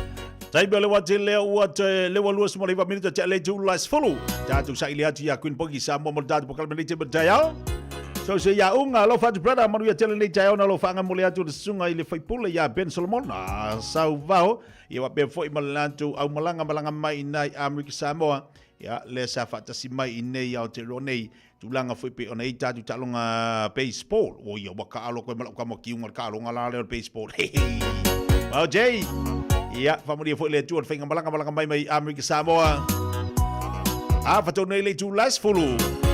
Taimi o le wā tele lea ua te lewa lua suma le iwa minita te ale tū la sefulu. Tātou sa ile atu ia Queen Poki sa mua mo le tātou pokalame nei te taeao. So se ia unga alofa atu brother manu ia tele nei taeao na alofa anga mo le atu le sunga i le faipule ia Ben Solomon. Ah, sau vao. Ia wa pea foi ma le lātou au malanga malanga mai i nai Amerika Samoa. Ia le sa faatasi mai i nei Aotearoa nei. Tulaga foi pei ona i ai tatou taaloga baseball. O ia, ua kaalo koe ma lau kama kiuga le kaaloga la lea o le baseball. Well, Jay, ia, faamanuia foi le Atua i le faiga malaga malaga mai mai Amerika Samoa. A, faatonu nei le itula 10.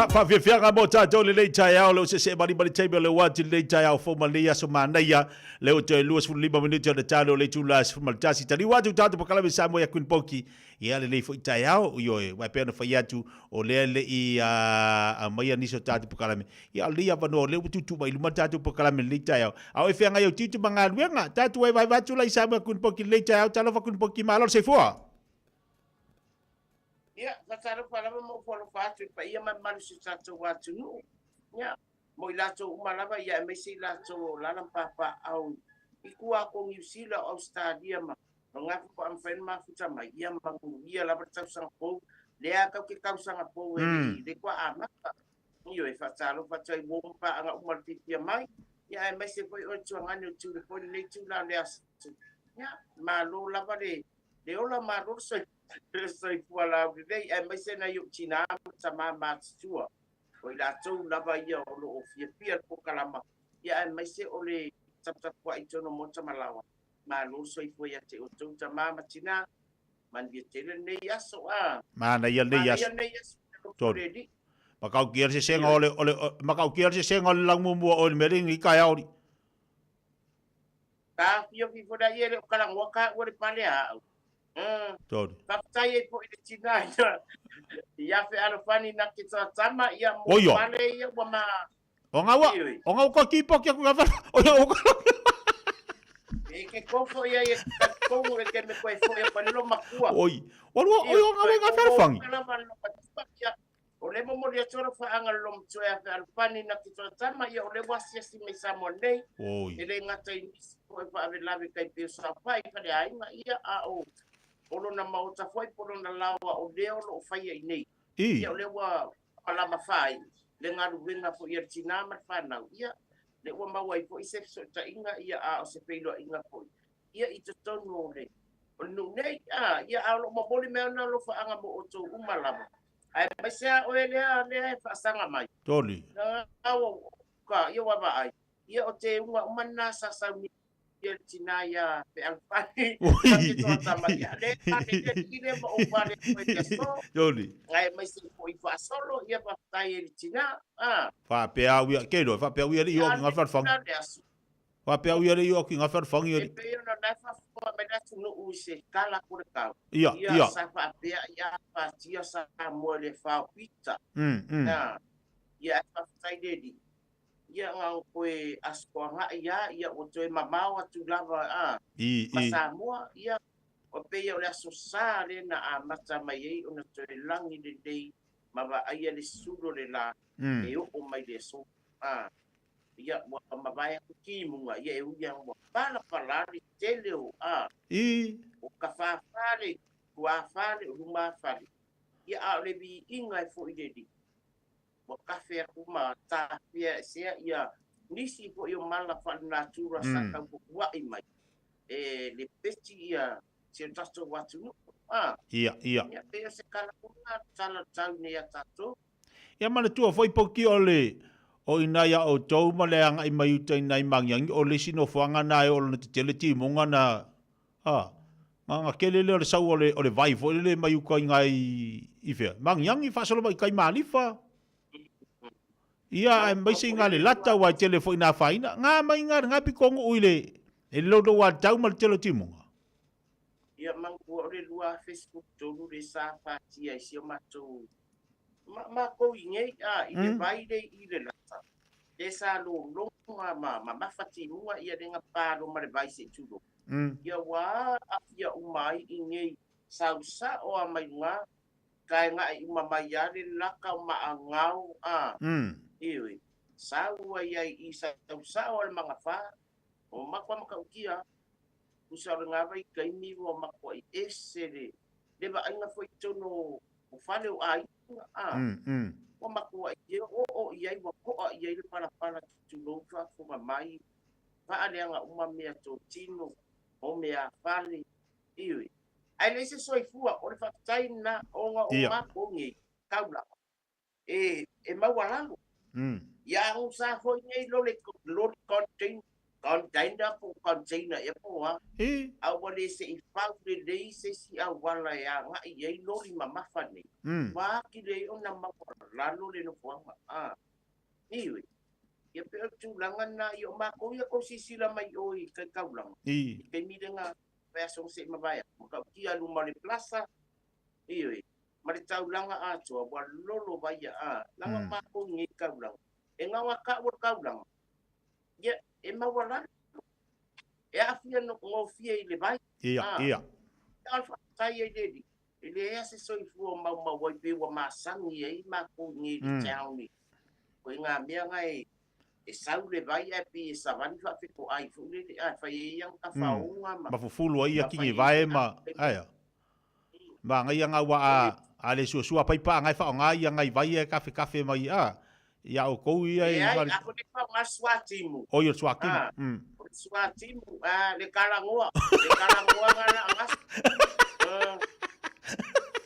Ia, faafiafiaga mo tatou lenei taeao, le o sese'e malima le taimi o le ua atu i lenei taeao fou ma lenei aso manaia, lea ua toe 25 minute o le talo o le itula 11. Taliu atu tatou polokalame Samoa ia Queen Poki, ia lenei foi taeao, ioe, aua e pei ona fai atu, o lea e le i aumaia nisi o tatou polokalame, ia o lenei avanoa o lea ua tuutuu mai i luma le tatou polokalame i lenei taeao. A o e feagai au tiute ma galuega, tatou e vaevae atu la i Samoa ia Queen Poki i lenei taeao, talofa Queen Poki, malo le soifua. Ia, faatalofa lava ma ou alofa atu i le paia ma le mamalu o si o tatou atunuu. Ia, mo i latou uma lava, ia aemaise i latou o alaala ma papaaao i tua atu o Niu Sila, o Ausetalia ma luga faatoa mafai ona mafuta mai, ia manuia lava le tausaga fou. Lea tatou te tausaga fou e le i le toa amata. Ioe, faatalofa atu ai uo ma paaga uma le fiafia mai, ia aemaise foi oe Tuagane o Tule foi lenei itula o le aso. Ia, malo lava le le ola malo le soifua laulelei, aemaise nai ou tinā ma tamā matutua, o i latou lava ia o lo o fiafia le polokalama, ia aemaise o le taputapuai tonu o Maota Malawa. Malo le soifua ia te outou tamā ma tinā, manuia tele lenei aso, a. Manaia lenei aso. Manaia lenei aso. Tolu. Makaukia le sesega o le, o le, makaukia le sesega o le laumuamua o le mea le ngi taeao li. Ka fiofi foi la ia e le o talanoa taua le pale a au. Tolu. Faafetai ai foi i le tina ia ia Fealofani na ke toa tama ia mo Oia. pale ia ua ma O ngaua, Ioe. o ngaua ko kipo ki aku ngawha. O ia o E ke kofo ia ia ka kongo e ke me koe foi o lelo makua. Oi. Walua, oi o ngaua ngā Fealofani. O lava lo matua ia. O le momoli atu o le whaanga lo matua ia Fealofani na ke toa tama ia o le wasiasi mai Samoa nei. Oi. E le ngata i nisi po e whaawelave kai peo sa whai whare ainga ia a o o lona maota foi po lona laoa o leo lo o whaia i nei. I. Ia o le ua palama whai le ngaluenga foi ia le tinā ma le whanau. Ia le ua maua ai foi se fesootaiga ia a o se feiloaiga foi ia i totonu o le o le nuu nei a ia a o loo momoli mai ona alofaaga mo outou uma lava ae aemaise a oe lea lea e faasaga mai Toli. au ka ia ua vaai ia o te uga uma lena sa saunia le tinā ia Fealofani Oi. ma ke toatama ia le pale le kile ma ou pale koe te aso Toli. aemaise foi faasolo ia faafetai e le tinā a Faapea au ia, ke loa, faapea au ia le i o ia ki ngā le whalfangi. tula le aso Faapea au ia le i o ki ngā whalfangi E ali. pei ona la e faafofoga mai le atunuu i se kala ko le kau. Ia, Ia ia. sa faapea ia afatia Samoa i le faopita. A, ia ae faafetai le Alii. Ia na o toe asoagai lava, ia ua toe mamao atu lava a I, ma i. Samoa. Ia, ua pei o le aso sa lea na amata mai ai ona toe lagi lelei ma vaaia le sulu o le la e oo mai le aso. A, ia ua mavae atu timuga, ia e ui lava ua palapala le tele o a I. o kafāfā le tuāfā le o lumāfā le. Ia a o le viiga e foi le Alii. Ua kafe atu ma tafea esea ia nisi foi o mala faalenatura sa taupupua'i mai e le peti ia si o tatou atunuu. A. Ia, ia. Ia pei o se kala uma tala tau nei a tatou. Ia manatua foi poki o le o ina ia outou ma le agai mai uta i nai magiagi o le isi nofoaga na e oo lona tetele timuga na a nga nga kele lea o le sau o le o le vai foi lele mai uka i ngai i fea magiagi faasolo mai kai malifa ia aemaise i nga le lata aua e tele foi ina afaina nga mai nga nga piko ui le e le lolo a tau ma le tele o timuga. Ia manatua o le 2013 le sa fatia i si o matou ma makou i nei a i le vai le i le lata le sa lologa ma ma mafatimuga ia le gapalo ma le vai se i tulou. Ia ua aafia uma ai i nei sausao a mai luga kae gaʻi uma mai a le laka o maagao a ioe sau ai ai i sausao a le magafā o makoa matautia usa o le gava i taimi ua makoaʻi ese le le vaaiga foi i totonu o fale o aiga a ua makuaʻi e oo i ai ua toʻa i ai le palapala tulou faafofoga mai faaleaga uma mea totino o mea fale ioe ae leai se soifua o le faafetai lena ona o makou nei taulaga e maualalo. Ia agusa foi nei lole loli container Container po container ia po a. I. A ua le se i fau lelei se isi auala e agai i ai loli mamafa nei. Ua atili ai ona maualalo le nofoaga. A. Ioe. Ia pei o le tulaga lena, ia o makou ia kou silasila mai i o i kai taulaga. I. I taimi lea na vaiaso na se i mavae atu, matautia luma o le plaza. Ioe. Ma le taulaga atoa ua lolo vaia a. Leaga o makou i nei taulaga, e gau a kau o le taulaga. Ia, e maualalo. E aafia gofie i le vai. Ia, ia. A o le faafetai ai le Alii, e leai lava se soifua o maumau ai pei ua masani ai makou i nei i le town i ituaiga mea na e sau le vai ae pei e savali faafetoai foi lele, a fai ai ana tafaoga ma Ma fufulu ai ia kini vae ma, aea. Manaia nga ua a, a le suasua paipa nga e faaaoga ia ngai vai e kafekafe mai a, ia outou ia e Leai, a ko le faaaoga suatimu. Oi o le suatimu. A, o le suatimu, a, le kalagoa, le kalagoa nga la agas.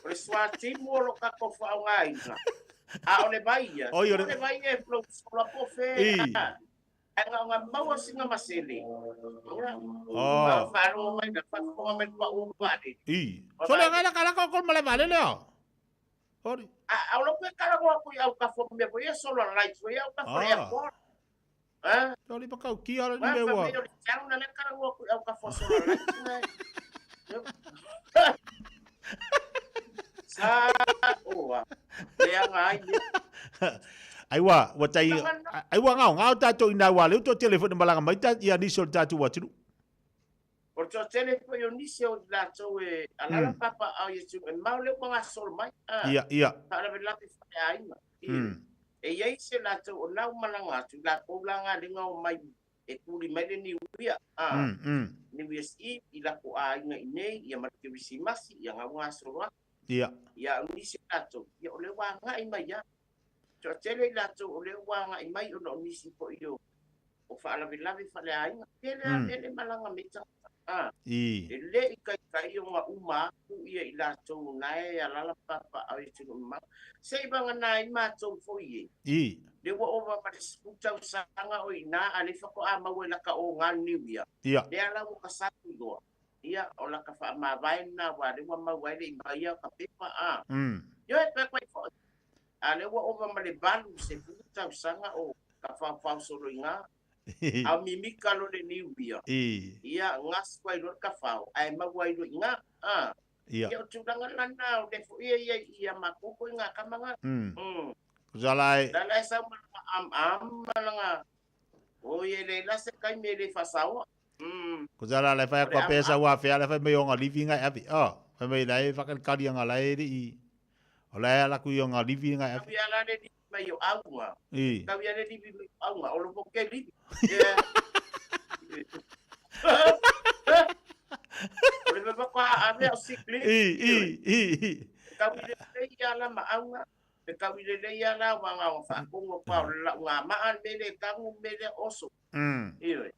O le suatimu o lo tatou faaaogaina, a o le vai ia, Oi o le vai ia e float sola po o fea, a. Ae na ona maua sina masele. Oh. Faalogo mai na faafofoga mai le pau o vaalele. I. Sole ngai la kala ko male vaalele o. Ori. A o lo pe kala ko aku i au ka fo me foi solar lights foi au ka fo airport. Ah. Sole pa kau kia le me ua. Wa fa me na le kala ko aku i au ka fo solar lights na. Sa oa. Le anga ai. Aiwa, ua tai, aiwa ngao, ngao tātou ina ua leu tō tele whana malanga mai tā ia nisi o le tātou atunuu. O le toatele foi o nisi o i latou e alala papa au i atu e mau leu magasolo mai. Ia, ia. Faalavelave faleaiga. E iai se latou o nau malaga atu, lakou la galega o mai e tuli mai le Niuia, New Year's Eve i lako aiga i nei, ia ma le Kerisimasi, ia ngau gasolo atu. Ia. Ia o nisi o latou, ia o lea ua agai mai lava. Toatele i latou o lea ua agai mai ona o nisi foi o o faalavelave faleaiga. Tele lava mea le malaga mai tagata. A. I. E le i kaikai ona uma atu ia i latou o na e alala papaao i atunuu mamao. Se i vagana ai matou foi e. I. Lea ua ova ma le 10 tausaga o i ina a lea faatoa maua i laka oga le niuia. Ia. Lea la ua kasatu loa. Ia, o laka faamavae lena aua lea ua maua ai le i mai ia ka pepa a. Ioe, pe koe foi. A lea ua ova ma le 80 tausaga o ka faofao solo i ga. A o mimika lo le niuia. Ia, gasu ai loa le kafao, ae maua ai loa i ga. A. Ia. Ia, o tulaga la na o le foi e ia i a makou koe ga kama ga. Kusa la e. La la e sau ma langa am am ma langa. Oi e le la se kaimi e le faasaoa. Ko sa la le whai akua pesa ua whea le whai mai o ngā livi ngai avi. Oh, whai mai lai whakalikali ngā lai ri i. O lai ala kui o ngā livi ngai avi. Tau ia la le livi mai o aunga. I. Tau ia le livi mai o aunga. O lo ke livi. Yeah. O le mea kwa ave o sikli. I, i, i, i. Tau i le lei ia la ma aunga. Te tau i le lei ia la wanga o whaakongo kwa o la ngā maa mele tangu mele oso. Ioe.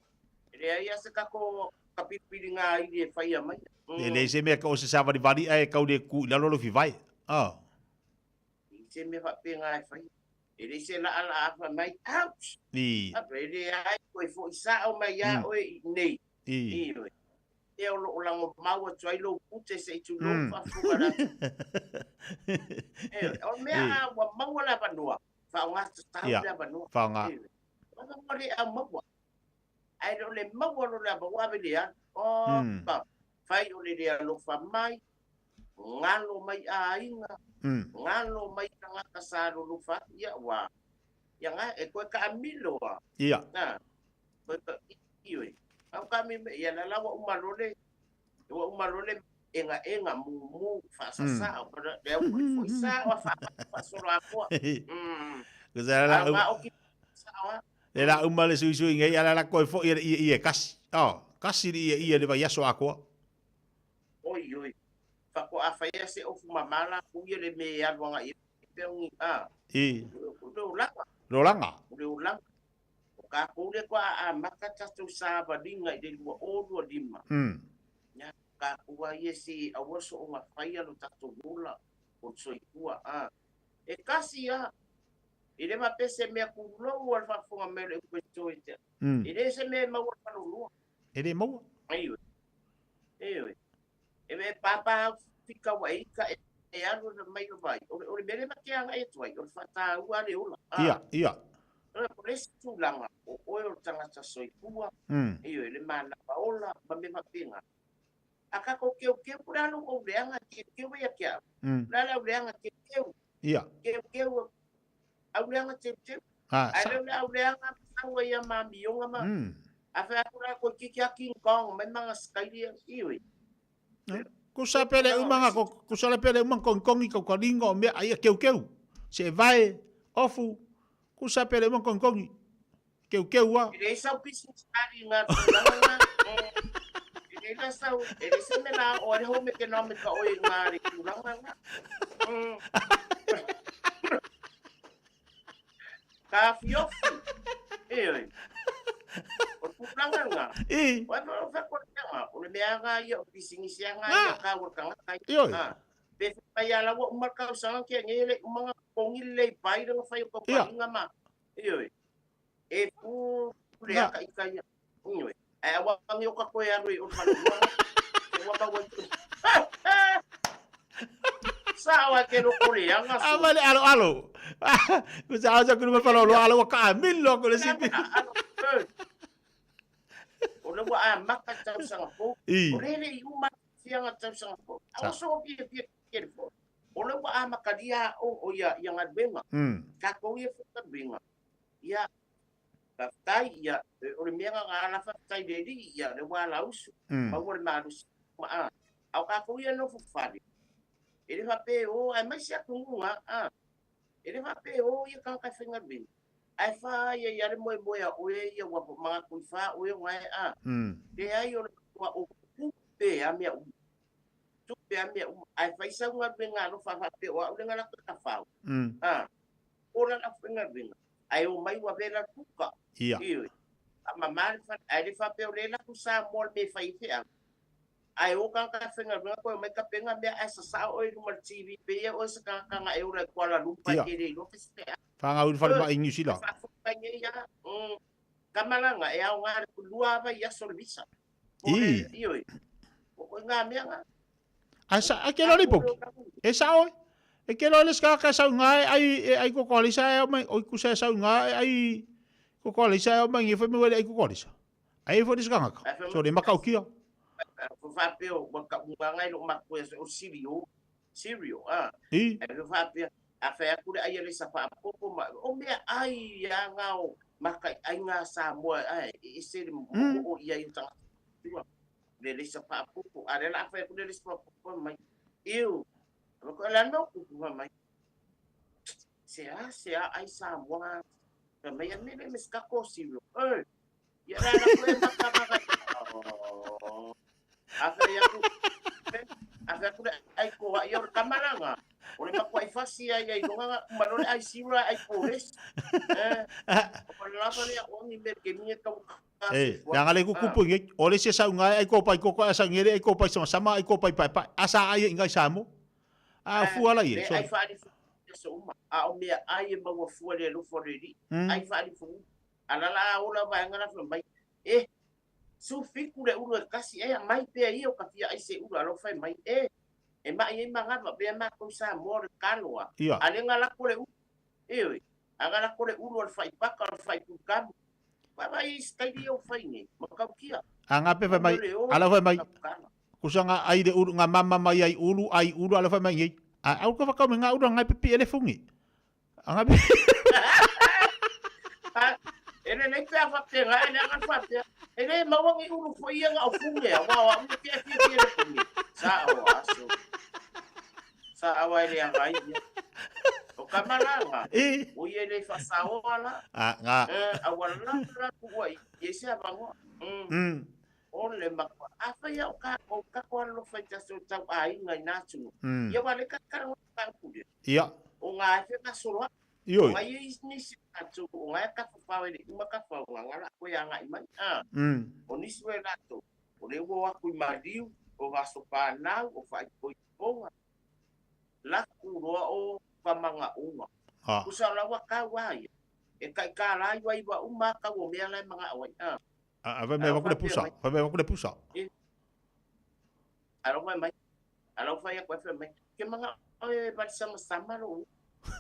E leai a se kako ka piripiri ngā iri e whaia mai. E leai se mea ka o se savalivali ae kau le ku i lalo lo whiwai. Oh. I se mea whape ngā e whaia. E leai se laa laa awha mai. Ouch! I. Apa, e leai koe fo i sao mai a oe i nei. I. Ioe. E o lo lango mau atu ai lou pute se i tu lou whaafunga ratu. E, o mea a ua maua le avanoa. Whaonga tatau Ia. le avanoa. Whaonga. Ioe. Whaonga le au maua. Ai lo le maua lo le ava ave le alu. O, pa, whai o le le alofa mai, ngalo mai a inga, ngalo mai tangata sa lo lo fa, ia wa. Ia nga, e koe ka amilo a. Ia. Na, koe ka iwe. Au ka mi me, ia la la wa umalole, wa umalole, enga enga mu mu fa sa sa, o pa le au fo i sa wa fa fa solo a koa. Ko sa la Au ma o ki sa wa. Le la uma le sui sui ngai ala la koe fo ia ia ia kasi. Oh, kasi li ia ia le vai aso a koa. Oi oi. Fa ko a fa ia se ofu mamala ku ia le me alu anga i pe ungi a. I. O le ulanga. Le ulanga. O le ulanga. O ka ko le kwa a maka tatou sa valinga i le lua o lua lima. Ia ka kua ia se awaso o ngā whaia lo tatou ola o soifua a. E kasi a. I le faapea se mea kulou a le faafofoga mai o le upu e te. I le se mea e maua le falolua. E le maua. Ioe. Ioe. E me papa au fika wa ika e alu na mai o vai. O le mele ma ke anga e tuai. O le whataua le ola. Ia, ia. O le isi tulaga, o oe o le tagata soifua, ioe, le manava ola, ma me faapena. A kako keukeu, po le a lou leaga teuteu ia ke au. Le a le auleaga teuteu. Ia. Keukeu, auleaga teuteu. Ae le o le auleaga sau ai ia mamioga ma. A fai atu la koe kiki a King Kong mai maga sikaili ioe. Kusa pele umanga ko kusa le pele umanga kongi ko kalingo mea ai keukeu. Se vai ofu kusa pele umanga kongi. Keukeu wa. E le sau business ari ngā tulaga ngā. E le sau, e le se mea o le home ke nā me ka oe ngā re tulaga ngā. Ka fiofu. E oi. O tulaga ngā. I. O e o whakwa ngā. O le mea ngā ia o pisingisi ngā ia ka ua kanga kai. Ioi. Pe whai ala wa umar kau sanga kia ngele umanga kongi lei pai ranga whai o kau ngā ma. Ioi. E pu le aka ika ia. Ioi. E awa ngi o ka koe aru i o whalua. E wa maua i tu. Sa awa ke ro kore anga so. Ama le alo alo. Ko sa asa kuru ma whalo alo wa ka milo ko le sipi. O le wa a maka tau sanga po. O le le i uma fianga tau sanga po. A so pia pia ke le po. O le wa a maka lia o ia ia ngaluenga. Ka ko ia fuka benga. Ia faafetai ia o le mea nga ala faafetai le alii ia le ua alausu maua le malosi ma a a o tatou ia nofo fale e le faapea o ae mai se atunuga a e le faapea o ia tagata e faigaluega ae fā ia ia le moemoe a oe ia ua magatu i fā oe o gae a leai o le matua o tupe a mea uma tupe a mea uma ae fai sau galuega alofa faapea o a'u le galata tafau a o lana faigaluega ae o mai ua vela tuka. Ia. Ioe. A mamā le fale, ae le faapea o le latou Samoa le mea e fai ai feau. Ae o tagata faigaluega koe o mai tapega mea ae sasao oe i luma o le TV pe ia oe se tagata na e ola i Kuala Lumpur Ia. ke le iloa pe se ea. Whangau i whare mai i New Zealand. Faafofoga nei ia, kamalaga e aoga le lua ava i aso le visa. O I. le, ioe. O koe ngā mea ngā. A sa, a ke loa le poki. E sa oe. E ke loa le skaka sau ngā e ai, e ai koko alisa e au mai, oi kusa e sau ngā e ai koko alisa e au mai ngi whai mai wele ai koko alisa. Ai e fo le skangaka. So le makau kia. Whapeo, wa ka unga ngai lo maku e o Sirio. Sirio, a. I. E whapea, a whai aku le ai le sa whaapopo ma, o mea ai a ngā o, maka ai ngā Samoa, ai, e se le mo o ia i o tangata. Tua, le le sa whaapopo, a le la whai aku le le sa whaapopo mai. Iu, a ko la no ku ku mai. Se a, se a, ai Samoa, ka mai a mele me ska ko Sirio. E, ia la la koe maka maka. Oh. A whai aku, a whai aku le ai ko ai o le kamaranga. O le makua i fasi ai ai longa malole ai sira ai pores. O le lava le o ni me ke mi e kau ka E, soifua. le anga le kukupu nge, o le se sau ngai ai ko pai ko ko asa ngere ai ko pai sama sama ai ko pai pai pai asa ai ngai samo. A fua la ie, Le so. ai whaari fu so uma. A o mea ai e maua fua le lofo le ri. Ai whaari fu. A la la ola vai ngana fu mai. E, su fiku le ulu e kasi e a mai pea ia o ka fia ai se ulu a lo whai mai. E, e mai e mangava pea mākou sa mō le kaloa. Ia. A le ngala kore ulu. E oi, a ngala kore ulu o le whai paka o le whai pukamu. Wai vai i staili o whai nei, makau kia. A ngā pe whai mai, Ulu le o, a la whai mai. ka pukana. Kusa ngā ai le ulu, ngā mama mai ai ulu, ai ulu, a la whai mai nei. A au ka whakau me ngā ulu, ngai pipi ele fungi. A ngā pipi. A, e le nei pea whapea, ngā e le anga whapea. E le mawangi ulu fo ia ngā o fungi, a wā wā ulu kia kia kia le fungi. Sa o aso. Sa awa e le anga ia. O kamaranga. E. O ia le whasaoa la. A, ngā. E, a wala la kua i, i se avangoa. O le makua. A whai au ka, o ka koa lo whai taso tau a inga i nātunu. Ia wale ka karanga ka kure. Ia. O ngā e wheka soroa. Ioi. O ngā ia i nisi atu, o ngā e ka whawhau e le uma ka whau, ngā ngā la koe a ngā i mai. A. O nisi we rātou. O le ua aku i mariu, o vaso pānau, o whai koi ponga. Laku roa o whamanga unga. Pusa o la ua kau a ia. E kai ka la iwa iwa uma kau o mea la e manga'o ai. A fai mai avatu le pusa, fai mai avatu le pusa. A lau fai mai, a lau fai aku ai fai mai, ke manga'o e vali samasama lou.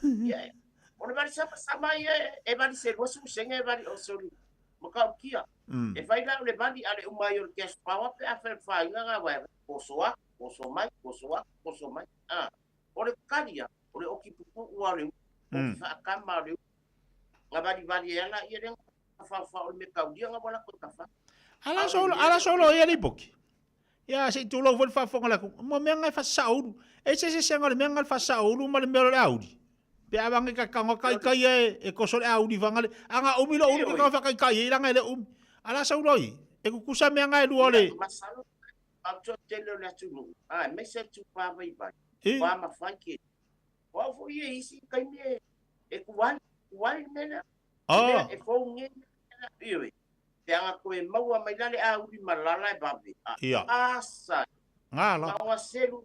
Ia, o le vali samasama ia e vali se 20 sene e vali o sorry. Makaukia. E fai la o le vali a le uma ai o le cash power pe a fai le fāiga ngā wae. Oso aku, oso mai, oso aku, oso mai. O le kalia, o le oki pupu'u a o le oki whaakama o le ngā vali vali e ala ia le whawha o le me kaulia ngā wala koe ka wha. Ala solo, ala solo ia lipoki. Ia se i tulou foi le faafofoga le atu, mo mea ngai faasaoulu. E se se senga o le mea ngai faasaoulu ma le mea o le auli. Pe a vange ka kanga kai kai e e koso le auli vanga le anga umi lo ulu ke kanga kai kai e langa le umi. Ala saulo i e kukusa mea ngai lua le. Masalo au to tele o le atunuu. Ai me se tu pa vai vai. Pa ma fai ke. O au foi e isi kai me e kuai kuai me na. E fou nge ioe. Te anga koe maua mai la le auli malala e vave. Asa. Ngala. Nga selu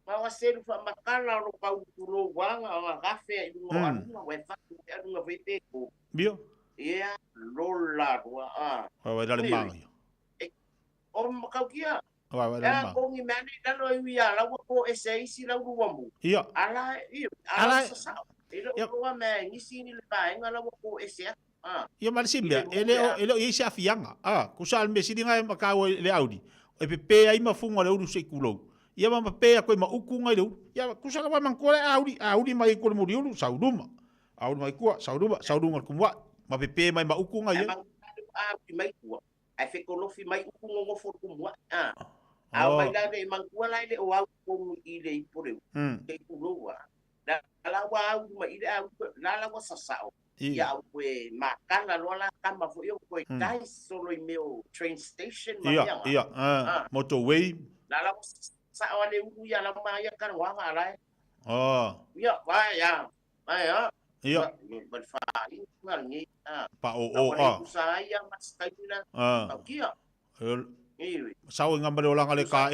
nga selu fa makala ro kau tulo wanga nga gafe i lunga o alunga we fa e alunga ve pe ko. Bio. Ia lola roa a. Wa wa le manga. O makau kia. Wa wa le manga. Ko ngi mani lalo i ia la ko e se isi la ru mu. Ia. Ala ia ala sa. E lo ko me ngisi ni le paenga la ko e se. Ia ma le simea, e le o i se afianga. Kusa al mesili ngai makau le audi. E pepe ai mafunga le ulu se kulou. Ia ma pe a koe ma uku ngai le ulu. Ia kusa la mangkoa le audi, audi mai ko le muri ulu sauluma. Audi mai kua, sauluma, sauluma kumwa. Ma pepe mai ma uku ngai. Audi mai kua. Ai fe kolofi mai uku ngongofo kumwa. Au mai la le mangkua la le o au ko i le ipore. Ke kuloa. La la wa au mai le au la la wa sasao. Ia au koe makala loa la kama foi o koe tai solo i meo train station ma mea. Ia, motorway. La la sao ale ulu ia la maia kana wanga ala. Ia, vai ia. Vai ia. Ia. Ba fa i ma ngi. Pa o o a. Sa ia mas kai la. Au kia. Sao ngamba le olanga le ka.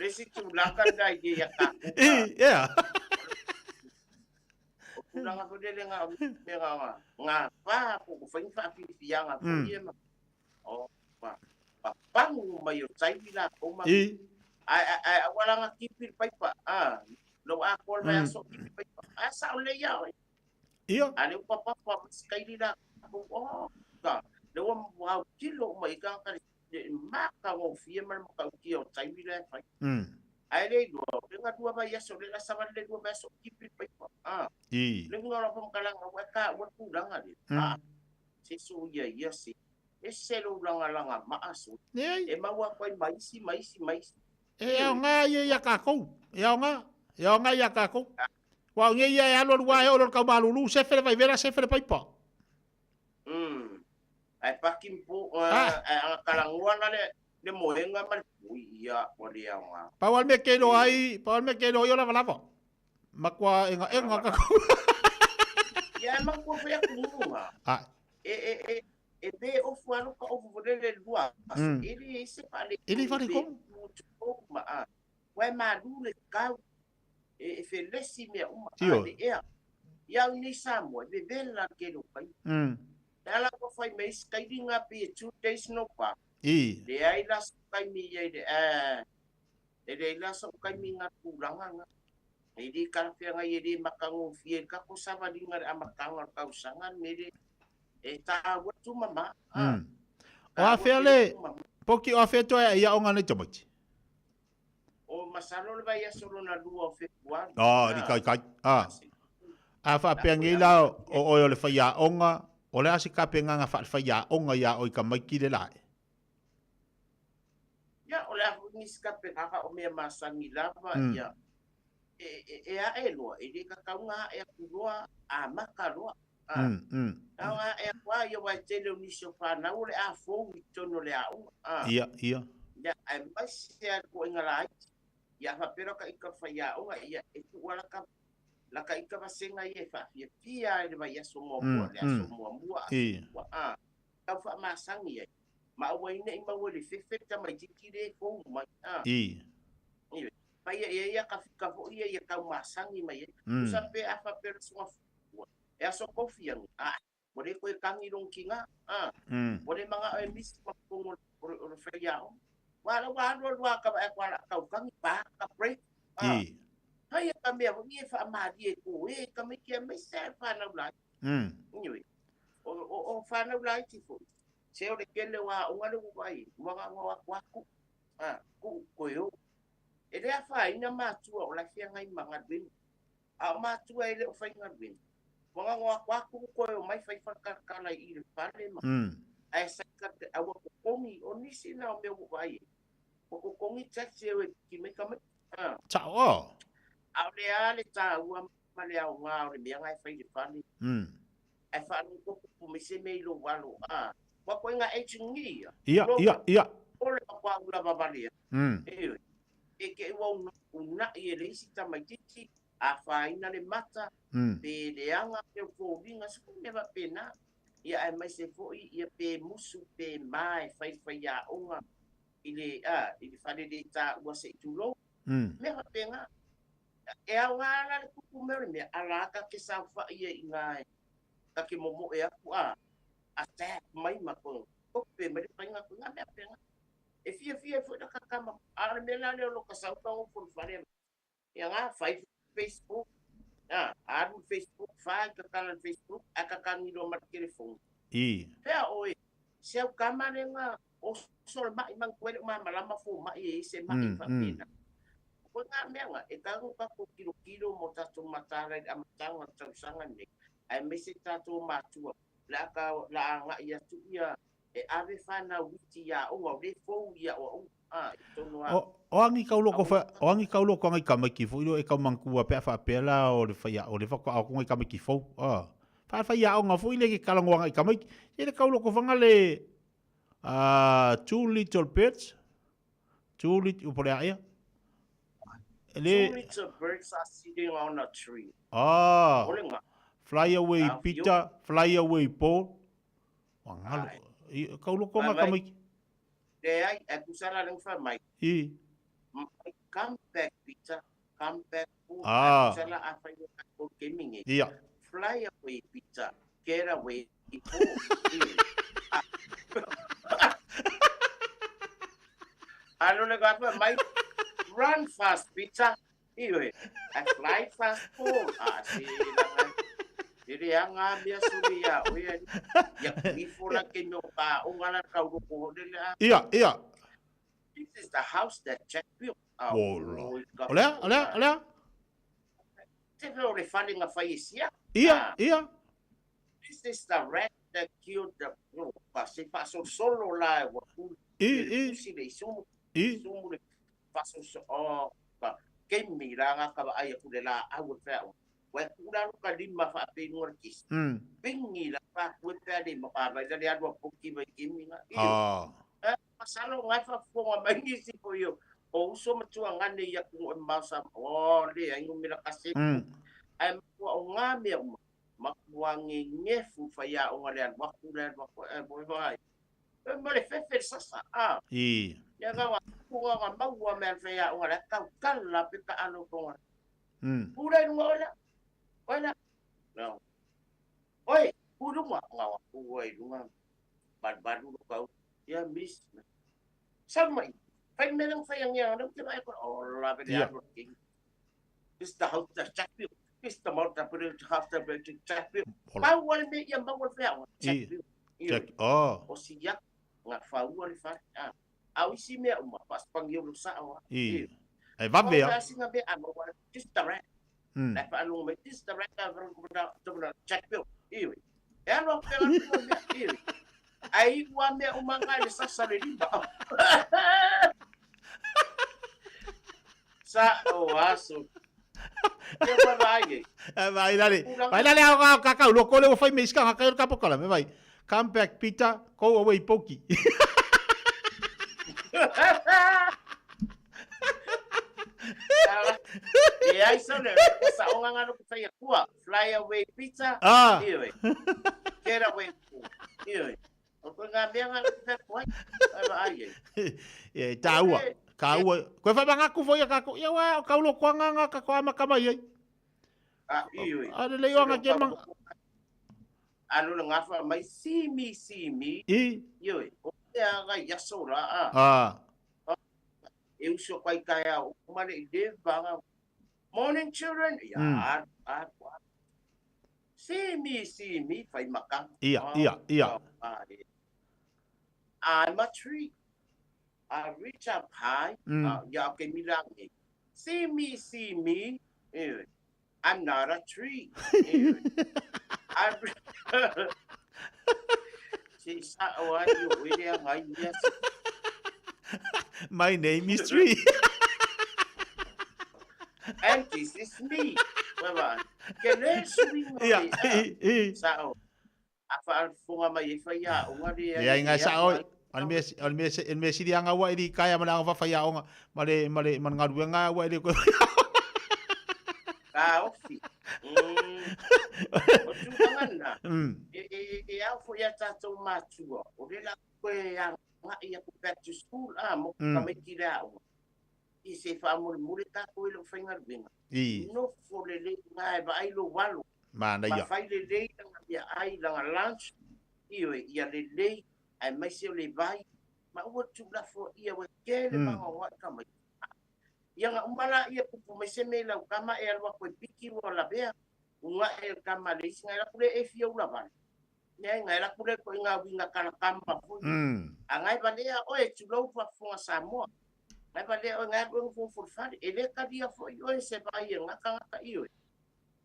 Esi tulaga na ia ka. Ia. O tulaga ko le nga me nga nga pa ko ko fain fa fi fi nga ko ia ma. O pa pa pangu mai o tai la ko ma. Ai ai wala nga kipi paipa. Lo a ko mai so kipi paipa. A sa o le ia. Ia. Ale pa pa pa skai la ko o ka. Le o wa kilo mai ka ka maka o fia ma ka ki o tai la fai. Ai le lua, le nga dua vai aso, le la savan le dua vai aso, kipi paipa. Le nga la pamkalanga, wa ka, wa kulanga le. Se so ia ia se. E se lo langa langa ma aso. E maua koe maisi, maisi, maisi. E au ngā ia ia kākou. E au ngā. E au ngā ia kākou. Wa nge ia e alo lua e o lo kau malulu, se fele vai vera, se fele paipa. Ai pakimpo, ai kalangua na le, le moenga ma le ia o le aoga. Pau al me ke lo ai, pau al me ke lo ai o lava lava. Makua enga enga ka. Ia makua fe ku. E e be ofu alo ka ofu le lua. E le se pa le. E le fa le ko. Ma a. Wa ma lu le ka e fe lesi me uma le ea. Ia ni Samoa be bela ke lo kai. Ala ko fai me skating up 2 days no pa. Le ai la kai mi e le la so kai mi nga kulanga nga. E di ka fe nga ye di makango fie ka ko sa va dinga amakanga ka usanga me le e ta wa tu mama. O a fe le poki o fe to ia o ngane tomati. O masalo le vai solo na lua o fe kwa. Di kai kai. A fa pe ngi la o o le fa ia onga o le asi ka pe nganga fa fa ia onga ia o ka mai ki le la. Ia o le ahu ni ska pe nganga o mea masangi lava ia. E a e loa, e le kakaunga e akuloa a maka loa. Nga e akua ia wai tele o nisi o whanau le a fou i tono le a unga. Ia, ia. Ia, ai mai se a ko inga la aiti. Ia whapera ka ika whai a unga, ia e tua laka laka ika vasenga ia e whaafia pia e le vai aso mua mua, le aso mua mua. Kau wha masangi ai. Ma ua ina i maua le whewheta mai tiki le kou mai. Ioe. Fai ia ia ka fika foi ia ia tau masagi mai ai. Tusa pe a faapea le suaga fua, e aso kofi angi, a ua le toe tagi lona tina, a ua le manao e misi ma totonu o le faiaoga. Aua la ua alu alu lava ka vaai atu a la tau tagi pa ka break, a fai ia ka mea foi ia e faamalie ko e tamaiti aemaise lava fanau laiti. Ioe. O fanau laiti foi, se o le tele o aoga lea ua vaai ai, ua na ona o atu lava tuu, a tuu toe o. E le afaina matua o la e feagai ma galuega, a o matua e le o faigaluega, ua na ona o atu lava tuu toe omai fai faletalatala i le fale ma ae saika a ua totogi. O nisi na o mea ua ou vaai ai, ua totogi taxi e o e piki mai tamaiti. A. Sao o. A o le a le taua ma le aoga o le mea na e fai i le fale? Ae faalogo tupu mai se mea i lou alo, a. Ua koe nga age ia. Ia, ia, ia. O le matua ula vavalea. Ioe. E te i ua una'i e le isi tamaitiiti, afaina le mata, pe leaga pe o foliga, se mea faapena. Ia aemaise foi ia pe musu pe ma e fai faiaoga i le, a, i le fale le taua se i tulou. Mea faapena. E aoga la le kupu mea o le mea, ala ta te saofai ai i ina ta te momoe atu a attack mai ma kope mai le faiga atu, ngā mea faapena. E fiafia ai foi la ta tama, a o le mea la lea o lo ta sau ta ofo i le fale, ia ngā fai Facebook, a, alu i le Facebook, fai ta tala i le Facebook, ae ta tagi loa ma le telefoni. Fea oe, se au tama le nga oso le ma'i manatua e le o malamalama fomai e i ai se ma'i faapena. Koe ngā mea nga, e tago tatou tilotilo mo tatou mataala i le amataga o le tausaga lenei, aemaise tatou matua, le a ka la agai atu ia e ave fanau iti ia aoga, o le fou ia aoaoga, a, i totonu a. O, o angi kau loko fa, o angi kau loko angai tamaiti foi lo e kau manatua pe a faapea la o le whai o le whakaako atu ngai tamaiti fou, a. Wha whai aoga foi le ke kalangoa ngai tamaiti, e le kau loko whanga le, a, two little birds, two little, po le a ia? Le, Two little birds are sitting on a tree. Ah, O le nga. fly away Ah, Peter, fly away Paul. Ua ngalo, i, kau loko nga tamaiti. Leai, e tusa la leng fa mai. I. Mai, come back Peter, come back Paul. Ah. E tusa la a fai o ka gaming e. Ia. Fly away Peter, get away Paul. I. Alo le ka fa mai, run fast Peter. Ioe, I fly fast Paul. Ah, se la ngai. E le anga mea sole ia oe ali. Ia ifo la ke no ka onga la kau loko ho le a. Ia, ia. This is the house that Jack built. Ah, Ola. O lea, o lea, o lea. Te fe o le fale nga fai e sia. Ia, ia. This is the rat that killed the oh, pa se pa so solo la e wa ku. I, i. Si le sumu. I. Sumu le pa so so oh ka ke mi la nga ka ba ai ku le la au e fea o. Ua e ku la ka lima fa pe no le kisi. Pingi la pa ku e pea le ma ka vai la le alu a poki vai ke mi nga. Ah. Eh, masalo ngai fa fonga mai ni si po yo. O uso matua ngane ia ku e mausa. O le ai ngumi la kase. Ai matua o ngā mea uma. Matua ngegefu fai aoga le alu atu le alu atu e moe mai. E ma le fefe le sasa. Ah. I. Ia nga nga kuga nga maua mea le fai aoga le tau tala pe ka alo tonga. Pula i lunga oe la. Oe la. No. Oe, pu lunga. Nga wa pua i lunga. Balu balu lo kau. Ia miss. Sau mai. Fai mea lang fai angia. Nau te mai ko. Oh la pe le alo king. This the house that Jack built. This the mount that built house that built Jack built. Pau wale me ia mau le fea. Jack built. Jack. Oh. O si ia nga faua le fale. Ah. Au isi mea uma pas pangi o lo sao. I. E vave a. Singa me a mau this the rat. La fa alunga mai this the rat that Jack built. Iwi. E alo pe la mea iwi. Ai ua mea uma ngai le sasa le lima. Sa o aso. Ia pa vai e. E vai lale. Vai lale au ka ka kau loko le o fai me iska ka ka ka me vai. Come back Peter, go away Poki. E ai sau le sa o nganga no ku whai kua. Fly away Peter. Ah. Ioi. Get away. Ioi. O ko ngā mea ngā ku whai kua. Ai ai. E tāua. Ka ua, koe whamangaku fo ia kako, ia wa, o kaulo koa ngā ngā kako ama kama i ai. A, i ui. A le lei o anga ke mang. A lo le ngafa mai, see me, see me. I. I ui, o te aga i aso la, a. A. E uso kai kai a, o mare i le vanga. Morning, children. Ia, a, a, a. See me, see me, whai maka. Ia, ia, ia. I'm a tree. I reach up high. Ia, ke milangi. See me, see me. I'm not a tree. I'm... Se sa o ai o ere a ngai ia. My name is Tree. And this is me. Bye-bye. Ke le swing Ia, i, i. Sa o. A whaafonga mai e whai a onga le ai. Ia inga sa o. O le mea, o le mea, o le mea sili anga ua ili kai ma le anga whawhai a onga. Ma le, ma le, ma le ngaruenga ua ili koe. Ka ofi. O tūranga na. E, e, e au fo ia tātou mātua. O le la koe a nga ia ku back to school a mo ka mai ki le au. I se whaamuri tātou i lo whainga ruenga. I. No fo le le ngā e vaai lo walo. Mana ia. Ma whai le lei langa ia ai langa lunch. I oe ia le lei ai mai se o le vai. Ma ua tū la fo ia we kele manga o ai ka mai. Ia nga umala ia pupu mai se me lau kama e alua koe piki ua la bea. Unga e kama le isi ngai la kule e fia ula vale. Nei ngai la kule ko inga winga kala kama fo. A ngai valea oe tulou pa fonga Samoa. Ngai valea oe ngai oe fo fo fale. E le kadia fo i oe se vai e ngaka ngaka i oe.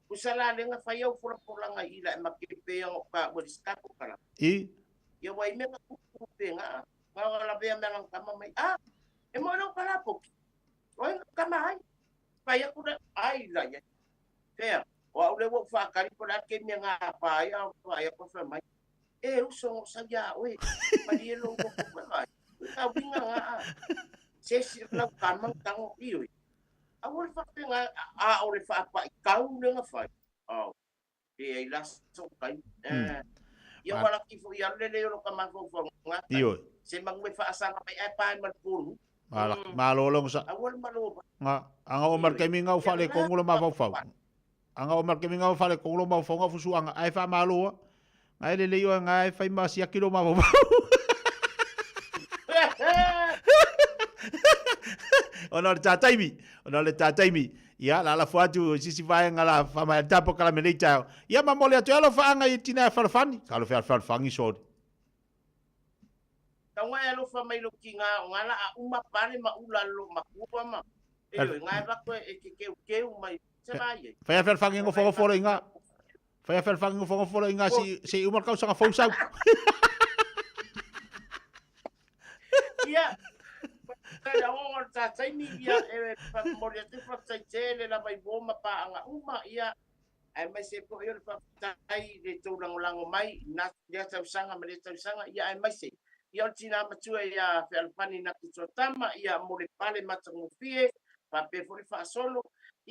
Usala le nga fai au fora polanga i la e makepe o ka ua diskapo kala. I? Ia wai me nga kupu pe nga. Nga la bea me lang kama mai. Ah, e mo no kala poki. Oi kama ai. Pai aku le ai la ia. Fea, o au le wo whakari po la ke me ngā pai a pai ko fa mai. E uso sa ia oe. Pari e lo ko ko mai. Ka winga ngā. Se si la kama tango i oi. A wo fa pe ngā a o le fa pa kau le ngā fai. Au. E ai la so kai. Ia wala ki fo ia le le o kama fo fo ngā. I oi. Se mangue fa asanga mai e pai mal ponu. Malo longo sa. Awal malo. Nga anga o mar kemi nga ufale kongulo ma fau fau. Anga o mar kemi nga ufale kongulo ma fau fusu anga ai fa malo. Nga le le yo nga ai fai ma sia kilo ma fau. Ona le tataimi, ona le tataimi. Ia la la fuatu sisi vai nga la fa ma tapo kala me leita. Ia ma mole atu alo fa anga i tina fa fani. Kalo fa fa fangi so. Taunga e alofa mai lo ki ngā o ngā la a uma pare ma ula lo makua ma. E oi, ngā e vako e ke keu keu mai. Se vai e. Whai awhel whangi ngo whango foro i ngā. Whai awhel whangi ngo whango foro i ngā si, si umar kau sanga fau sau. Ia, kai a ongo tā taimi ia e mori atu whaktai tele la mai wōma pa anga uma ia. Ai mai se po i o le whaktai le taulangolango mai nā lea tausanga ma lea tausanga ia ai mai se. Ia o tina matua ia whealpani nā ki tō tama ia mo le pale matangofie pape fo le whaasolo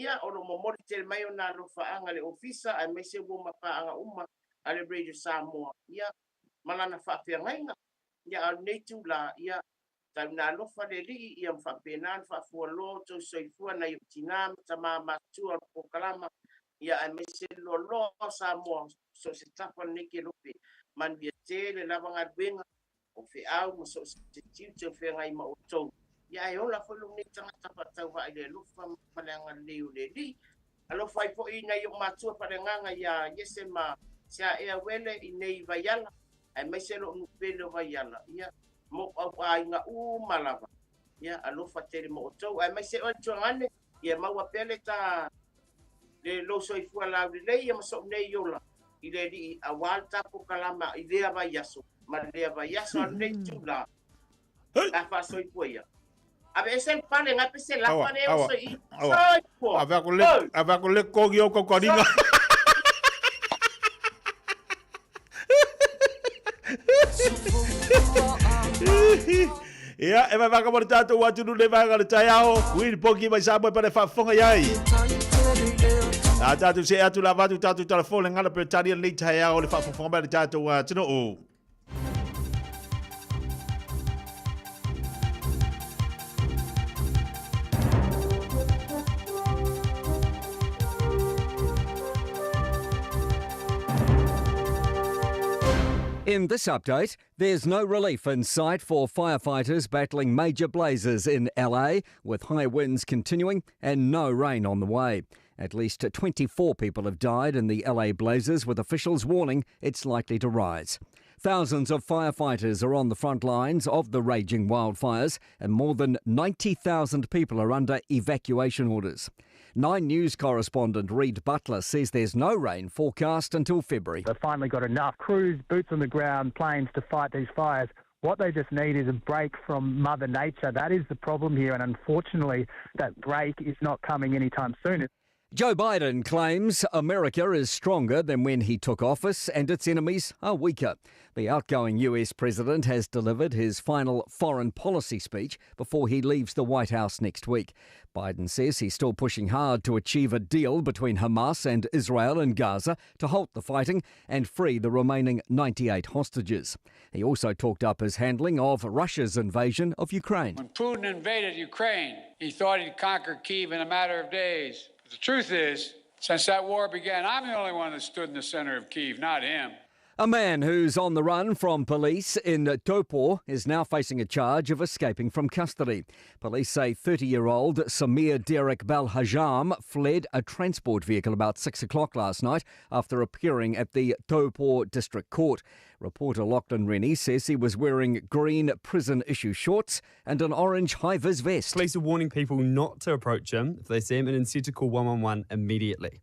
ia o lo momori te mai o nā lo whaanga le ofisa ai mai se wōma pa anga uma a le Radio Samoa ia malana whaafeangainga ia au nei tū la ia tau nā lofa le lii ia mwhapena whaafua lo tau soifua na i o tina mata matua o kalama ia ai mai se lo lo Samoa so se tapa neke lope man via te le lava ngā o fe au ma so se tiu te fe ngai ma o tau ia ai ola fo lo ni tangata pa tau vai le lofa ma le anga le o le li alo fai fo i nei o matua pa le nganga ia yese ma se a ea wele i nei vaiala ai mai se lo nu pele vaiala ia mo au ai nga u malava ia alofa tele mo o tau ai mai se o tuangane ia maua pele ta le lo soifua lau lelei ia ma so'u nei ola i le alii auā le tatou kalama i lea vaiaso ma lea vaiaso a lenei tula la faasoifua ia ave ese le pale gape se lapa le oso i soifua Ave ako le ave ako le kogi o kaukaringa. Ia, e vai whaka mo le tātou atunu le vaega le taiao. Will Poki mai Samoa e pare whaafonga iai. A tātou se atu la vatu tātou telefone ngana pe tari le taiao le whaafonga mai le tātou atunuu. In this update, there's no relief in sight for firefighters battling major blazes in LA, with high winds continuing and no rain on the way. At least 24 people have died in the LA blazes, with officials warning it's likely to rise. Thousands of firefighters are on the front lines of the raging wildfires, and more than 90,000 people are under evacuation orders. Nine News correspondent Reid Butler says there's no rain forecast until February. They've finally got enough crews, boots on the ground, planes to fight these fires. What they just need is a break from Mother Nature. That is the problem here, and unfortunately, that break is not coming anytime soon. Joe Biden claims America is stronger than when he took office and its enemies are weaker. The outgoing US president has delivered his final foreign policy speech before he leaves the White House next week. Biden says he's still pushing hard to achieve a deal between Hamas and Israel in Gaza to halt the fighting and free the remaining 98 hostages. He also talked up his handling of Russia's invasion of Ukraine. When Putin invaded Ukraine, he thought he'd conquer Kyiv in a matter of days. But the truth is, since that war began, I'm the only one that stood in the center of Kyiv, not him. A man who's on the run from police in Taupo is now facing a charge of escaping from custody. Police say 30-year-old Samir Derek Belhajam fled a transport vehicle about 6 o'clock last night after appearing at the Taupo District Court. Reporter Lachlan Rennie says he was wearing green prison-issue shorts and an orange high-vis vest. Police are warning people not to approach him if they see him and instead to call 111 immediately.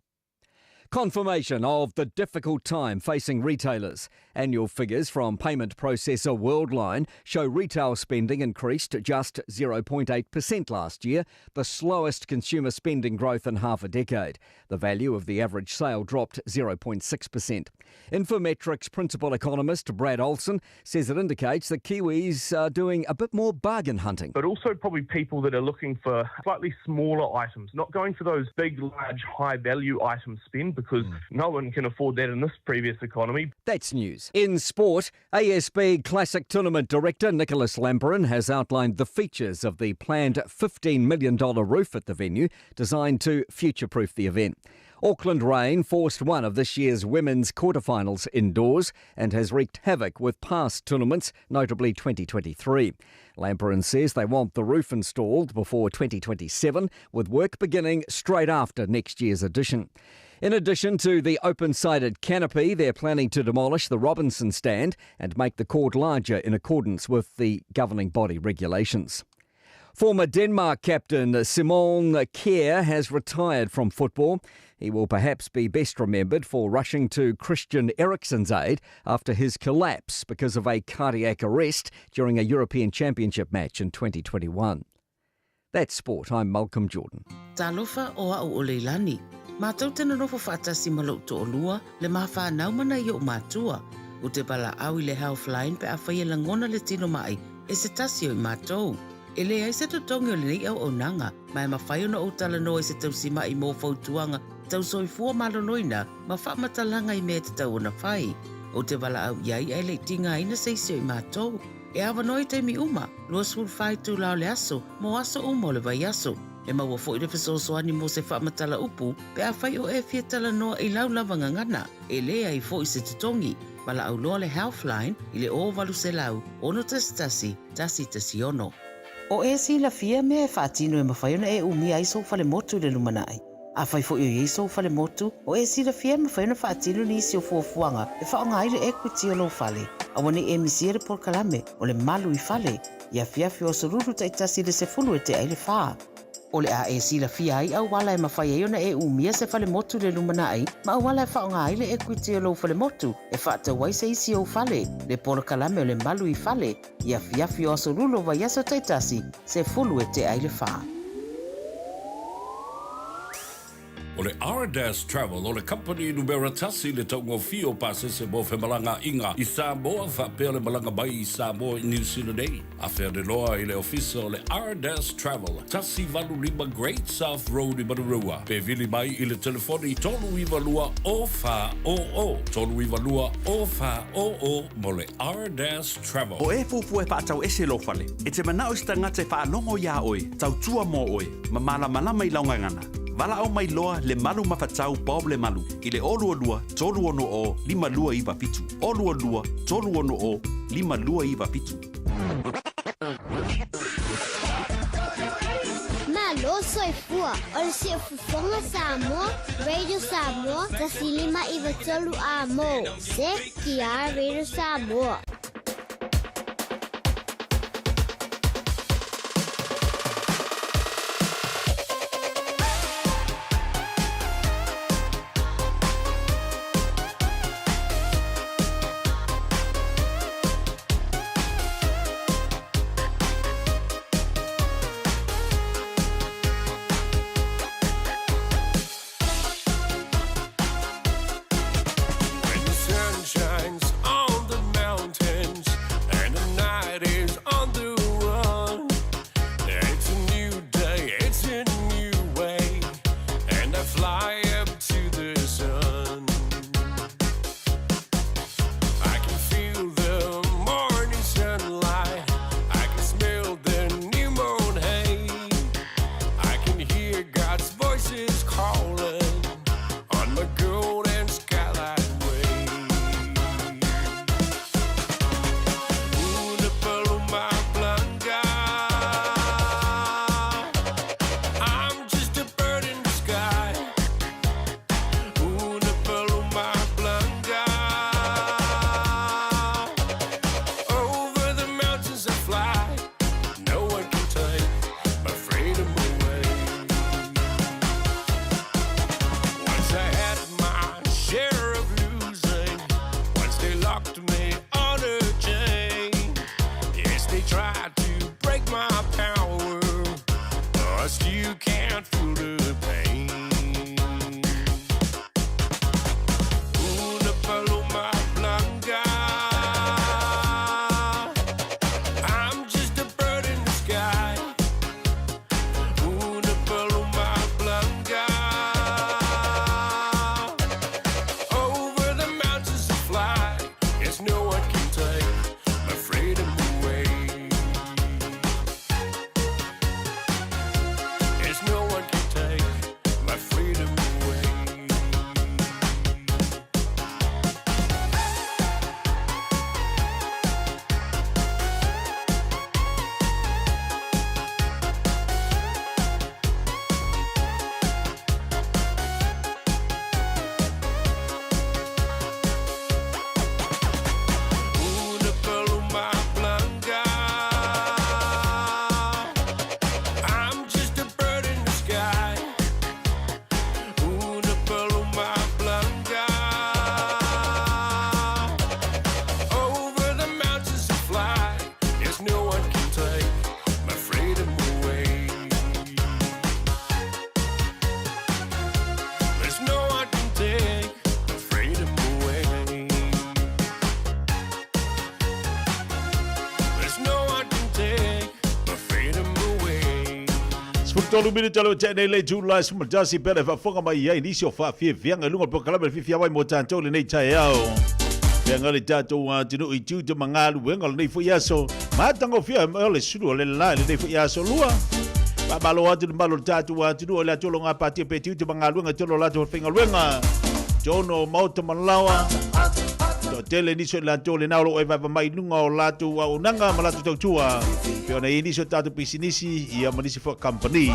Confirmation of the difficult time facing retailers. Annual figures from payment processor Worldline show retail spending increased just 0.8% last year, the slowest consumer spending growth in half a decade. The value of the average sale dropped 0.6%. Infometrics principal economist Brad Olson says it indicates that Kiwis are doing a bit more bargain hunting. But also probably people that are looking for slightly smaller items, not going for those big, large, high-value item spend, because no one can afford that in this previous economy. That's news. In sport, ASB Classic Tournament Director Nicholas Lamperin has outlined the features of the planned $15 million roof at the venue, designed to future-proof the event. Auckland rain forced one of this year's women's quarterfinals indoors and has wreaked havoc with past tournaments, notably 2023. Lamperin says they want the roof installed before 2027, with work beginning straight after next year's edition. In addition to the open-sided canopy, they're planning to demolish the Robinson stand and make the court larger in accordance with the governing body regulations. Former Denmark captain Simon Kjær has retired from football. He will perhaps be best remembered for rushing to Christian Eriksen's aid after his collapse because of a cardiac arrest during a European Championship match in 2021. That's sport. I'm Malcolm Jordan. Talofa o a'u o Leilani. Mātou te nonofo whaatasi ma lou to'olua, le ma whānau mana i o'u mātua. U te valaau i le Healthline pe afai e lagona le tino ma'i e se tasi o i mātou. E leai se totogi o lenei auaunaga, ma e mafai ona ou talanoa i se tausima'i mō fautuaga tau soifua maloloina ma faamatalaga i mea e tatau ona fai. Ou te valaau i ai ae le i tigaina se isi o i mātou. E avanoa i taimi uma, 24 itula o le aso, mō aso uma o le vaiaso. E maua foi le fesoasoani mō se faamatala upu pe afai o e fia talanoa i lau lava gagana, e leai foi se totogi. Valaau loa le Healthline i le 0800 611 116. O e silafia mea e faatino e mafai ona e umia ai sou falemotu i le lumanai. Afai foi o i ai sou falemotu, o e silafia e mafai ona faatino nisi o fuafuaga e faaaoga ai le equity o lou fale. Aua ne i e misia le polokalame o le Malu i Fale i afiafi o aso Lulu taitasi i le 10 e tea i le 4. O le a e silafia ai auala e mafai ai ona e umia se falemotu i le lumanai ma auala e faaaoga ai le equity o lou falemotu e faatau ai se isi ou fale, le polokalame o le Malu i Fale i afiafi o aso Lulu o vaiaso taitasi, 10 e tea i le 4. O le Ardas Travel o le kamupani numera tasi i le taugofie o pasese mo femalagaaiga i Samoa faapea le malaga mai i Samoa i New Zealand nei. Afe ane loa i le ofisa o le Ardas Travel, 185 Great South Road i Manurewa, pe vili mai i le telefoni 392 0400, 392 0400 mo le Ardas Travel. O e fuafua e faatau ese lou fale, e te manao i se tagata e faalogo iā oe, tautua mo oe, ma malamalama i lau gagana. Valaau mai loa Lemalu Mafatau Bob Lemalu i le 022 360 5297. 022 360 5297. Malo soifua o le Siufofoga Samoa, Radio Samoa, 1593 A mo, CTR Radio Samoa. When the sun shines on the mountains and the night is on the run, it's a new day, it's a new way, and I fly up to the sun. I can feel the morning sunlight, I can smell the new moon hay, I can hear God's voices calling on my golden skylight way. Una paloma blanca. I'm just a bird in the sky. Una paloma blanca. Over the mountains I fly. No one can take my freedom away. Once I had my share of losing. Once they locked me on a chain. Yes, they tried to break my power. But I still can't feel the pain. Una paloma blanca. I'm just a bird in the sky. Una paloma blanca. Over the mountains I fly. Yes, no one can take my freedom away. Yes, no one can take my freedom away. Una paloma blanca. I'm just a bird in the sky. Una paloma blanca. Over the mountains I fly. Yes, no one can take my freedom away. There's no one can take my freedom away. There's no one can take my freedom away. 13 minute le tene le tula se matasi pele faafofoga mai ai nisi o faafiafiaga i luga o le polokalame le fiafia mai mo tatou lenei taeao. Feaga le tatou atunuu i tiute ma galuega o lenei foi aso. Matagofie o le sulu o le la i lenei foi aso lua. Faamalo atu le mamalu o le tatou atunuu o le atu o lo gapatia pea tiute ma galuega i totonu o latou falefaigaluega. Totonu o maota ma laoa. Toatele nisi o i latou lena o lo o e vaeva mai i luga o latou auaunaga ma latou tautua. Pei ona i ai nisi o tatou pisinisi ia ma nisi foi kamupani.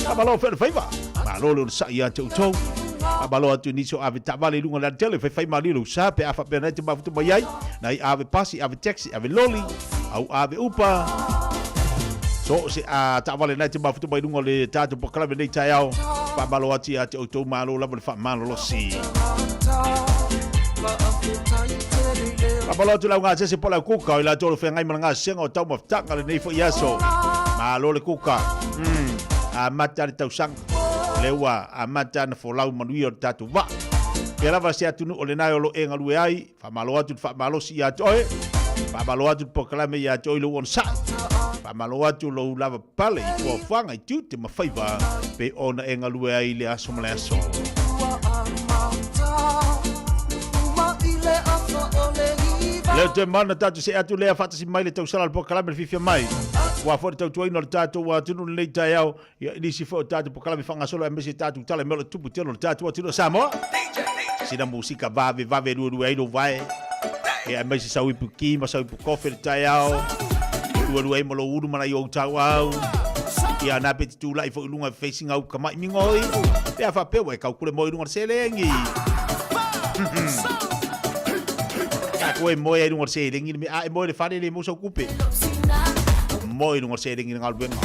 Faamalo fea le faiva. Malo le onosai ia te outou. Faamalo atu i nisi o ave taavale i luga o le alatele, faifai malie lou sa pe a faapea na e te mafuta mai ai, na i ave pasi, ave taxi, ave loli, au ave upa. So se a taavale na e te mafuta mai i luga o le tatou polokalame nei taeao. Faamalo atu ia te outou, malo lava le faamalolosi. Faamalo atu lau gasese po lau kuka o i latou o lo feagai ma le gasesega o taumafataga lenei foi aso. Malo le kuka. Amata le tausaga. Lea ua amata ana folau manuia o le tatou vaa. Pea lava se atunuu o lena o lo e galue ai, faamalo atu le faamalosi ia te oe, faamalo atu le polokalame ia te oe i lou onosai, faamalo atu lou lava pale i fuafuaga i tiute ma faiva pei ona e galue ai i le aso ma le aso. Leo toe mana tatou see atu lea faatasi mai le tausala le polokalame le fiafia mai. Aua foi le tautuaina o le tatou atunuu i lenei taeao, ia, i nisi foi o tatou polokalame faagasolo aemaise tatou tala i mea o lo o tupu i totonu o le tatou atunuu o Samoa. Sina musika vave vave e luelue ai lou vae, ia, aemaise sau ipu ki ma sau ipu kofe i le taeao, luelue ai ma lou ulu ma nai ou tauau. Ia, na pe te tulai foi i luga e facing au kama'i migoi, pe a faapea ua e kaukule moe i luga o le seleni. Tatou e moe ai i luga o le seleni le mea, a e moe i le fale e le maua sau tupe. Moe i luga o le seleni i le galuega.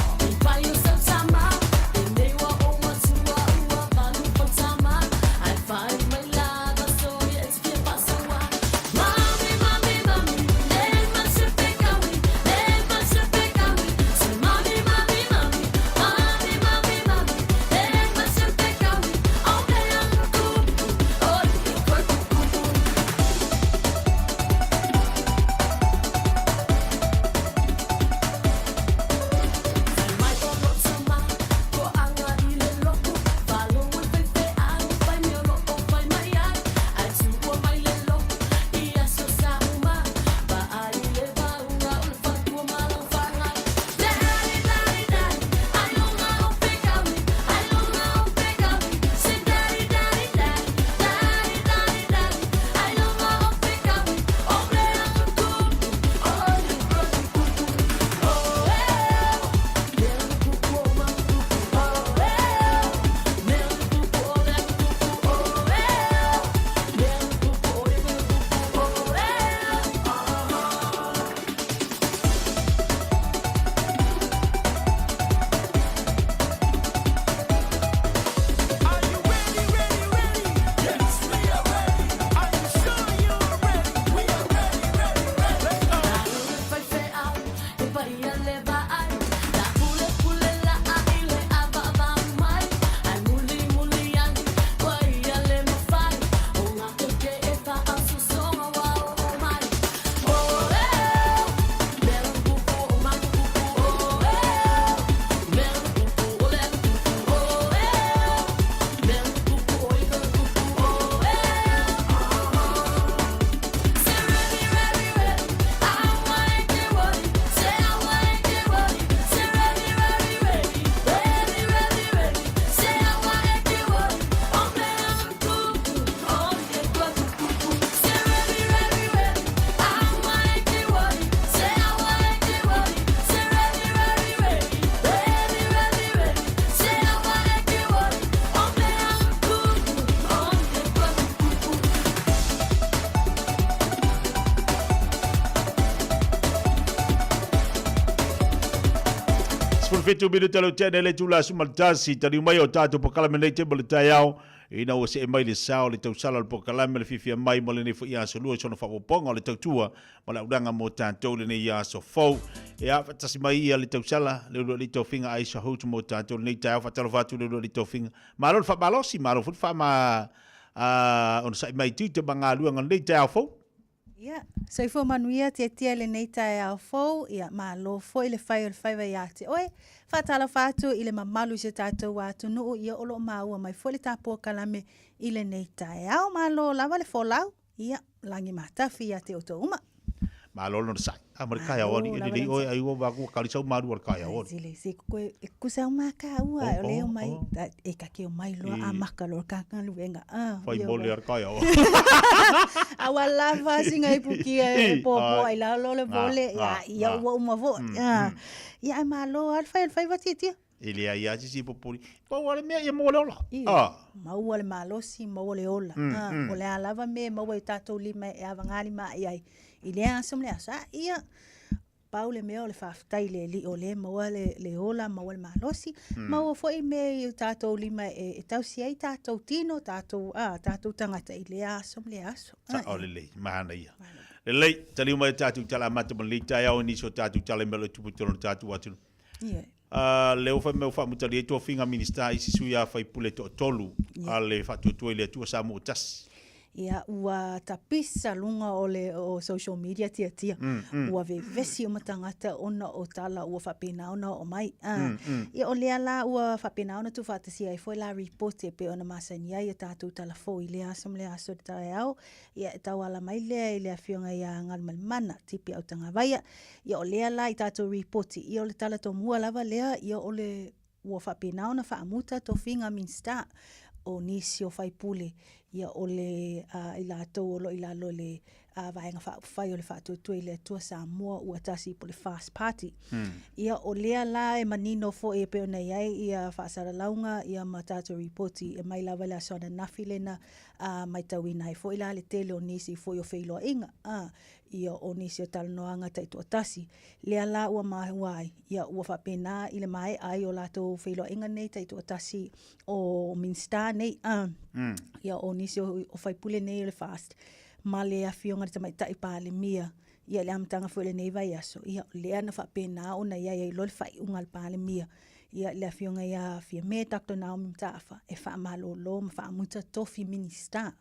17 minute le tene le tula su maltasi taliu mai o tātou pokalame nei te mo le taeao ina ua see mai le sao le tausala o le pokalame le fiafia mai mo lenei foi aso lua i sona faaopoopoga o le tautua ma le aulaga mo tatou lenei aso fou. Ia, faatasi mai ia le tausala, le uluai tofiga Aisha Holt mo tatou lenei taeao. Faatalofa atu le uluai tofiga. Malo le faamalosi, malo foi le faama onosai mai i tiute ma galuega o lenei taeao fou. Ia, soifua manuia Tiatia i lenei taeao fou, ia malo foi le fai o le faiva ia te oe. Faatalofa atu i le mamalu i si o tatou atunuu, ia o lo o maua mai foi le tapuo kalame i lenei taeao. Malo lava le folau. Ia, lagi matafi ia te outou uma. Malo lona sai. A ma le kai awali e lelei oe ai ua vaku kali sau malu al kai awali. Sile se koe e kusa o maka ua o le o mai e ka ke o mai loa a maka loa ka ka luenga. Ah, Fai mole al kai awali. Awa lava singa i pukia e po po ai la lo le vole ia ia ua uma vo. Ia ai malo al fai al fai vati tia. E leai lava se isi popoli. Pau lava le mea ia maua le ola. Ioe. Ah. Maua le malosi, maua le ola. Po o le a lava mea e maua i o tatou lima e avagalima i ai i lea aso ma lea aso. A ia, pau le mea o le faafetai i le Alii o lea e maua le, le ola, maua le malosi, maua foi mea i o tatou lima e, e tausi ai tatou tino, tatou, a, tatou tagata i lea aso ma lea aso. Sao lelei, manaia. Lelei, taliu mai le tatou tala amata ma lenei taeao i nisi o tatou tala i mea o lo o tupu i totonu o le tatou atunuu. Ioe. A lea ua fai mai ua faamutalia ai tofiga Minisita i isi sui a faipule e toatolu a le Faatuatua i le Atua Samoa Tasi. Ia, ua tapisa luga o le o social media tiatia. Ua vevesi uma tagata ona o tala ua faapena ona oo mai. Ia, o lea la ua faapena ona tuufaatasia ai foi la ripoti e pei ona masani ai a tatou tala fou i lea aso ma lea aso i le taeao. Ia, e tauala mai lea i le Afioga ia Galumalemana Tipi Autagavaia. Ia, o lea la i tatou ripoti, ia o le tala tomua lava lea, ia o le ua faapena ona faamuta tofiga Minisita o nisi o faipule, ia o le i latou o lo o i lalo i le Vaega Faaupufai o le Faatuatua i le Atua Samoa ua Tasi po o le FAST Party. Ia o lea la e manino foi e pei ona i ai ia faasalalauga ia ma tatou ripoti e mai lava i le aso ananafi lena matauina ai foi la le tele o nisi foi o feiloaiga ia o nisi o talanoaga taitoatasi. Lea la ua maua ai, ia ua faapena i le maea ai o latou feiloaiga nei taitoatasi o Minisita nei, ia o nisi o faipule nei o le FAST, ma le Afioga i le Tamaitai Palemia, ia i le amataga foi o lenei vaiaso, ia lea na faapena ona i ai ai loa le faaiuga a le Palemia, ia le Afioga ia Fiame Dr. Naomi Mataafa e faamalolo ma faamuta tofi Minisita.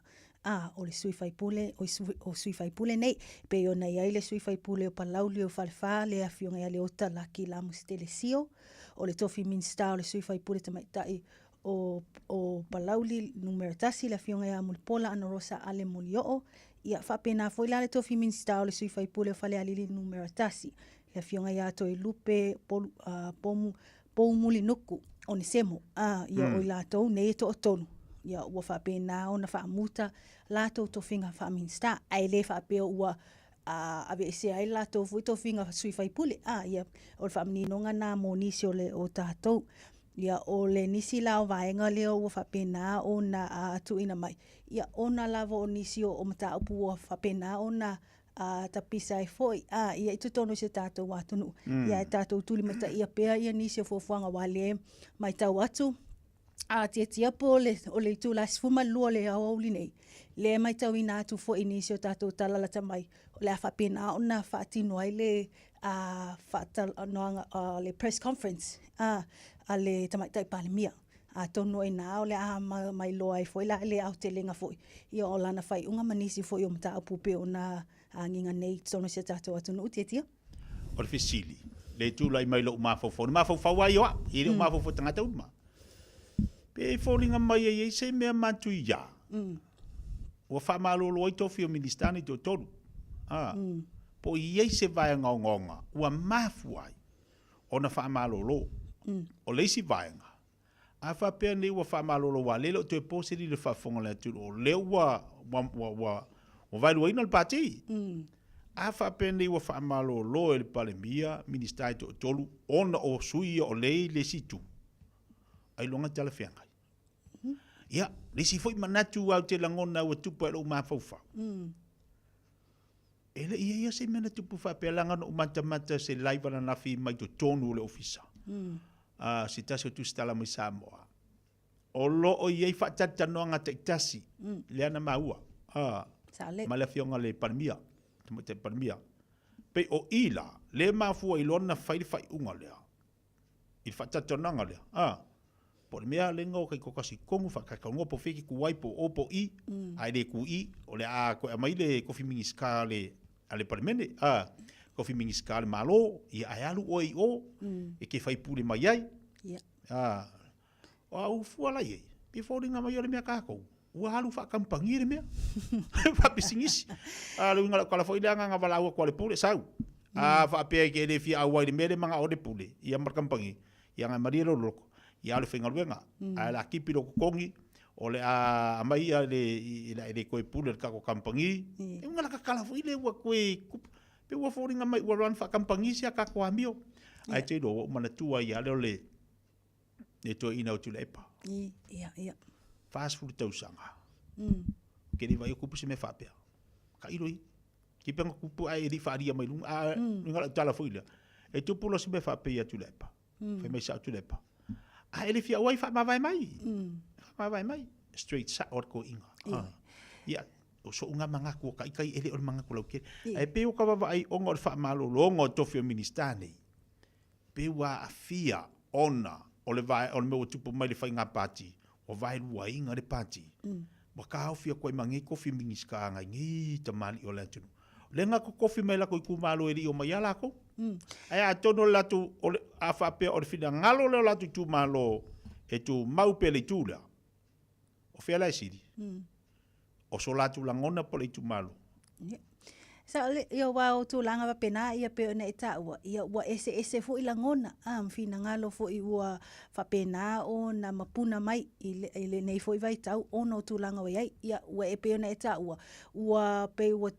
A, o le sui faipule, o sui faipule nei, pei ona i ai le sui faipule o Palauli o Falefa, le Afioga ia Leota Laki Lamositele Sio, o le tofi Minisita o le sui faipule tamaitai o, o Palauli numera 1, le Afioga ia Mulipola Anarosa Ale Molioo, ia faapena foi la le tofi Minisita o le sui faipule o Falealili numera 1, le Afioga ia Toelupe Polu, Pomu, Poumulinuku Onesemo, ā, ia o i latou nei e toatolu, ia ua faapena ona faamuta latou tofiga faa-Minisita, ae le faapea ua aveesea ai le latou foi tofiga sui faipule, ā, ia o le faamaninoga lena mo nisi o le o tatou. Ia o le nisi la o vaega lea ua faapena ona tuuina mai, ia ona lava o nisi o mataupu ua faapena ona a tapisa ai foi a ia i totonu o si o tatou atunuu. Ia e tatou tulimataia pea ia nisi o fuafuaga aua lea e matau atu a tiatia po o le, o le itula 12 o le aoauli nei, lea e matauina atu foi i nisi o tatou tala lata mai, o le a faapena ona faatino ai le a faatalanoaga a le press conference a a le Tamaitai Palemia. Atonu o i ina o le a mailoa ai foi la le aotelega foi ia o lana faaiuga ma nisi foi o mataupu pei ona agiga nei i totonu o si o tatou atunuu. Tiatia. O le fesili, le tulai mai lou mafaufau, na mafaufau lava ia o au, e le o mafaufau tagata uma. Pe foliga mai e i ai se mea matuia, ua faamalolo ai tofi o Minisita nei toatolu, a, po o i ai se vaega ogaoga ua mafua ai ona faamalolo. O le isi vaega, a faapea nei ua faamalolo aua lea e le o toe po se lilo i le faafofoga a le atunuu, o lea ua, ua, ua, ua, ua vaeluaina le pati. A faapea nei ua faamalolo e le Palemia Minisita e toatolu ona o sui ia o lea e i le isi itu, ailoga e talafeagai. Ia, le isi foi manatu ou te lagona ua tupu ai lou mafaufau, E le i i ai lava se mea na tupu faapea leaga na ou matamata se live ananafi mai totonu o le ofisa. A se tasi o tusitala mai Samoa. O lo o i ai faatalatalanoaga taitasi lea na maua a ma le afioga i le Palemia, Tamaitai Palemia. Pei o i la, lea e mafua ai loa ona fai le faaiuga lea. i le faatalatalanoaga lea, a, po o le mea lenga o kaitokasi tonu faatalatalanoa po o fea e te tu ai, po o o po o i, a e le tu i, o le a toe aumai le tofi Minisita a le, a le Palemene, a, tofi Minisita a le Malo, ia ae alu oe i o, e te faipule mai ai. A, o au fua la i ai, e foliga mai o le mea tatou, ua alu faakamupani le mea, faapisinisi. A o le uiga o lau tala foi lea na ona valaau atu lava i le Pule, sau. A faapea e te le fia auai i le mea lea e manao ai le Pule, ia ma le kamupani, ia ona e malie lou loto, ia alu e faigaluega. Ae o le a tipi lou totogi, o le a aumai ia le, e le toe pule i le tatou kamupani. E uiga la tatala foi lea ua toe tupu, pei ua foliga mai ua run faakamupani si a tatou amio. Ae te iloa ua ou manatua ai lava lea o le le toeaina o Tuilaepa. Ia, ia. 40 tausaga. Ou te le vaai o tupu se mea faapea. Tailo ia. Keep ona tupu ae e le i faaalia mai luga. A, luga lau tala foi lea. E tupu loa se mea faapea ia Tuilaepa. Fai mai sao Tuilaepa. A e le fia auai faamavae mai. Faamavae mai. Straight sao le toeaina. Ia, o so'u na manatu o taitai e le o le manatu lautele. Ae pei o ka vaavaai ona o le faamalologa o tofi o Minisita nei, Pe ua aafia ona o le vae, o le mea ua tupu mai i le faiga pati, ua vaeluaina le pati. Ua taofi atu ai ma nei tofi Minisita a nai nei tamalii o le atunuu. O lea na totofi mai latou itumalo e le i omai lava latou. Ae atonu o le latou, o le, a faapea o le finagalo lea o latou itumalo e tumau pea i le itu lea, o fea la e sili? O so latou lagona po o le itumalo? Ia. Sao le, ia aua o tulaga faapena ia pei ona e taua, ia ua eseese foi lagona, a, ma finagalo foi ua faapena ona mapuna mai i le, i lenei foi vaitau ona o tulaga ua i ai. Ia ua e pei ona e taua, ua pei ua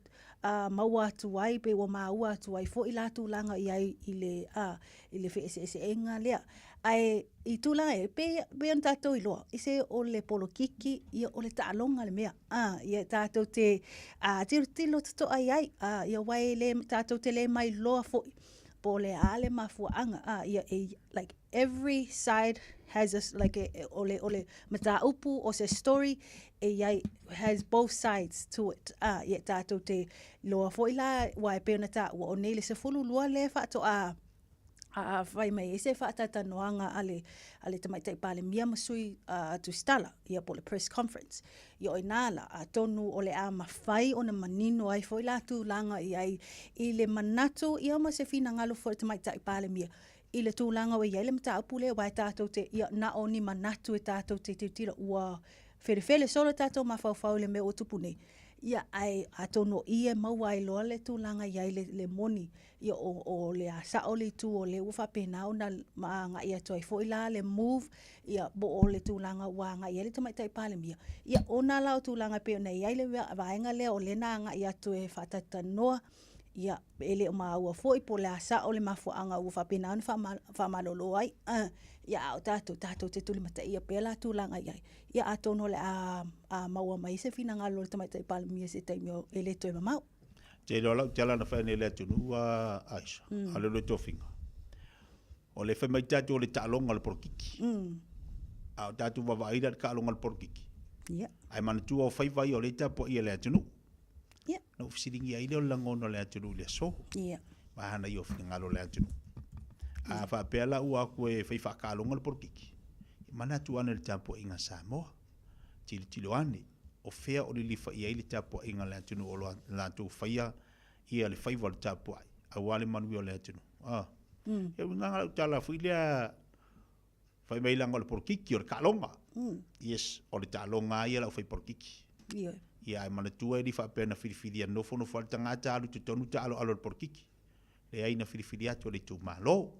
a, maua atu ai, pei ua maua atu ai foi la tulaga i ai i le, a, i le feeseeseaiga lea. Ae i tulaga ia, pei, pei ona tatou iloa, i se o le polokiki, ia o le taaloga le mea. A, ia tatou te a, tilotilo totoa i ai, a, ia aua e le, tatou te le mailoa foi po o le a le mafuaaga, a, ia e, like every side has a, like e, o le, o le mataupu o se story e i ai, has both sides to it. A, ia tatou te iloa foi la, aua e pei ona taua, o nei le 12 lea faatoa a fai mai ai se faataitanoaga a le, a le Tamaitai Palemia ma sui uh, tusitala, ia po o le press conference. Ia o inā la, atonu o le a mafai ona manino ai foi la tulaga i ai i le manatu ia ma se finagalo foi o le Tamaitai Palemia i le tulaga ua i ai le mataupu lea, aua e tatou te, ia na o ni manatu e tatou te tilotilo, ua felefele solo tatou mafaufau i le mea ua tupu nei. Ia, ae atonu o i e maua ai loa le tulaga i ai le, le moni, ia o, o le a sao le itu o lea ua faapena ona agai atu ai foi la le move, ia po o le tulaga ua agai ai le Tamaitai Palemia. Ia ona la o tulaga e pei ona i ai le vaega lea o lea na agai atu e faatalatalanoa, ia e le o maua foi po o le a sao le mafuaaga ua faapena ona faamalolo ai. Ia a o tatou, tatou te tulimataia pea la tulaga i ai. Ia atonu o le a maua mai se finagalo o le Tamaitai Palemia i se taimi e le toe mamao. Te iloa lau tala na fai nei le atunuu a Aisha, a le le tofiga. O le fai mai tatou o le taaloga o le polokiki. A o tatou vaavaai la i le taaloga o le polokiki. Yeah. Ae manatua o faiva ia o lea e tapuaia e le atunuu. Yeah. Na ou fesiligia ai lea o le lagona o le atunuu i le aso. Yeah. Ma hana ia o finagalo o le atunuu. A faapea la ua atu e fai faataaloga le polokiki, e manatu ane i le tapuaiga a Samoa. Tilotilo ane, o fea o lilifa i ai le tapuaiga a le atunuu o lo latou faia ia le faiva o le tapuai, aua le manuia o le atunuu. Ah. E uiga lau tala foi lea, fai mai leaga o le polokiki, o le taaloga. Yes, o le taaloga lava ia o le aufai polokiki. Ioe. Ia, ae manatua e le i faapea na filifilia nofonofo lava le tagata alu i totonu taaloalo i le polokiki. Leai, na filifili atu e le itumalo.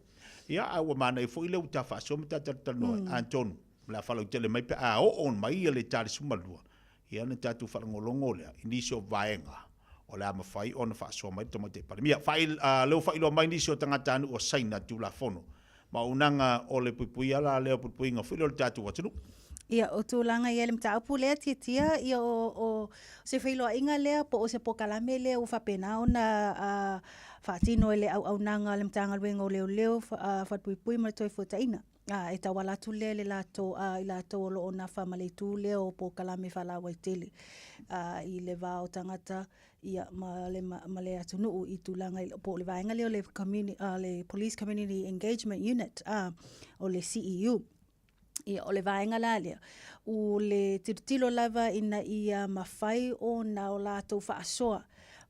Ia, ae ua manaia foi lea ua ta faasoa ma ta talatalanoa ai. Atonu, o le a faalautele mai pe a oo mai le ta 12, ia ona tatou faalogologo lea i nisi o vaega o le a mafai ona faasoa mai le Tamaitai Palemia. Faai, lea ua faailoa mai nisi o tagatanuu o saina Tulafono ma auaunaga o le puipuia la lea o puipuiga foi lea o le tatou atunuu. Ia, o tulaga i ai le mataupu lea, Tiatia, ia o, o se feiloaiga lea po o se polokalame lea ua faapena ona a, faatino e le auaunaga a le Matagaluega o Leoleo, Falepuipui ma le Toefuataiga. A, e tauala atu lea i le latou, a, i latou o lo o nafa ma le itu lea o polokalame faalauaitele, a, i le va o tagata ia, ma le, ma le atunuu i tulaga i, po o le vaega lea o le, communi, uh, le Police Community Engagement Unit, uh, o le CEU. Ia, o le vaega la lea, o le tilotilo lava ina ia mafai ona o latou faasoa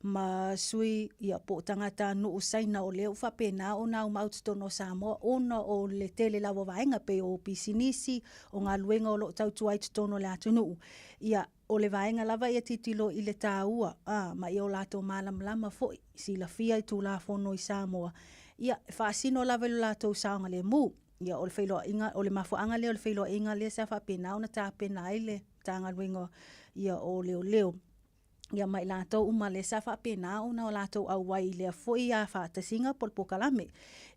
ma sui ia, po o tagatanuu Saina o lea ua faapena ona aumau i totonu o Samoa ona o le tele lava o vaega pei o pisinisi, o galuega o lo o tautua ai i totonu o le atunuu. Ia, O le vaega lava ia tilotilo i le taua, a, ma ia o latou malamalama foi, silafia i Tulafono i Samoa, ia, e faasino lava i lo latou saogalemu. Ia, o le feiloaiga, o le mafuaaga lea o le feiloaiga lea sa faapena ona tapena ai le Matagaluega ia o Leoleo, ia ma i latou uma lea sa faapena ona o latou auai i lea foi a faatasiga po o le polokalame.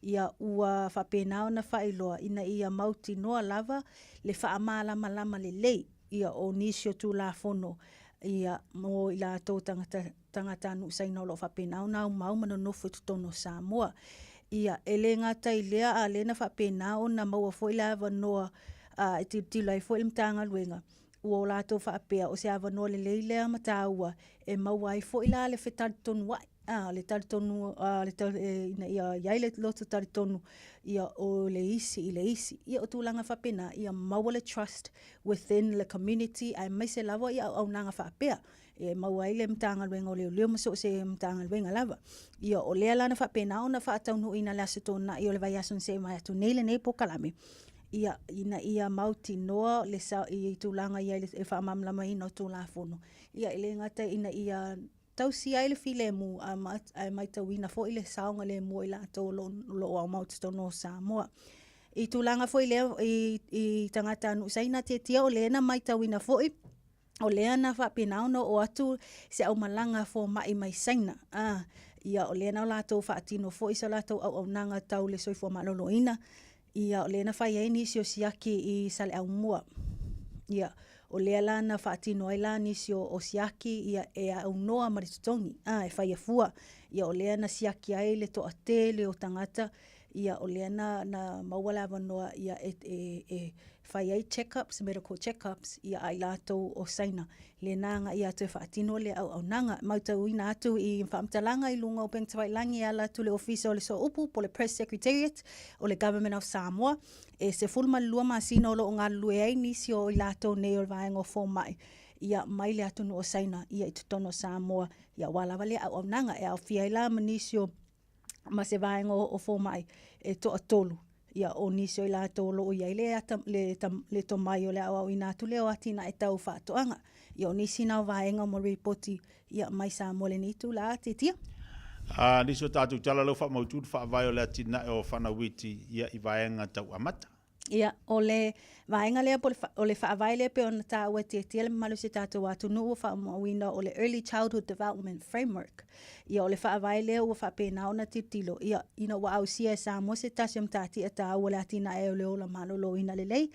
Ia, ua faapena ona faailoa ina ia mautinoa lava le faamalamalama lelei ia o nisi o Tulafono ia mo i latou tagata tagatanuu Saina o lo o faapena ona aumau ma nonofo i totonu o Samoa. Ia, e le gata i lea, a o lea na faapena ona maua foi le avanoa a, e tilotilo ai foi le Matagaluega, ua o latou faapea o se avanoa lelei lea ma taua e maua ai foi la le fetalitonuai. A, o le talitonu, a, le tal, e, ina ia i ai le loto talitonu, ia o le isi i le isi. Ia o tulaga faapena, ia maua le trust within le community, aemaise lava i auaunaga faapea. E maua ai le Matagaluega o Leoleo ma so o se Matagaluega lava. Ia o lea la na faapena ona faataunuuina le Aso Toonai o le vaiaso na se'i mai atu nei lenei polokalame, ia, ina ia mautinoa le sa, i tulaga i ai le faamalamalamaina o Tulafono. Ia e le gata ina ia tausi ai le filemu, ae matauina foi le saogalemu o i latou o lo o aumau i totonu o Samoa. I tulaga foi lea i tagatanuu Saina tiatia o lea na matauina foi, o lea na faapena ona oo atu se aumalaga a fomai mai Saina. Ia o lea na latou faatino foi se latou auaunaga tau le soifua maloloina. Ia o lea na fai ai nisi o siaki i Saleaaumua. Ia o lea la na faatino ai la nisi o siaki ia e aunoa ma le totogi, a, e faia fua. Ia o lea na siaki ai le toatele o tagata, ia o lea na, na maua le avanoa ia e, e, e fai ai check-ups, medical check-ups ia a i latou o Saina. Lea na agaia atu e faatino lea auaunaga. E maitauina atu i faamatalaga i luga o upega tafailagi e ala atu i le Ofisa o le Sooupu po o le Press Secretariat o le Government of Samoa, e 12 masina o lo o galulue ai nisi o i latou nei o le vaega o fomai ia mai le atunuu o Saina ia i totonu o Samoa ia aua lava lea auaunaga. E aofia ai la ma nisi o ma se vaega o fomai e toatolu ia o nisi o i latou o lo o i ai le, ata, le, le tomai o le aoaoina atu lea o atinae tau faatoaga. Ia o nisi na o vaega mo ripoti ia mai Samoa lenei itula tiatia. A, nisi o tātou tala lau whaamautu le whaavae o le atinae o whanau iti ia i vaega tau amata. Ia, o le vaega lea po o le faavae lea pei ona taua e tiatia le mamalu o si o tatou atunuu ua faamauina o le Early Childhood Development Framework. Ia, o le faavae lea ua faapena ona tilotilo, ia, ina ua ausia e Samoa se tasi o matatia taua o le atinae o le ola maloloina lelei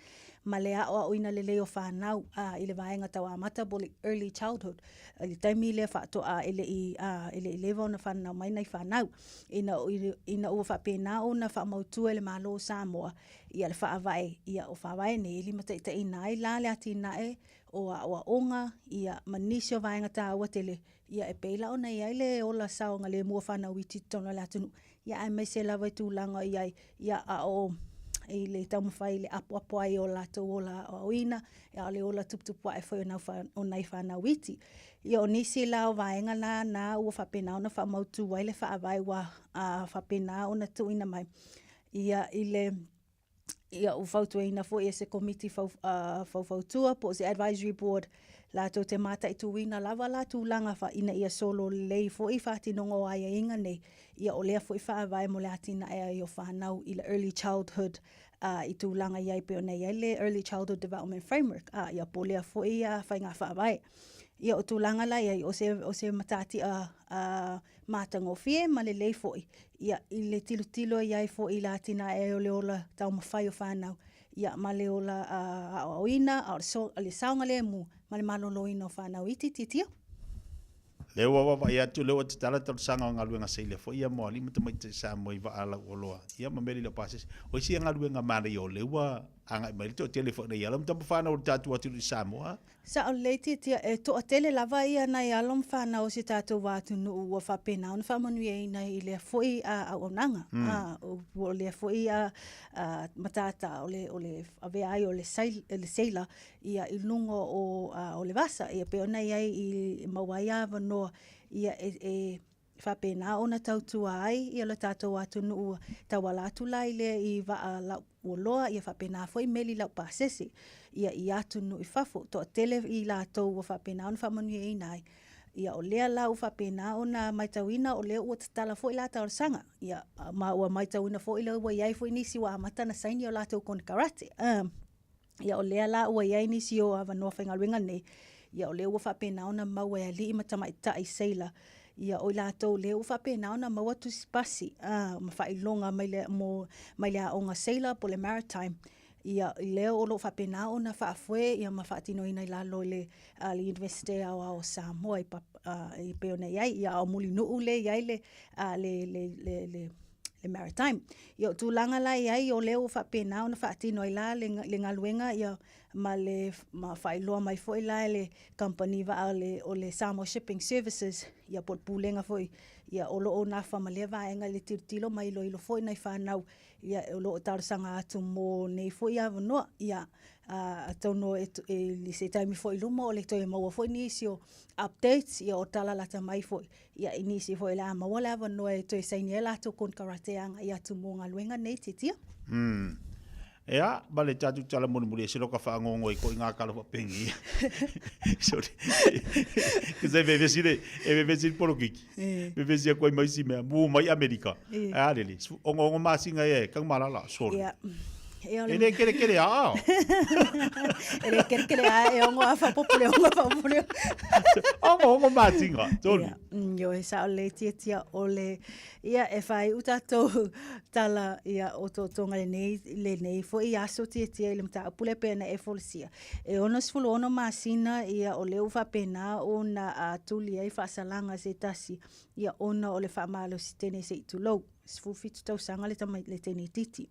ma le aoaoina lelei o fanau a, i le vaega tau amata po o le early childhood, i le taimi lea faatoa e le i, a, e le i leva ona fananau mai nai fanau. Ina, ina ua faapena ona faamautu e le Malo o Samoa ia le faavae, ia o faavae nei e limataitaiina ai la le atinae o aoaoga ia ma nisi o vaega taua tele ia e pei la ona i ai le ola saogalemu o fanau iti i totonu o le atunuu, ia aemaise lava i tulaga i ai ia a o i le taumafai i le apoapo ai o latou ola aoaoina, a o le ola tuputupu ae foi o nai fanau iti. Ia o nisi la o vaega la na ua faapena ona faamautu ai le faavae ua faapena ona tuuina mai ia i le ia ua fautuaina foi e se komiti fau, faufautua po o se advisory board latou te mataituina lava la tulaga fa, ina ia solo lelei foi faatinoga o aiaiga nei, ia o lea foi faavae mo le atinae ai o fanau i le early childhood i tulaga i ai pei ona i ai le Early Childhood Development Framework, ia po o lea foi faiga faavae. Ia o tulaga la i ai, o se, o se matatia matagofie ma lelei foi, ia i le tilotilo i ai foi i le atinae o le ola taumafai o fanau, ia ma le ola aoaoina, a o le, so, le saogalemu ma le maloloina o fanau iti titia. Lea ua vaavaai atu, lea ua tatala talosaga o galuega seila foi ia mo alii ma tamaitai Samoa i vaa lauoloa, ia ma meli laupasese. O isi ia galuega manaia o lea ua agai mai le toatele foi nei alo ma tama fanau o le tatou atunuu i Samoa. Sao lelei Tiatia, e toatele lava ia nai alo ma fanau o si tatou atunuu ua faapena ona faamanuiaina i lea foi auaunaga, o lea foi matata o le avea ai o le seila ia i luga o, o le vasa, ia pei ona i ai i maua ai avanoa ia e, e faapena ona tautua ai ia lo tatou atunuu tauala atu la i le i vaa lauoloa ia faapena foi meli laupasese ia i atunuu i fafo. Toatele i latou ua faapena ona faamanuiaina ai. Ia o lea la ua faapena ona matauina o lea ua tatala foi la talosaga. Ia ma ua matauina foi lea ua i ai foi nisi ua amata ona saini o latou konekarate. Ia o lea la ua i ai nisi o avanoa faigaluega nei, ia o lea ua faapena ona maua e alii ma tamaitai seila, ia o i latou lea ua faapena ona maua tusi pasi ma faailoga mai le, mo, mai le aoga seila po o le maritime, ia lea o lo o faapena ona faafoe ia ma faatinoina i lalo i le, le Iunivesite Aoao o Samoa i, e pei ona i ai, ia a o Mulinuu lea e i ai le, le, le, le, le. le Maritime. Ia o tulaga la e i ai o lea ua faapena ona faatino ai la le, le galuega ia ma le ma faailoa mai foi la e le kamupani vaa o le, o le Samoa Shipping Services ia po o le Pulega foi ia o lo o nafa ma lea vaega i le tilotilo ma iloilo foi nai fanau ia o lo o talosaga atu mo nei foi avanoa. Ia atonu e, e, se taimi foi i luma o le toe maua foi nisi o updates ia o tala lata mai foi ia i nisi foi o le a maua le avanoa e toe saini ai latou konekarate e agai atu mo galuega nei titia. Ea, ma le tatou tala mulimuli e se loka whaangongo i ko i ngā kalo whapengi. Sorry. Kasi e vevesi le, e vevesi le polokiki. Vevesi a koe mai si mea, mū mai Amerika. A lele, ongo ongo masinga e, kang malala, sorry. E le kere kere a ao. E le kere kere a e ongo a whapopo le ongo a whapopo le. Ongo ongo masinga, sorry. Ia, yo e sao le tia tia o le, ia e whai u tātou tala ia o tō tōnga le nei, le nei fo i aso tia tia i le mata pule pena e folosia. E 66 masina ia o le u whapena o na a tuli ai whaasalanga se tasi ia ona o le whaamalosi tene se i tulou. 17 tausaga le tama le teneititi.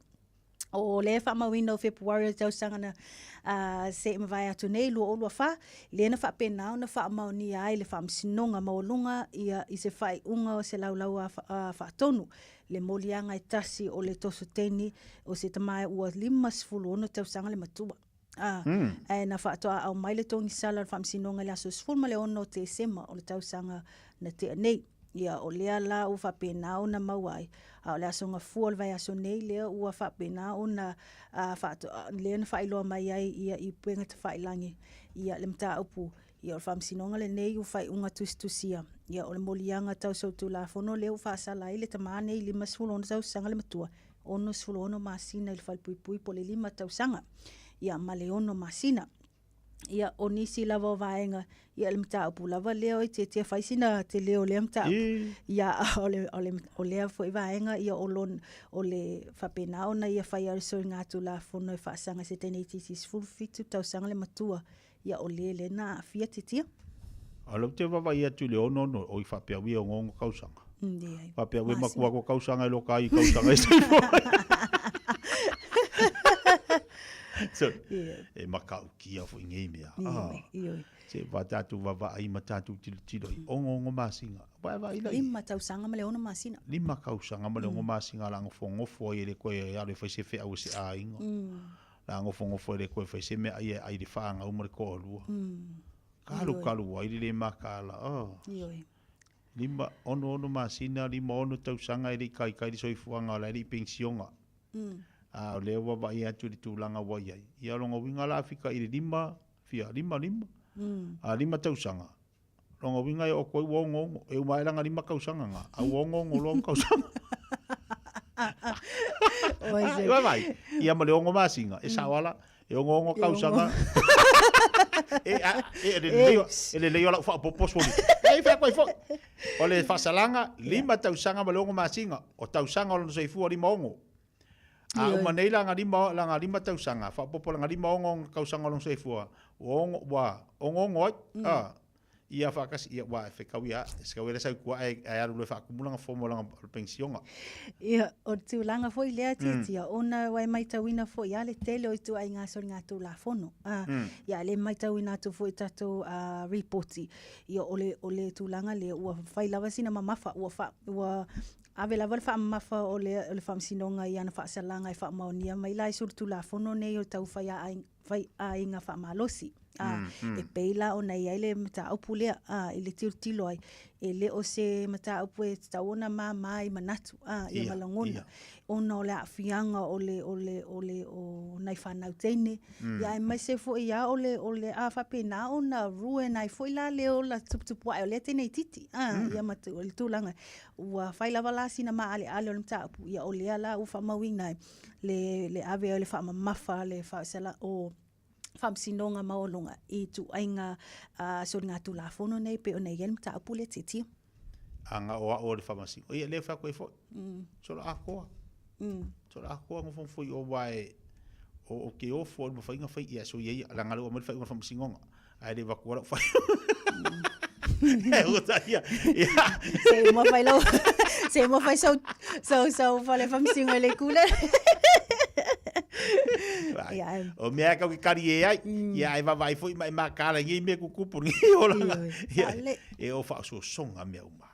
O le faamauina o Fepuari o le tausaga na uh, se i mavae atu nei 2024, lea na faapena ona faamaonia ai le Faamasinoga Maualuga ia i se faaiuga o se laulau a, a faatonu le moliaga e tasi o le toso teini o se tama ua 56 tausaga le matua. A, mm. Ae na faatoa mai le togisala o le Faamasinoga i le aso 16 o Tesema o le tausaga na tea nei. Ia, o lea la ua faapena ona maua ai. A o le aso gafua o le vaiaso nei lea ua faapena ona a, faatoa, lea na faailoa mai ai ia i puega tafailangi ia le mataupu ia o le Faamasinoga lenei ua faaiuga tusitusia ia o le moliaga tau solitulafono lea ua faasala ai le tamā nei 56 tausaga le matua 66 masina i le falepuipui po o le 5 tausaga ia ma le 6 masina. Ia, o nisi lava o vaega, ia le mataupu lava lea o itiitia fai sina te leo lea mataupu. Ia, o le, o le, o lea foi vaega, ia o lon, o le faapena ona ia fai a le soligatulafono e faasaga se teneititi 17 tausaga le matua, ia o le le na aafia titia. A lou te vaavaai atu i le 66, oi faapea ui e ongoongo kausaga. Leai. Faapea ui matua ko kausaga e loka ai i kausaga e soifua. So, Yeah. e makaukia foi nei mea. Ioe, Ah. ioe. Se va tātou vavaai ma tātou tilotilo i ongoongo masinga. Vai vai lai. Lima tausaga ma le ono masina. Lima kausaga ma le ongo masinga la ngofongofo ai e le koe e alo e fai se wheau e se āinga. La ngofongofo e le koe fai se mea ai e ai le whaanga uma le koalua. Kalu kalu ai le le makala. Oh. Ioe. Lima, ono ono masina, lima ono tausaga e le i kaikai le soifuaga o la e le i pensioga. A o lea ua vaai atu i le tulaga ua i ai. Ia o lona uiga la fika i le lima, fia, lima, lima. A lima tausaga. Lona uiga e oo atu ai ua ogoogo. E uma ae laga lima kausaga ga, a ua ogoogo loa ma kausaga. Oi se. Vai vai. Ia ma le ono masina, e sao ala, e ogoogo kausaga. E, a, e, le lelei o, e lelei o lau faaopoopo soli. E fai atu ai foi. O le faasalaga, lima tausaga ma le ono masina. O tausaga o lona soifua lima ono. A uma nei la lima, la lima tausaga, faaopoopo laga lima ono kausaga o lona soifua, ua ono, ua ogoogo ai. A, ia faatasi, ia, ua e fekau ia, se kau e sau kua e, e alu loa e faakumu lana form o lana pensioga. Ia, o le tulaga foi lea tiatia, ona ua e maitauina foi lava le tele o ituaiga soligatulafono. A, ia, le maitauina atu foi i tatou ripoti, ia, o le, o le tulaga lea, ua fai lava sina mamafa, ua faa, ua ave lava le faamamafa o le, o le Faamasinoga i ana faasalaga e faamaonia mai la i solitulafono nei o le tau faiaaiga, faiaiga faamalosi. A, e pei la ona i ai le mataupu lea, a, i le tilotilo ai, e le o se mataupu e tatau ona māmā i manatu, a, ia ma lagona, ona o le aafiaga o le, o le, o le, o nai fanau teine, ia aemaise foi ia o le, o le a faapena ona ruin ai foi la le ola tuputupu ae o lea teine itiiti, a, ia ma o le tulaga, ua fai lava la sina maaleale o le mataupu, ia o lea la ua faamauina ai le, le ave ai o le faamamafa le faasala, o Faamasinoga Maualuga i ituaiga soligatulafono nei pei ona i ai le mataupu lea tiatia. A na o a'u o le faamasino, ia lea e fai atu ai foi. Sola atoa. Sola atoa nofonofo i o aua e o o ke ofo i le mafai ona fai ia so ia ia leaga o lea ua aumai le faaiuga a le faamasinoga ae le avatua lau fai. Ia, ia. Se uma fai lau, se uma fai sau, sau, sau fale faamasino i le itu lea. Vai. Ia, O mea kau ke kari e ai, ia e vaavaai foi ma e mataala i nei mea tutupu i lenei olaga. Ia, e o faaosoosoga mea uma.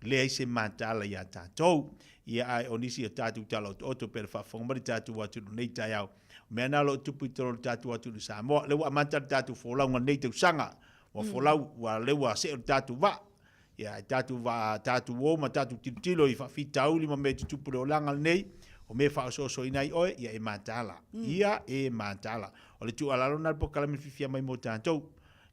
Leai se mataala iā tatou. Ia ae o nisi o tatou tala otooto pe le faafofoga mai le tatou atunuu nei taeao. O mea na o lo o tupu i totonu o le tatou atunuu Samoa. Lea ua amata le tatou folauga i lenei tausaga. Ua folau, ua lea ua see le tatou vaa. Ia e tatou vaa, tatou o ma tatou tilotilo i faafitauli ma mea e tutupu i le olaga lenei, o mea e faaosoosoina ai oe, ia e mataala. Ia e mataala. O le tuualalo lena i le polokalame fiafia mai mo tatou.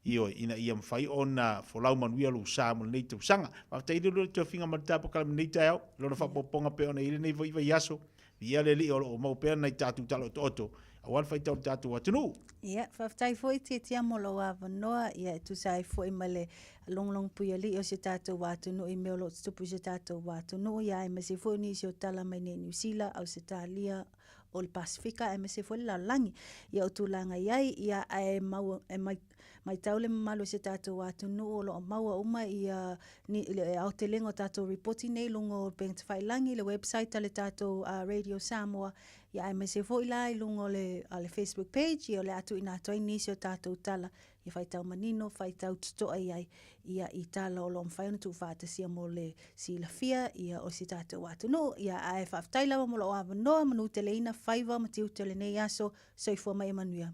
Ioe, ina ia mafai ona folau manuia lou sa mo lenei tausaga. Faafetai i le tofiga ma le polokalame i lenei taeao, lona faaopoopoga pei ona i ai lenei foi vaiaso. Viia le Alii o lo o maua pea nai tatou tala otooto aua le faitau o le tatou atunuu. Ia, faafetai foi Tiatia mo lou avanoa, ia e tusa ai foi ma le logologopuialii o si o tatou atunuu i mea o lo o tutupu i si o tatou atunuu, ia aemaise foi o nisi o tala mai nei Niu Sila, Ausetalia, o le Pasefika aemaise foi le lalolagi. Ia o tulaga i ai, ia ae mau, e mai, maitau le mamalu o si o tatou atunuu o lo o maua uma ia ni, le aotelega o tatou ripoti nei i luga o upega tafailagi, le website a le tatou Radio Samoa, ia aemaise foi la i luga o le, a le Facebook page, ia o le a tuuina atu ai nisi o tatou tala ia faitau manino, faitau totoa i ai ia i tala o lo o mafai ona tuufaatasia mo le silafia ia o si tatou atunuu. Ia ae faafetai lava mo lou avanoa, manuteleina faiva ma tiute o lenei aso. Soifua ma ia manuia.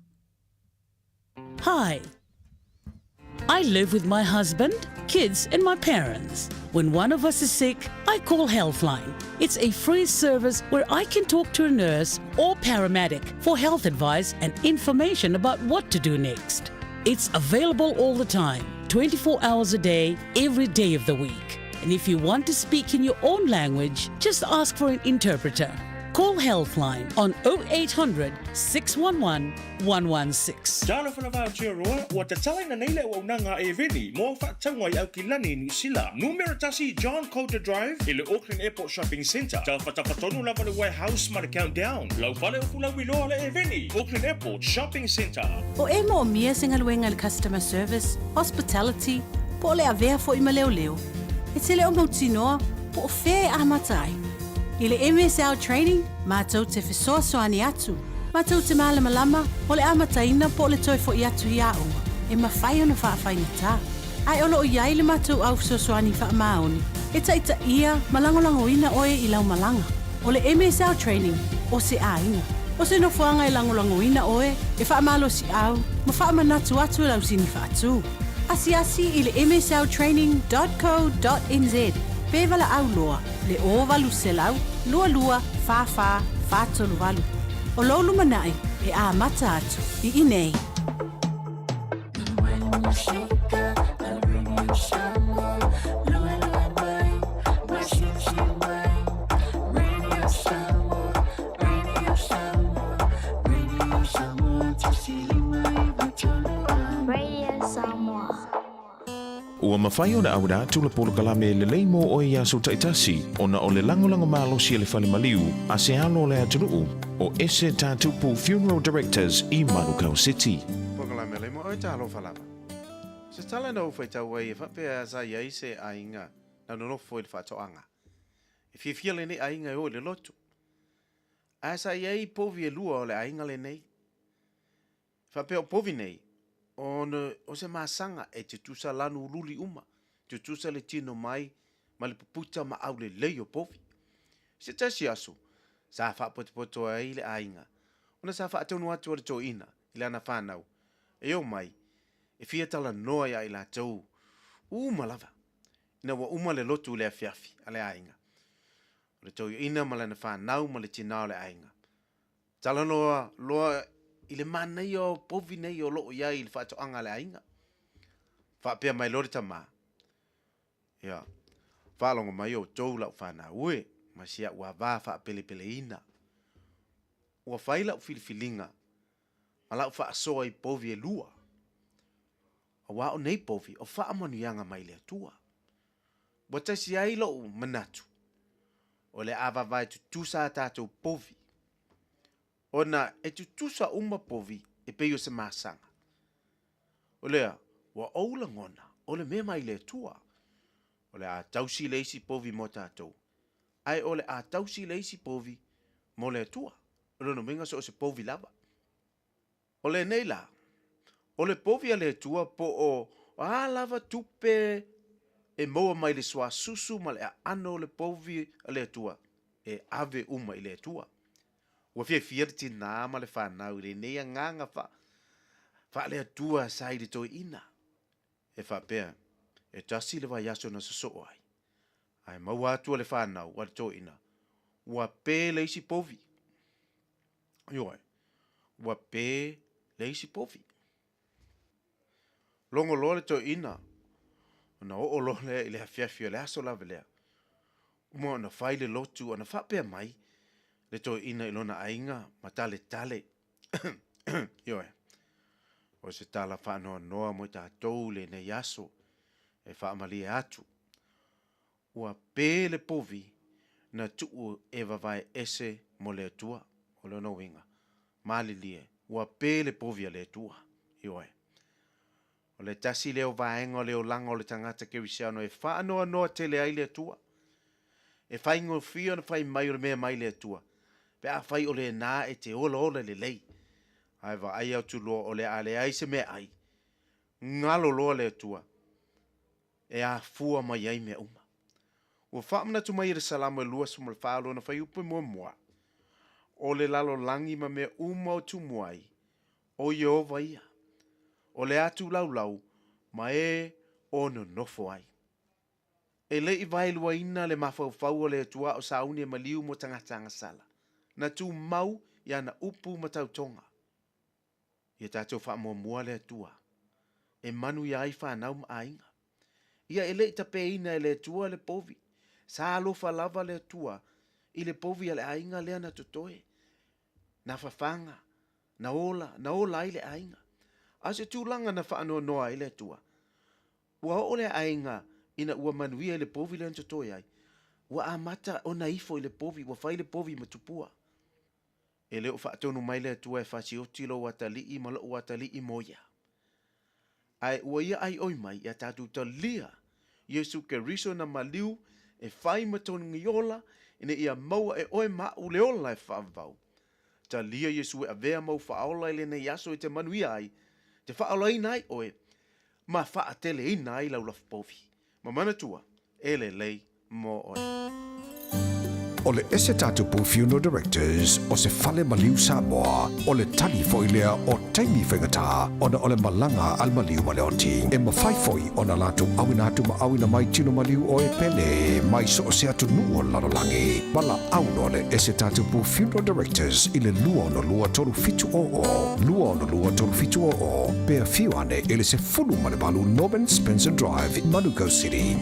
Hi. I live with my husband, kids and my parents. When one of us is sick, I call Healthline. It's a free service where I can talk to a nurse or paramedic for health advice and information about what to do next. It's available all the time, 24 hours a day, every day of the week. And if you want to speak in your own language, just ask for an interpreter. Call Healthline on 0800 611 116. Talofa lava Aotearoa, ua tatalaina nei le auaunaga a Airveni mo au faatauga i Aukilani, Niu Sila. Numera tasi John Coulter Drive i le Auckland Airport Shopping Centre. Tafatafa tonu lava le warehouse ma le Countdown. Lau fale upu lauiloa le Airveni, Auckland Airport Shopping Centre. O e moomia se galuega i le customer service, hospitality, po o le avea foi ma leoleo, e te le o mautinoa po o fea e amata ai. I le MSL Training, matou te fesoasoani atu, matou te malamalama o le amataina po o le toe foi atu i aoga e mafai ona faafaigata. Ae o lo o i ai le matou au fesoasoani faamaoni e taitaia ma lagolagoina oe i lau malaga. O le MSL Training, o se aiga. O se nofoaga e lagolagoina oe, e faamalosiau ma faamanatu atu lau sini faatu. Asiasi i le msltraining dot co dot nz pe valaau loa le 0800 22 44 438. O lou lumanai e amata atu i inei. Radio Samoa. Ua mafai ona auina atu le polokalame lelei mo oe i aso taitasi ona o le lagolago malosi a le fale maliu a se alo o le atunuu o Ese Tatupu Funeral Directors i Manukau City. Polokalame lelei mo oe talofa lava. Se tala na ou faitau ai e faapea sa i ai se aiga na nonofo i le faatoaga. E fiafia lenei aiga e o i le lotu. Ae sa i ai povi e lua o le aiga lenei. Faapea o povi nei, ona o se masaga e tutusa lanu ululi uma, tutusa le tino mai ma le puputa ma aulelei o povi. Se tasi aso, sa faapotopoto ai le aiga, ona sa faatonu atu a le toeaina i lana fanau e o mai e fia talanoa ia i latou uma lava, ina ua uma le lotu i le afiafi a le aiga. O le toeaina ma lana fanau ma le tina o le aiga. Talanoa loa i le manaia o povi nei o lo o i ai i le faatoaga a le aiga. Faapea mai loa le tama, Ia, faalogo mai outou lau fanau e, ma si a'u ava faapelepeleina. Ua fai la'u filifiliga ma la'u faasoa i povi e lua, auā o nei povi o faamanuiaga mai le Atua. Ua tasi ai lo'u manatu, o le a vavae tutusa a tatou povi, ona e tutusa uma povi e pei o se masaga. O lea, ua ou lagona, O le mea mai le Atua. O le a tausi le isi povi mo tatou, ae o le a tausi le isi povi mo le Atua. O lona uiga so o se povi lava. O lenei la, o le povi a le Atua po o a lava tupe e maua mai le suasusu ma le aano o le povi a le Atua, e ave uma i le Atua. Ua fiafia le tinā ma le fanau i lenei agaga fa, faale-Atua sa i le toeaina. E faapea, e tasi le vaiaso na sosoo ai, ae maua atu a le fanau a le toeaina, ua pe le isi povi. Ioe, ua pe le isi povi. Logo loa le toeaina, ona oo loa lea i le afiafi o le aso lava lea, uma ona fai le lotu ona faapea mai le toeaina i lona aiga ma taletale. Ioe, o se tala faanoanoa mo i tatou i lenei aso e faamalie atu. Ua pe le povi na tuu e vavae ese mo le Atua. O lona uiga, malilie, ua pe le povi a le Atua. Ioe. O le tasi lea o vaega o le olaga o le tagata kerisiano e faanoanoa tele ai le Atua. E faigofie ona fai mai o le mea mai le Atua, pe afai o lena e te olaola lelei, ae vaai atu loa o le a leai se meaai, galo loa le Atua e afua mai ai mea uma. Ua faamanatu mai e le Salamo e 24 lona fuaiupu muamua, O le lalolagi ma mea uma o tumu ai, o Ieova ia, o le atu laulau ma e o nonofo ai. E le i vaeluaina le mafaufau o le Atua o sauni e maliu mo tagata agasala, na tumau i ana upu ma tautoga. Ia tatou faamuamua le Atua e manuia ai fanau ma aiga. Ia e le i tapeina e le Atua le povi. Sa alofa lava le Atua i le povi a le aiga lea na totoe, na fafaga, na ola, na ola ai le aiga. A o se tulaga na faanoanoa ai le Atua, ua oo le aiga ina ua manuia i le povi lea na totoe ai, ua amata ona ifo i le povi, ua fai le povi ma tupua. E le o faatonu mai le Atua e fasioti lou atalii ma lo'u atalii mo ia. Ae ua ia aioi mai ia tatou talia Iesu Keriso na maliu e fai ma togi ola ina ia maua e oe ma a'u le ola e faavavau. Talia Iesu e avea mau faaola i lenei aso e te manuia ai, te faaolaina ai oe, ma faateleina ai lau lafupovi. Ma manatua, e lelei mo oe. O le Ese Tatupu Funeral Directors o se fale maliu Samoa, o le tali foi lea o taimi faigata ona o le malaga a le maliu ma le oti. E mafai foi ona latou auina atu ma auina mai tino maliu o e pele mai so o se atunuu o le lalolagi. Valaau loa le Ese Tatupu Funeral Directors i le 262 3700, 262 3700, pe afio ane i le 18 Norman Spencer Drive, Manukau City.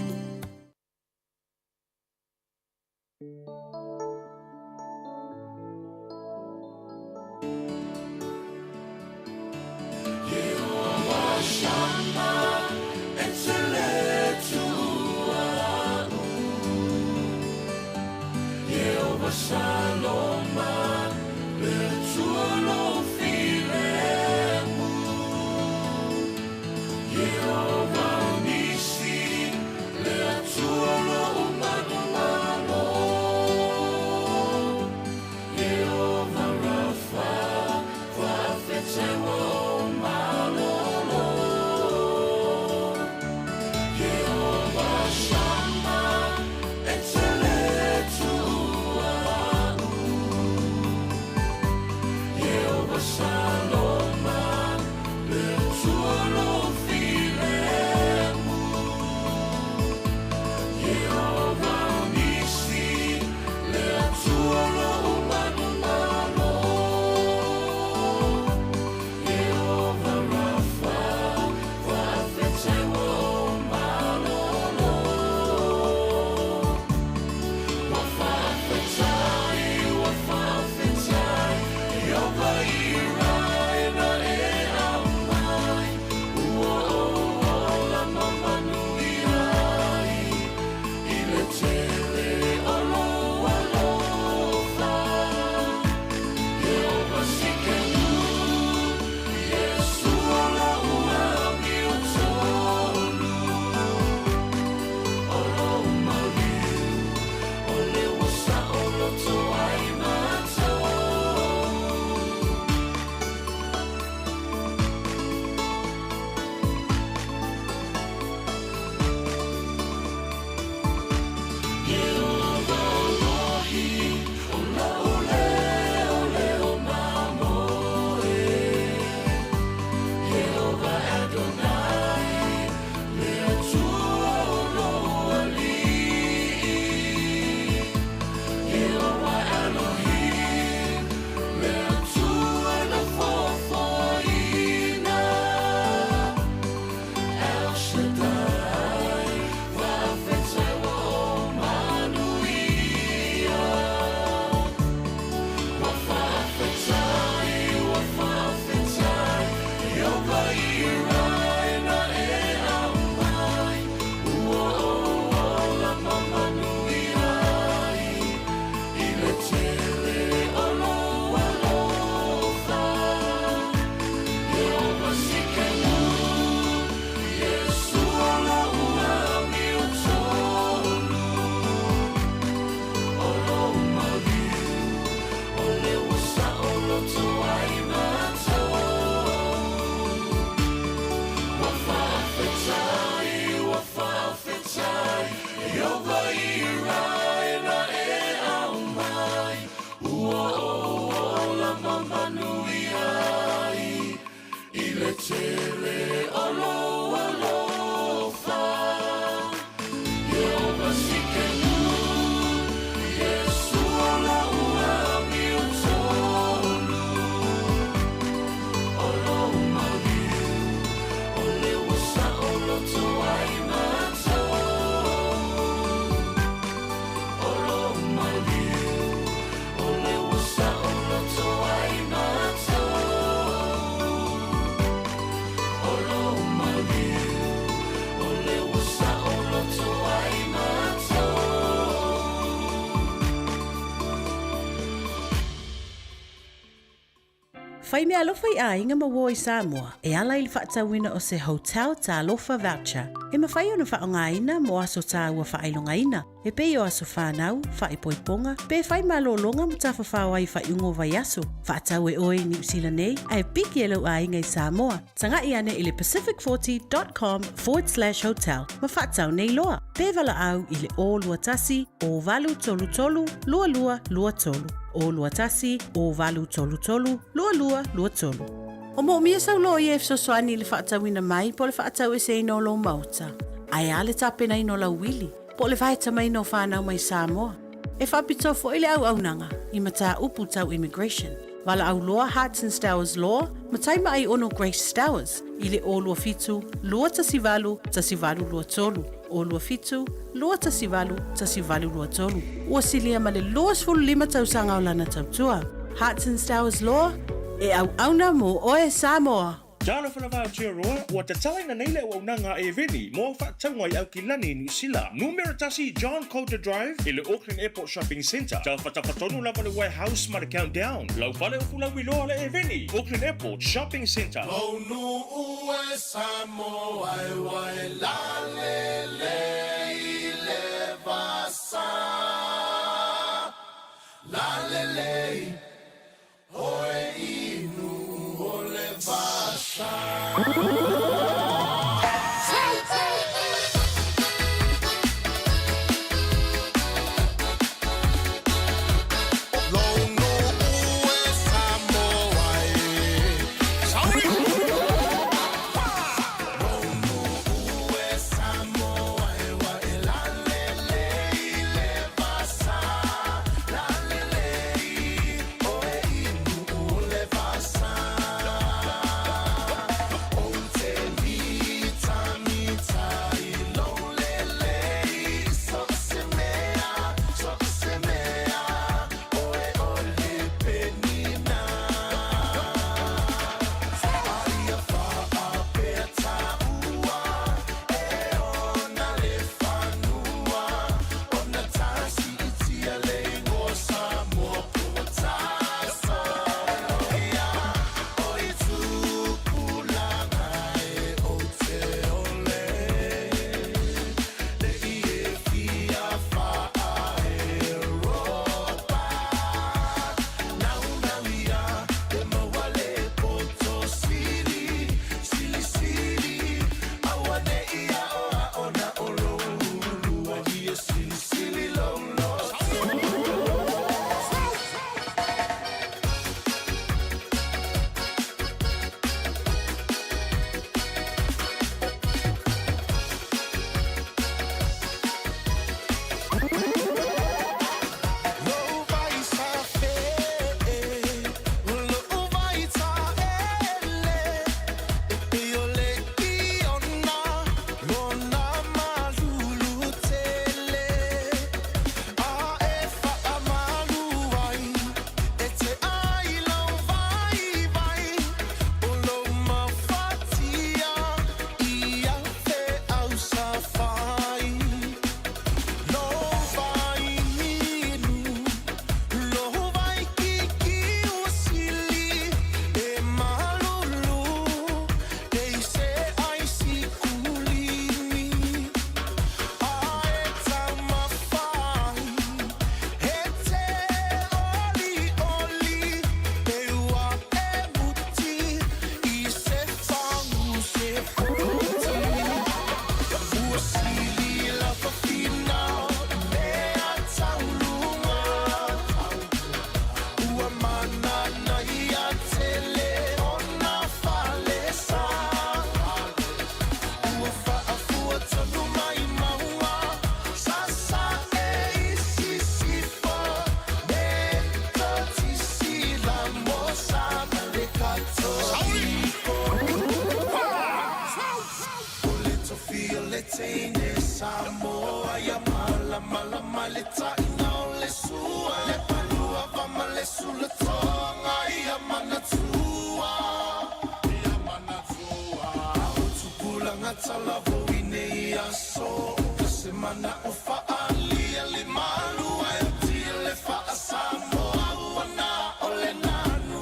Fai meaalofa i aiga ma uo i Samoa e ala i le faatauina o se Hotel Talofa Voucher e mafai ona faaaogaina mo aso taua faailogaina e pei o aso fanau, faaipoipoga, pe fai malologa ma tafafao ai i faaiuga o vaiaso. Faatau e oe i Niu Sila nei ae piki e lou aiga i Samoa. Taga'i ane i le pacific40.com forward slash hotel ma faatau nei loa. Pe valaau i le 021 0833 2223. 021 0833 2223. O moomia sau loia e fesoasoani i le faatauina mai po o le faataueseina o lou maota. Ae a le tapenaina o lau uili, po o le vaetamaiina o fanau mai Samoa. E faapitoa foi le auaunaga i mataupu tau immigration. Valaau loa Hearts and Stowers Law ma Taimaai Ono Grace Stowers i le 027 218 1823, 027 218 1823. Ua silia ma le 25 tausaga o lana tautua. Hearts and Stowers Law, e auauna mō oe Samoa! Talofa lava Aotearoa, ua tatalaina nei le auaunaga a Eveni mo faatauga i Aukilani i Niu Sila. Numera tasi John Coulter Drive i le Auckland Airport Shopping Centre. Tafatafa tonu lava le Warehouse ma le Countdown. Lau fale o fulauiloa le Eveni, Auckland Airport Shopping Centre. Lou nuu e Samoa e wai lalele i le vasa. Lalele Oe inu o le vasa. Lou nuu e Samoa e. Lou nuu e Samoa e wa e lalele i le vasa. Lalele Oe inu o le vasa. Ou te mitamita i lou lelei. So se mea, so se mea, oe o le penina. Aia faapea taua, e ona le fanua. Ona tasi i tia le ingoa Samoa po tasoloia. O i tupulaga e o te ole. Le i e fia faa Europa. Nau nau ia te maua le poto sili. Sili sili. Aua ne ia o a ona o lou lua ia sili sili lou loto. Lou vai sa fe, lou vai ta ele, e pe o le iona, lona malulu tele. A e whaamalu ai, e te ai lau vai vai, o lou mafatia, i a fe au sa whai. Lo vai minu, lo vai kiki o sili, e malulu, e i se ai si kulini. A e taumafai, e te oli oli, e ua e muti, i se fangu se foti. Ua sili la fafina, mea taulunga. Ua manana ia tele ona falesa. Ua faafua tonu mai maua, sasa e isisifa. Me totisi la mosa le katoliko. O le tofi o le teine Samoa ia malamalama le taina o le sua. Le palua vama le sulatoga ia manatua. Ia manatua. O tupulaga talavou i nei aso. Ka se mana o faalia le malua e tia le faasamoa ua na o le nanu.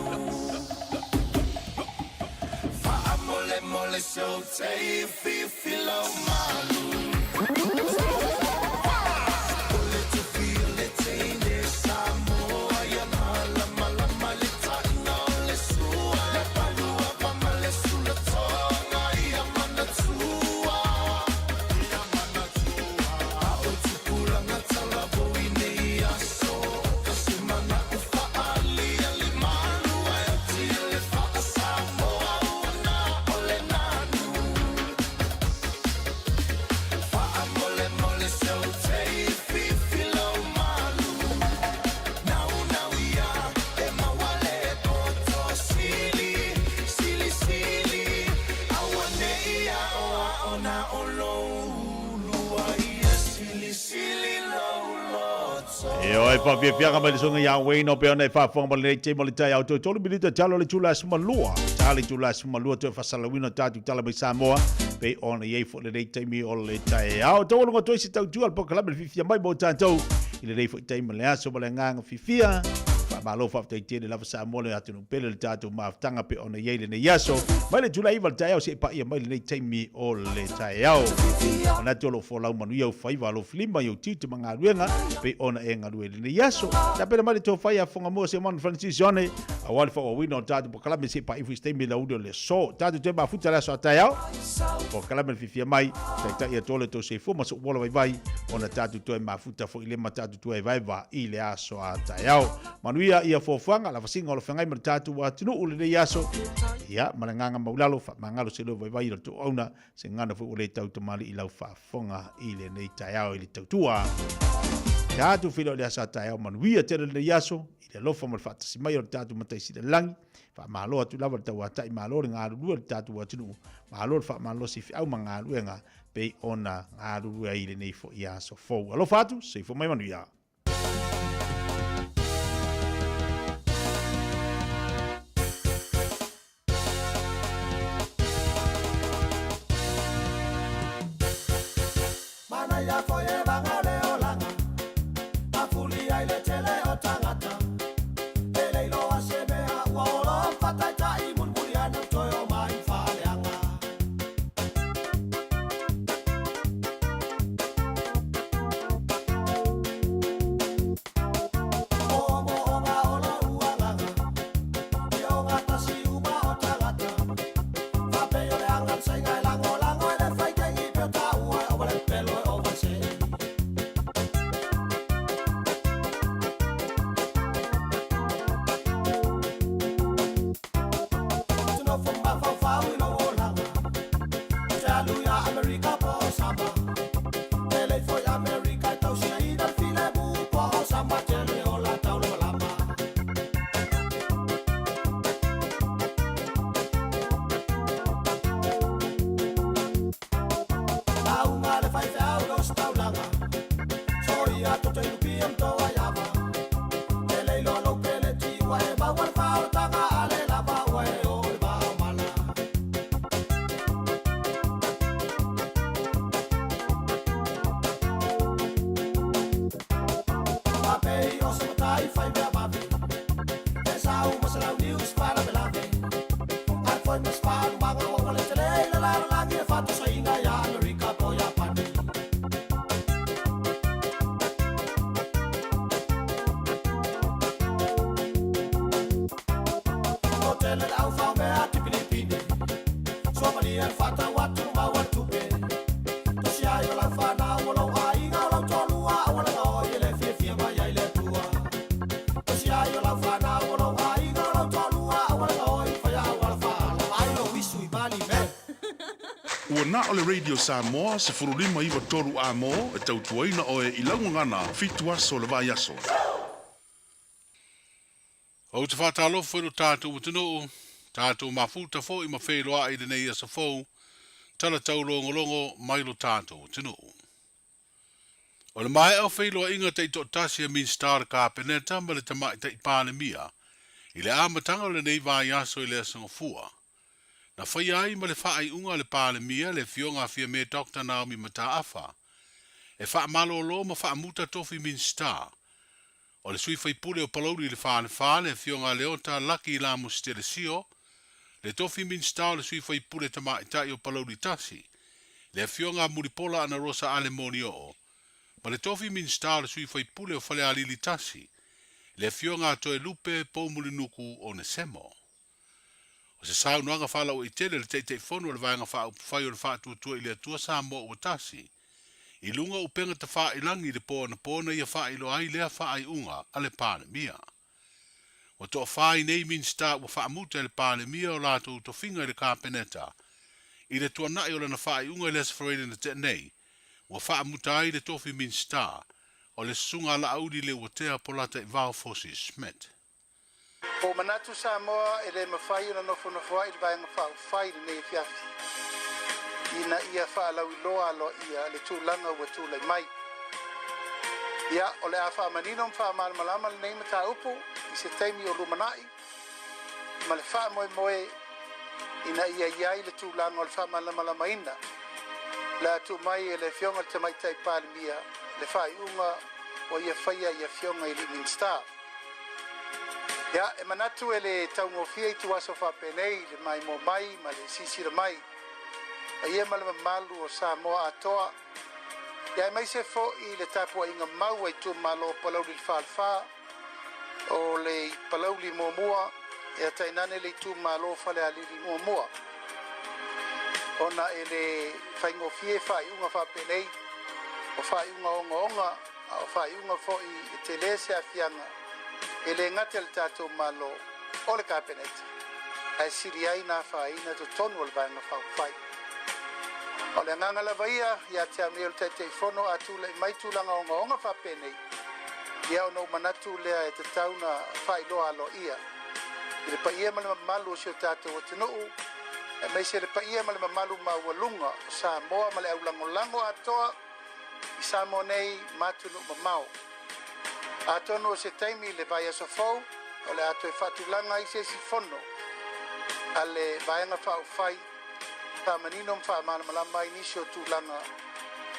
E oe whawhiawhianga mai le songa ia Wayne o pe ona e whaafonga mai lenei taimi o le taeao toe tolu minita talo le tula sumalua. Tali tula sumalua toe whasalawina tātou tala mai Samoa. Pe ona iei fo lenei taimi o le taeao. Tau olonga toi se tautua le pokalame le fifia mai mo tātou. I lenei foi taimi le aso ma le nganga fifia. Whaamalo whaaftai tele lava Samoa le atunu pele le tātou mafutanga pe ona iei lenei aso. Mai le tula iwa le taeao se e paia mai lenei taimi o le taeao. Ona te o lo folau manuia u whaiva alo filima i o tiute ma ngā pe ona e ngalue lenei aso. Ta pena mai le tō whai a whonga mua se manu Francis Yone, a wale wha wawina o tātou po kalame se pa ifu i la udo le so. Tātou te mafuta le aso a taeao, po kalame le fifia mai, tai tai a tōle tō se fua ma so wala vai vai, ona tātou toe mafuta fo i le ma tātou toe vai va i le aso a taeao. Manuia ia fuafuaga la vasinga o le feagai ma le tatou atunuu lenei aso. Ia, ma le agaga maulalo, faamagalo se leo vaivai i le toauna, se gana foi ua lē tautamali'i lau faafofoga i lenei taeao i le tautua. Tatou feiloai le aso a taeao manuia tele lenei aso, i le alofa ma le faatasi mai o le tatou Matai Silelagi. Faamalo atu lava le tauata'i malo le galulue le tatou atunuu, malo le faamalosi i feau ma galuega pei ona galulue ai i lenei foi aso fou. Alofa atu, soifua mai manuia. Ua na o le Radio Samoa 1593 amo e tautuaina oe i laugagana fitu aso le vaiaso. Ou te faatalofa i lo tatou atunuu, tatou mafuta foi ma feiloai i lenei aso fou, tala taulogologo mai lo tatou atunuu. O le maea o feiloaiga taitoatasi a Minisita o le Kapeneta ma le Tamaitai Palemia i le amataga o lenei vaiaso i le Aso Gafua, na faia ai ma le faaiuga a le Palemia le Afioga a Fiame Doctor Naomi Mataafa e faamalolo ma faamuta tofi Minisita o le sui faipule o Palauli i le Falefa le Afioga a Leota Laki Lamu Stelesio, Le tofi Minisita o le Sui Faipule Tamaitai o Palauli 1, le Afioga a Mulipola Anarosa Ale Molioo, ma le tofi Minisita o le Sui Faipule o Falealili 1, le Afioga a Toelupe Poumulinuku Onesemo. O se saunoaga faalauaitele a le Taitaifono o le Vaega Faaupufai o le Faatuatua i le Atua Samoa Ua Tasi, i luga o upega tafailagi i le po anapo na ia faailoa ai lea faaiuga a le Palemia. Ua toafa ai nei Minisita ua faamuta e le Palemia o latou tofiga i le Kapeneta i le tuanai o lana faaiuga i le Aso Faraile na tea nei, ua faamuta ai le tofi Minisita o le Susuga a Laauli Leuatea Polataivao Fosi Schmidt. Ua ou manatu Samoa e le mafai ona nofonofoa'i le Vaega Faaupufai i lenei afiafi ina ia faalauiloa aloaia le tulaga ua tulai mai. Ia, o le a faamanino ma faamalamalama lenei mataupu i se taimi o lumanai ma le faamoemoe ina ia i ai le tulaga o le faamalamalamaina o le a tuu mai e le Afioga i le Tamaitai Palemia le faaiuga ua ia faia i Afioga i alii Minisita. Ia, e manatu e le taugofie ituaso faapenei le maimoa mai ma le silasila mai a ia ma le mamalu o Samoa atoa, ia aemaise foi le tapuaiga mau a itumalo o Palauli le Falefa, o le Palauli muamua, ia tainane le itumalo o Falealili muamua. Ona e le faigofie faaiuga faapenei, o faaiuga ogaoga, a o faaiuga foi e tele se aafiaga e le gata i le tatou Malo o le Kapeneta, ae sili ai na afaina totonu o le Vaega Faaupufai. O le agaga lava ia ia te au nei o le Taitaifono a tulai mai tulaga ogaoga faapenei, ia ona ou manatu lea e tatau na faailoa aloaia i le paia ma le mamalu o si o tatou atunuu, aemaise le paia ma le mamalu maualuga o Samoa ma le aulagolago atoa i Samoa nei ma atunuu mamao. Atonu o se taimi i le vaiaso fou o le a toe faatulaga ai se isi fono a le Vaega Faaupufai faamanino ma faamalamalama ai nisi o tulaga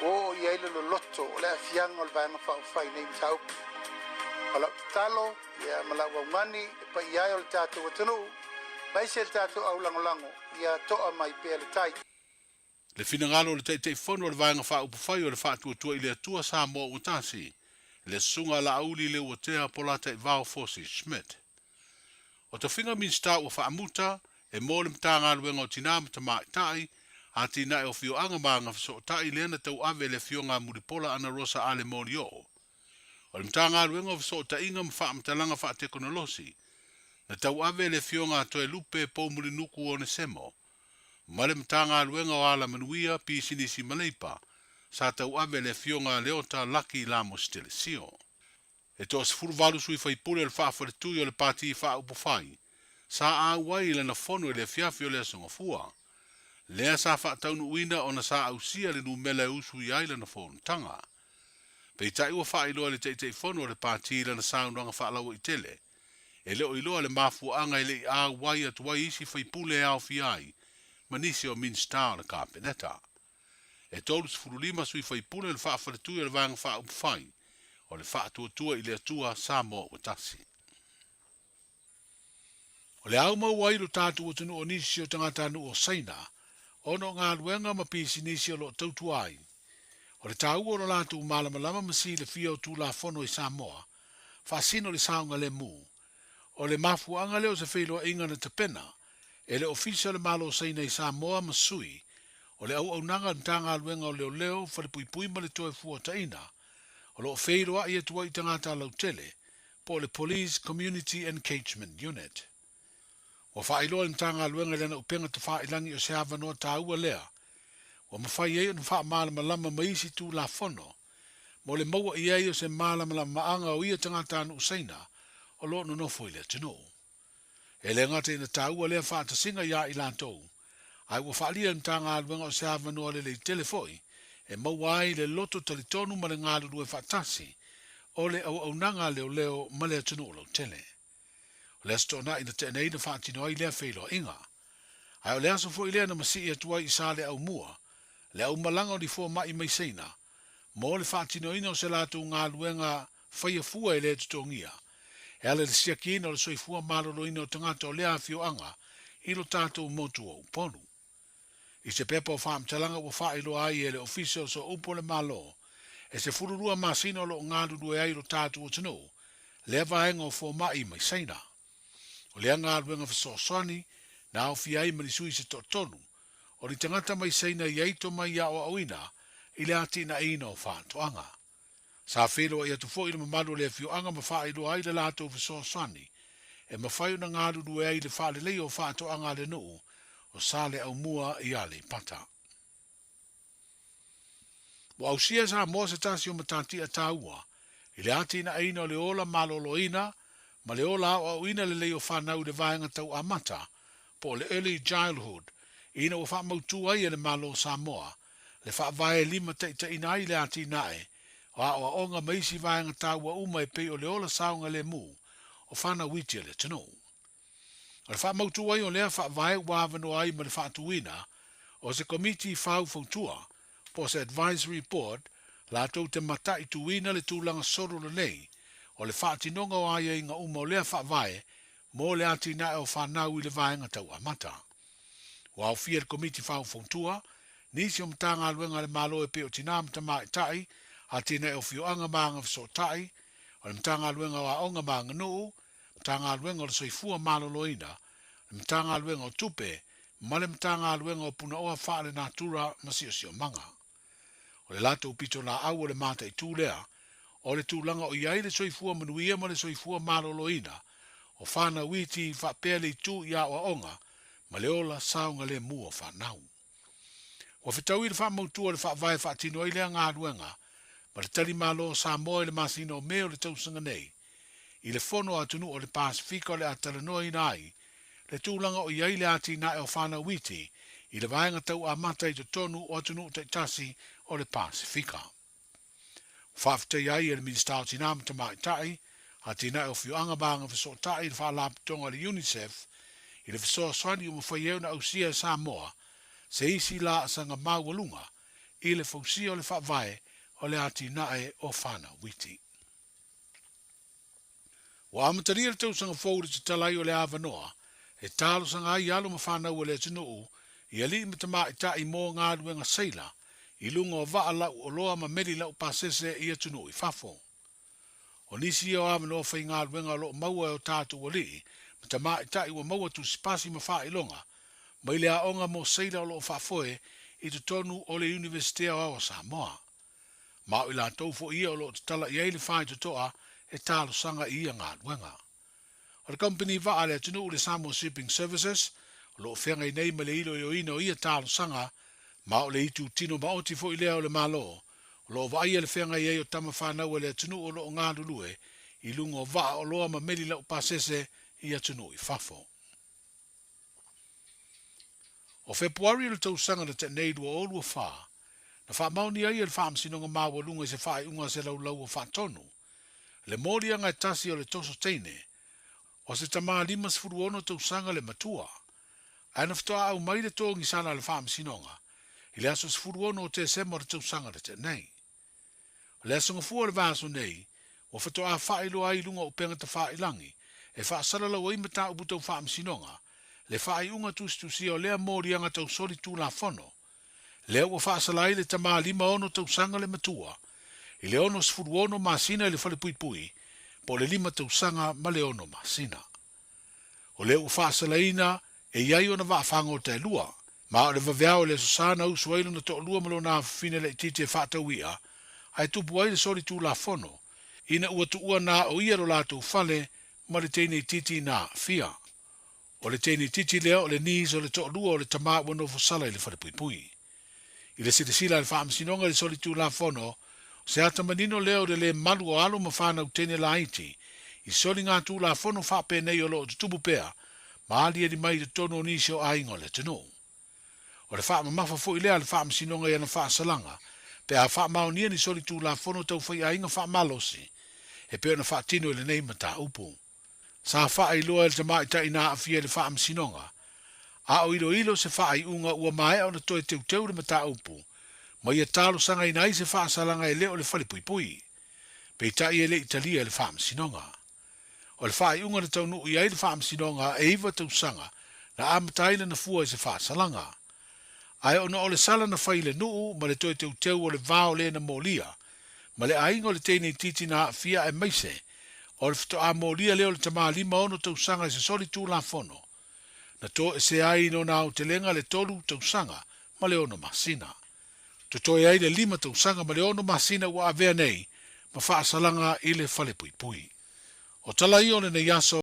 ua oo i ai le loloto o le aafiaga o le Vaega Faaupufai i nei mataupu. O lau tatalo ia ma lau augani le paia ai o le tatou atunuu aemaise le tatou aulagolago ia toa mai pea le tai. Le finagalo o le Taitaifono o le Vaega Faaupufai o le Faatuatua i le Atua Samoa Ua Tasi, le Susuga a Laauli Leuatea Polataivao Fosi Schmidt. O tofiga Minisita ua faamuta e mo le Matagaluega o Tinā ma Tamaitai, Atinae o Afioaga ma Agafesootai lea na tauave e le Afioga a Mulipola Anarosa Ale Molioo. O le Matagaluega o Fesootaiga ma Faamatalaga Faatekonolosi na tauave e le Afioga a Toelupe Poumulinuku Onesemo ma le Matagaluega o Alamanuia, Pisinisi ma Leipa, sa tauave e le Afioga a Leota Laki Lamos Telesio. E toa-18 sui faipule o le faafaletui o le Pati Faaupufai sa auai i lana fono i le afiafi o le Aso Gafua, lea sa faataunuuina ona sa ausia le numela e usuia ai lana fonotaga. Peitai ua faailoa e le Taitaifono o le Pati i lana saunoaga faalauaitele, e le o iloa le mafuaaga e le i auai atu ai isi faipule e aofia ai ma nisi o Minisita o le Kapeneta. E 35 sui faipule o le faafaletui o le Vaega Faaupufai o le Faatuatua i le Atua Samoa Ua Tasi. O le au maua ai lo tatou atunuu o nisi o tagatanuu o Saina ona o galuega ma pisinisi o lo o tautua ai. O le taua o lo latou malamalama ma silafia o Tulafono i Samoa, faasino le saogalemu. O le mafuaaga lea o se feiloaiga na tapena e le Ofisa o le Malo o Saina i Samoa ma sui o le auaunaga a le Matagaluega o Leoleo, Falepuipui ma le Toefuataiga o lo o feiloai atu ai i tagata lautele po o le Police Community Engagement Unit. Ua faailoa e le Matagaluega i lana upega tafailagi o se avanoa taua lea ua mafai ai ona faamalamalama ma isi Tulafono mo le maua i ai o se malamalamaaga o ia tagatanuu Saina o lo o nonofo i le atunuu. E le gata ina taua lea faatasiga iā i latou, ae ua faaalia e le Matagaluega o se avanoa lelei tele foi e maua ai le loto talitonu ma le galulue faatasi o le auaunaga a leoleo ma le atunuu lautele. O le Aso Toonai na tea nei na faatino ai lea feiloaiga. Ae o le aso foi lea na masii atu ai i Saleaaumua le aumalaga o ni fomai mai Saina mo le faatinoina o se latou galuega faia fua e le totogia e ala i le siakiina o le soifua maloloina o tagata o lea afioaga i lo tatou motu o Upolu. I se pepa o faamatalaga ua faailoa ai e le Ofisa o Sooupu o le Malo, e 12 masina o lo o galulue ai lo tatou atunuu lea vaega o fomai mai Saina. O lea galuega fesoasoani na aofia ai ma ni sui se toatolu o ni tagata mai Saina e i ai tomai aoaoina i le atinaeina o faatoaga. Sa feiloai atu foi le mamalu o le afioaga ma faailoa ai le latou fesoasoani e mafai ona galulue ai i le faaleleia o faatoaga a le nuu o Saleaaumua i Aleipata. Ua ausia e Samoa se tasi o matatia taua i le atinaeina o le ola maloloina ma le ola aoaoina lelei o fanau i le vaega tau amata po o le Early Childhood ina ua faamautu ai e le Malo o Samoa le faavae e limataitaiina ai le atinae o aoaoga ma isi vaega taua uma e pei o le ola saogalemu o fanau iti a le atunuu. O le faamautu ai o lea faavae ua avanoa ai ma le faatuina o se Komiti Faufautua po o se Advisory Board latou te mataituina le tulaga solo lelei o le faatinoga o aiaiga uma o lea faavae mo le atinae o fanau i le vaega tau amata. Ua aofia le Komiti Faufautua, nisi o Matagaluega a le Malo e pei o Tinā ma Tamaitai, Atinae o Afioaga ma Agafesootai, o le Matagaluega o Aoga ma Aganuu, Matagaluega o le Soifua Maloloina, le Matagaluega o Tupe ma le Matagaluega o Punaoa Faalenatura ma Siosiomaga. O le latou pitolaau o le mataitu lea, o le tulaga o i ai le soifua manuia ma le soifua maloloina o fanau iti faapea le itu i aoaoga ma le ola saogalemu o fanau. Ua fetaui le faamautu o le faavae faatino ai lea galuega ma le tali malo o Samoa i le masina o Me o le tausaga nei i le Fono a Atunuu o le Pasefika o le a talanoaina ai le tulaga o i ai le atinae o fanau iti i le vaega tau amata i totonu o atunuu taitasi o le Pasefika. Ua faafetaia ai e le Minisita o Tinā ma Tamaitai, Atinae o Afioaga ma Agafesootai le Faalapotopotoga a le UNICEF i le fesoasoani ua mafai ai ona ausia e Samoa se isi laasaga maualuga i le fausia o le faavae o le atinae o fanau iti. Ua amatalia le tausaga fou i le tatala ai o le avanoa e talosaga ai alo ma fanau a le atunuu i alii ma tamaitai mo galuega seila i luga o vaa lau oloa ma meli lau pasese i atunuu i fafo. O nisi ia o avanoa faigaluega o lo o maua e o tatou alii ma tamaitai ua maua tusipasi ma faailoga mai le aoga mo seila o lo o faafoe i totonu o le Iunivesite Aoao o Samoa. Ma o i latou foi ia o lo o tatala i ai le faitotoa e talosaga i ia galuega. O le kamupani vaa a le atunuu le Samoa Shipping Services o lo o feagai nei ma le iloiloina o ia talosaga, ma o le itu tino maoti foi lea o le Malo o lo o vaaia le feagai ai o tama fanau a le atunuu o lo o galulue i luga o vaa oloa ma meli laupasese i atunuu i fafo. O Fepuari o le tausaga na tea nei 2024, na faamaonia ai e le Faamasinoga Maualuga i se faaiuga a se laulau o faatonu, le moliaga e tasi o le toso teine, o se tama 56 tausaga le matua, ae na faatoa aumai le togisala a le Faamasinoga i le aso 16 o Tesema o le tausaga na tea nei. O le aso Gafua o le vaiaso nei, ua faatoa faailoa ai i luga o upega tafailagi e faasalalau ai mataupu tau faamasinoga, le faaiuga tusitusia o lea moliaga tau soli tulafono, lea ua faasala ai le tama 56 tausaga le matua, i le 66 masina i le falepuipui, po o le lima tausaga ma le ono masina. O lea ua faasalaina e i ai ona vaafagota e lua, ma o le vaveao o le Aso Sa na usu ai lona toalua ma lona afafine laitiiti e faatau i'a, ae tupu ai le soli tulafono, ina ua tuua na o ia lo latou fale ma le teine itiiti na aafia. O le teine itiiti lea o le niece o le toalua o le tama ua nofo sala i le falepuipui. I le silasila a le Faamasinoga i le soli tulafono, o se ata manino lea o le lē malu o alo ma fanau teine laiti i soliga tulafono faapenei o lo o tutupu pea ma aliali mai i totonu o nisi o aiga o le atunuu. O le faamamafa foi lea a le Faamasinoga i ana faasalaga pe a faamaonia ni soli tulafono tau faiaiga faamalosi e pei ona faatino i lenei mataupu. Sa faailoa e le tamaitai na aafia i le faamasinoga, a o iloilo se faaiuga ua maea ona toe teuteu le mataupu, ma ia talosagaina ai se faasalaga e le o le falepuipui. Peitai e le i talia e le faamasinoga. O le faaiuga na taunuu i ai le faamasinoga e iva tausaga Na amata ai lana fua i se faasalaga. Ae ona o le sala na fai i le nuu ma le toe teuteu o le va o le na molia, ma le aiga o le teine itiiti na aafia aemaise o le faatoa molia lea o le tama 56 tausaga i se soli tulafono, na toesea ai i lona aotelega le tolu tausaga ma le ono masina. Totoe ai le lima tausaga ma le ono masina ua avea nei ma faasalaga i le falepuipui. O tala ia o lenei aso.